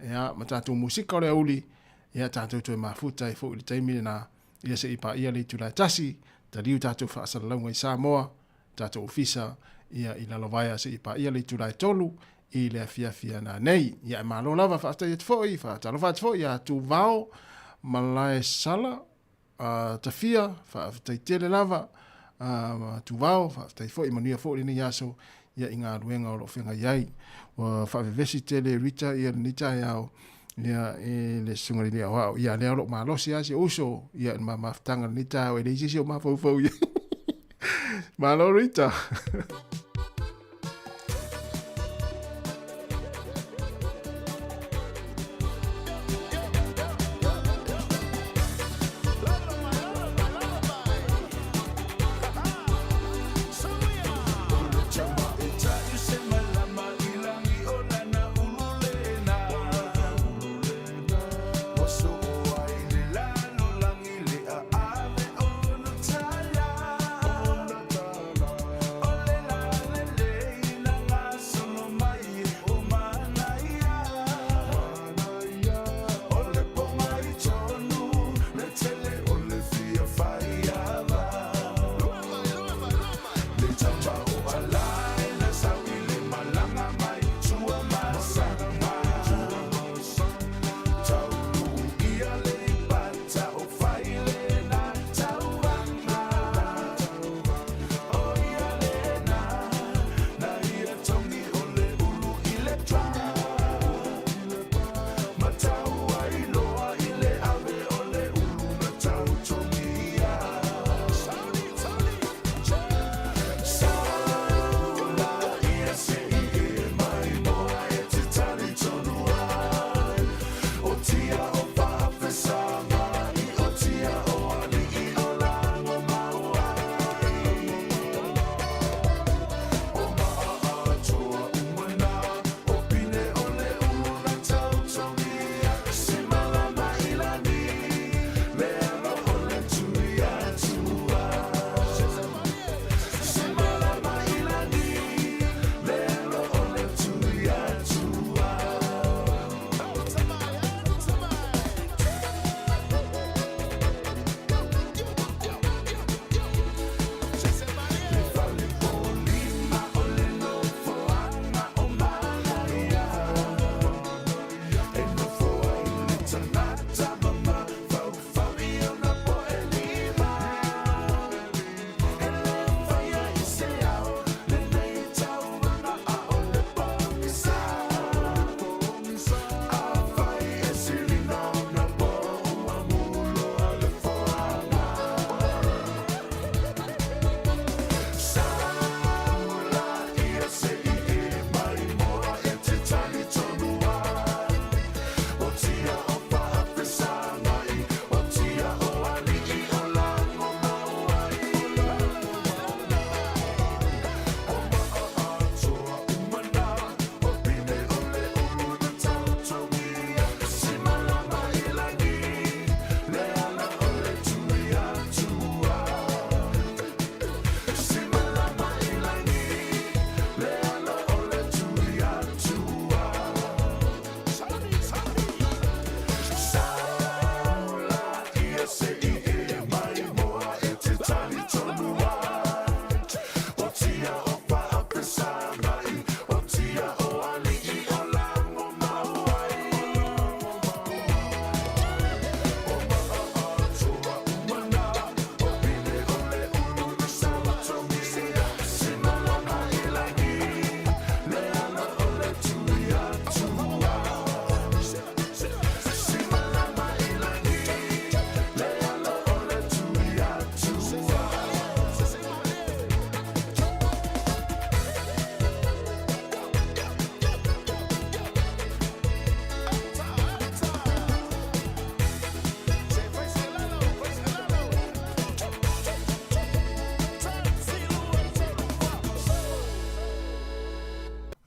Speaker 5: ia ma tatou musika o le auli, ia tatou toe mafuta ai foi i le taimi lena, ia se i paia le itula e tasi, taliu tatou faasalalauga i Samoa, tatou ofisa, ia i Lalovaea se i paia le itula e 3 i le afiafi ana nei. Ia e malo lava, faafetai atu foi, faatalofa atu foi ia Tuvao Malaesala, a Tafia, faafetai tele lava, a Tuvao, faafetai foi, manuia foi lenei aso ia i galuega o lo o feagai ai. Ua faavevesi tele Rita ia lenei taeao ia e le susuga i le aoao. Ia lea o lo o malosi lava si ou uso ia i le mafutaga lenei taeao e leai se isi o mafaufau i ai. Malo Rita.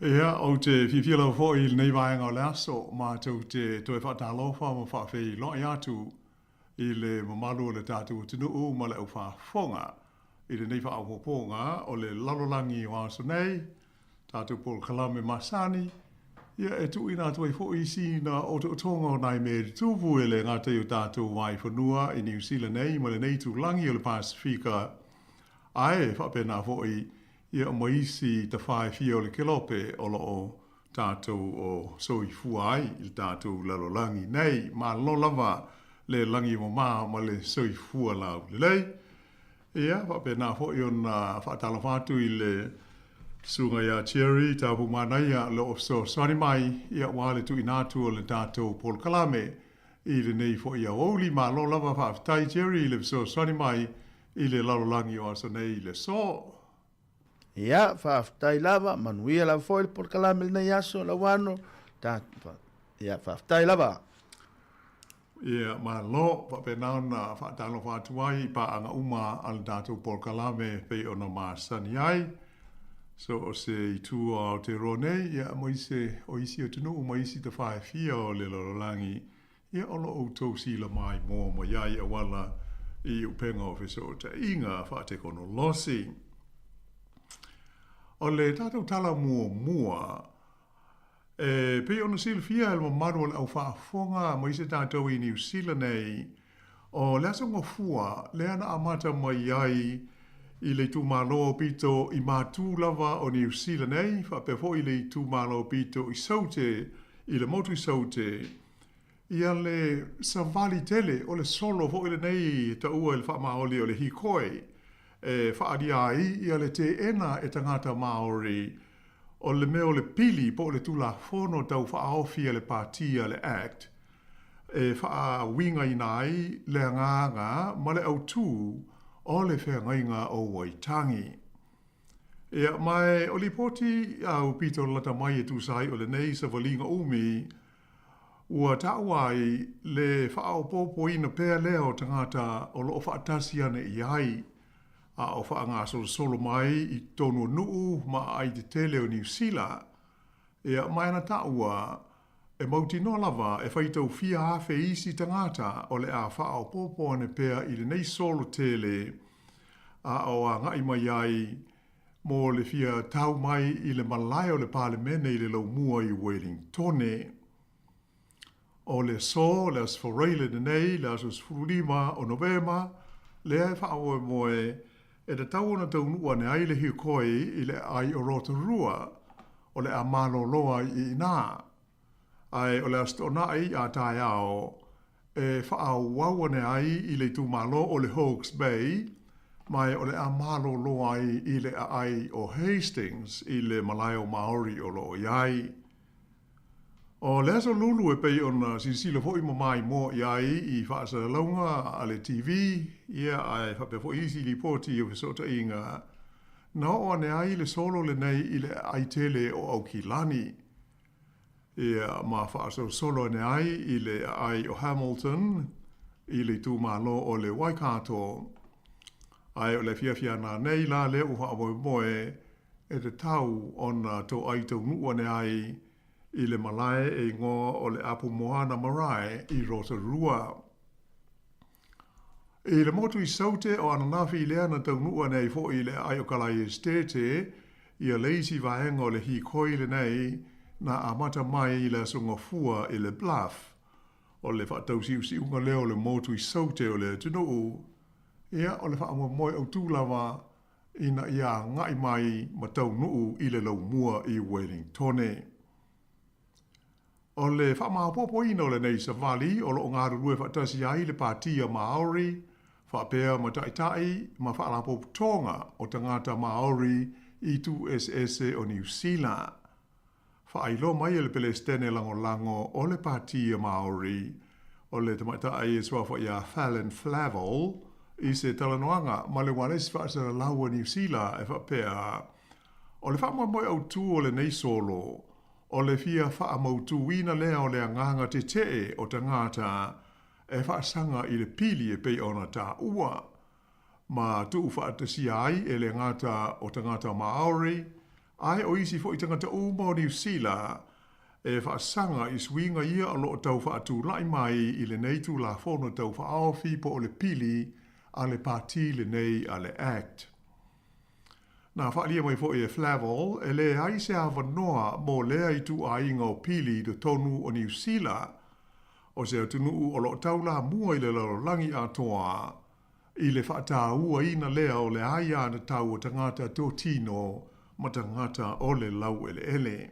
Speaker 17: Ia, ou te fiafia lava foi i lenei vaega o le aso, matou te toe faatalofa ma faafeiloai atu i le mamalu o le tatou atunuu ma le aufaafofoga i lenei faaopoopoga o le lalolagi o aso nei, tatou polokalame masani, ia e tuuina atu ai foi sina otootoga o nai mea e tutupu e le gata i o tatou vaifanua i Niu Sila nei ma lenei itulagi o le Pasefika, ae faapena foi ia ma isi tafa e fia o le kelope o lo o tatou o soifua ai i le tatou lalolagi nei. Malo lava le lagi mama ma le soifua laulelei. Ia, faapena foi ona faatalofa atu i le Susuga ia Jerry Tapumanaia o lo o fesoasoani mai ia aua le tuuina atu o le tatou polokalame i lenei foi aoauli. Malo lava faafetai Jerry i le fesoasoani mai i le lalolagi o aso nei i le aso.
Speaker 21: Ia, faafetai lava, manuia lava foi le polokalame i lenei aso, Lauano. Ta, ia, faafetai lava.
Speaker 17: Ia, malo, faapena ona faatalofa atu ai i paaga uma a le tatou polokalame e pei ona masani ai. So o se itu o Aotearoa nei, ia, ma isi, o isi atunuu ma isi tafa e fia o le lalolagi, ia o lo o outou sila maimoa mai ai auala i upega o fesootaiga faatekonolosi. O le tatou tala muamua, e pei ona silafia e le mamalu o le aufaafofoga ma isi tatou i Niu Sila nei, o le Aso Gafua lea na amata mai ai i le itumalo pito i Matū lava o Niu Sila nei, faapea foi le itumalo pito i Saute, i le motu i Saute, ia le savali tele o le solo foi lenei e taua i le faamaoli o le hikoi e faaalia ai ia le teena e tagata Māori o le mea o le pili po o le Tulafono Tau Faaofi a le Pātia le Act e faauigaina ai le agaga ma le autū o le feagaiga o Waitangi. Ia, ma o lipoti au pito lata mai e tusa ai o lenei savaliga umi, ua taua ai le faaopoopoina pea lea o tagata o lo o faatasi ane i ai, a o faagasolosolo mai i totonu o nuu ma aai tetele o Niu Sila. Ia, ma e na taua, e mautinoa lava e faitau fia afe isi tagata o le a faaopoopo ane pea i lenei solo tele a o agai mai ai mo le fia tau mai i le malae o le Palemene i le laumua i Wellingtone. O le aso, le Aso Faraile lenei, le aso 15 o Novema, lea e faamoemoe e tatau ona taunuu ane ai le hikoi i le aai o Rotorua, o le a malolo ai i inā. Ae o le Aso Toonai a taeao e faaauau ane ai i le itumalo o le Hawke's Bay, ma e o le a malolo ai i le aai o Hastings i le malae o Māori o lo o i ai. O le aso lulu e pei ona silasila foi ma maimoa i ai i faasalalauga a le TV, ia ae faapea foi isi lipoti o fesootaiga, na oo ane ai le solo lenei i le aai tele o Aukilani. Ia ma faasolosolo ane ai i le aai o Hamilton i le itumalo o le Waikato. Ae o le afiafi ana nei la lea ua faamoemoe e tatau ona toai taunuu ane ai i le malae e igoa o le Apu Moana Marae i Rotorua. I le motu i Saute o ananafi lea na taunuu ane ai foi i le aai o Kalai Estate ia le isi vaega o le hikoi lenei na amata mai i le Aso Gafua i le Bluff o le faatausiusiuga lea o le motu i Saute o le atunuu, ia o le faamoemoe autū lava ina ia agai mai ma taunuu i le laumua i Wellingtone. O le faamaopoopoina o lenei savali o lo o galulue faatasi ai le Pātia Māori faapea ma taitai ma faalapotopotoga o tagata Māori i itu eseese o Niu Sila. Faailoa mai e le Pelesitene Lagolago o le Pātia Māori, o le tamaitai e suafa ia Fallon Flavel, i se talanoaga ma le ualesi faasalalau a Niu Sila e faapea, O le faamoemoe autū o lenei solo, o le fia faamautuina lea o le agaga tetee o tagata e faasaga i le pili e pei ona taua, ma tuufaatasia ai e le gata o tagata Māori, Ae o isi foi tagata uma o Niu Sila e faasaga i suiga ia o lo o tau faatula'i mai i lenei Tulafono Tau Faaofi po o le Pili a le Pati lenei a le Act. Na faaalia mai foi e Flavell e leai se avanoa mo lea ituaiga o pili i totonu o Niu Sila, o se atunuu o lo o taulamua i le lalolagi atoa i le faatauaina lea o le aiatatau o tagata totino ma tagata o le laueleele.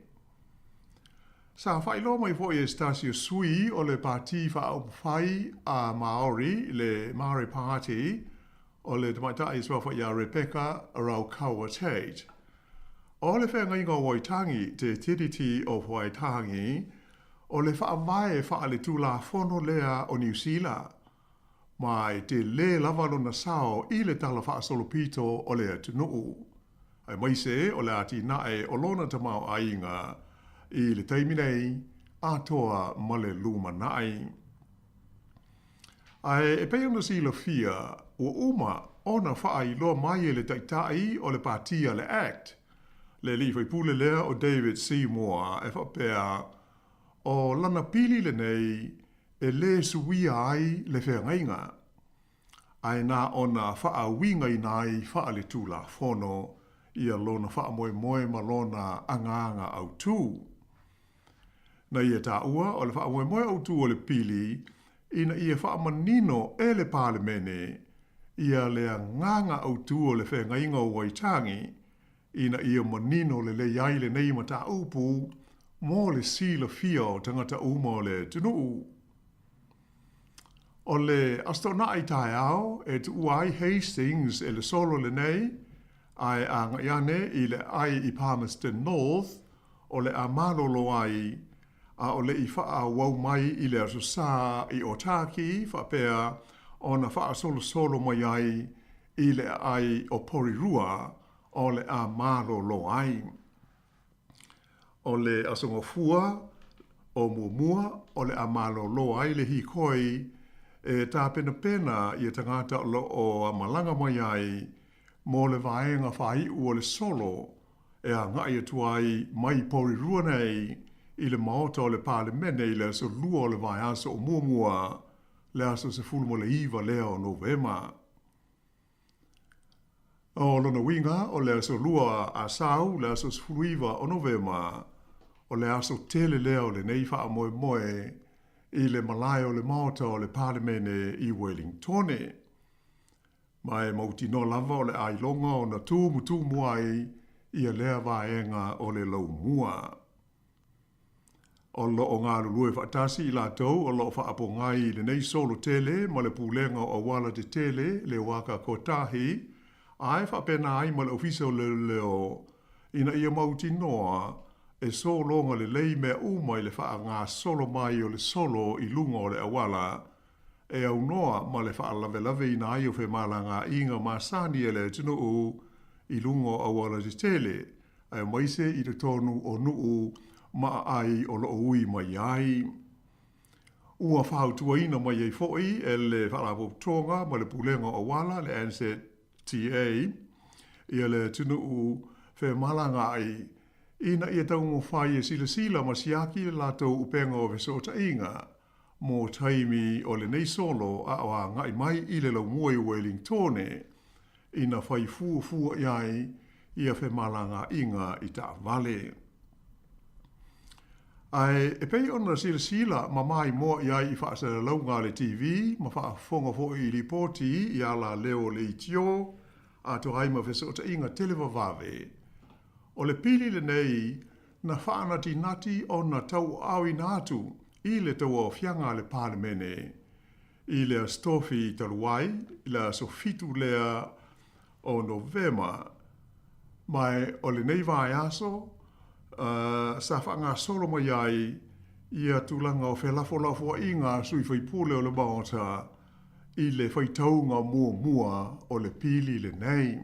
Speaker 17: Sa faailoa mai foi e se tasi o sui o le Pati Faaupufai a Māori, le Māori Party, o le tamaitai suafa ia Rebecca Raukawa Tate. O le Feagaiga o Waitangi, Te Tiriti o Waitangi, o le faavae faaletulafono lea o Niu Sila, ma e telē lava lona sao i le tala faasolopito o le atunuu, aemaise o le atinae o lona tamaoaiga i le taimi nei atoa ma le lumanai. Ae e pei ona silafia, ua uma ona faailoa mai e le Taitai o le Pati a le Act, le alii faipule lea o David Seymour e faapea, o lana pili lenei e lē suia ai le feagaiga, ae na ona faauigaina ai faaletulafono ia lona faamoemoe ma lona agaga autū. Na ia taua o le faamoemoe autū o le pili ina ia faamanino e le Palemene ia le agaga autū o le Feagaiga o Waitangi ina ia manino lelei ai lenei mataupu mo le silafia o tagata uma o le atunuu. O le Aso Toonai taeao e tuua ai Hastings e le solo lenei, ae agai ane i le aai i Palmerston North o le a malolo ai a o le i faaauau mai i le Aso Sa i Otaki faapea ona faasolosolo mai ai i le aai o Porirua o le a malolo ai. O le Aso Gafua o muamua o le a malolo ai le hikoi e tapenapena ia tagata o lo o malaga mai ai mo le vaega faaiu o le solo e agai atu ai mai Porirua nei i le Maota o le Palemene i le aso 2 o le vaiaso o muamua, le aso 19 lea o Novema. O lona uiga, o le aso Lua a Sau, le aso 19 o Novema, o le aso tele lea o lenei faamoemoe i le malae o le Maota o le Palemene i Welingtone. Ma e mautinoa lava o le a iloga ona tumutumu ai ia lea vaega o le laumua. O lo o galulue faatasi i latou o lo o faapogai i lenei solo tele ma le Pulega o Auala Tetele, le Waka Kotahi, ae faapena ai ma le Ofisa o Leoleo ina ia mautinoa e sologa lelei mea uma i le faagasolo mai o le solo i luga o le auala e aunoa ma le faalavelaveina ai o femalagaaiga masani a le atunuu i luga o auala tetele aemaise i totonu o nuu ma aai o lo o ui mai ai. Ua fautuaina mai ai foi e le Faalapotopotoga ma le Pulega o Auala, le NZTA, ia le atunuu femalagaai ina ia taumafai e silasila ma siaki le latou upega o fesootaiga mo taimi o lenei solo a o agai mai i le laumua i Welingtone ina fai fuafua i ai ia femalagaaiga i taavale. Ae e pei ona silasila ma maimoa i ai i faasalalauga a le TV ma faafofoga foi i lipoti i alaleo o le leitio atoa ai ma fesootaiga televavave. O le pili lenei na faanatinati ona tauaaoina atu i le tauaofiaga a le Palemene i le Aso Tofi talu ai, i le aso 7 lea o Novema, ma o lenei vaiaso sa faagasolo mai ai ia tulaga o felafolafoaiga a sui faipule o le Maota i le faitauga muamua o le pili lenei.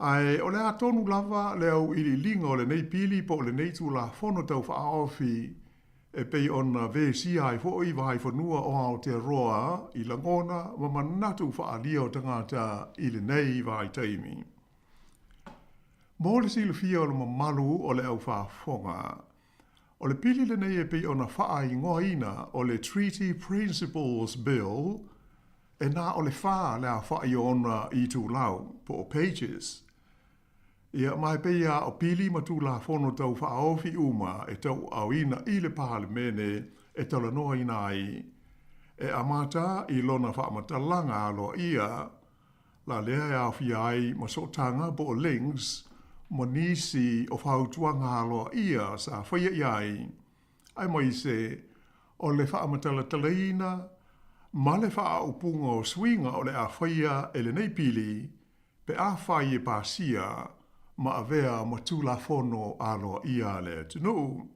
Speaker 17: Ae o le a tonu lava le auiliiliga o lenei pili po o lenei Tulafono Tau Faaofi e pei ona vesia ai foi vaaifanua o Aotearoa i lagona ma manatu faaalia o tagata i lenei vaitaimi. Mo le silafia o le mamalu o le au faafofoga, o le pili lenei e pei ona faaigoaina o le Treaty Principles Bill, e na o le fa le aofa'i o ona itulau, po o pages. Ia, ma e pei lava o pili ma Tulafono Tau Faaofi uma e tauaaoina i le Palemene e talanoaina ai, e amata i lona faamatalaga aloaia, la lea e aofia ai ma sootaga po o links ma nisi o fautuaga aloaia sa faia i ai, aemaise o le faamatalatalaina ma le faaaupuga o suiga o le a faia e lenei pili pe afai e pasia ma avea ma Tulafono aloaia a le atunuu.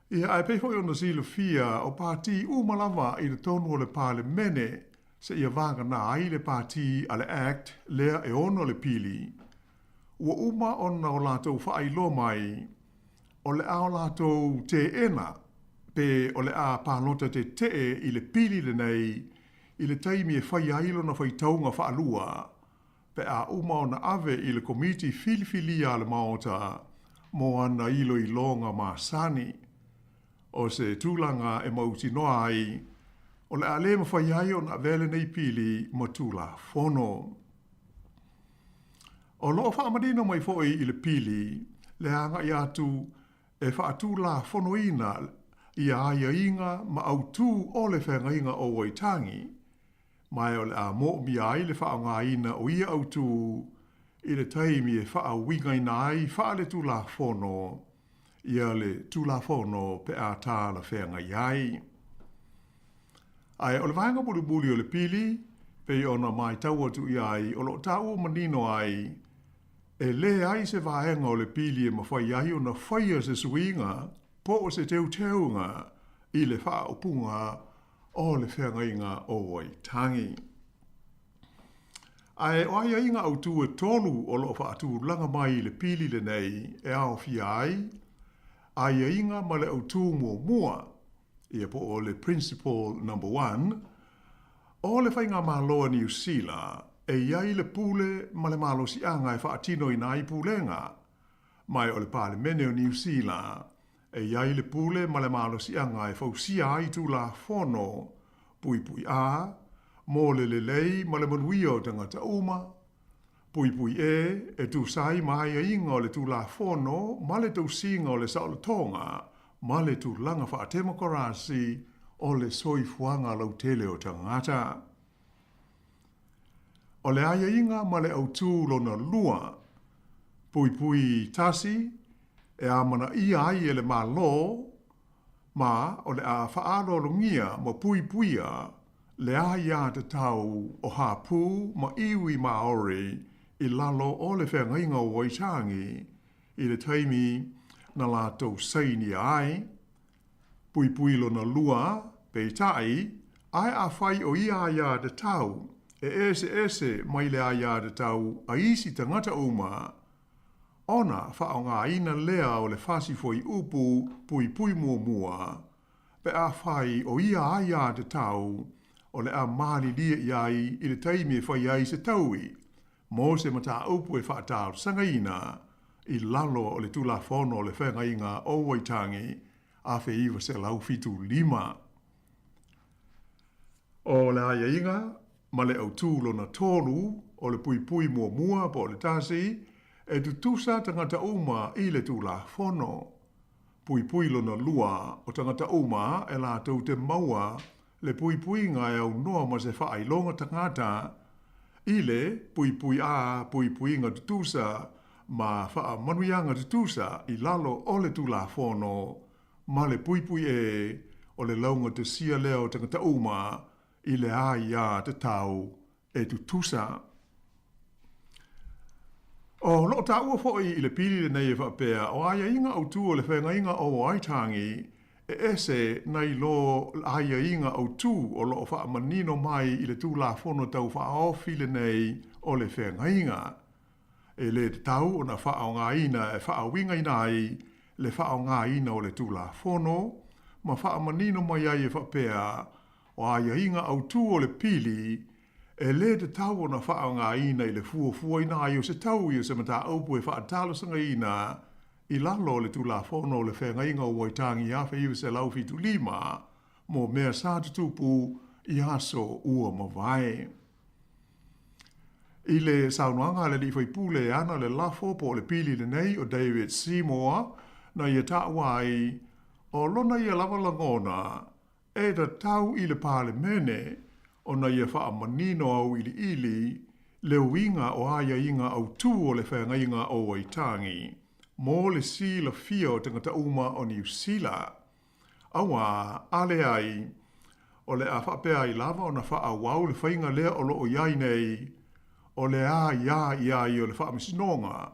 Speaker 17: Ia, ae pei foi ona silafia, o pati uma lava i totonu o le Palemene seia vagana ai le pati a le Act lea e ono le pili, ua uma ona o latou faailoa mai o le a o latou teena pe o le a palota tetee i le pili lenei i le taimi e faia ai lona faitauga faalua, pe a uma ona ave i le Komiti Filifilia a le Maota mo ana iloiloga masani. O se tulaga e mautinoa ai, o le a le mafai ai ona avea lenei pili ma Tulafono. O lo o faamanino mai foi i le pili le agai atu e faatulafonoina ia aiaiga ma autū o le Feagaiga o Waitangi, ma o le a moomia ai le faaaogaina o ia autū i le taimi e faauigaina ai faaletulafono ia le Tulafono pe a talafeagai ai. Ae o le vaega mulimuli o le pili, pei ona matau atu i ai, o lo o taua manino ai, E leai se vaega o le pili e mafai ai ona faia se suiga po o se teuteuga i le faaupuga o le Feagaiga o Waitangi. Ae o aiaiga autū e tolu o lo o faatulaga mai i le pili lenei e aofia ai aiaiga ma le autū muamua, ia po o le Principle Number One, O le Faigamalo a Niu Sila, e i ai le pule ma le malosiaga e faatinoina ai pulega, ma e o le Palemene o Niu Sila, e i ai le pule ma le malosiaga e fausia ai Tulafono Puipui A mo le lelei ma le manuia o tagata uma, Puipui E, e tusa ai ma aiaiga o le Tulafono ma le tausiga o le saolotoga ma le tulaga faatemokarasi o le soifuaga lautele o tagata. O le aiaiga ma le autū lona lua, Puipui 1, e amanaia ai e le Malo ma o le a faaaloalogia ma puipuia le aiatatau o hapū ma iwi Māori i lalo o le Feagaiga o Waitangi i le taimi na latou sainia ai, Puipui lona lua, peitai, ae afai o ia aiatatau e eseese mai le aiatatau a isi tagata uma, ona faaaogaina lea o le fasi fuaiupu puipui muamua, pe afai o ia aiatatau o le a malilie i ai i le taimi e fai ai se taui mo se mataupu e faatalosagaina i lalo o le Tulafono o le Feagaiga o Waitangi 1975. O le aiaiga ma le autū lona tolu o le puipui muamua po o le tasi, e tutusa tagata uma i le Tulafono. Puipui lona lua, o tagata uma e latou te maua le puipuiga e aunoa ma se faailoga tagata i le puipui a puipuiga tutusa ma faamanuiaga tutusa i lalo o le Tulafono ma le puipui e o le laugatasia lea o tagata uma i le aiatatau e tutusa. O lo o taua foi i le pili lenei e faapea, o aiaiga autū o le Feagaiga o Waitangi e ese nai lo aiaiga autū o lo o faamanino mai i le Tulafono Tau Faaofi lenei o le Feagaiga. E le tatau ona faaaogaina e faauigaina ai le faaaogaina o le Tulafono ma faamanino mai ai e faapea, o aiaiga autū o le pili. e lē tatau ona faaaogaina i le fuafuaina ai o se taui o se mataupu e faatalosagaina i lalo o le Tulafono o le Feagaiga o Waitangi 1975 mo mea sa tutupu i aso ua mavae. I le saunoaga a le alii faipule e ana le lafo po o le pili lenei o David Seymour na ia taua ai, o lona ia lava lagona e tatau i le Palemene ona ia faamanino auiliili le uiga o aiaiga autū o le Feagaiga o Waitangi mo le silafia o tagata uma o Niu Sila. Auā, a leai, o le a faapea ai lava ona faaauau le faiga lea o lo o i ai nei, o le a iā i ai o le Faamasinoga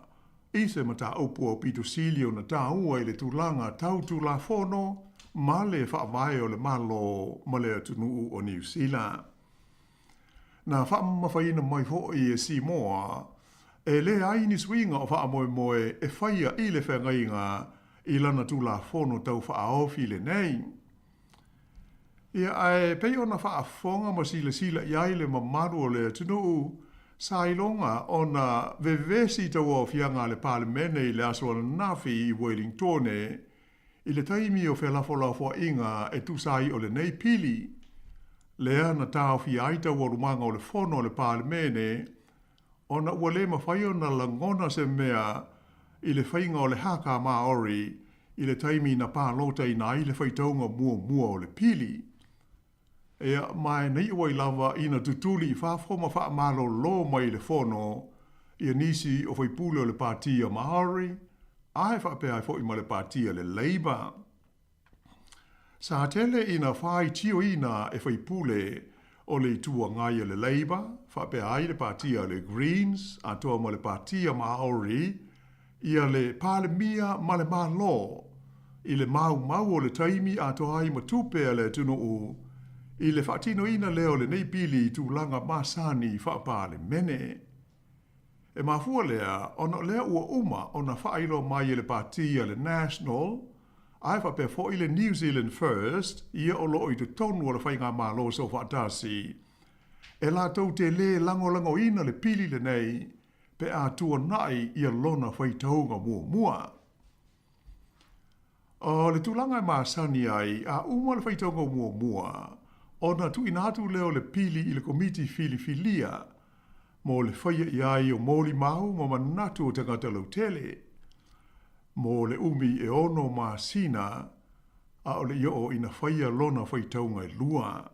Speaker 17: i se mataupu aupito sili ona tāua i le tulaga tau Tulafono ma le Faavae o le Malo ma le atunuu o Niu Sila. Na faamamafaina mai foi e Simoa, e leai ni suiga o faamoemoe e faia i le feagaiga i lana Tulafono Tau Faaofi lenei. Ia, ae pei ona faafofoga ma silasila i ai le mamalu o le atunuu, sa iloga ona vevesi tauaofiaga a le Palemene i le aso ananafi i Wellingtone i le taimi o felafolafoaiga e tusa ai o lenei pili, lea na taofia ai taualumaga o le fono a le Palemene ona ua le mafai ona lagona se mea i le faiga o le haka Māori i le taimi na pālotaina ai le faitauga muamua o le pili. Ea, ma e na iu ai lava ina tutuli i fafo ma faamalolo mai i le fono ia nisi o faipule o le Pāti a Māori, a e faapea ai foi ma le Pāti a le Labour. Sa tele ina faitioina e faipule o le Itu Agai a le Labour, faapea ai le Pāti a le Greens atoa ma le Pāti a Māori, ia le Palemia ma le Malo i le maumau o le taimi atoa ai ma tupe a le atunuu i le faatinoina lea o lenei pili i tulaga masani faa-Palemene. E mafua lea ona o lea ua uma ona faailoa mai e le Pāti a le National ae faapea foi le New Zealand First ia o lo o i totonu o le Faigamalo Soofaatasi e latou te lē lagolagoina le pili lenei pe a tuanai ia lona faitauga muamua. O le tulaga e masani ai, a uma le faitauga muamua, ona tuuina atu lea o le pili i le Komiti Filifilia mo le faia i ai o molimau ma manatu o tagata lautele. Mo le umi e ono masina, ʻaʻole i oo ina faia lona faitauga e lua.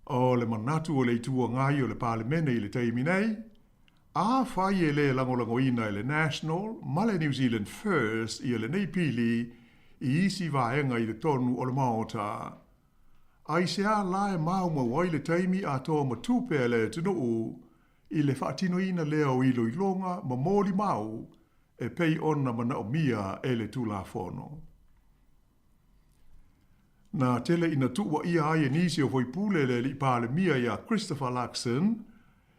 Speaker 17: O le manatu o le Itu Agai o le Palemene i le taimi nei, afai e lē lagolagoina e le National ma le New Zealand First ia lenei pili i isi vaega i totonu o le Maota, aisea la e maumau ai le taimi atoa ma tupe a le atunuu i le faatinoina lea o iloiloga ma molimau e pei ona manaomia e le Tulafono. Na tele ina tuuaia ai e nisi o faipule le alii Palemia ia Christopher Luxon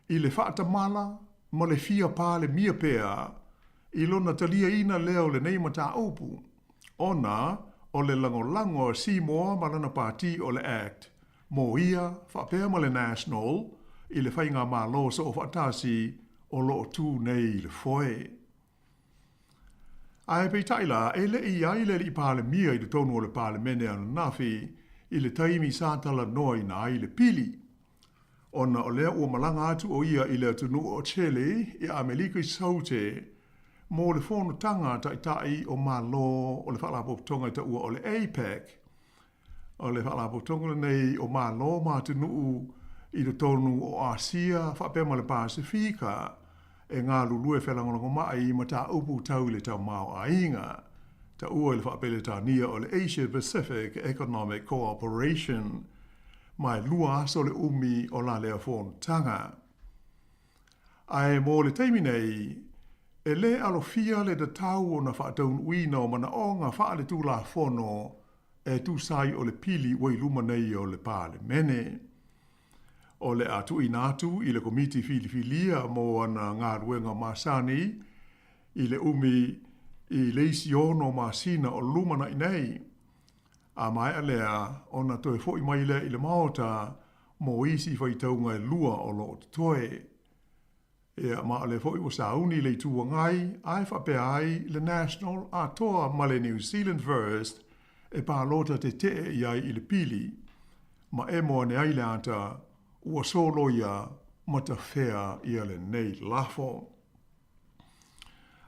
Speaker 17: i le faatamala ma le fia Palemia pea i lona taliaina lea o lenei mataupu, ona o le lagolago a Seymour ma lana pati o le act mo ia faapea ma le National i le faigamalo soofaatasi o lo o tu nei i le foe. Ae peitai la, e le i i ai le alii Palemia i totonu o le Palemene ananafi i le taimi sa talanoaina ai le pili, ona o lea ua malaga atu o ia i le atunuu o Chile i Amelika i Saute mo le fonotaga a Taitai o Malo o le Faalapotopotoga e taua o le APEC. O le Faalapotopotoga lenei o Malo ma atunuu i totonu o Asia faapea ma le Pasefika e galulue felagolagomai i mataupu tau i le tamaoaiga, taua i le faa-Peretania o le Asia Pacific Economic Cooperation, ma e lua aso le umi o la lea fonotaga. Ae mo le taimi nei, e lē alofia le tatau ona faataunuuina o manaoga faaletulafono e tusa ai o le pili ua i luma nei o le Palemene. O le a tuuina atu i le Komiti Filifilia mo ana galuega masani i le umi i le isi ono masina o lumanai nei. A maea lea, ona toe foi mai lea i le Maota mo isi faitauga e lua o lo o totoe. Ia, ma o lea foi ua sauni le Itu Agai ae faapea ai le National atoa ma le New Zealand First e palota tetee i ai i le pili, ma emo ane ai le ata ua soloia ma tafea ia lenei lafo.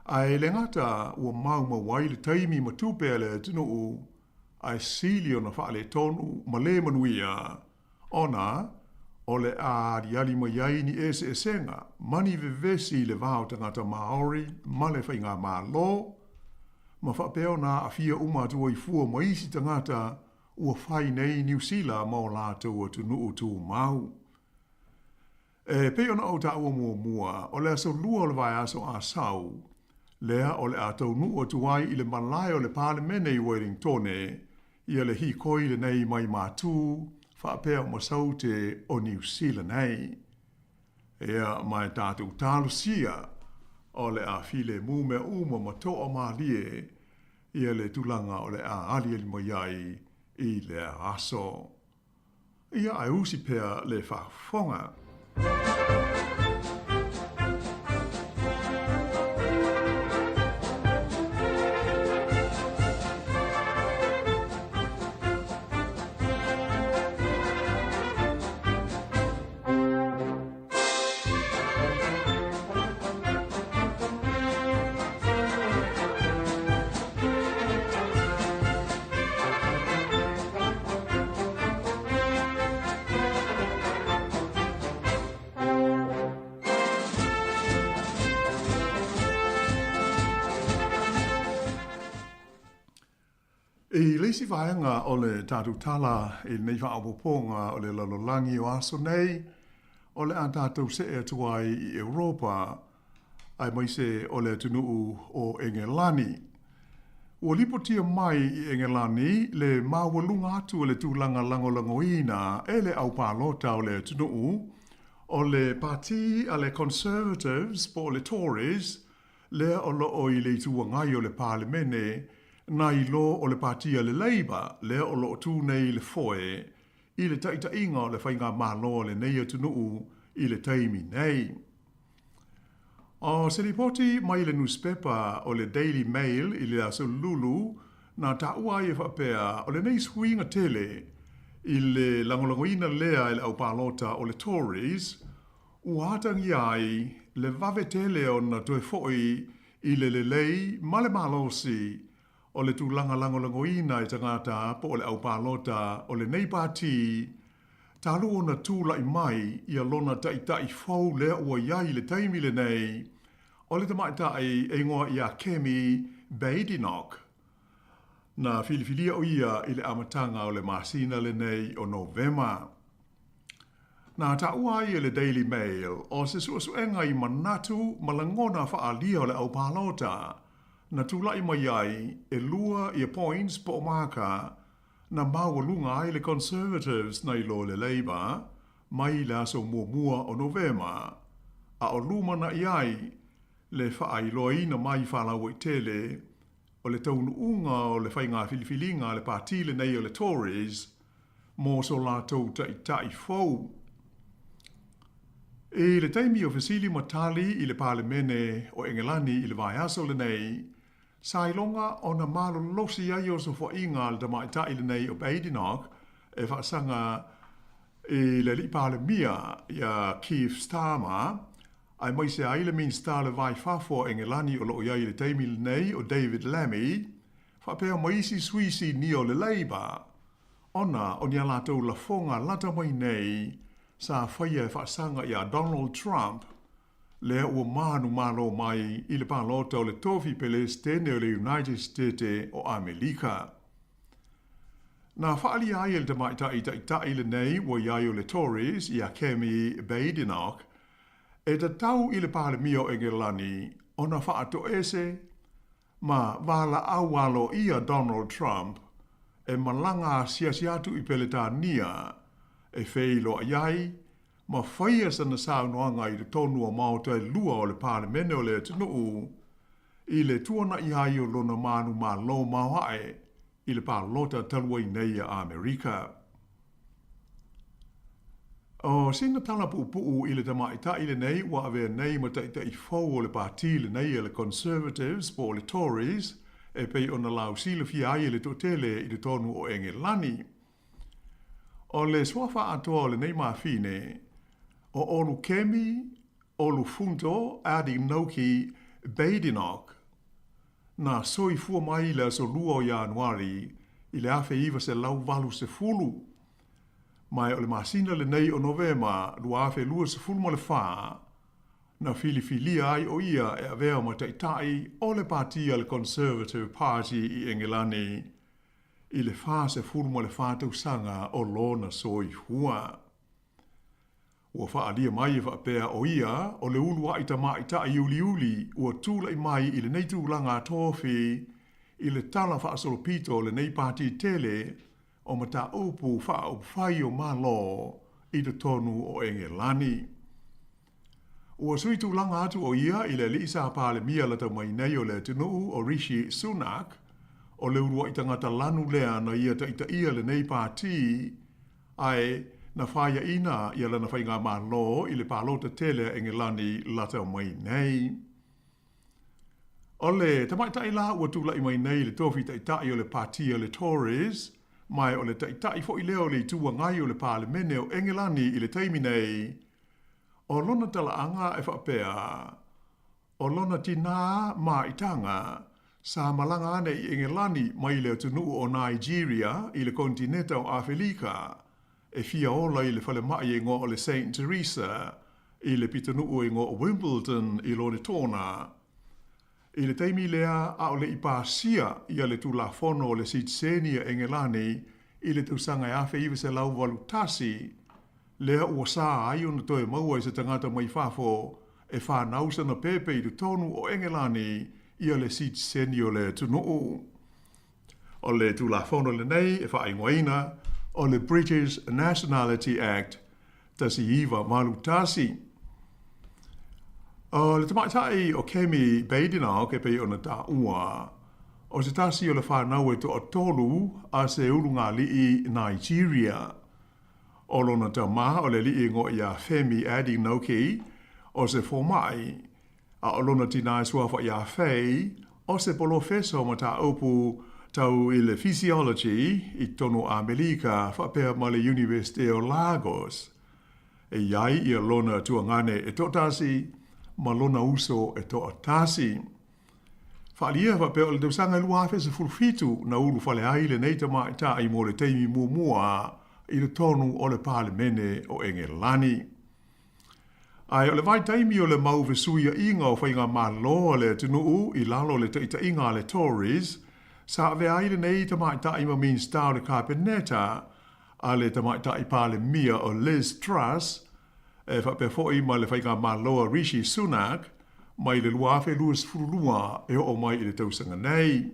Speaker 17: Ae le gata ua maumau ai le taimi ma tupe a le atunuu, ae sili ona faaletonu ma le manuia, ona o le a aliali mai ai ni eseesega ma ni vevesi i le va o tagata Māori ma le faigamalo, ma faapea ona aafia uma atu ai fua ma isi tagata ua fai nei Niu Sila ma o latou atunuu tumau. E pei ona ou taua muamua, o le aso Lua o le vaiaso Asau, lea o le a taunuu atu ai i le malae o le Palemene i Uelingtone ia le hikoi lenei mai Matū faapea o Masaute o Niu Sila nei. Ea, ma e tatou talosia o le a filemu mea uma ma toamalie ia le tulaga o le a aliali mai ai i lea aso. Ia ae usi pea le faafofoga. I le isi vaega o le tatou tala i lenei faaopoopoga o le lalolagi o aso nei, o le a tatou see atu ai i Europa, aemaise o le atunuu o Engelani. Ua lipotia mai i Engelani le maualuga atu o le tulaga lagolagoina e le au palota o le atunuu o le pati a le Conservatives po o le Tories lea o lo o i le Itu Agai o le Palemene nai lo o le pati a le Labour lea o lo o tu nei i le foe i le taitaiga o le faigamalo a lenei atunuu i le taimi nei. O se lipoti mai le nusipepa o le Daily Mail i le Aso Lulu na taua ai e faapea o lenei suiga tele i le lagolagoina lea e le aupalota o le Tories ua atagia ai le vave tele ona toe foi i le lelei ma le malosi o le tulaga lagolagoina e tagata po o le aupalota o lenei pati talu ona tulai mai ia lona taitai fou lea ua i ai i le taimi lenei, o le tamaitai e igoa ia Kemi Badenoch. Na filifilia o ia i le amataga o le masina lenei o Novema. Na taua ai e le Daily Mail o se suesuega i manatu ma lagona faaalia o le aupalota na tulai mai ai e lua ia points po o maka na maualuga ai le Conservatives nai lo le Labour mai le aso muamua o Novema, a o lumanai ai le faailoaina mai faalauaitele o le taunuuga o le faiga filifiliga a le pati lenei o le Tories mo so latou taitai fou. I le taimi o fesili ma tali i le Palemene o Engelani i le vaiaso lenei, sa iloga ona malolosi ai osofaiga a le tamaitai lenei o Badenoch e faasaga i le alii Palemia ia Keir Starmer, aemaise ai le Minisita o le Va i Fafo a Engelani o lo o i ai i le taimi lenei o David Lammy, faapea ma isi sui sinia o le Labour, ona o ni a latou lafoga lata mai nei sa faia e faasaga iā Donald Trump, lea ua manumalo mai i le palota o le tofi Pelesitene o le United Setete o Amelika. Na faaalia ai e le tamaitai taitai lenei ua i ai o le Tories iā Kemi Badenoch e tatau i le Palemia o Engelani ona faatoese ma valaau aloaia Donald Trump e malaga asiasi atu i Peletania e feiloai ai ma faia sana saunoaga i totonu o maota e lua o le Palemene o le atunuu i le tuanai ai o lona manumalo maoae i le palota talu ai nei a Amerika. O sina tala puupuu i le tamaitaʻi lenei ua avea nei ma taʻitaʻi fou o le pati lenei a le Conservatives po o le Tories e pei ona lausilafia ai e le toatele i totonu o Engelani. O le suafa atoa o lenei mafine, o Olukemi Olufunto Adinoki Badenoch, na soifua mai i le aso 2 o Ianuari i le 1980, ma o le masina lenei o Novema 2024, na filifilia ai o ia e avea ma taʻitaʻi o le pati a le Conservative Party i Engelani i le 44 tausaga o lona soifua. Ua faaalia mai e faapea o ia o le uluaʻi tamaʻitaʻi uliuli ua tulaʻi mai i lenei tulaga tofi i le tala faasolopito o lenei pati tele o mataupu faaupufai o Malo i totonu o Engelani. Ua sui tulaga atu o ia i le aliʻi sa Palemia lata mai nei o le atunuu o Rishi Sunak, o le uluaʻi tagata lanu lea na ia taʻitaʻia lenei pati ae na faiaʻina ia lana faigamalo i le palota tele a Engelani lata mai nei. O le tamaʻitaʻi la ua tulaʻi mai nei i le tofi taʻitaʻi o le pati a le Tories, ma o le taʻitaʻi foʻi lea o le Itu Agai o le Palemene o Engelani i le taimi nei, o lona talaaga e faapea, O lona tinā māitaga, sa malaga ane i Engelani mai le atunuu o Nigeria i le konetineta o Afelika, e fia ola i le falemaʻi e igoa o le Saint Theresa i le pitonuu e igoa o Wimbledon i Lonetona. I le taimi lea ʻaʻole i pasia ia le Tulafono o le Sitiseni a Engelani i le tausaga e 1981, lea ua sa ai ona toe maua e se tagata mai fafo e fanau sana pepe i totonu o Engelani ia le sitiseni o le atunuu. O le Tulafono lenei e faaigoaina o le British Nationality Act 1981. O le tamaʻitaʻi o Kemi Badenoch e pei ona taua, o se tasi o le fanau e toatolu a se ulugalii Nigeria. O lona tama o le aliʻi e igoa iā Femi Adinoki, o se fomaʻi, a o lona tinā e suafa iā Faye, o se polofesa o mataupu tau i le physiology i totonu o ʻAmelika faapea ma le Iunivesite o Lagos. E i ai ia lona tuagane e toatasi ma lona uso e toatasi. Faaalia faapea o le tausaga e 2017 na ulufale ai lenei tamaʻitaʻi mo le taimi muamua i totonu o le Palemene o Engelani. Ae o le vaitaimi o le mau fesuiaʻiga o faigamalo a le atunuu i lalo o le taʻitaʻiga a le Tories, sa avea ai lenei tamaʻitaʻi ma Minista o le Kapeneta a le tamaʻitaʻi Palemia o Liz Truss, e faapea foʻi ma le faigamalo a Rishi Sunak mai le 2022 e oo mai i le tausaga nei.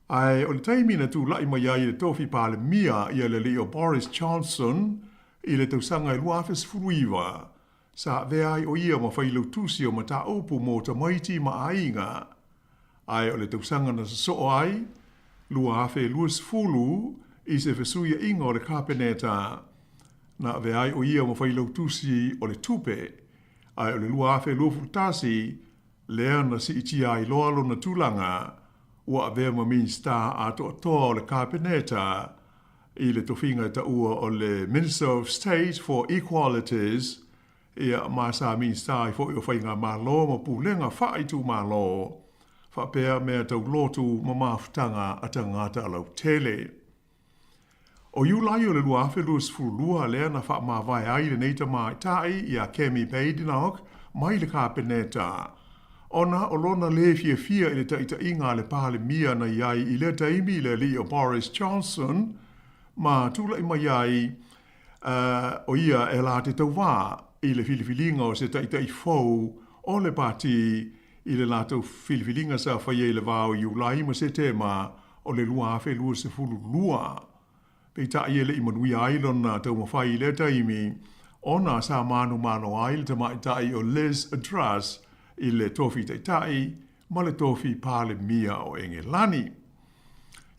Speaker 17: Ae o le taimi na tulaʻi mai ai i le tofi Palemia ia le aliʻi o Boris Johnson i le tausaga e 2019, sa avea ai o ia ma failautusi o mataupu mo tamaiti ma aiga. Ae o le tausaga na sosoo ai, 2020, i se fesuiaʻiga o le Kapeneta, na avea ai o ia ma failautusi o le tupe, ae o le 2021, lea na siitia ai loa lona tulaga, ua avea ma Minisita atoatoa o le Kapeneta i le tofiga e taua o le Minister of State for Equalities, ia, ma sa Minisita ai foʻi o Faigamalo ma Pulega Faaitumalo, faapea mea tau lotu ma mafutaga a tagata lautele. O Iulai o le 2022 lea na faamavae ai lenei tamaʻitaʻi iā Kemi Badenoch mai le Kapeneta, ona o lona lē fiafia i le taʻitaʻiga a le Palemia na i ai i lea taimi i le aliʻi o Boris Johnson ma tulaʻi mai ai o ia e la te tauvā i le filifiliga o se taʻitaʻi fou o le pati i le latou filifiliga sa faia i le va o Iulai ma Setema o le 2022. Peitai e le i manuia ai lona taumafai i lea taimi, ona sa manumalo ai le tamaʻitaʻi o Liz Truss i le tofi taʻitaʻi ma le tofi Palemia o Engelani.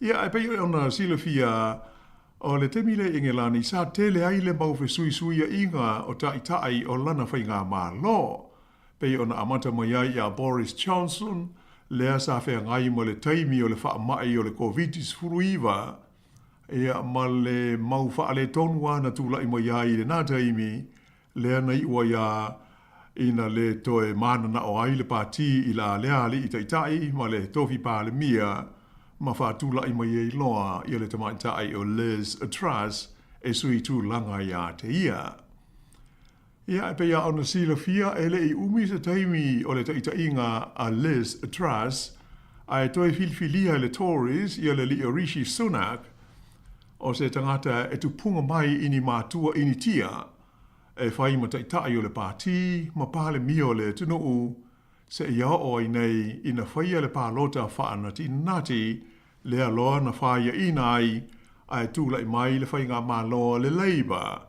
Speaker 17: Ia, e pei ona silafia, O le taimi lea i Engelani sa tele ai le mau fesuisuiaiga o taitai o lana faigamalo, pei ona amata mai ai iā Boris Johnson, lea sa feagai ma le taimi o le faamai o le Koviti-19, ia ma le mau faaletonu lava na tulai mai ai i lena taimi, lea na iu ai a ina lē toe mananao ai le Pati i la lea alii taitai ma le tofi Palemia ma faatula'i mai ai loa ia le tamaitai o Liz Truss e sui tulaga iā te ia. Ia, e pei a ona silafia e le i umi se taimi o le taitaiga a Liz Truss ae toe filifilia e le Tories ia le alii o Rishi Sunak o se tagata e tupuga mai i ni matua Initia e fai ma taitai o le Pati ma Palemia o le atunuu seia oo ai nei ina faia le palota faanatinati lea loa na faiaina ai ae tulai mai le faigamalo a le Labour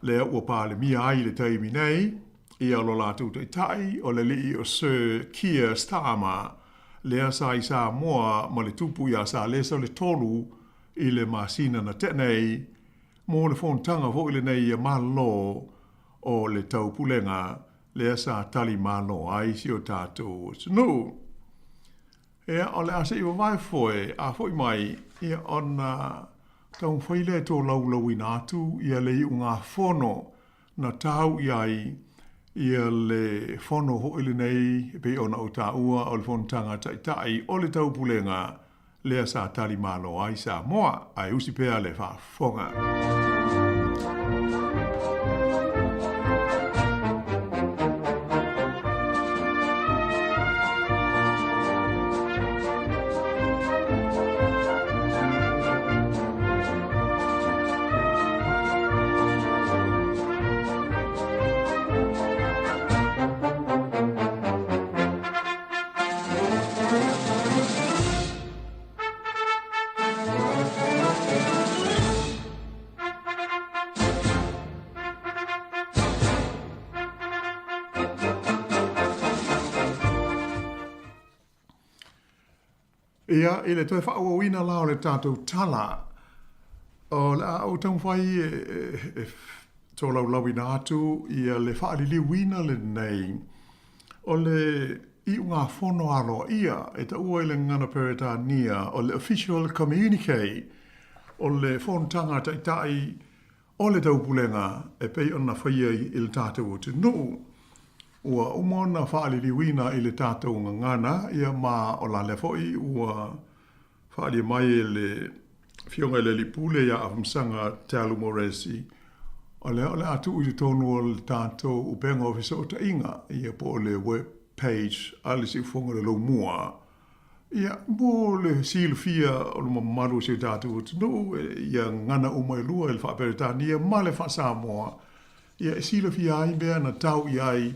Speaker 17: lea ua Palemia ai i le taimi nei ia lo latou taitai o le alii o Sir Keir Starmer lea sa i Samoa ma le tupu iā Salesa o le Tolu i le masina na tea nei mo le fonotaga foi lenei a Malo o le Taupulega lea sa tali malo ai si o tatou atunuu. Ia, o le a se i vavae foe a foi mai, ia, ona taumafai lea e tolaulauina atu ia le iugafono na tau i ai ia le fono foi lenei e pei ona ou taua o le Fonotaga Taitai o le Taupulega lea sa tali malo ai Samoa, ae usi pea le faafofoga. Ia, i le toe faaauauina la o le tatou tala, o le a ou taumafai e, e, e tolaulauina atu ia le faaliliuina lenei o le iugafono aloaia e taua i le gagana Peretania o le Official Communique o le Fonotaga a Taitai o le Taupulega e pei ona faia i le tatou atunuu. Ua uma ona faaliliuina i le tatou gagana ia ma o la lea foi ua faaalia mai e le Afioga i le Alii Pule ia Afamasaga Talu Moresi, o lea o le a tuu i totonu o le tatou upega o fesootaiga, ia po o le web page a le Siufofoga o le Laumua, ia, mo le silafia o le mamalu o si o tatou atunuu, ia gagana uma e lua i le faa-Peretania ma le faa-Samoa, ia e silafia ai mea na tau i ai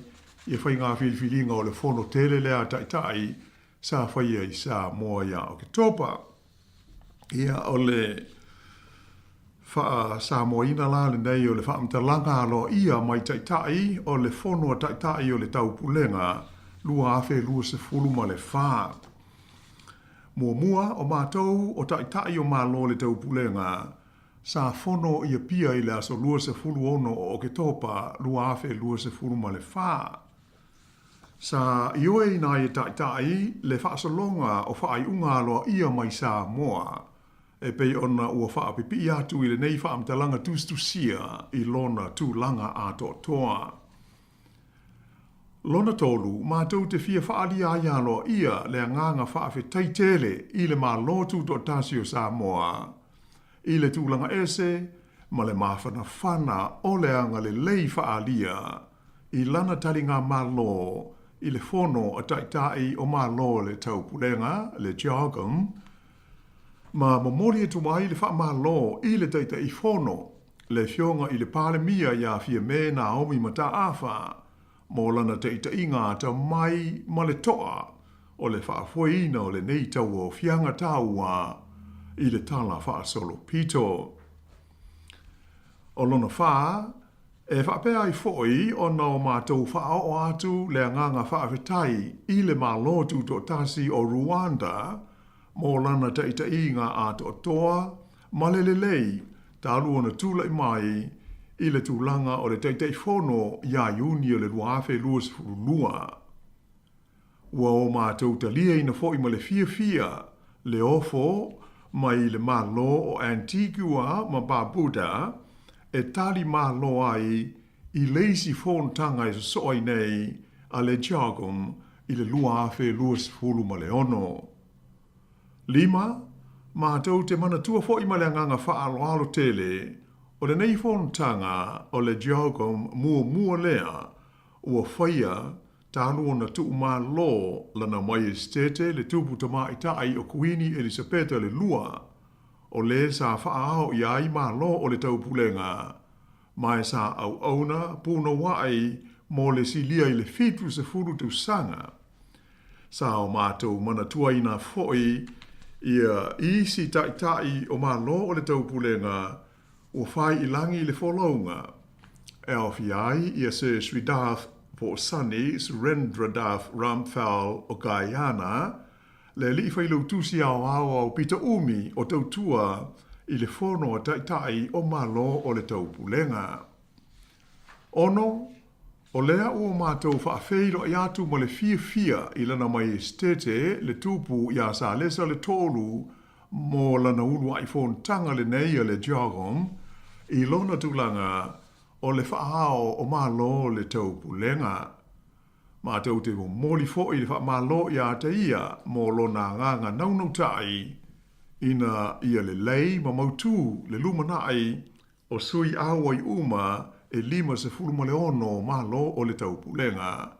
Speaker 17: ia faiga filifiliga o le fono tele lea a Taitai sa faia i Samoa ia Oketopa. Ia, o le faa-Samoaina la lenei o le faamatalaga aloaia mai Taitai o le Fono a Taitai o le Taupulega 2024. Muamua, o matou o Taitai o Malo o le Taupulega sa fono i Apia i le aso 26 o Oketopa 2024. Sa ioeina ai e Taitai le faasologa o faaiuga aloaia mai Samoa e pei ona ua faapipii atu i lenei faamatalaga tusitusia i lona tulaga atoatoa. Lona tolu, matou te fia faaalia ai aloaia le agaga faafetai tele i le Malo Tutoatasi o Samoa i le tulaga ese ma le mafanafana o le agalelei faaalia i lana taligamalo i le Fono a Taitai o Malo o le Taupulega, le CHOGM, ma momoli atu ai le faamalo i le Taitaifono, le Afioga i le Palemia ia Fiame Naomi Mataafa, mo lana taitaiga atamai ma le toa o le faafoeina o lenei tauaofiaga taua i le Tala Faasolopito. O lona fa, E faapea ai foi ona o matou faaoo atu le agaga faafetai i le Malo Tutoatasi o Rwanda mo lana taitaiga atoatoa ma le lelei talu ona tula'i mai i le tulaga o le Taitaifono iā Iuni o le 2022. Ua o matou taliaina foi ma le fiafia le ofo mai le Malo o Antigua ma Barbuda e tali malo ai i le isi fonotaga e sosoo ai nei a le CHOGM i le 2026. Lima, matou te manatua foi ma le agaga faaaloalo tele o lenei fonotaga o le CHOGM muamua lea ua faia talu ona tuumalo Lana Maiesetete le Tupu Tamaitai o Kuini Elisapeta le Lua, o le sa faaao i ai Malo o le Taupulega, ma e sa auauna punouai mo le silia i le 70 tausaga. Sa o matou manatuaina foi ia isi taitai o Malo o le Taupulega ua fai i lagi le folauga, e aofia ai ia Sir Shridath po o Sonny Surendradath Ramphal o Guyana, le alii failautusi aoao aupito umi o tautua i le Fono a Taitai o Malo o le Taupulega. 6, O lea ua matou faafeiloai atu ma le fiafia i Lana Maiesetete le Tupu iā Salesa le Tolu mo lana uluai fonotaga lenei a le CHOGM i lona tulaga o le faaao o Malo o le Taupulega. Matou te momoli foi le faamalo iā te ia mo lona agaga naunautai ina ia lelei ma mautū le lumanai o sui auai uma e 56 o Malo o le Taupulega,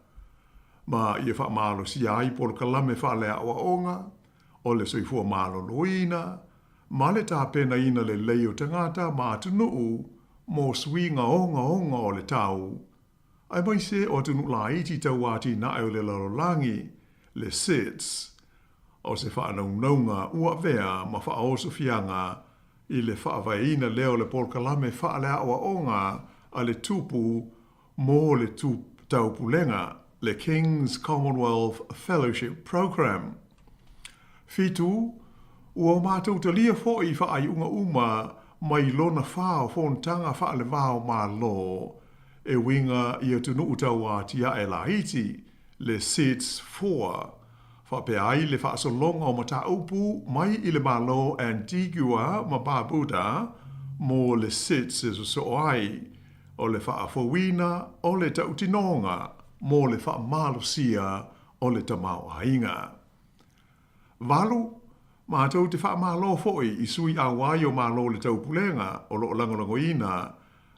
Speaker 17: ma ia faamalosia ai polokalame faaleaoaoga o le soifua maloloina ma le tapenaina lelei o tagata ma atunuu mo suiga ogaoga o le tau, aemaise o atunuu laiti tau atinae o le lalolagi, le SIDS, o se faanaunauga ua avea ma faaosofiaga i le faavaeina lea o le polokalame faaleaoaoga a le Tupu mo le Taupulega, le King's Commonwealth Fellowship Programme. 7, Ua matou talia foi faaiuga uma mai lona fa o fonotaga faale-va o Malo e uiga i atunuu tau atiae laiti, le SIDS Four, faapea ai le faasologa o mataupu mai i le Malo Antigua ma Barbuda mo le SIDS e sosoo ai, o le faafouina o le tautinoga mo le faamalosia o le tamaoaiga. 8, Matou te faamalo foi i sui auai o Malo o le Taupulega o lo o lagolagoina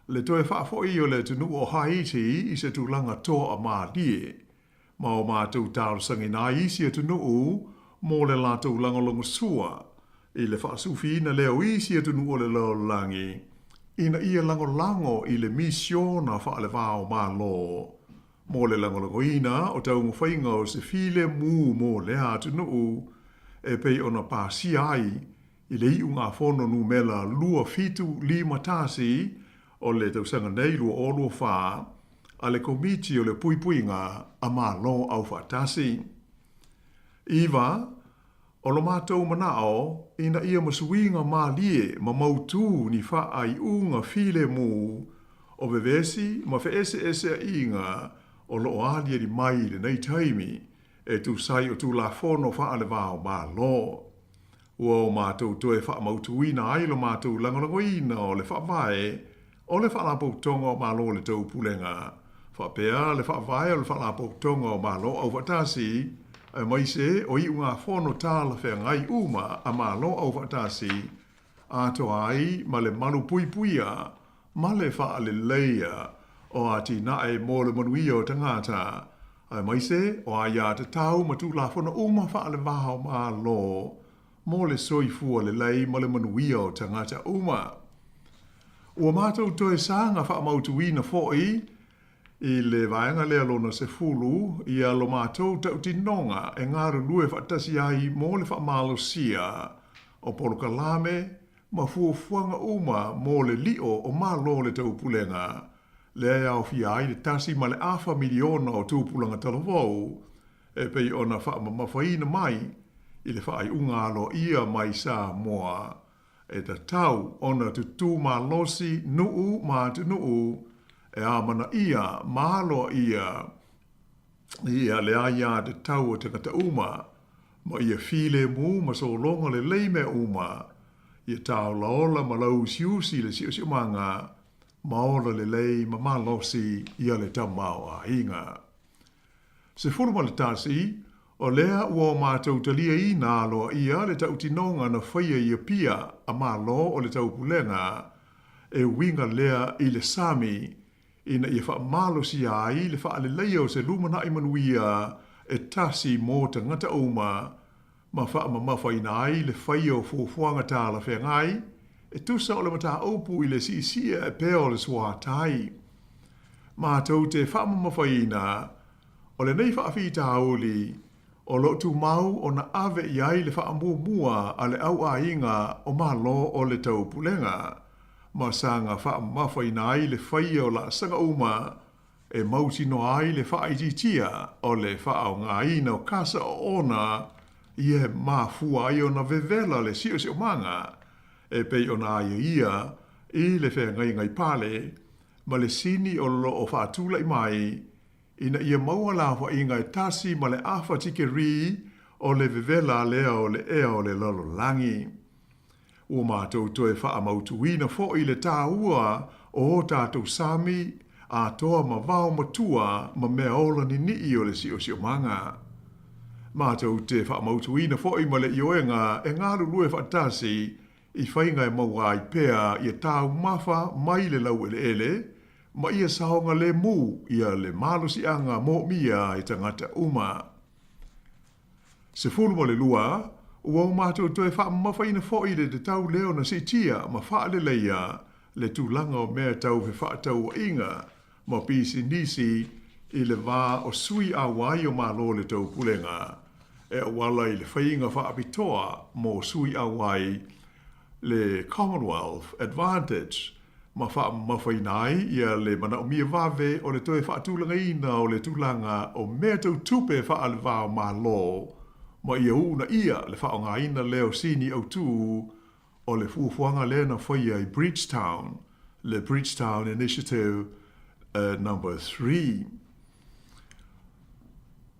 Speaker 17: le toe faafoi o le atunuu o Haiti i se tulaga toamalie ma o matou talosagaina ai isi atunuu mo le latou lagolagosua i le faasufiina lea o isi atunuu o le lalolagi ina ia lagolago i le misiona faale-va-o-Malo mo le lagolagoina o taumafaiga o se filemu mo lea atunuu e pei ona pasia ai i le iugafono numera 2751 o le tausaga nei 2024 a le Komiti o le Puipuiga a Malo Aufaatasi. Iva, O lo matou manao ina ia masuiga malie ma mautū ni faaiuga filemu o vevesi ma feeseeseaiga o lo o aliali mai i lenei taimi e tusa ai o Tulafono faale-va-o-Malo. Ua o matou toe faamautuina ai lo matou lagolagoina o le Faavae o le Faalapotopotoga o Malo o le Taupulega, faapea le Faavae o le Faalapotopotoga o Malo Aufaatasi, aemaise o iugafono talafeagai uma a Malo Aufaatasi, atoa ai ma le malupuipuia ma le faaleleia o atinae mo le manuia o tagata, aemaise o aiatatau ma Tulafono uma faale-va-o-Malo mo le soifua lelei ma le manuia o tagata uma. Ua matou toe saga faamautuina foi i le vaega lea lona 10 ia lo matou tautinoga e galulue faatasi ai mo le faamalosia o polokalame ma fuafuaga uma mo le lio o Malo o le Taupulega, lea e aofia ai le 1.5 miliona o tupulaga talavou e pei ona faamamafaina mai i le faaiuga aloaia mai Samoa. E tatau ona tutū malosi nuʻu ma atunuu e amanaia ma aloaia ia le aiatatau o tagata uma, ma ia filemu ma sologa lelei mea uma, ia tāolaola ma lauusiusi le siosiomaga, ma ola lelei ma malosi ia le tamaoaiga. 11, O lea ua o matou taliaina aloaia le tautinoga na faia i Apia a Malo o le Taupulega, e uiga lea i le sami, ina ia faamalosia ai le faaleleia o se lumanai manuia e tasi mo tagata uma, ma faamamafaina ai le faia o fuafuaga talafeagai e tusa o le mataupu i le siisia e pea o le suatai. Matou te faamamafaina, o lenei faafitauli o lo o tumau ona ave i ai le faamuamua a le au aiga o Malo o le Taupulega, ma saga faamamafaina ai le faia o laasaga uma e mautinoa ai le faaitiitia o le faaaogaina o kasa oona ia e mafua ai ona vevela le siosiomaga e pei ona aiaia i le feagaiga i pale ma le sini o lo o faatulai mai ina ia maua le aofaiga e tasi ma le afa tikeri o le vevela lea o le ea o le lalolagi. Ua matou toe faamautuina foi le taua o o tatou sami atoa ma vao matua ma mea ola niniʻi o le siosiomaga. Matou te faamautuina foi ma le ioega e galulue faatasi i faiga e maua ai pea ia taumafa mai le laueleele ma ia saogalemu ia le malosiaga moomia e tagata uma. 12, ua o matou toe faamamafaina foi le tatau lea ona siitia ma faaleleia le tulaga o mea tau fefaatauaiga ma pisinisi i le va o sui auai o Malo o le Taupulega e auala i le faiga faapitoa mo sui auai le Commonwealth Advantage ma faamamafaina ai ia le manaomia vave o le toe faatulagaina o le tulaga o mea tau tupe faale-va-o-Malo ma ia uunaia le faaaogaina lea o sini autū o le fuafuaga lea na faia i Bridgetown, le Bridgetown Initiative Number 3.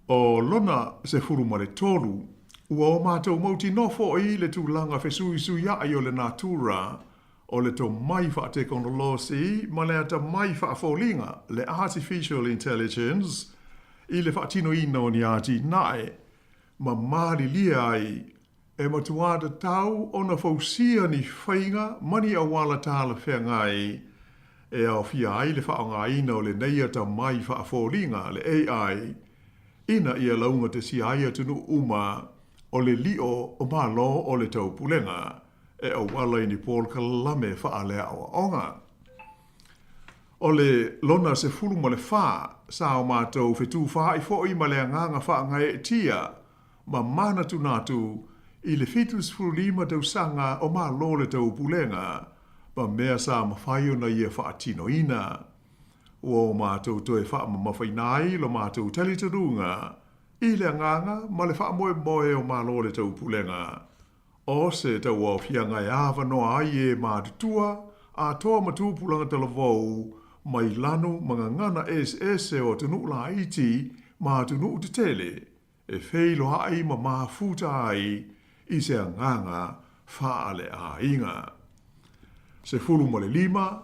Speaker 17: O lona 13, ua o matou mautinoa foi le tulaga fesuisuiaʻi o le natura o le tomai faatekonolosi ma le atamai faafoliga, le artificial intelligence, i le faatinoina o ni atinae ma malilie ai e matuā tatau ona fausia ni faiga ma ni auala talafeagai e aofia ai le faaaogaina o lenei atamai faafoliga, le AI, ina ia laugatesia ai atunuu uma o le lio o Malo o le Taupulega e auala i ni polokalame faaleaoaoga. O le lona 14 sa o matou fetufaai foi ma le agaga faagaeetia ma manatunatu i le 75 tausaga o Malo le Taupulega ma mea sa mafai ona ia faatinoina. Ua o matou toe faamamafaina ai lo matou talitonuga i le agaga ma le faamoemoe o Malo le Taupulega O se tauaofiaga e avanoa ai e matutua atoa ma tupulaga talavou mai lanu ma gagana eseese o atunuu laiti ma atunuu tetele e feiloai ma mafuta ai i se agaga faaleaiga. 15,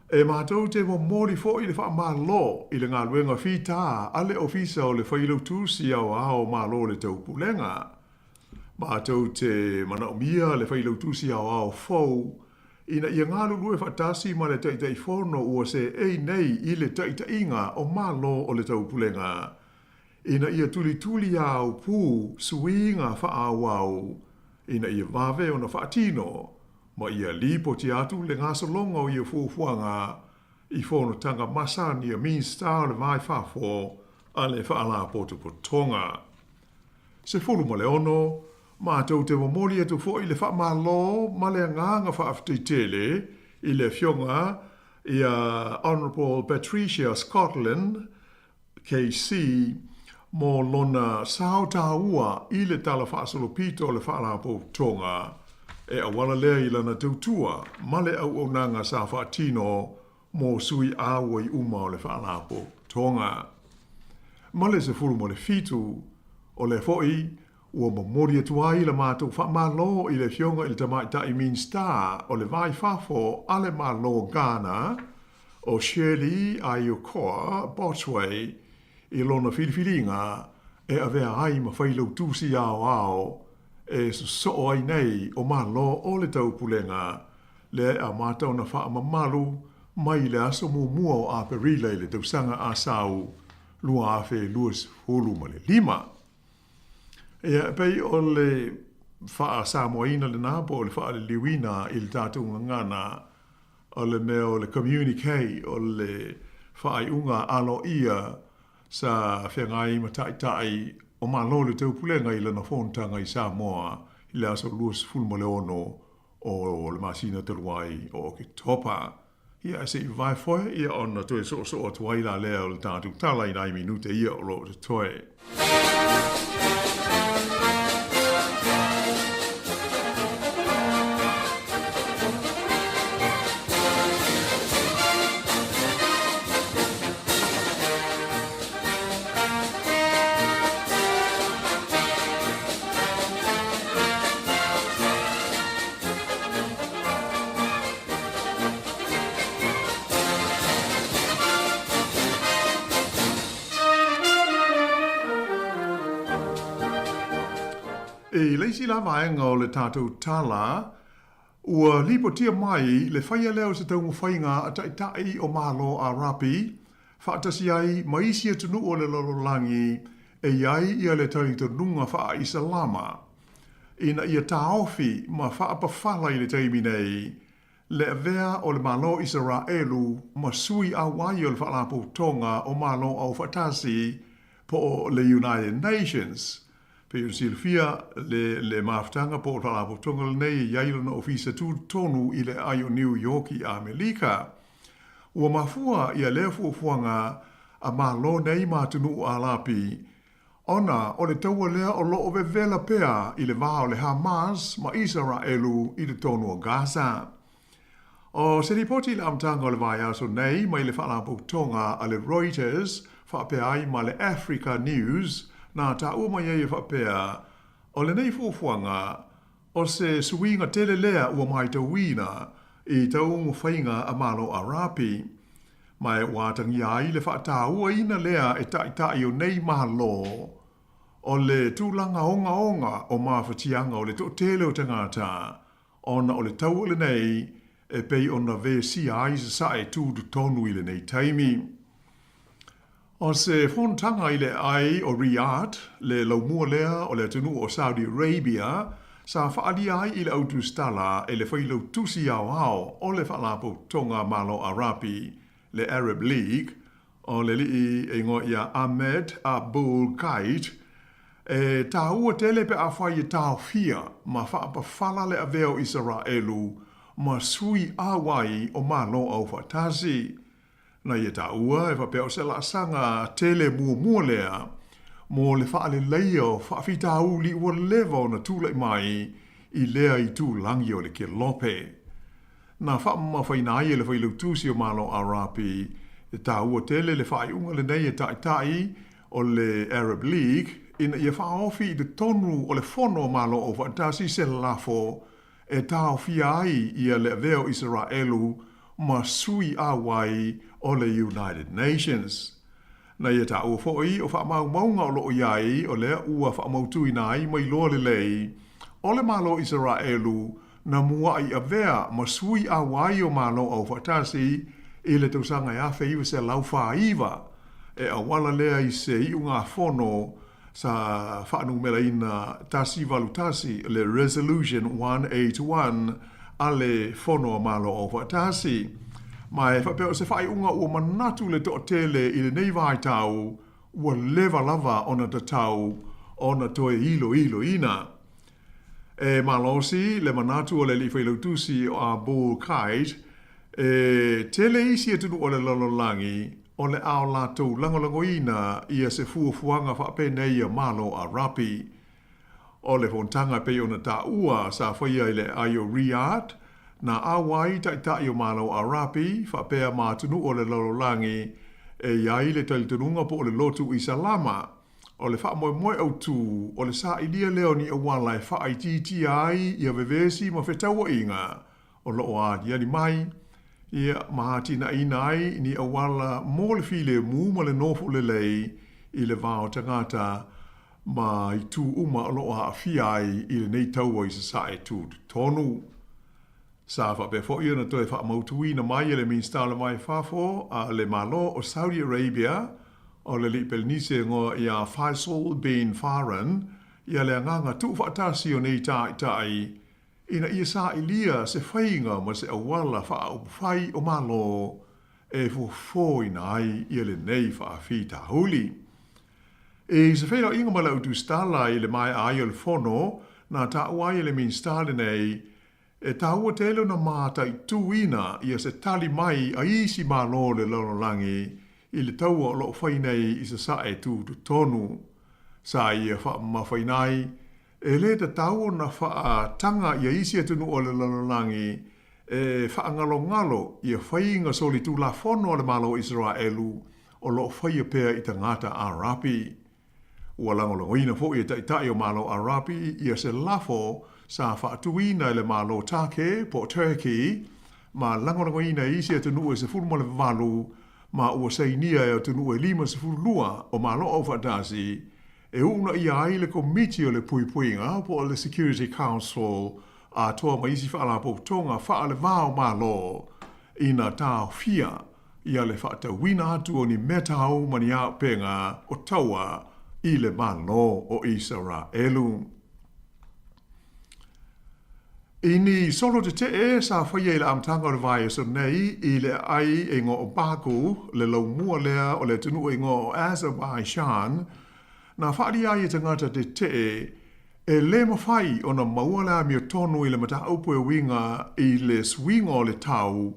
Speaker 17: E matou te momoli foi le faamalo i le galuega fita a le Ofisa o le Failautusi Aoao o Malo o le Taupulega. Matou te manaomia le Failautusi Aoao fou ina ia galulue faatasi ma le Taitaifono ua seei nei i le taitaiga o Malo o le Taupulega ina ia tulituliaupū suiga faaauau ina ia vave ona faatino ma ia lipoti atu le gasologa o ia fuafuaga i fonotaga masani a Minisita o le Va i Fafo a le Faalapotopotoga. 16, matou te momoli atu foi le faamalo ma le agaga faafetai tele i le Afioga ia Honourable Patricia Scotland, KC, mo lona sao taua i le talafaasolopito o le Faalapotopotoga. E auala lea i lana tautua ma le auaunaga sa faatino mo sui auai uma o le Faalapotopotoga. Ma le 17, o lea foi ua momoli atu ai la matou faamalo i le Afioga i le Tamaitai Minisita o le Va i Fafo a le Malo o Ghana, o Shirley Ayorkor Botchwey, i lona filifiliga e avea ai ma Failautusi Aoao e sosoo ai nei o Malo o le Taupulega lea e amata ona faamamalu mai le aso muamua o Aperila i le tausaga asau 2025. Ia, e pei o le faa-Samoaina lena po o le faaliliuina i le tatou gagana o le mea o le communique o le faaiuga aloaia sa feagai ma Taitai o Malo o le Taupulega i lana fonotaga i Samoa i le aso 26 o le masina talu ai o Oketopa. Ia, se i vae foe, ia ona toe soosoo atu ai la lea o le tatou tala i nai minute ia o lo o totoe. I le isi la vaega o le tatou tala, ua lipotia mai le faia lea o se taumafaiga a Taitai o Malo Arapi faatasi ai ma isi atunuu o le lalolagi e i ai ia le talitonuga faa-Isalama ina ia taofi ma faapafala i le taimi nei le avea o le Malo Isaraelu ma sui auai o le Faalapotopotoga o Malo Aufaatasi po o le United Nations. Pei ona silafia le le mafutaga po o le Faalapotopotoga lenei e i ai lona ofisa tutotonu i le aai o Niu Ioki i Amelika. Ua mafua ia lea fuafuaga a Malo nei ma atunuu Alapi Ona o le taua lea o lo o vevela pea i le va o le Hamas ma Isaraelu i totonu o Gaza. O se lipoti i le amataga o le vaiaso nei mai le faalapotopotoga a le Reuters faapea ai ma le Africa News na taua mai ai e faapea, o lenei fuafuaga o se suiga tele lea ua maitauina i taumafaiga a Malo Arapi Ma e ua atagia ai le faatauaina lea e taitai o nei Malo o le tulaga ogaoga o mafatiaga o le toatele o tagata ona o le taua lenei e pei ona vesia ai sasae tutotonu i lenei taimi. O se fonotaga i le aai o Riyadh, le laumua lea o le atunuu o Saudi Arabia, sa faaalia ai i le Autusitala e le Failautusi Aoao o le Faalapotopotoga Malo Arapi, le Arab League, o le alii e igoa ia Ahmed Aboul Gheit, e taua tele pe afai e taofia ma faapafala le avea o Isaraelu ma sui auai o Malo Aufaatasi. Na ia taua e faapea o se laasaga tele muamua lea mo le faaleleia o faafitauli ua leva ona tulai mai i lea itulagi o le kelope. Na faamamafaina ai e le Failautusi o Malo Arapi e taua tele le faaiuga lenei e Taitai o le Arab League ina ia faaofi i totonu o le Fono o Malo Aufaatasi se lafo e taofia ai ia le avea o Isaraelu ma sui auai o le United Nations. Na ia taua foi o faamaumauga o lo o i ai o lea ua faamautuina ai ma iloa lelei o le Malo Isaraelu na muaʻi avea ma sui auai o Malo Aufaatasi i le tausaga e 1949 e auala lea i se iugafono Sa faanumeraina 181 le Resolution 181 a le Fono a Malo Aufaatasi. Ma e faapea o se faaiuga ua manatu le toatele i lenei vaitau ua leva lava ona tatau ona toe iloiloina. E malosi le manatu o le Alii Failautusi o Aboul Gheit, e tele isi atunuu o le lalolagi o le a o latou lagolagoina ia se fuafuaga faapenei a Malo Arapi. O le fonotaga e pei ona taua sa faia i le aai o Riyadh, na ʻaoa ai taitai o Malo Arapi faapea ma atunuu o le lalolagi e i ai le talitonuga po o le lotu Isalama. O le faamoemoe autu o le sailia lea o ni auala e faaitiitia ai ia vevesi ma fetauaiga o lo o aliali mai, ia, ma atinaeina ai ni auala mo le filemu ma le nofo lelei i le va o tagata ma itu uma o lo o aafia ai i lenei taua i Sasae tutotonu. Sa faapea foi ona toe faamautuina mai e le Minisita o le Va i Fafo a le Malo o Saudi Arabia, o le alii Pelenise e igoa ia Faisal bin Farhan, ia le agaga tuufaatasi o nei taitai ina ia sailia se faiga ma se auala faaupufai o Malo e fofoina ai ia lenei faafitauli. I se feiloaiga ma le Autusitala i le maea ai o le fono, na taua ai e le Minisita lenei, e taua tele ona mataituina ia se tali mai a isi Malo o le lalolagi i le taua o lo o fai nei i Sasae tutotonu. Sa ia faamamafaina ai, e le tatau ona faataga ia isi atunuu o le lalolagi e faagalogalo ia faiga solitulafono a le Malo o Isaraelu o lo o faia pea i tagata Arapi. Ua lagolagoina foi e Taitai o Malo Arapi ia se lafo sa faatuina e le Malo Tāke po o Turkey ma lagolagoina e isi atunuu e 18 ma ua sainia e atunuu e 52 o Malo Aufaatasi e uunaia ai le Komiti o le Puipuiga po o le Security Council atoa ma isi faalapotopotoga faale-va-o-Malo ina taofia ia le faatauina atu o ni meatau ma ni auupega o taua i le Malo o Isaraelu. I ni solo tetee sa faia i le amataga o le vaiaso nei i le aai e igoa o Baku, le laumua lea o le atunuu e igoa o Azerbaijan, na faaalia ai e tagata tetee e le mafai ona maua le amiotonu i le mataupu e uiga i le suiga o le tau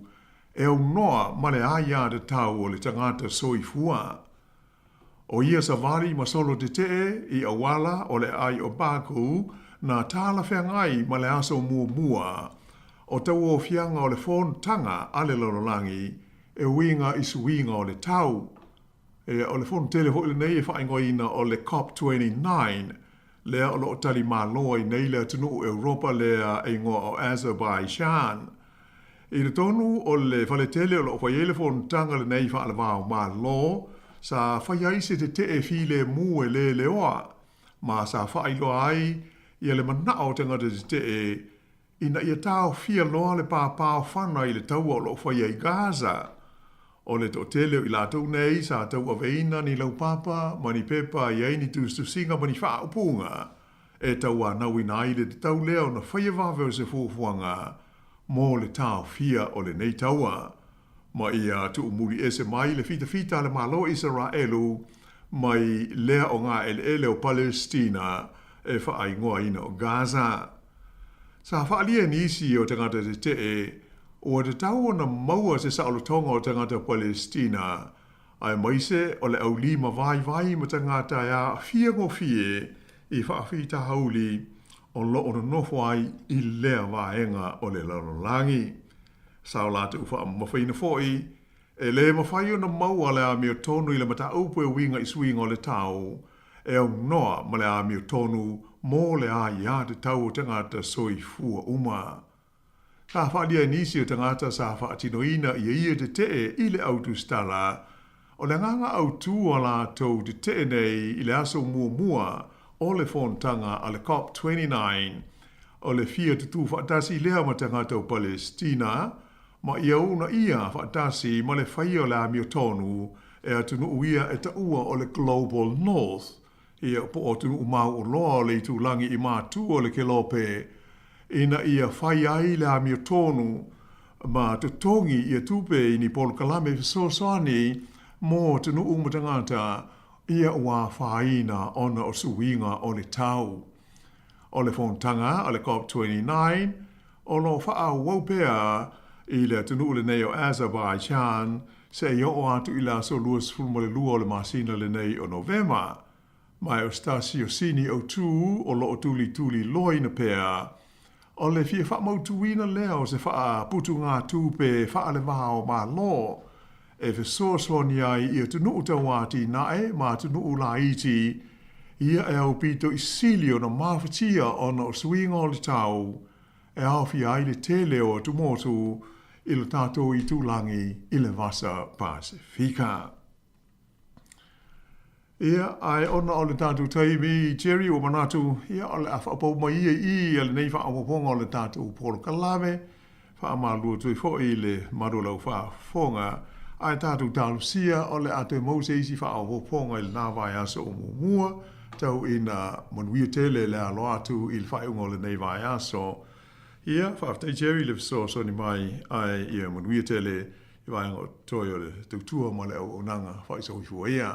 Speaker 17: e aunoa ma le aiatatau o le tagata soifua. ʻO ia savali ma solo tetee i auala o le aai o Baku na talafeagai ma le aso muamua o tauaofiaga o le fonotaga a le lalolagi e uiga i suiga o le tau. E, o le fono tele foi lenei e faaigoaina o le COP 29, lea o lo o tali malo ai nei le atunuu Europa lea e igoa o Azerbaijan. I totonu o le faletele o lo o fai ai le fonotaga lenei faale-va-o-Malo, sa fai ai se tetee filemu e leleoa, ma sa faailoa ai ia le manao o tagata tetee ina ia taofia loa le pāpāofana i le taua o lo o faia i Gaza. O le toatele o i latou nei sa tauaveina ni laupapa ma ni pepa i ai ni tusitusiga ma ni faaupuga e tauanauina ai le tatau lea ona faia vave o se fuafuaga mo le taofia o lenei taua, ma ia tuumuli ese mai le fitafita a le Malo o Isaraelu mai lea o ngā eleele o Palestina e faaigoaina o Gaza. Sa faaalia e nisi o tagata tetee ua tatau ona maua se saolotoga o tagata Palestina, aemaise o le aulima vaivai ma tagata e aafia gofie i faafitauli o lo o nonofo ai i lea vaega o le lalolagi. Sa o latou faamamafaina foi, e le mafai ona maua le amiotonu i le mataupu e uiga i suiga o le tau, e aunoa ma le amiotonu mo le aiatatau o tagata soifua uma. Sa faaalia e nisi o tagata sa faatinoina ia ia tetee i le autusitala, o le agaga autu o a latou tetee nei i le aso muamua o le fonotaga a le COP 29, o le fia tutū faatasi lea ma tagata o Palesitina, ma ia uunaia faatasi ma le faia o le amiotonu e atunuu ia e taua o le Global North, Ia, po o atunuu mauoloa o le itulagi i mātua o le Kelope, ina ia fai ai le amiotonu ma totogi ia tupe i ni polokalame fesoasoani mo atunuu ma tagata ia ua afaina ona o suiga o le tau. O le fonotaga a le COP 29 o lo o faaauau pea i le atunuu lenei o Azerbaijan seia oo atu i le aso 22 o le masina lenei o Novema. Ma e o se tasi o sini autū o lo o tulituliloaina pea, o le fia faamautuina lea o se faaputugatupe faale-va o Malo e fesoasoani ai i atunuu tauatinae ma atunuu laiti ia e aupito i sili ona mafatia ona o suiga o le tau e aofia ai le tele o atumotu i lo tatou itulagi i le Vasa Pasefika. Ia, ae ona o le tatou taimi, Jerry, ua manatu, ia, o le a faapau mai ia i i lenei faaopoopoga o le tatou polokalame, faamalulu atu ai foi i le mamalu o lau faafofoga, ae tatou talosia o le a toe maua se isi faaopoopoga i lena vaiaso o muamua, tau ina manuia tele le alo atu i le faaiuga o lenei vaiaso. Ia, faafetai Jerry i le fesoasoani mai, ae ia manuia tele i vaega o totoe o le tautua ma le auaunaga faasoifua ia.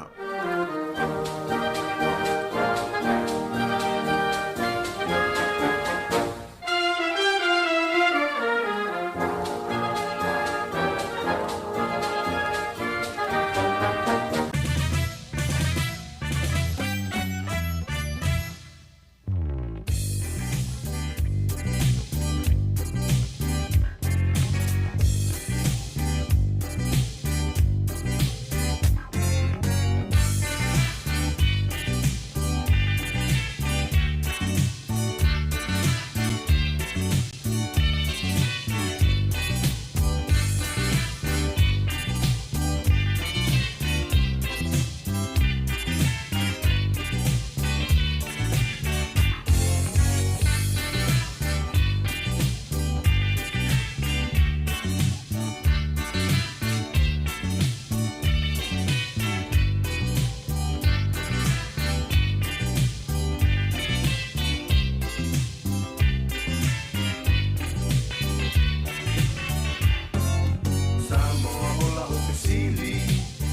Speaker 18: Samoa o lau fesili,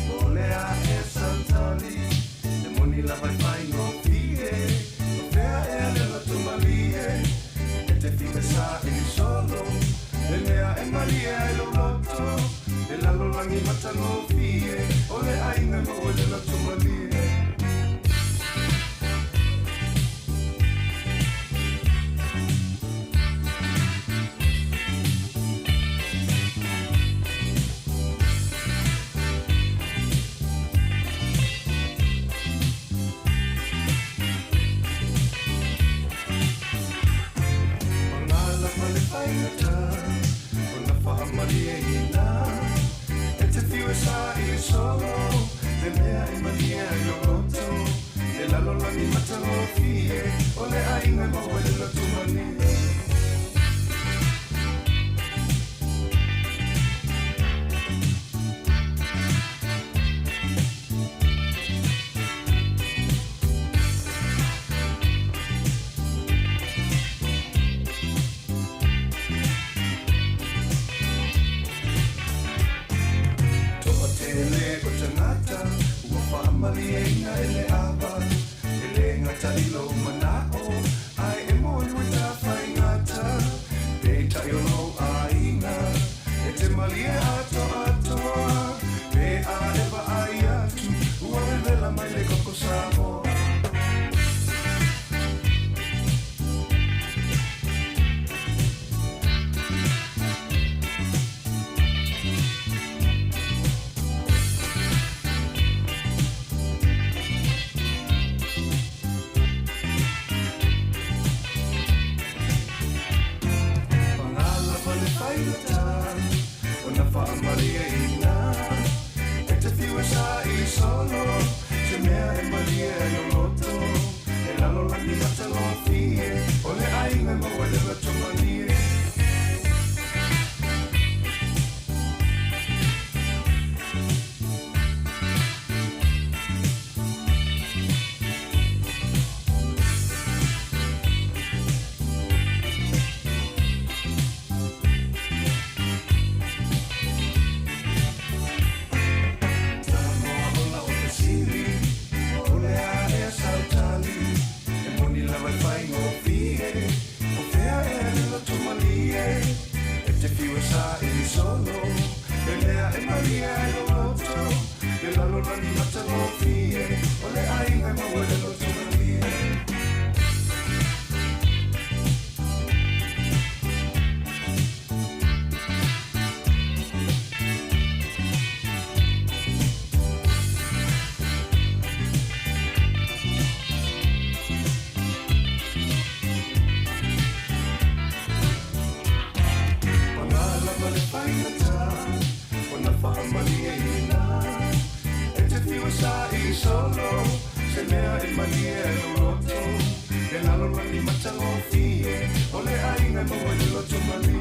Speaker 18: o le a e sautali, e moni lava e faigofie, o fea ea le loto malie, e te fiu e saili solo, le mea e malie ai lou loto, le lalolagi matagofie, o le aiga e maua i le loto malie. Pagā lava le faigata ona faamalieina, e te fiu e saili solo, le mea e malie ai lou loto, le lalolagi matagofie, o le aiga e maua i le loto malie. Toatele o tagata ua faamalieina e le ava, e lē gata i lou manao, ae e moni ua tafaigata, peitai o lou aiga e te malie atoatoa, pe a e vaai atu ua vevela mai le koko Samoa. Pagā lava le faigata ona faamalieina, e te fiu e saili solo, se mea e malie ai lou loto, le lalolagi matagofie, o le aiga e maua i le loto malie. Samoa o lau fesili, o le a ea sautali, e moni lava e faigofie, o fea mea e malie ai lou loto Le lalolagi matagofie O le aiga e maua i le loto malie.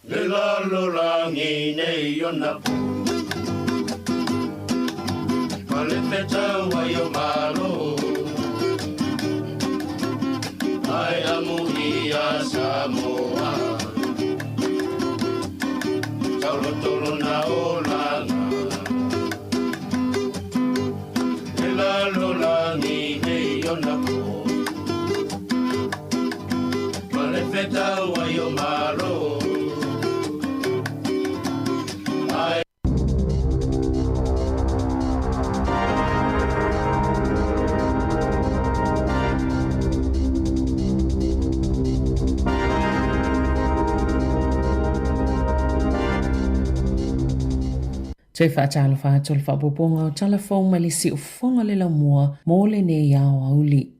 Speaker 18: Le lalolagi nei ona po Ma le fetau ai o Malo Ai amu ia Samoa Tauloto lona olaga Le lalolagi nei ona po Ma le fetau ai o Malo Ai
Speaker 3: Toe faatalofa atu le faaopoopoga o tala fou mai le siufofoga o le laumua mo lenei aoauli.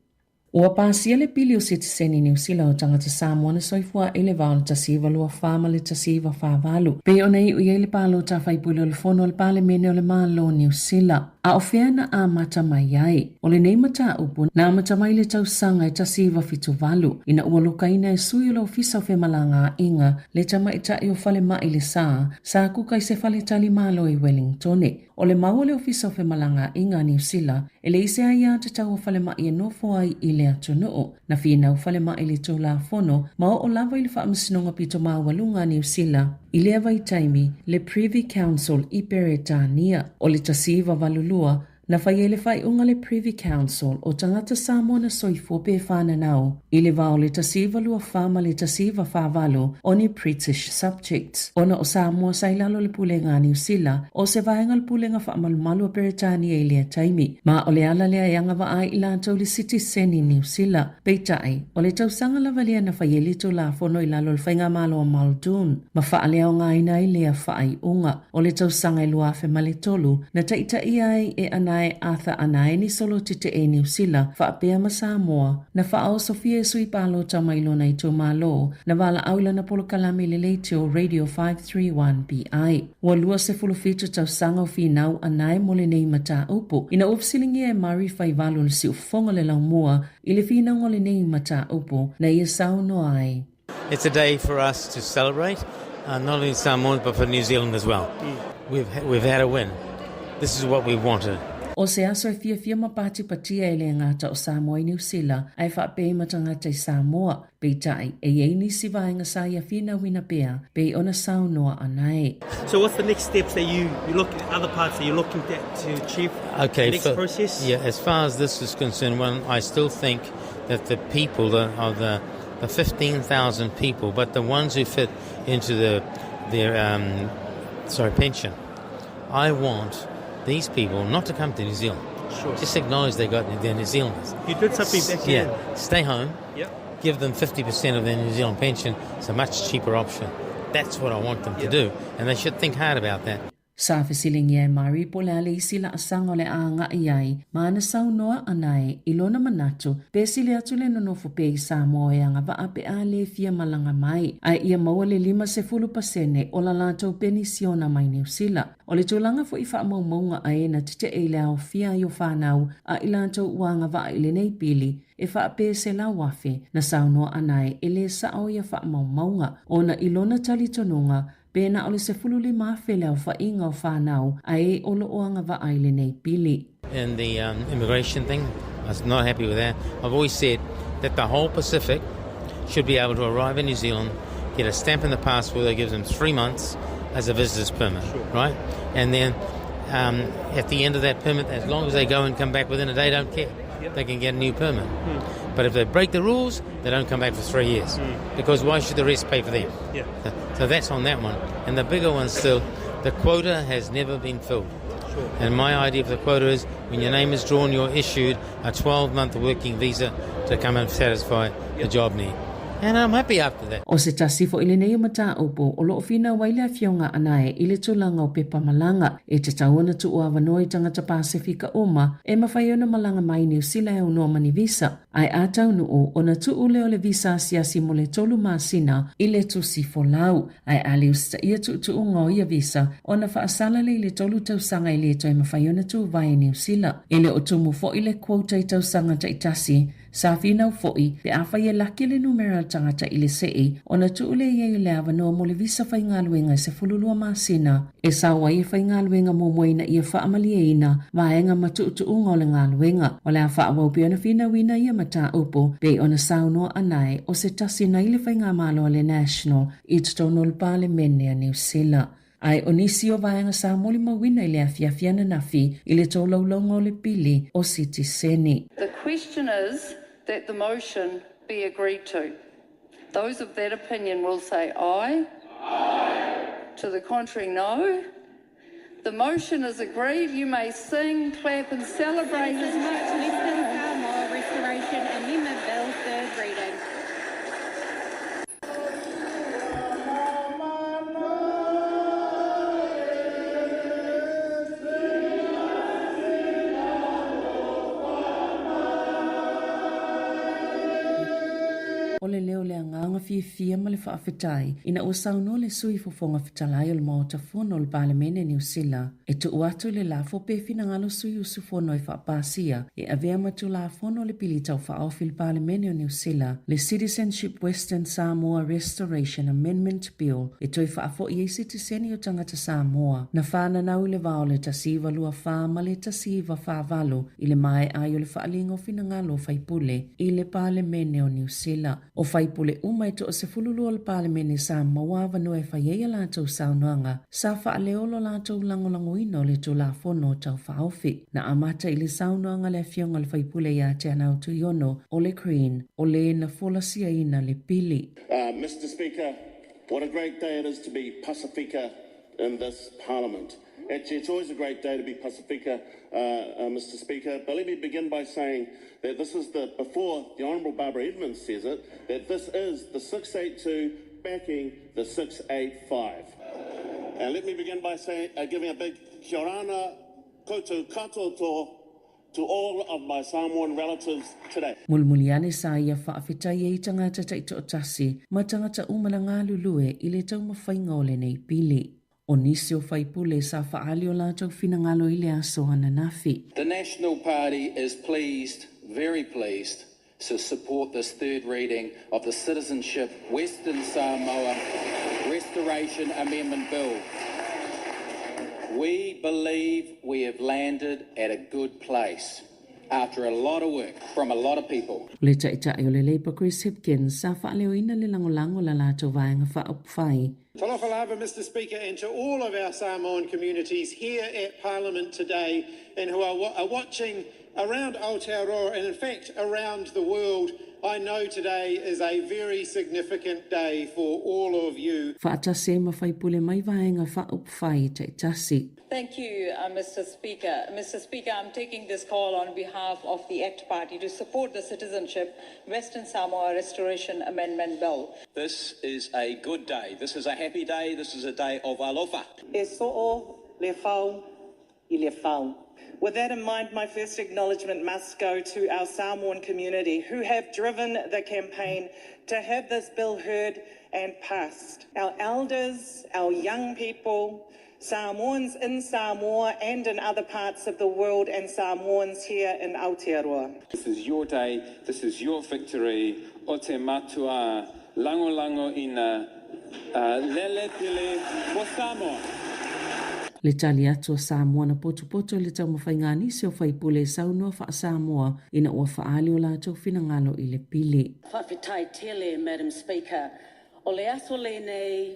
Speaker 3: Ua pasia le pili o sitiseni Niu Sila o tagata Samoa na soifua i le va o le 1924 ma le 1948, pei ona iu i ai le palota a faipule o le Fono a le Palemene o le Malo o Niu Sila. A o fea na amata mai ai? O lenei mataupu, na amata mai i le tausaga e 1978, ina ua lokaina e sui o le Ofisa o Femalagaaiga le tamaitai o Falemai Le Sa, sa kuka i se faletali malo i Wellingtone. O le mau a le Ofisa o Femalagaaiga a Niu Sila, e leai se aiatatau a falemai e nofo ai i le atunuu. Na finau falemai le Tulafono ma oo lava i le Faamasinoga Pito Maualuga a Niu Sila i lea vaitaimi, le Privy Council i Peretania. O le 1982, na fai ai le faaiuga a le Privy Council o tagata Samoa na soifua pe fananau i le va o le 1924 ma le 1948 o ni British subjects. Ona o Samoa sa i lalo o le Pulega a Niu Sila, o se vaega o le Pulega Faamalumalu a Peretania i lea taimi, ma o le ala lea e agavaa ai i latou i le sitiseni Niu Sila. Peitai, o le tausaga lava lea na fai ai le Tulafono i lalo o le Faigamalo a Muldoon, ma faaleaogaina ai lea faaiuga. O le tausaga e 2003, na taitaia ai e Anae Arthur Anae ni solo tetee i Niu Sila, faapea ma Samoa, na faaosofia e sui palota mai lona itumalo, na valaau i lana polokalame i le leitio Radio 531 BI. Ua 27 tausaga o finau Anae mo lenei mataupu, ina ua fesiligia e Murray Faivalu o le siufofoga o le laumua i le finauga o lenei mataupu, na ia saunoa ai.
Speaker 4: It's a day for us to celebrate, uh, not only Samoans but for New Zealand as well. Mm. We've, we've had a win. This is what we wanted.
Speaker 3: O se aso e fiafia ma patipatia e le gata o Samoa i Niu Sila, ae faapea i ma tagata i Samoa. Peitai, e i ai nisi vaega sa ia finauina pea, pei ona saunoa anae.
Speaker 19: So what's the next steps that you, you look at other parts that you're looking to, to achieve?
Speaker 4: Okay,
Speaker 19: the next
Speaker 4: for,
Speaker 19: process?
Speaker 4: Yeah, as far as this is concerned, one, I still think that the people that are the the 15,000 people, but the ones who fit into the their um, sorry pension, I want these people not to come to New Zealand.
Speaker 19: Sure.
Speaker 4: Just acknowledge they got they're New Zealanders.
Speaker 19: You did something back
Speaker 4: Yeah,
Speaker 19: then.
Speaker 4: stay home.
Speaker 19: Yep.
Speaker 4: Give them 50% of their New Zealand pension. It's a much cheaper option. That's what I want them
Speaker 19: Yep.
Speaker 4: to do, and they should think hard about that.
Speaker 3: Sa fesiligia e Murray po o le a le isi laasaga o le a agai ai ma ana saunoa anae i lona manatu pe sili atu le nonofo pea i Samoa e agavaa pe a le fia malaga mai ae ia maua le 50% o la latou penisiona mai Niu Sila. O le tulaga foi i faamaumauga a e na tetee i le aofia ai o fanau a i latou ua agavaa i lenei pili e faapea 100,000 na saunoa anae e le sao ia faamaumauga ona i lona talitonuga Pe na o le 15,000 le aofaiga o fanau a e o lo o agavaa i lenei pili.
Speaker 4: In the um, immigration thing, I was not happy with that. I've always said that the whole Pacific should be able to arrive in New Zealand, get a stamp in the passport that gives them three months as a visitor's permit, sure. right? And then At the end of that permit, as long as they go and come back within a day, don't care. They can get a new permit. But if they break the rules, they don't come back for 3 years. Because why should the rest pay for them? So that's on that one. And the bigger one still, the quota has never been filled. And my idea for the quota is when your name is drawn, you're issued a 12-month working visa to come and satisfy the job need. And I'm happy after that.
Speaker 3: O se tasi foʻi lenei o mataupu o loo finau ai le afioga Anae i le tulaga o pepa malaga e tatau ona tuu avanoa i tagata Pasefika uma e mafai ona malaga mai Niu Sila e aunoa ma ni visa, ae a taunuu ona tuu lea o le visa asiasi mo le tolu masina i le tusi folau. Ae a le usitaia tuutuuga o ia visa ona faasala lea i le tolu tausaga e le toe mafai ona tuvae i Niu Sila. E le o tumu foʻi le quota i tausaga taitasi. Sa finau foʻi, pe afai e laki le numera o le tagata i le see, ona tuu lea i ai o le avanoa mo le visa faigaluega e 12 masina, e sao ai e faigaluega muamua ina ia faamalieina vaega ma tuutuuga o le galuega. O le a faaauau pea ona finauina ia mataupu, pei ona saunoa Anae o se tasi nai le faigamalo a le National i totonu o le Palemene a Niu Sila. Ae o nisi o vaega sa molimauina i le afiafi ananafi i le tolaulauga o le pili o Sitiseni.
Speaker 16: The question is that the motion be agreed to. Those of that opinion will say aye. Aye. To the contrary, no. The motion is agreed. You may sing, clap and celebrate as much as you
Speaker 22: Western Samoa Restoration Amendment Bill, third reading.
Speaker 3: O le leo o le agaga fiafia ma le faafetai ina ua saunoa le Sui Fofoga Fetalai o le Maota Fono o le Palemene Niu Sila e tuu atu le lafo pe finagalo sui usufono e faapasia e avea ma Tulafono le Pili Tau Faaofi le Palemene o Niu Sila, le Citizenship Western Samoa Restoration Amendment Bill e toe faafoʻi ai sitiseni o tagata Samoa na fananau i le va o le 1924 ma le 1948 i le maea ai o le faaaliga o finagalo o faipule i le Palemene o Niu Sila. O faipule uma e toa-12 o le Palemene sa maua avanoa e fai ai a latou saunoaga, sa faaleo lo latou lagolagoina o le Tulafono Tau Faaofi. Na amata i le saunoaga a le Afioga i le Faipule ia Teanau Tuiono o le Green, o le na folasiaina le pili.
Speaker 10: Mister Speaker, what a great day it is to be Pasifika in this Parliament. Actually, it's always a great day to be Pasifika, Mr Speaker, but let me begin by saying that this is the, before the Honourable Barbara Edmonds says it, that this is the 682 backing the 685. And let me begin by saying, giving a big kia orana koutou katoa to all of my Samoan relatives today.
Speaker 3: Mulimuli ane sa ia faafetai ai i tagata taitoatasi ma tagata uma na galulue i le taumafaiga o lenei pili. O nisi o faipule sa faaali o latou finagalo i le aso ananafi.
Speaker 11: The National Party is pleased, very pleased, to support this third reading of the Citizenship Western Samoa Restoration Amendment Bill. We believe we have landed at a good place after a lot of work from a lot of people.
Speaker 3: O le Taitai o le Labour Chris Hipkins sa faaleoina le lagolago la latou vaega faaupufai.
Speaker 23: Talofa lava, Mr Speaker, and to all of our Samoan communities here at Parliament today and who are, are watching around Aotearoa and in fact around the world. I know today is a very significant day for all of you.
Speaker 3: Faatasi ai ma faipule mai vaega faaupufai taitasi.
Speaker 16: Thank you, Mr. Speaker. Mr. Speaker, I'm taking this call on behalf of the ACT Party to support the Citizenship Western Samoa Restoration Amendment Bill.
Speaker 24: This is a good day. This is a happy day. This is a day of alofa.
Speaker 25: E so'o le fau i le fau. With that in mind, my first acknowledgement must go to our Samoan community who have driven the campaign to have this bill heard and passed. Our elders, our young people, Samoans in Samoa and in other parts of the world, and Samoans here in Aotearoa.
Speaker 26: This is your day, this is your victory. O te matua langolango ina lele pele mo Samoa.
Speaker 3: Le tali atu a Samoa na potopoto i le taumafaiga a nisi o faipule e saunoa faa-Samoa ina ua faaali o latou finagalo i le pili.
Speaker 27: Faafetai tele Madam Speaker. O le aso lenei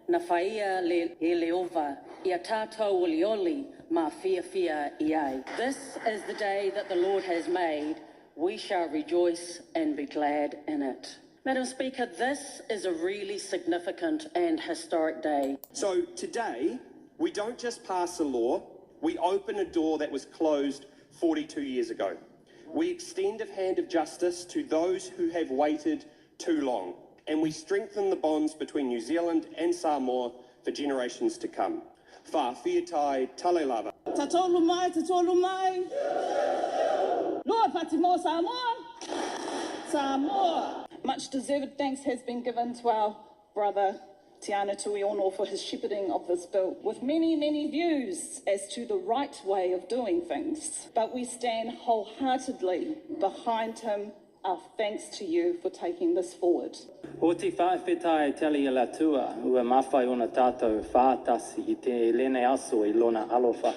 Speaker 27: na faia le e le ova ia tatou olioli mafiafia i ai. This is the day that the Lord has made. We shall rejoice and be glad in it. Madam Speaker, this is a really significant and historic day.
Speaker 2: So today, we don't just pass a law, we open a door that was closed 42 years ago. We extend a hand of justice to those who have waited too long, and we strengthen the bonds between New Zealand and Samoa for generations to come. Fa'afetai tale lava.
Speaker 6: Tatolu mai, tatolu mai. Lord Fatimo Samoa. Samoa. Much deserved thanks has been given to our brother Tiana Tuiono for his shepherding of this bill, with many, many views as to the right way of doing things. But we stand wholeheartedly behind him. Our thanks to you for taking this forward.
Speaker 26: O te whaawhetai tele i la tua, ua mawhai ona tātou whātasi i te lene aso i lona alofa.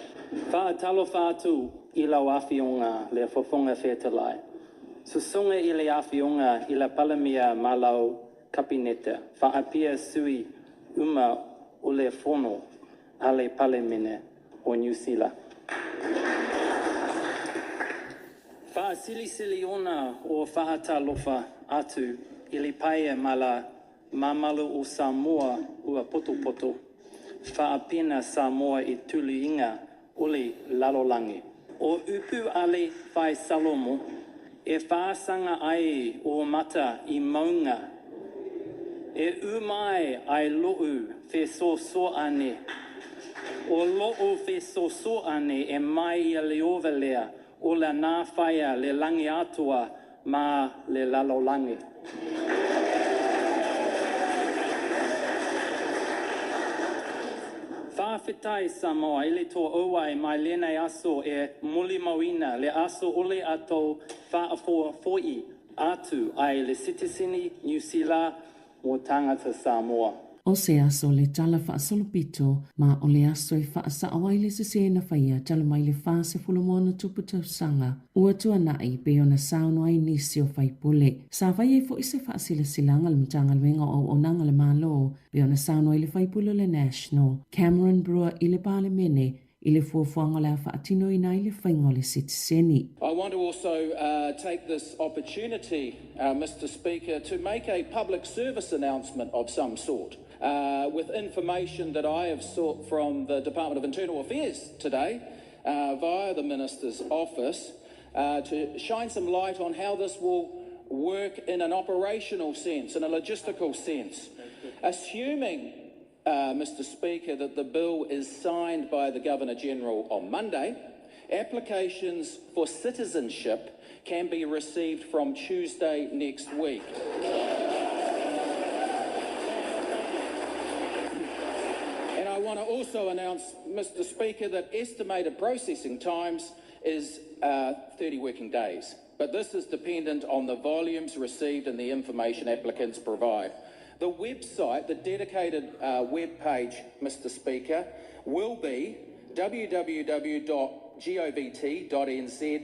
Speaker 26: Whaatalofa atu i lau awhionga le fofonga whetalai. Susunga i le awhionga i la palamia malau kapineta. Whaapia sui uma o le fono a le palemene o Niu Sila. Whaasilisili ona o whaatalofa atu i le paia ma la mamalu o Samoa ua potopoto. Whaapena Samoa i tuluinga o le lalolangi. O upu ale whai Salomo, e whaasanga ai o mata i maunga. E umai ai lou whesoso ane. O lou whesoso ane e mai ia leova lea o la nā whaia le langi atua ma le lalolangi. Whawhetai Samoa i le tō auai mai lene aso e muli mauina le aso ole a tō whaafoa foi atu ai le sitisini Niu Sila mo tangata Samoa.
Speaker 3: O se aso le tala faasolopito ma o le aso e faasao ai le sesē na faia talu mai le 40 ma ona tupu tausaga ua tuanai pei ona saunoa ai nisi o faipule. Sa fai ai foi se faasilasilaga a le Matagaluega o Auaunaga a le Malo pei ona saunoa ai le faipule o le National, Cameron Brewer i le Palemene i le fuafuaga o le a faatinoina ai le faiga o le sitiseni.
Speaker 11: I want to also uh, take this opportunity, uh, Mr Speaker, to make a public service announcement of some sort uh, with information that I have sought from the Department of Internal Affairs today uh, via the Minister's office uh, to shine some light on how this will work in an operational sense, in a logistical sense. Assuming uh, Mr Speaker, that the bill is signed by the Governor-General on Monday, applications for citizenship can be received from Tuesday next week. And I want to also announce, Mr Speaker, that estimated processing times is uh, 30 working days. But this is dependent on the volumes received and the information applicants provide. The website, the dedicated uh, web page, Mr Speaker, will be www.govt.nz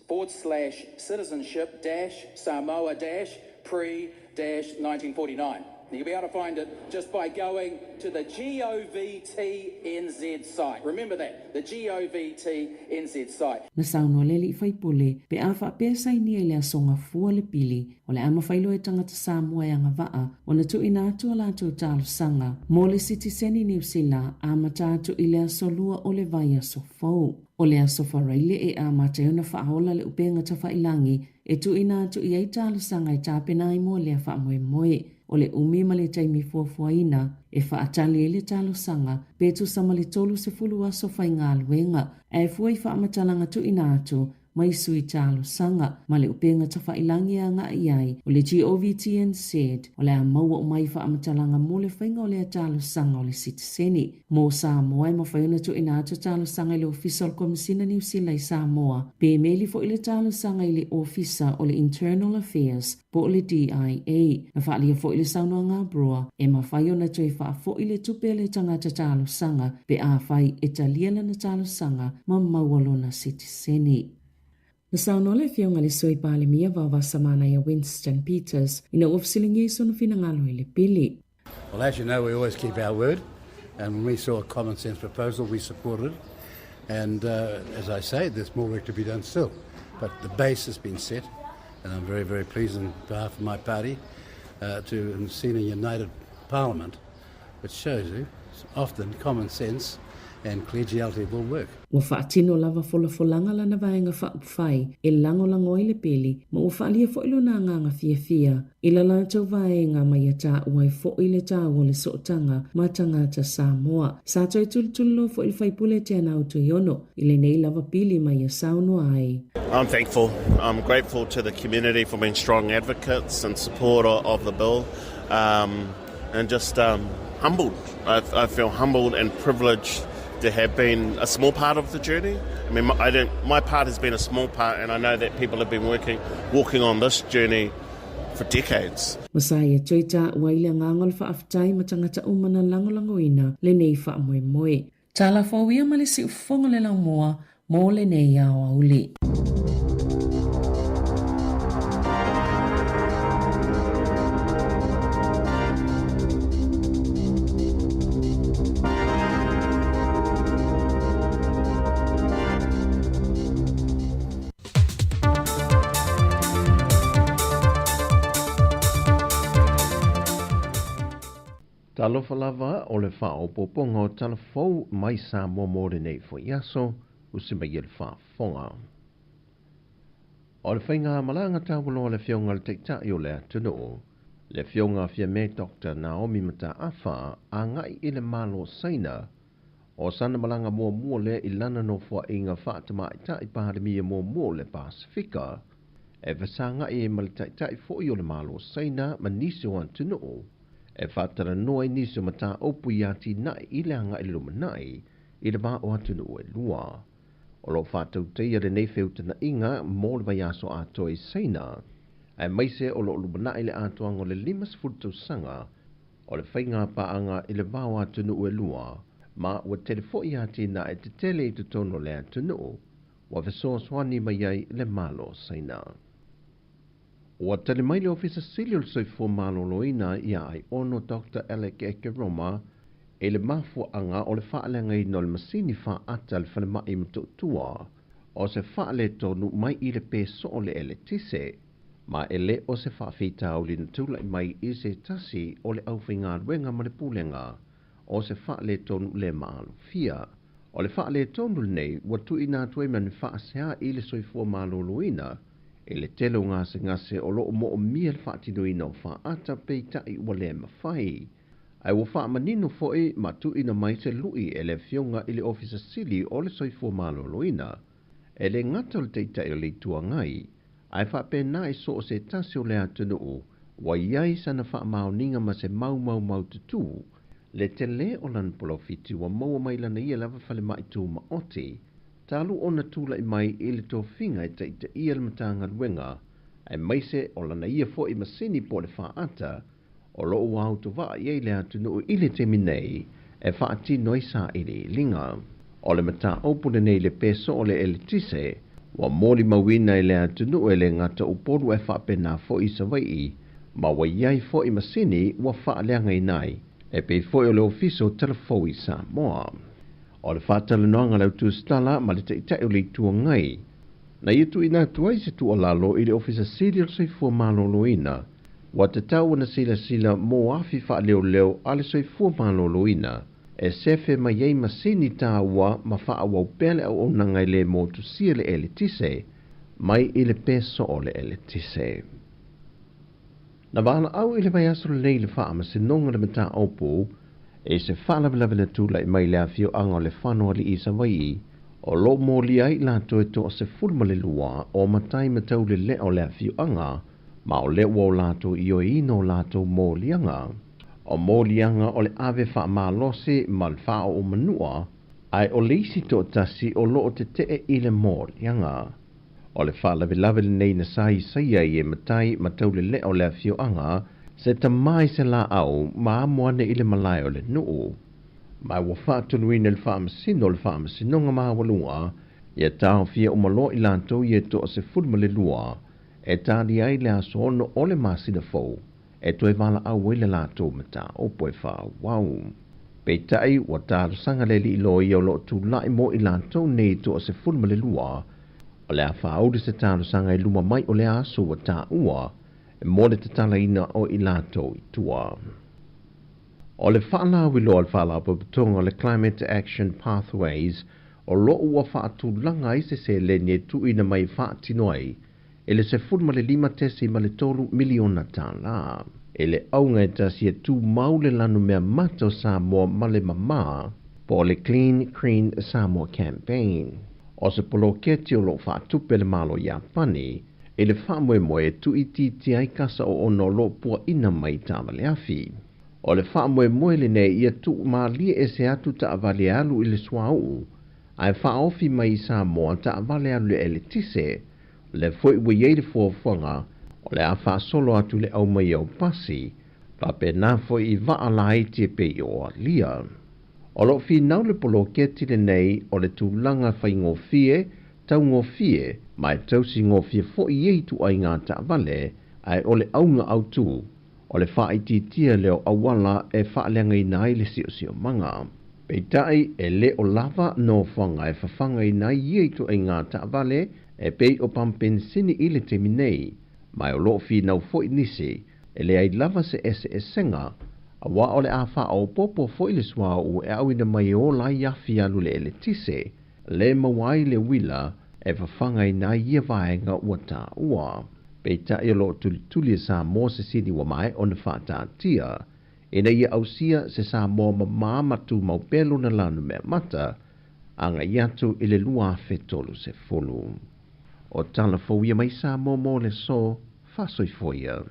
Speaker 11: forward slash citizenship dash Samoa dash pre dash 1949. You'll be able to find it just by going to the GOVTNZ site. Remember that, the GOVTNZ site.
Speaker 3: Na saunoa le alii faipule, pe a faapea e sainia i le aso gafua le pili, o le a mafai loa e tagata Samoa e agavaa ona tuuina atu a latou talosaga mo le sitiseni Niu Sila amata atu i le aso Lua o le vaiaso fou. O le aso Faraile e amata ai ona faaola le upega tafailagi e tuuina atu i ai talosaga e tapena ai mo lea faamoemoe. O le umi ma le taimi fuafuaina e faatali ai le talosaga pe tusa ma le 30 aso faigaluega, ae fua i faamatalaga tuuina atu mai sui talosaga ma le upega tafailagi e agai i ai o le GOVTNZ o le a maua uma ai faamatalaga mo le faiga o lea talosaga o le sitiseni. Mo Samoa e mafai ona tuuina atu talosaga i le Ofisa o le Komesina Niu Sila i Samoa pe meli foi le talosaga i le Ofisa o le Internal Affairs po o le DIA. Na faaalia foi le saunoaga a Brewer e mafai ona toe faafoi le tupe a le tagata talosaga pe afai e talia lana talosaga ma maua lona sitiseni. Na saunoa le Afioga i le Sui Palemia Vaovasamanaia Winston Peters ina ua fesiligia i sona finagalo i le pili.
Speaker 7: Well, as you know, we always keep our word, and when we saw a common sense proposal, we supported it.
Speaker 1: And as I say, there's more work to be done still. But the base has been set, and I'm very, very pleased on behalf of my party to have seen a united parliament, which shows you often common sense and collegiality will work.
Speaker 3: Ua faatino lava folafolaga lana Vaega Faaupufai e lagolago ai le pili ma ua faaalia foi lona agaga fiafia i la latou vaega ma ia taua ai foi le taua o le sootaga ma tagata Samoa. Sa toe tulituliloa foi le faipule Teanau Tuiono i lenei lava pili ma ia saunoa ai.
Speaker 10: I'm thankful. I'm grateful to the community for being strong advocates and support of the bill. Um, and just um, humbled. I, I feel humbled and privileged to have been a small part of the journey. I mean, I don't, my part has been a small part, and I know that people have been working, walking on this journey for decades.
Speaker 3: Ma sa ia toe taua ai le agaga o le faafetai ma tagata uma na lagolagoina lenei faamoemoe. Tala fou ia ma le siufofoga o le laumua mo lenei aoauli.
Speaker 7: Talofa lava o le faaopoopoga o tala fou mai Samoa mo lenei foi aso, usi mai e le faafofoga. O le faigamalaga taualoa a le Afioga i le Taitai o le atunuu, le Afioga a Fiame Doctor Naomi Mataafa agai i le Malo o Saina, o sana malaga muamua lea i lana nofoaiga faa-tamaitai Palemia muamua o le Pasefika, e fesagai ai ma le Taitai foi o le Malo o Saina ma nisi o atunuu e faatalanoa ai nisi o mataupu i atinae i le agai i le lumanai i le va o atunuu e lua. O lo o faatautaia lenei feutagaiga mo le vaiaso atoa i Saina, aemaise o lo o lumanai le atoaga o le 50 tausaga o le faigapaaga i le va o atunuu e lua, ma ua tele foi atinae tetele i totonu o le atunuu ua fesoasoani mai ai le Malo o Saina. Ua tali mai le Ofisa Sili o le Soifua Maloloina ia Aiono Doctor Alec Ekeroma i le mafuaaga o le faaleagaina o le masini faata a le falemai i Motootua o se faaletonu mai i le pe soo o le eletise, ma e le o se faafitauli na tulai mai i se tasi o le aufaigaluega ma le pulega o se faaletonu le maalofia. O le faaletonu lenei ua tuuina atu ai ma ni faasea i le soifua maloloina i le tele o gasegase o lo o moomia le faatinoina o faata peitai ua le mafai. Ae ua faamanino foi ma tuuina mai se lui e le Afioga i le Ofisa Sili o le Soifua Maloloina, e le gata o le Taitai o le Itu Agai, ae faapena i so o se tasi o le atunuu ua i ai sana faamaoniga ma se maumau tutū le tele o lana polofiti ua maua mai lana ia lava falemai tumaoti talu ona tulai mai i le tofiga e taitaia le Matagaluega aemaise o lana ia foi masini po o le faata o lo o autovaa i ai le atunuu i le taimi nei e faatino ai sailiiliga. O le mataupu lenei i le peso o le eletise ua molimauina i le atunuu e le gata Upolu ae faapena foi i Savaii ma ua i ai foi masini ua faaleagaina ai e pei foi o le Ofisa o Talafou i Samoa. O le faatalanoaga a le Autusitala ma le Taitai o le Itu Agai na ia tuuina atu ai se tuualalo i le Ofisa Sili o le Soifua Maloloina ua tatau ona silasila mo afi faaleoleo a le Soifua Maloloina e sefe mai ai masini taua ma faaauau pea le auaunaga e le motusia le eletise mai i le peso o le eletise. Na valaau i le vaiaso lenei le Faamasinoga o le Mataupu i se faalavelave na tulai mai i le afioaga o Lefanoalii i Savaii, o lo o molia ai i latou e 12 o matai ma taulelea o le afioaga, ma o lea ua o latou ioeina o latou moliaga. O moliaga o le ave faamalosi ma le faaoo manua, ae o le isi toatasi o lo o tetee i le moliaga. O le faalavelave lenei na saisai ai e matai ma taulelea o le afioaga se tama i se laau ma amo ane i le malae o le nuu. Ma ua faatonuina e le Faamasino o le Faamasinoga Maualuga ia taofia uma loa i latou ia e 12 e tali ai le aso 6 o le masina fou e toe valaau ai le latou mataupu e faaauau. Peitai, ua talosaga le alii loia o lo o tulai mo i latou nei 12, o le a faaulu se talosaga i luma mai o le aso ua taua mo le tatalaina o i latou i tua. O le faalauiloa a le Faalapotopotoga o le Climate Action Pathways o lo o ua faatulaga ai se seleni e tuuina mai e faatino ai i le $15.3 miliona tala. I le auga e tasi e tumau le lanumea mata o Samoa ma le mama, po o le Clean Green Samoa Campaign. O se poloketi o lo o faatupe e le Malo Iapani i le faamoemoe e tuuitiitia ai kasa oona o lo o puaina mai i taavaleafi. O le faamoemoe lenei ia tuumalie ese atu taavale e alu i le suauu ae faaofi mai i Samoa taavale alu i le eletise. O lea foi ua i ai le fuafuaga o le a faasolo atu le aumaia o pasi, faapena foi i vaa laiti e pei o alia. O lo o finau le poloketi lenei o le tulaga faigofie, taugofie, ma e tausigofie foi ia ituaiga taavale, ae o le auga autu, o le faaitiitia lea o auala e faaleagaina ai le siosiomaga. Peitai, e le o lava nofoaga e fafagaina ai ia ituaiga taavale e pei o pampensini i le taimi nei, ma o lo o finau foi nisi, e leai lava se eseesega, aua o le a faaopoopo foi le suauu e auina mai e ola ai afi alu le eletise, le maua ai le uila e fafagaina ai ia vaega ua taua. Peitai o lo o tulituli e Samoa se sini ua maea ona faataatia, ina ia ausia se Samoa mamā ma tumau pea lona lanumea mata, agai atu i le 2030. O tala fou ia mai Samoa mo le aso, faasoifua ia.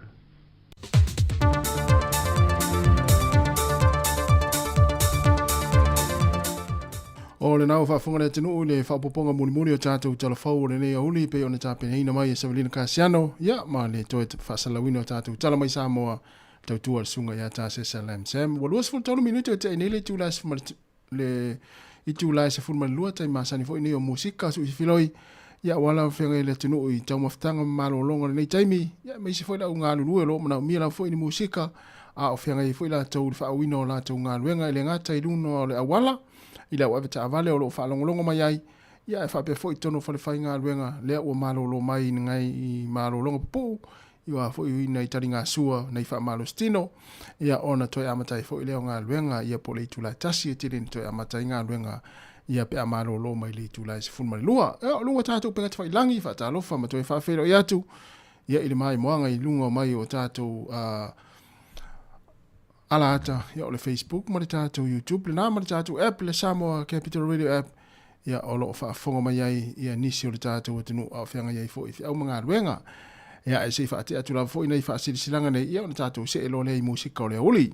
Speaker 5: O lena ua faafofoga le atunuu i le faaopoopoga mulimuli o tatou tala fou o lenei aoauli e pei ona tapenaina mai e Savelina Kasiano, ia, ma le toe faasalalauina o tatou tala mai Samoa, tautua a le Susuga ia Tasesa Lam Sam. Ua 23 minute o tea nei le itula le itula e 12 taimi masani foi nei o musika suifiloi ia aua lava feagai le atunuu i taumafataga ma malologa o lenei taimi ia aemaise foi le au galulue o lo o manaomia lava foi ni musika a o feagai ai foi latou i le faaauina o latou galuega e le gata i luga o le auala i le au avetaavale o lo o faalogologo mai ai ia ae faapea foi i totonu o falefaigaluega lea ua malolo mai i malologa pupuu i wā foi i nai taligasua, nai faamalositino, ia ona toe amata ai foi lea o galuega, ia po o le itula e tasi e tele ina toe amata ai galuega, ia pe a malolo mai le itula e 12. Ia, o luga o tatou upega tafailagi, faatalofa ma toe faafeiloai atu, ia i le maimoaga i luga mai o tatou uh, ala ata, ia o le Facebook ma le tatou YouTube lena ma le tatou app, le Samoa Capital Radio app, ia o lo o faafofoga mai ai ia nisi o le tatou atunuu a o feagai ai foi i feau ma galuega. Ia ae se i faatea atu lava foi nei faasilasilaga nei ia ona tatou see loa lea i musika o le aoauli.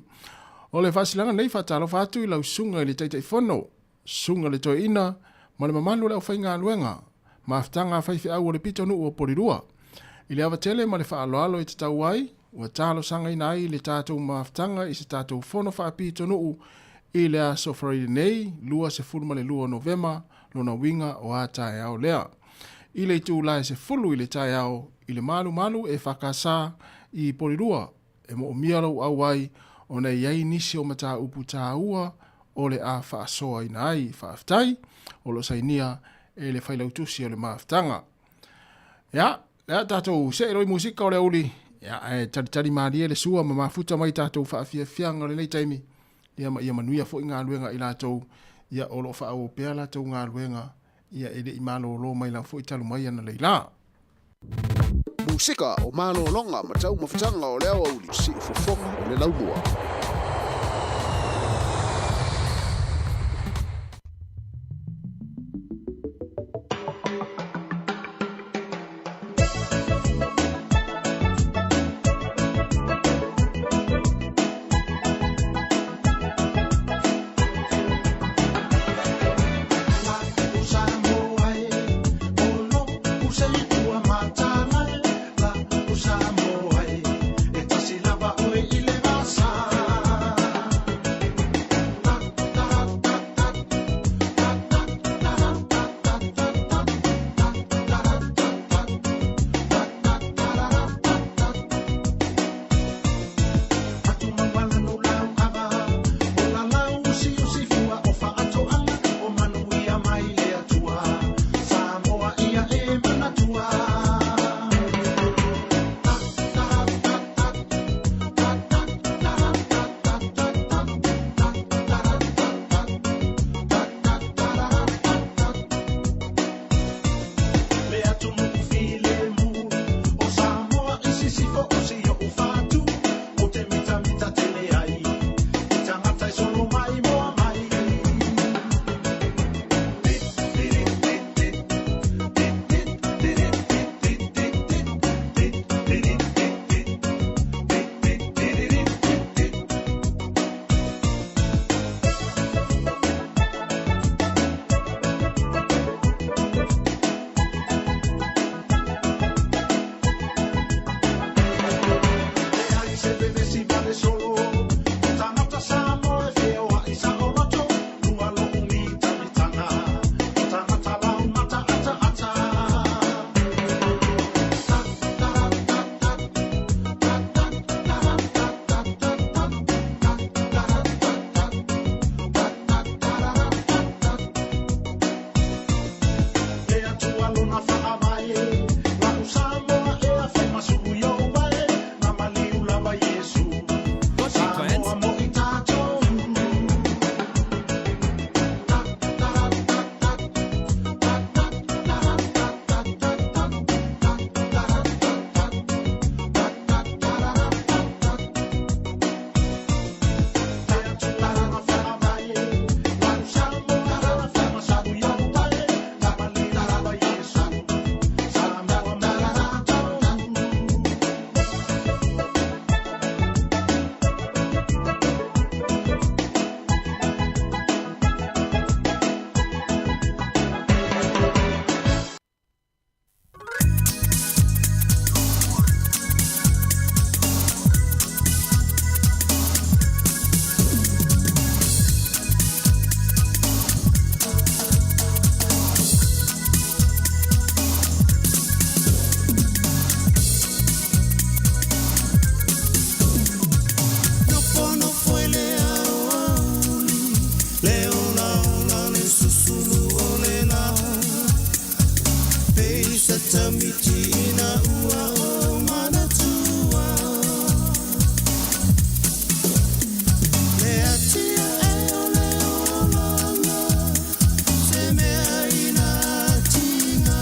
Speaker 5: O le faasilasilaga nei faatalofa atu i lau susuga i le Taitaifono, Susuga le Toeaina ma le mamalu o le aufaigaluega, mafutaga a faifeau o le pitonuu o Polilua. I le ava tele ma le faaaloalo e tatau ai, ua talosagaina ai le tatou mafutaga i se tatou fono faapitonuu i le aso Faraile nei, 22 o Novema, lona uiga o a taeao lea. I le itula e 10 i le taeao i le malumalu EFKS i Polilua, e moomia lou auai ona e i ai nisi o mataupu taua o le a faasoaina ai. Faafetai, o lo o sainia e le Failautusi o le Mafutaga. Ia, lea tatou see loa i musika o le aoauli, ia, ae talitali malie le sua ma mafuta mai tatou faafiafiaga o lenei taimi, ia ma ia manuia foi galuega i latou, ia o lo o faaauau pea latou galuega, ia e le i malolo mai lava foi talu mai analeila.
Speaker 8: Musika o malologa ma taumafataga o le aoauli, siufofoga o le laumua.
Speaker 18: tamiti ina ua o manatua Le atia e o le olanga Se mea ina tinga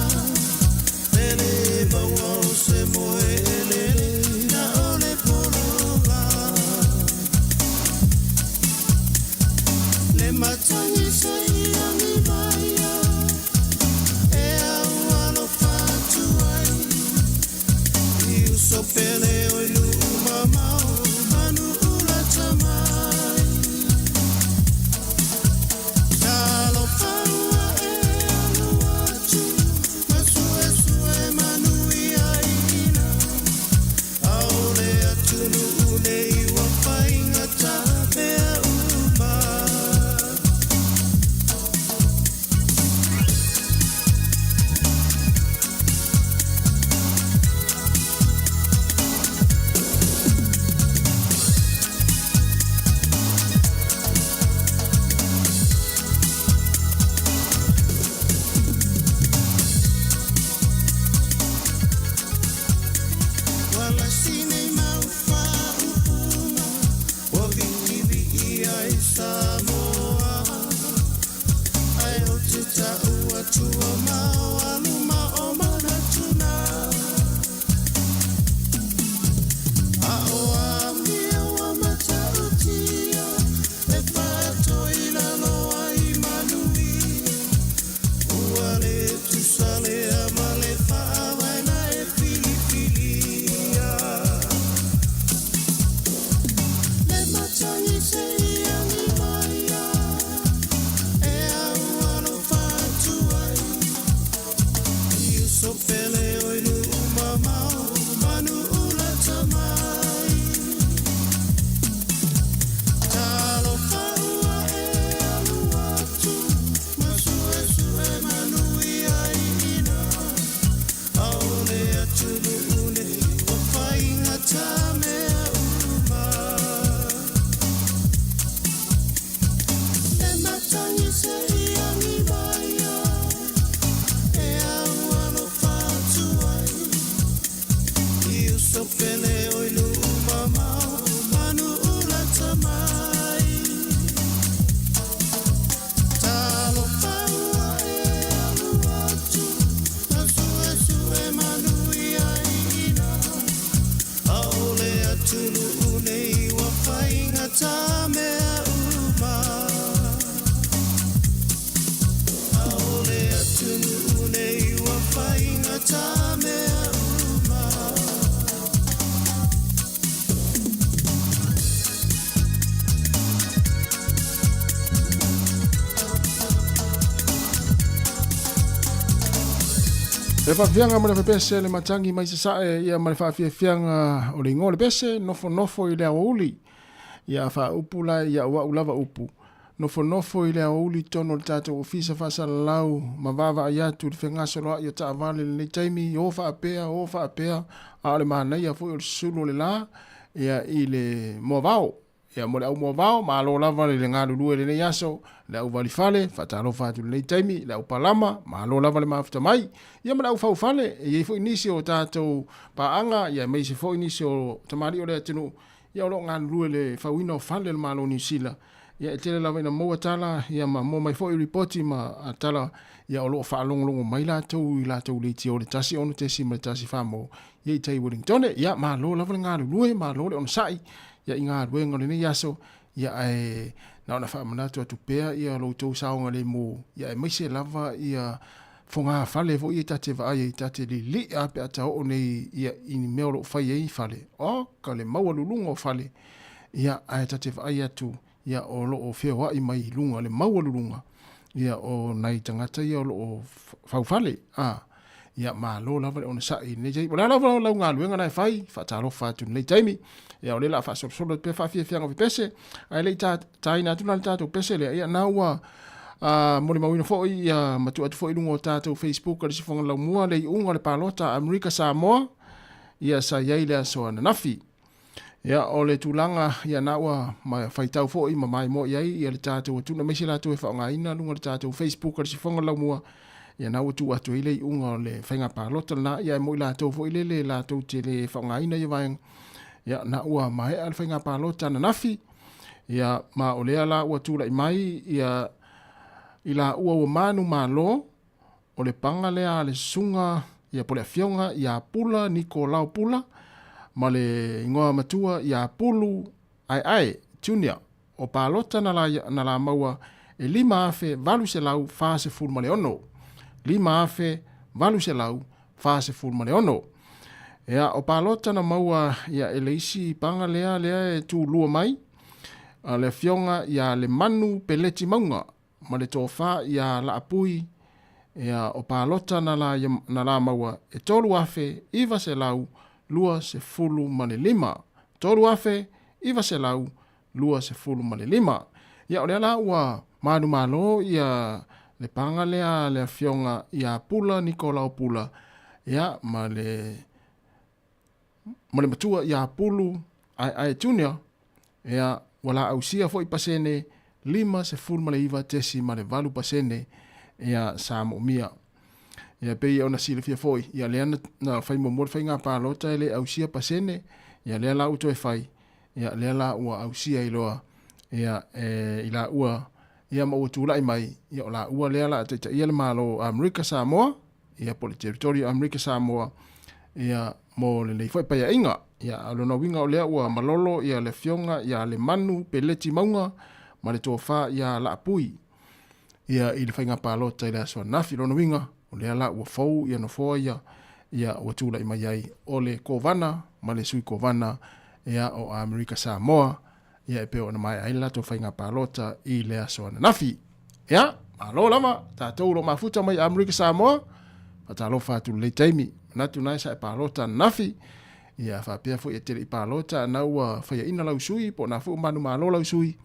Speaker 18: Pele maua o se moe elele Na o le pologa Le matangi se iangi maia E au alofa atu ai I uso pele o i nuu mamao Manu ula tamai Talofa ua e alu atu Ma suesue manuia ina Aole atunuu nei ua faigata mea uma. Ua lasi nei mau faaupuga Ua viivii ai Samoa Ae ou te tau atu o mao a luma o manatu na A o amio ua matautia E faatoi lalo ai manuia Ua le tusa lea ma le faavae e filifilia. Le matangi se iangi maia e au alofa atu ai. I uso pele o i nuu mamao manu ulata mai. Talofa ua e alu atu ma suesue manuia ina. Aole atunuu nei ua faigata mea uma. Le matangi se iangi maia e au alofa atu ai. I uso pele o i nuu mamao manu ulata mai. Talofa ua e alu atu ma suesue manuia ina. Aole atunuu nei ua faigata mea uma. Aole atunuu nei ua faigata mea uma.
Speaker 5: Le faafiafiaga ma le fepese le matagi mai sasae ia ma le faafiafiaga o le igoa o le pese nofonofo i le aoauli. Ia faaupu la ia o au lava upu. Nofonofo i le aoauli tonu o le tatou ofisa faasalalau ma vaavaai atu i le fegasoloai o taavale i lenei taimi, o faapea, o faapea, a o le manaia foi o le susulu o le la ia i le moavao. Ia mo le au moavao, malo lava le galulue i lenei aso, le au valifale, faatalofa atu i lenei taimi, le au palama, malo lava le mafuta mai. Ia ma le au faufale, e i ai foi nisi o tatou paaga, ia aemaise foi nisi o tamalii o le atunuu, ia o lo o galulue i le fauina o fale o le Malo o Niu Sila. Ia e tele lava ina maua tala, ia ma maua mai foi ripoti ma tala, ia o lo o faalogologo mai latou i latou leitio i le 1 6 1 4 ia i tai Wellingtone. Ia malo lava le galulue, malo le onosai, ia i galuega o lenei aso, ia ae na ona faamanatu atu pea ia lo outou saogalemu, ia aemaise lava ia fogafale foi ia ta te vaai ai, ta te lili'a pe a ta oo nei ia i ni mea o lo o fai ai fale, oka le maualuluga o fale, ia ae ta te vaai atu ia o lo o feoai mai i luga le maualuluga ia o nai tagata ia o lo o faufale, a ia malo lava le onosai i lenei taimi. O le a lava lau galuega na e fai, faatalofa atu i lenei taimi. Ia o lea o le a faasolosolo atu pea faafiafiaga o pese, ae le i taina atu la le tatou pese lea, ia na ua molimauina foi ia ma tuu atu foi i luga o tatou Facebook a le Sifoga Laumua le iuga o le palota a Amerika Samoa, ia sa i ai le aso ananafi. Ia o le tulaga ia na ua ma faitau foi ma maimoa i ai ia le tatou atunuu aemaise latou e faaaogaina luga o le tatou Facebook a le Sifoga Laumua. Ia na ua tuu atu ai le iuga o le faiga palota lena, ia e mo i latou foi lele latou te le faaaogaina ia vaega. Ia na ua maea le faiga palota ananafi, ia ma o lea la ua tulai mai ia i laua ua manumalo, o le paga lea a le susuga ia po o le afioga ia Pula Nikolao Pula ma le igoa matua ia Pulu Aeae Junior. O palota na la, na la maua e 5,846. 5,846. Ia, o palota na maua ia e le isi paga lea, lea e tulua mai, a le afioga ia Lemanu Peleti Mauga ma le tofa ia Laapui, ia, o palota na la, na la maua e 3,925. 3,925. 25. Ia o lea la ua manumalo ia le paga lea a le afioga ia Pula Nikolao Pula ia ma le ma le matua ia Pulu Aeae Junior ia ua laausia foi pasene 59.8% ia sa moomia. Ia pei ona silafia foi ia lea na fai muamua le faiga palota e le ausia pasene ia lea la ua toe fai ia lea la ua ausia ai loa ia e i laua ia ma ua tulai mai ia o laua lea la taitaia le Malo o Amerika Samoa ia po o le territory o Amerika Samoa ia mo lenei foi paeaiga. Ia a o lona uiga o lea ua malolo ia le afioga ia Lemanu Peleti Mauga ma le tofa ia Laapui ia i le faiga palota i le aso ananafi. Lona uiga o lea la ua fou ia nofoa ia ia ua tulai mai ai o le Kovana ma le Sui Kovana ia o Amerika Samoa ia e pei ona maea ai le latou faiga palota i le aso ananafi. Ia, malo lava, tatou o lo o mafuta mai Amerika Samoa, faatalofa atu i lenei taimi. Manatu na e sa e palota ananafi, ia faapea foi e te le i palota na ua faiaina lau sui, po o na foi ua manumalo lau sui,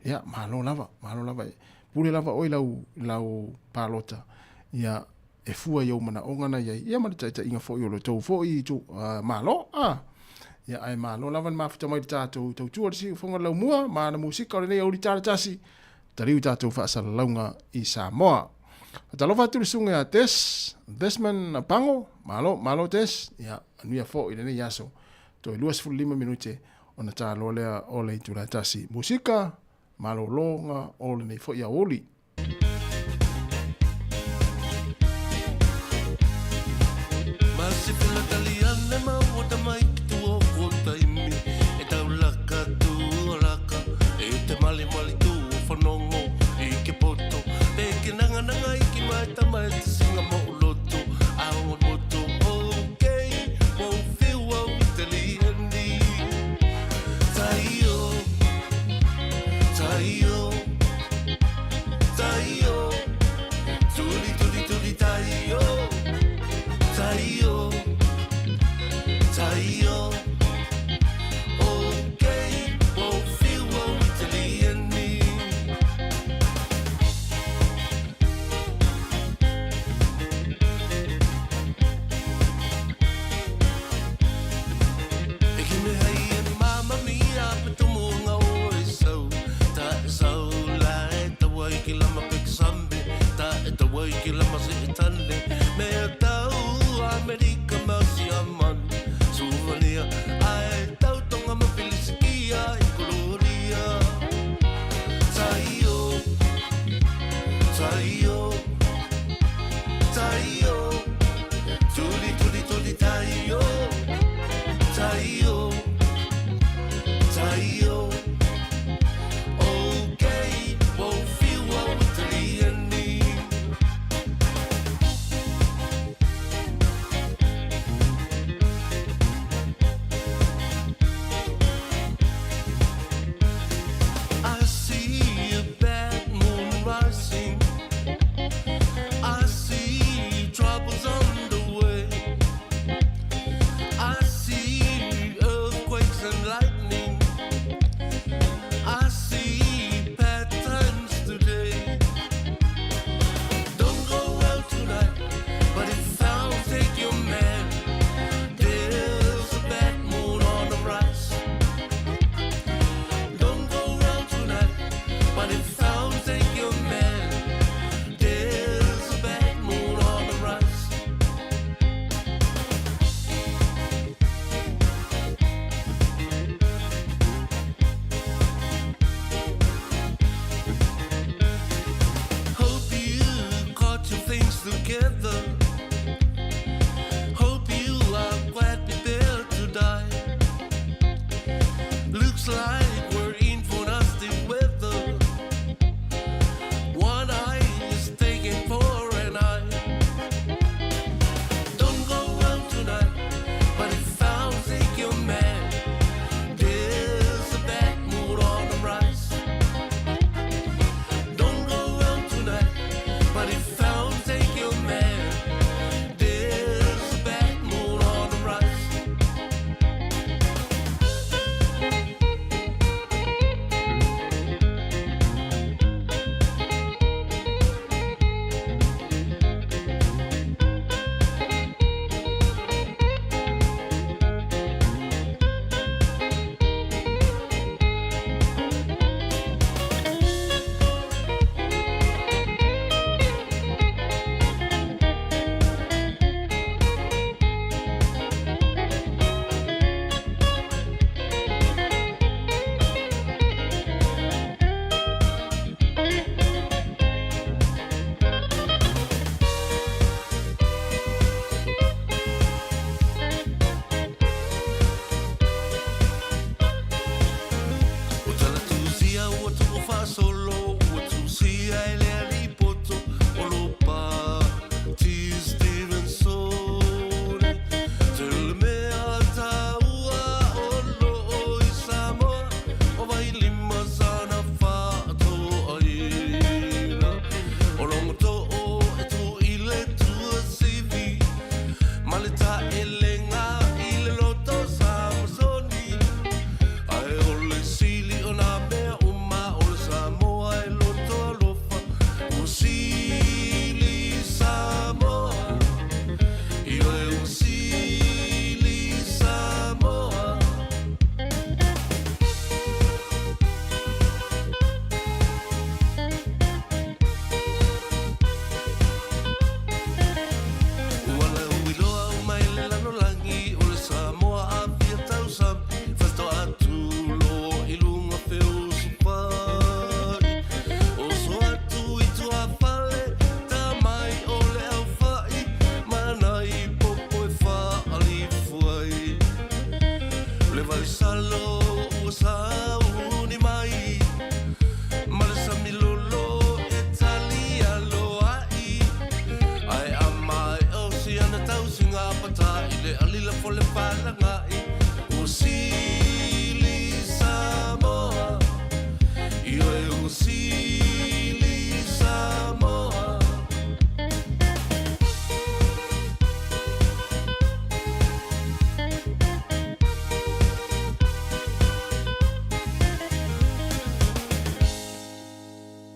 Speaker 5: ia malo lava, malo lava. Pule lava oe i lau, lau palota, ia e fua i ou manaoga na i ai, ia ma le taitaiga foi o lo outou foi itu, malo, a. Ia, ae malo lava le mafuta mai i le tatou tautua le siufofoga o le laumua ma ana musika o lenei aoauli talatasi, taliu i tatou faasalalauga i Samoa. Faatalofa atu i le susuga ia Des, Desmond Pango, malo, malo Des, ia, manuia foi i lenei aso. Toe 25 minute ona ta loa lea o le itula e tasi. Musika, malologa o lenei foi aoauli.
Speaker 18: together. Hope you are quite prepared to die. Looks like we're in for nasty weather. One eye is taken for an eye. Don't go out tonight, but if I take your man, there's a bad mood on the rise. Don't go out tonight, but if I take your man, there's a bad mood on the rise. O tala tusia ua tuku faasolo ua tusia e le alii poto o Lopa T. Stevenson. Te le mea taua o loo i Samoa o Vailima sana faatoaina. O Logotoo e tu i le tuasivi ma le taelega i le loto Samasoni. Ae o le sili o nā mea uma o le Samoa e loto alofa ua sili Samoa. Ioe ua sili Samoa. Ua lauiloa uma i le lalolagi o le Samoa afia tausami faatoa tulo i luga feusufai. Oso atu i tuafale tamai o le aufai ma nai popo e faalifuai. Le vaisalo ua sauni mai ma le sami lolo e tali aloai. Ae a mai o siana tausiga pata i le alila fo le falagai. Ua sili Samoa, ioe ua sili Samoa.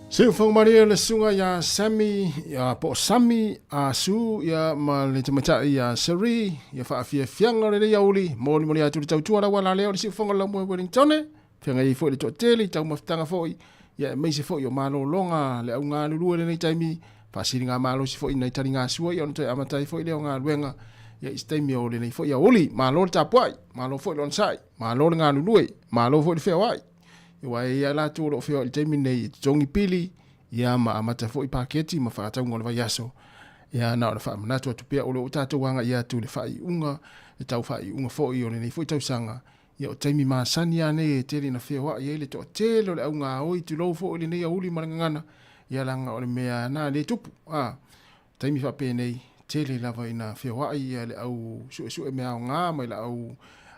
Speaker 5: Siufoga malie le susuga ia Sammy ia po o Sami a Su ia ma le tamaitai ia Seri ia faafiafiaga o lenei aoauli molimoli atu le tautua lau ala lea o le siufoga o le laumua i Wellingtone feagai ai foi le toatele i taumafataga foi ia aemaise foi o malologa le au galulue i lenei taimi faasiliga malosi foi nai taligasua ia ona toe amata ai foi lea o galuega ia i se taimi o lenei foi aoauli. Malo le tapuai, malo foi le onosai, malo le galulue, malo foi le feoai. Aua e i ai latou o lo o feoai i le taimi lenei e totogi pili, ia ma amata foi paketi ma faatauga o le vaiaso. Ia na ona faamanatu atu pea o lo o tatou agai atu i le faaiuga, le tau faaiuga foi o lenei foi tausaga. Ia o taimi masani lava nei e tele ina feoai ai le toatele o le au gaoi, tulou foi lenei aoauli ma le gagana, ia leaga o le mea na le tupu. A, taimi faapenei, tele lava ina feoai ia le au suesue mea aoga mai le au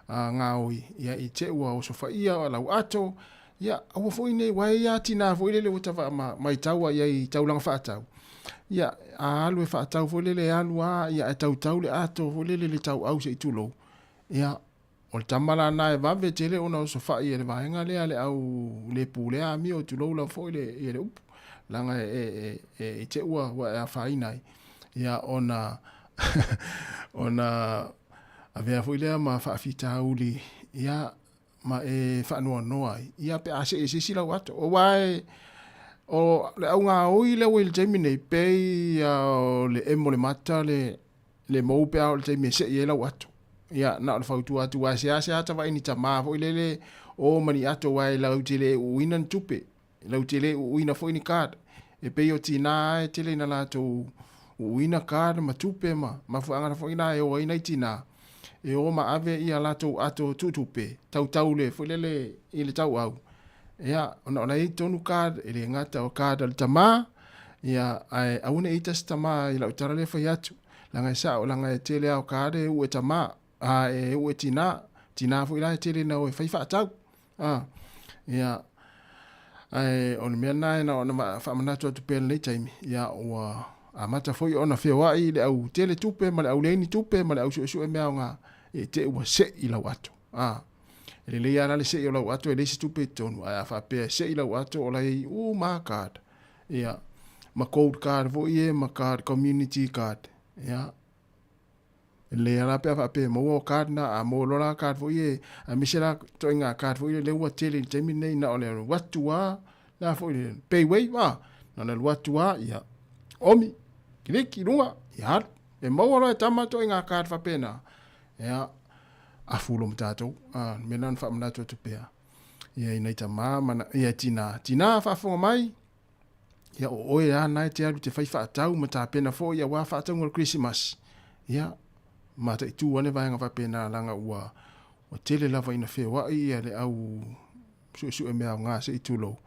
Speaker 5: gaoi, ia i te ua osofaia lau ato, ia aua foi nei, ua e ia tina foi lele ua tava ma maitau ai i taulaga faatau. Ia a alu e faatau foi lele e alu a, ia e tautau le ato foi lele le tauau se i tulou. Ia o le tama la na e vave tele ona osofai e le vaega lea le au le pulea amio tulou lava foi le ia le upu leaga e e e i te ua ua e afaina ai ia ona ona avea foi lea ma faafitauli ia ma e faanoanoa ai ia pe a see i se isi lau ato aua e o le au gaoi lea ua i le taimi nei pei ia o le emo le mata le le mou pe a o le taimi e sei ai lau ato. Ia, na o le fautua atu, aua e seasea tavaai ni tamā foi lele o ma ni ato aua e lau te le uuina ni tupe, lau te le uuina foi ni card. E pei o tinā e tele ina latou Uuina card ma tupe ma mafuaaga foi la e o ai nai tinā e o ma ave ia latou ato tuutupe tautaule foi lele i le tauau. Ia, ona o la e i ai tonu card, e le gata o card a le tamā, ia, ae aua ne i ita se tamā i lau tala lea e fai atu, leaga e sao, leaga e tele lava o card e uu e tamā, a e uu e tinā, tinā foi la e tele ina o e fai faatau. A, ia, ae o le mea lena e na ona faamanatu atu pea i lenei taimi, ia, ua amata foi ona feoai le au tele tupe ma le au leai ni tupe ma le au suesue mea aoga, i te i ua sei lau ato. A, e lelei lava la le sei o lau ato e leai se tupe i totonu, ae a faapea e sei lau ato o la e i ai uma lava card, ia, ma gold card foi e ma card community card, ia, E lelei lava la pe a faapea e maua o card na, a maua loa la card foi e, aemaise la ituaiga card foi lea ua tele i le taimi lenei na o le alu atu lava, la foi le paywave a, na o le alu atu lava, ia, omi, kiliki i luga, ia alu. E maua loa e tama ituaiga card faapena, ia, afu loa ma tatou. A, le mea lena na faamanatu atu pea, ia i nai tama ma, ia tina, tina faafofoga mai, Ia o oe lava na e te alu te fai faatau ma tapena foi aua faatauga o le Kerisimasi. Ia, mataitu ane vaega faapena leaga ua ua tele lava ina feoai ia le au suesue mea aoga se i tulou.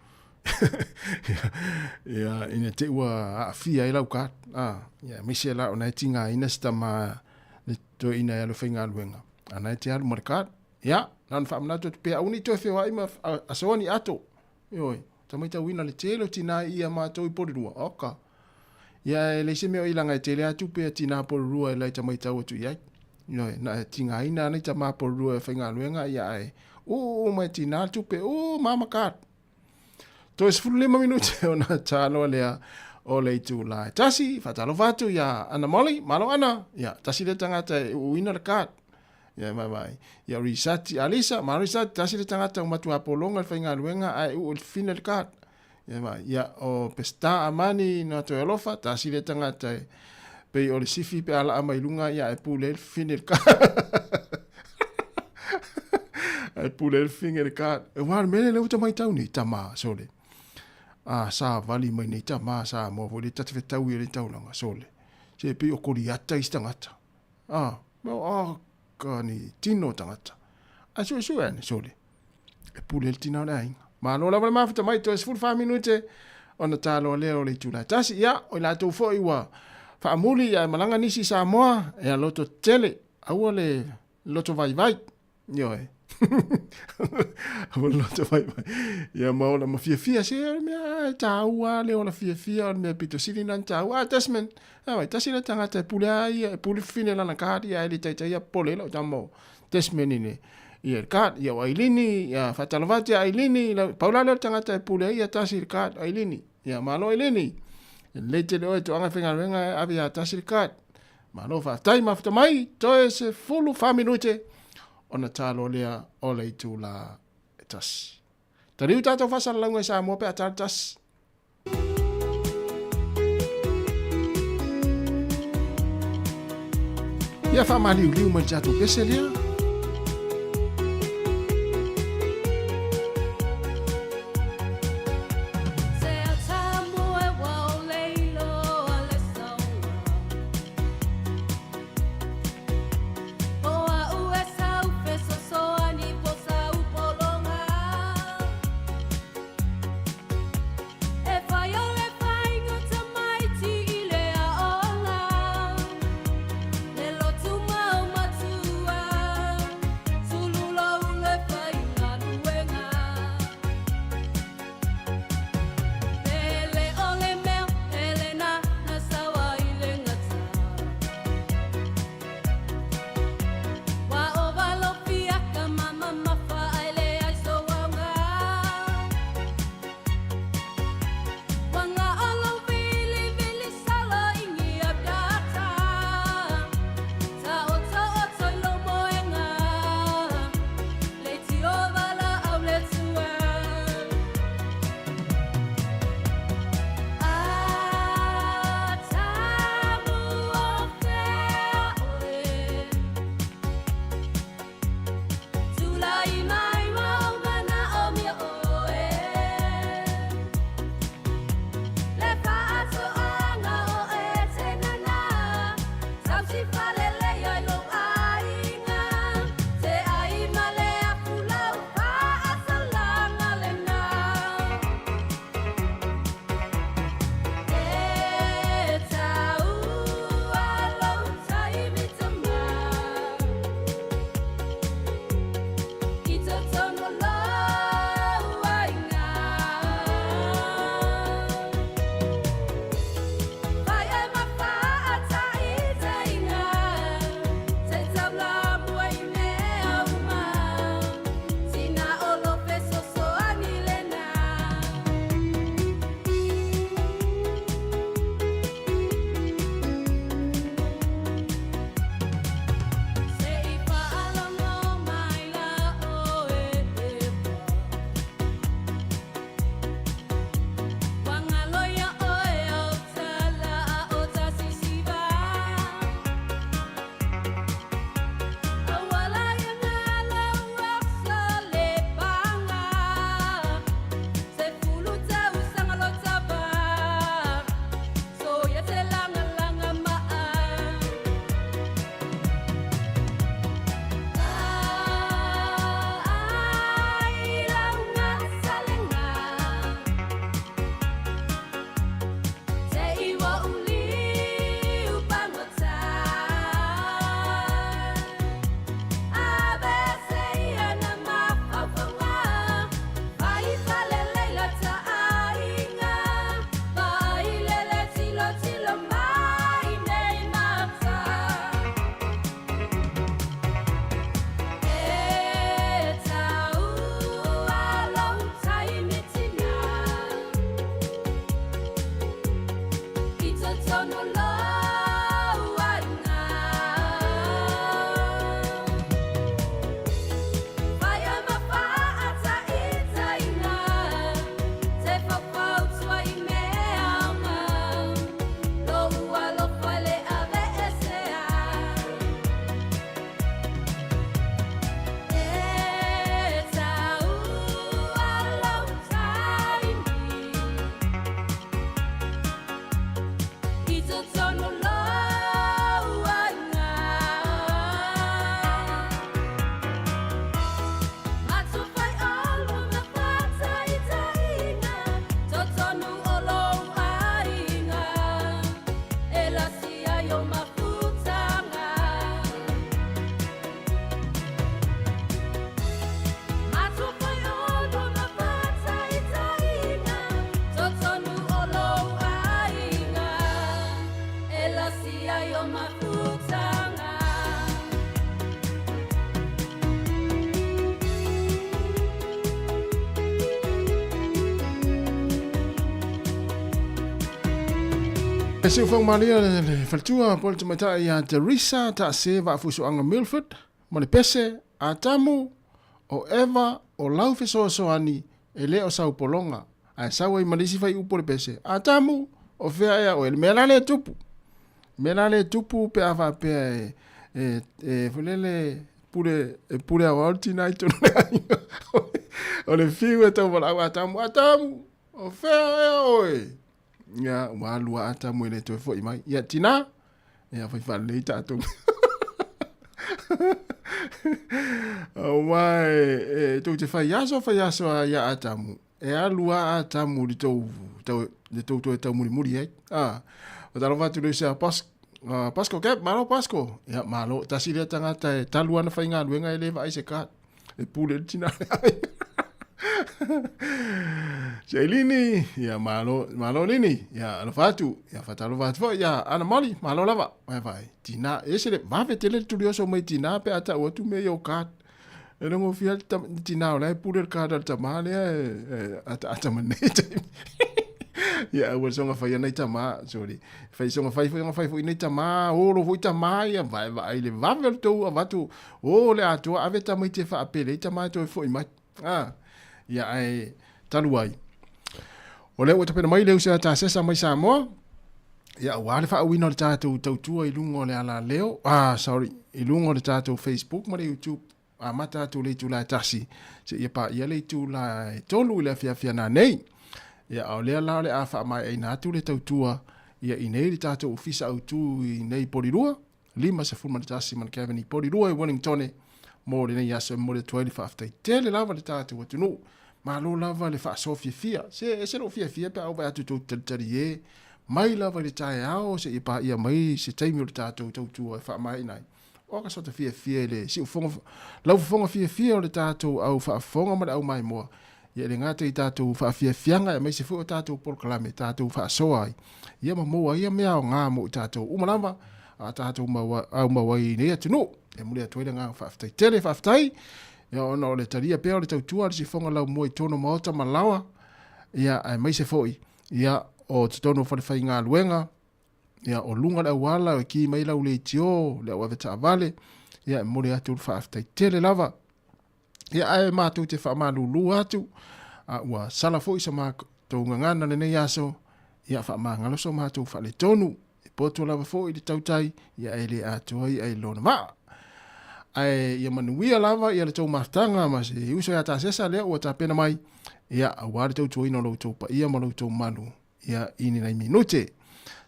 Speaker 5: Ia, ina te i ua aafia ai lau card. Ah, ia, aemaise la o na e tigaina se tama le toeaina e alu e faigaluega, a na e te alu ma le card. Ia, na ona faamanatu atu pea aua ne i toe feoai ma asoa ni ato. Ioe, ta matauina le tele o tinā i ia mātou i Porirua. Oka. Ia e leai se mea o i laga e tele a tupe a tinā Porirua e lai ta matau atu i ai. Ioe, na e tigaina ana i tamā Porirua e faigaluega ia ae uu mai tinā le tupe, uu mama card. Toe 15 minute ona taloa lea o le itula e tasi, faatalofa atu ia Ana Molly, malo Ana, ia tasi lea tagata e uuina le card. Ia mai mai. Ia Risati Alisa, ma Risati tasi le tagata ua matua pologa le faigaluega ae uu le fine le card. Ia mai. Ia o Pesta Amani na toe alofa, tasi le tagata e pei o le sifi pe a laa mai luga ia e pule le fine le card. Ae pule le fine le card. E wā le mele le uta mai tau nei tama sole. A sa vali mai nei tama sa mo foi le tate whetau i le taulanga sole. Se pei o Koriata i se tagata. A, mea o a ka ni tino tangata. Ae suesue ane, sole. E pule le tina o le aiga. Malo lava le mafuta mai toe 14 minute ona taloa lea o le itula e tasi. Ia, o i latou foi ua faamuli ae malaga nisi i Samoa, ea loto tele, aua le loto vaivai. Ioe. Aua le loto vaivai. Ia ma ola ma fiafia se o le mea e tāua le ola fiafia o le mea pito sili nana tāua. Ah, Desmond, ah, wai, tasi le tangata e pule a ia, e pule fine lana kāri a e le taitai a pole lau tama o Desmond ine. Ia le kāri, ia o Ailini, ia whatalovati a Ailini, lau, paula leo tangata e pule a ia tasi le kāri, Ailini. Ia malo Ailini. E lei tele oe toanga whengaluenga e ave ia tasi le kāri. Malo faafetai mafuta mai, toe 14 minute ona talo lea o le itula e tasi. Taliu tātou faasalalauga i Samoa pe a talo tasi. Ia faamaliuliu mai le tatou pese lea. Siufagumalie le faletua po o le tamaitai ia Teresa Taase Vaafusuaga Milford ma le pese, Atamu, o Eva, o lau fesoasoani e le o sau pologa, ae sau ai ma le isi faiupu o le pese, Atamu, o fea ea oe? Le mea la lea e tupu, le mea la lea e tupu pe a faapea e, e, e foi lele, pule, e pule aoao le tina i totonu o le aiga. O le fiu e tau valaau, Atamu, Atamu, o fea ea oe? Ia, ua alu a Atamu e le toe foi mai. Ia, tina, ia, fai faalelei tatou. Aua e, e tou te fai aso, fai aso a ia Atamu. E alu a Atamu i le tou, tau, le tou toe taumulimuli ai. Ah, o talofa atu le uso a Pas, uh, Pasco Cap, malo Pasco. Ia, malo, tasi lea tagata e talu ana faigaluega e le vaai se card. E pule le tina le aiga. Seilini, ia malo, malo Lini, ia alofa atu, ia faatalofa atu foi ia Ana Molly, malo lava. Vai vai, tina, ese le vave tele le tulioso mai tina pe a tau atu mea i o card. E le gofia le tina o la e pule le card a le tama lea e ataata ma nei taimi. Ia aua le soga fai nai tama, sorry. Fai soga fai foi fai foi nei tama, olo foi tama ia vai vai le vave o le tou avatu O le atoa, ave tamaiti e faapele ai tama e toe foi mai. A, ia ae talu ai. O lea ua tapena mai le uso ia Tasesa mai Samoa, ia aua le faauiina o le tatou tautua i luga o le alaleo, ah, sorry, i luga o le tatou Facebook ma le YouTube, amata atu i le itula e 1, seia paia le itula e 3 i le afiafi a nanei. Ia, a o lea la o le a faamaeaina atu le tautua ia i nei le tatou ofisa autu i nei Porirua, 51 ma le Kevin i Porirua i Wellingtone mo lenei aso e momoli atu ai le faafetai tele lava i le tatou atunuu. Malo lava le faasoa fiafia. Se ese lou fiafia pe a ou vaai atu tou te talitali e mai lava i le taeao seia paia mai se taimi o le tatou tautua e faamaeaina ai. O ka sota fiafia i le siufofoga, laufofoga fiafia o le tatou au faafofoga ma le au maimoa. Ia e le gata i tatou faafiafiaga aemaise foi o tatou polokalame tatou faasoa ai, ia ma maua ai ia mea aoga mo i tatou uma lava a tatou aumau ai i nei atunuu. E momoli atu ai le agaga faafetai tele, faafetai ia ona o le talia pea o le tautua a le sifoga laumua i totonu o maota ma laoa, ia aemaise foi ia o totonu o falefaigaluega, ia o luga o le auala e ki mai lau leitio, le au avetaavale, ia e momoli atu le faafetai tele lava. Ia ae matou te faamalulu atu, a ua sala foi sa matou gagana lenei aso, ia faamagalo so matou faaletonu, e poto lava foi le tautai, ia e le atoa ia i lona vaa. Ae ia manuia lava ia le tou mafutaga ma se uso ia Tasesa lea ua tapena mai, ia aua le tautuaina o lo outou paia ma lo outou malu, ia i ni nai minute.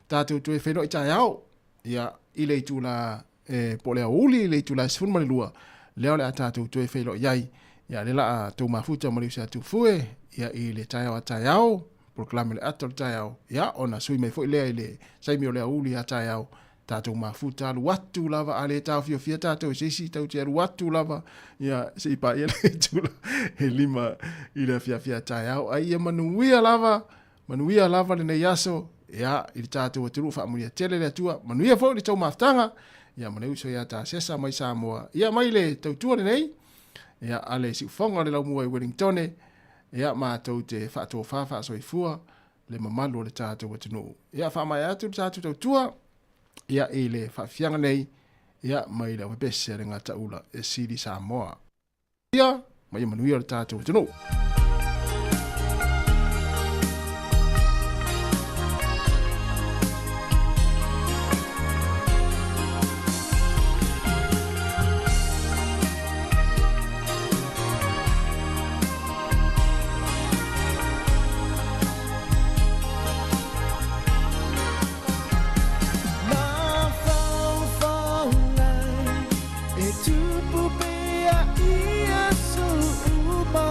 Speaker 5: Tatou toe feiloai taeao, ia i le itula e po o le aoauli i le itula e 12, lea o le a tatou toe feiloai ai. Ia lea la a tou mafuta ma le uso ia Tufue, ia i le taeao a taeao, polokalame o le ata o le taeao, ia ona sui mai foi lea i le saimi o le aoauli a taeao, tatou mafuta alu atu lava, a le taofiofia tatou e se isi, tatou te alu atu lava, ia se i paia le itula e 5 i le afiafi a taeao. Ai ia manuia lava, Manuia lava lenei aso, ia, i le tatou atunuu faamanuia tele le Atua. Manuia foi le tou mafutaga, ia, ma le uso ia Tasesa mai Samoa, ia, mai le tautua lenei, ia, a le siufofoga o le laumua i Wellingtone, ia, matou te faatofa faasoifua le mamalu o le tatou atunuu. Ia, faamaea atu le tatou tautua, ia, i le faafiafiaga nei, ia, mai le aupepese a le Gataula e Sili Samoa. Ia, ma ia manuia le tatou atunuu.
Speaker 18: E tupu pea i aso uma.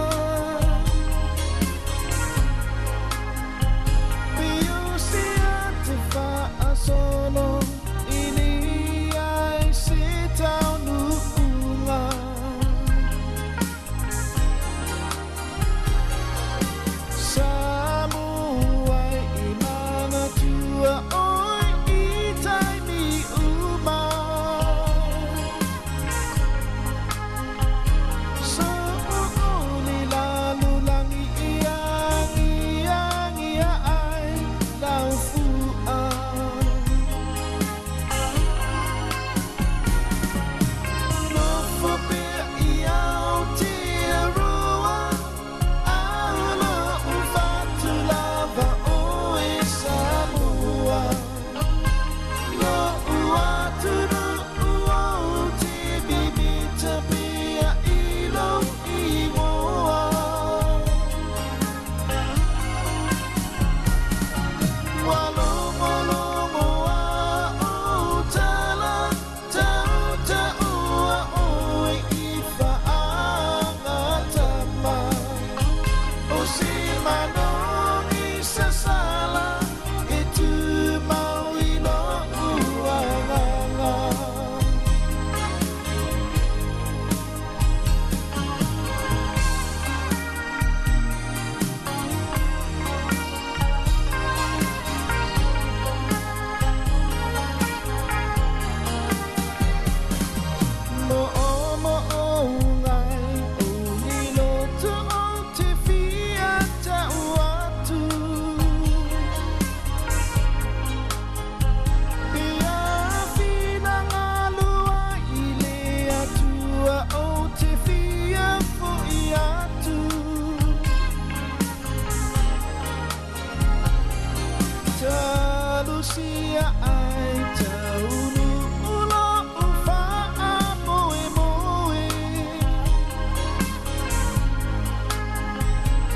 Speaker 18: tausia ai taunuu lo'u fa'amoemoe.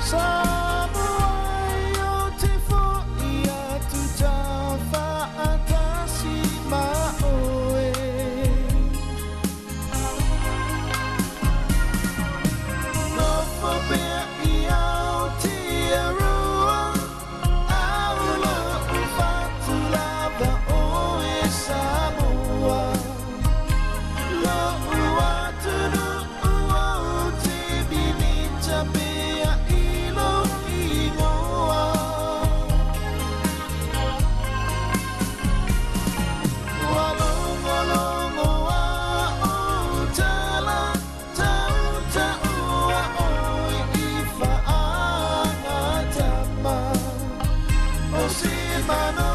Speaker 18: Samoa ai ou te fo'i atu taufa'atasi ma oe. Nofo pea i Aotearoa, a o lo'u fatu lava oe Samoa. Lo'u atunu'u ou te mimita pea i lou igoa. Ua logologo a ou tala, tautaua oe i fa'agatama. O se manu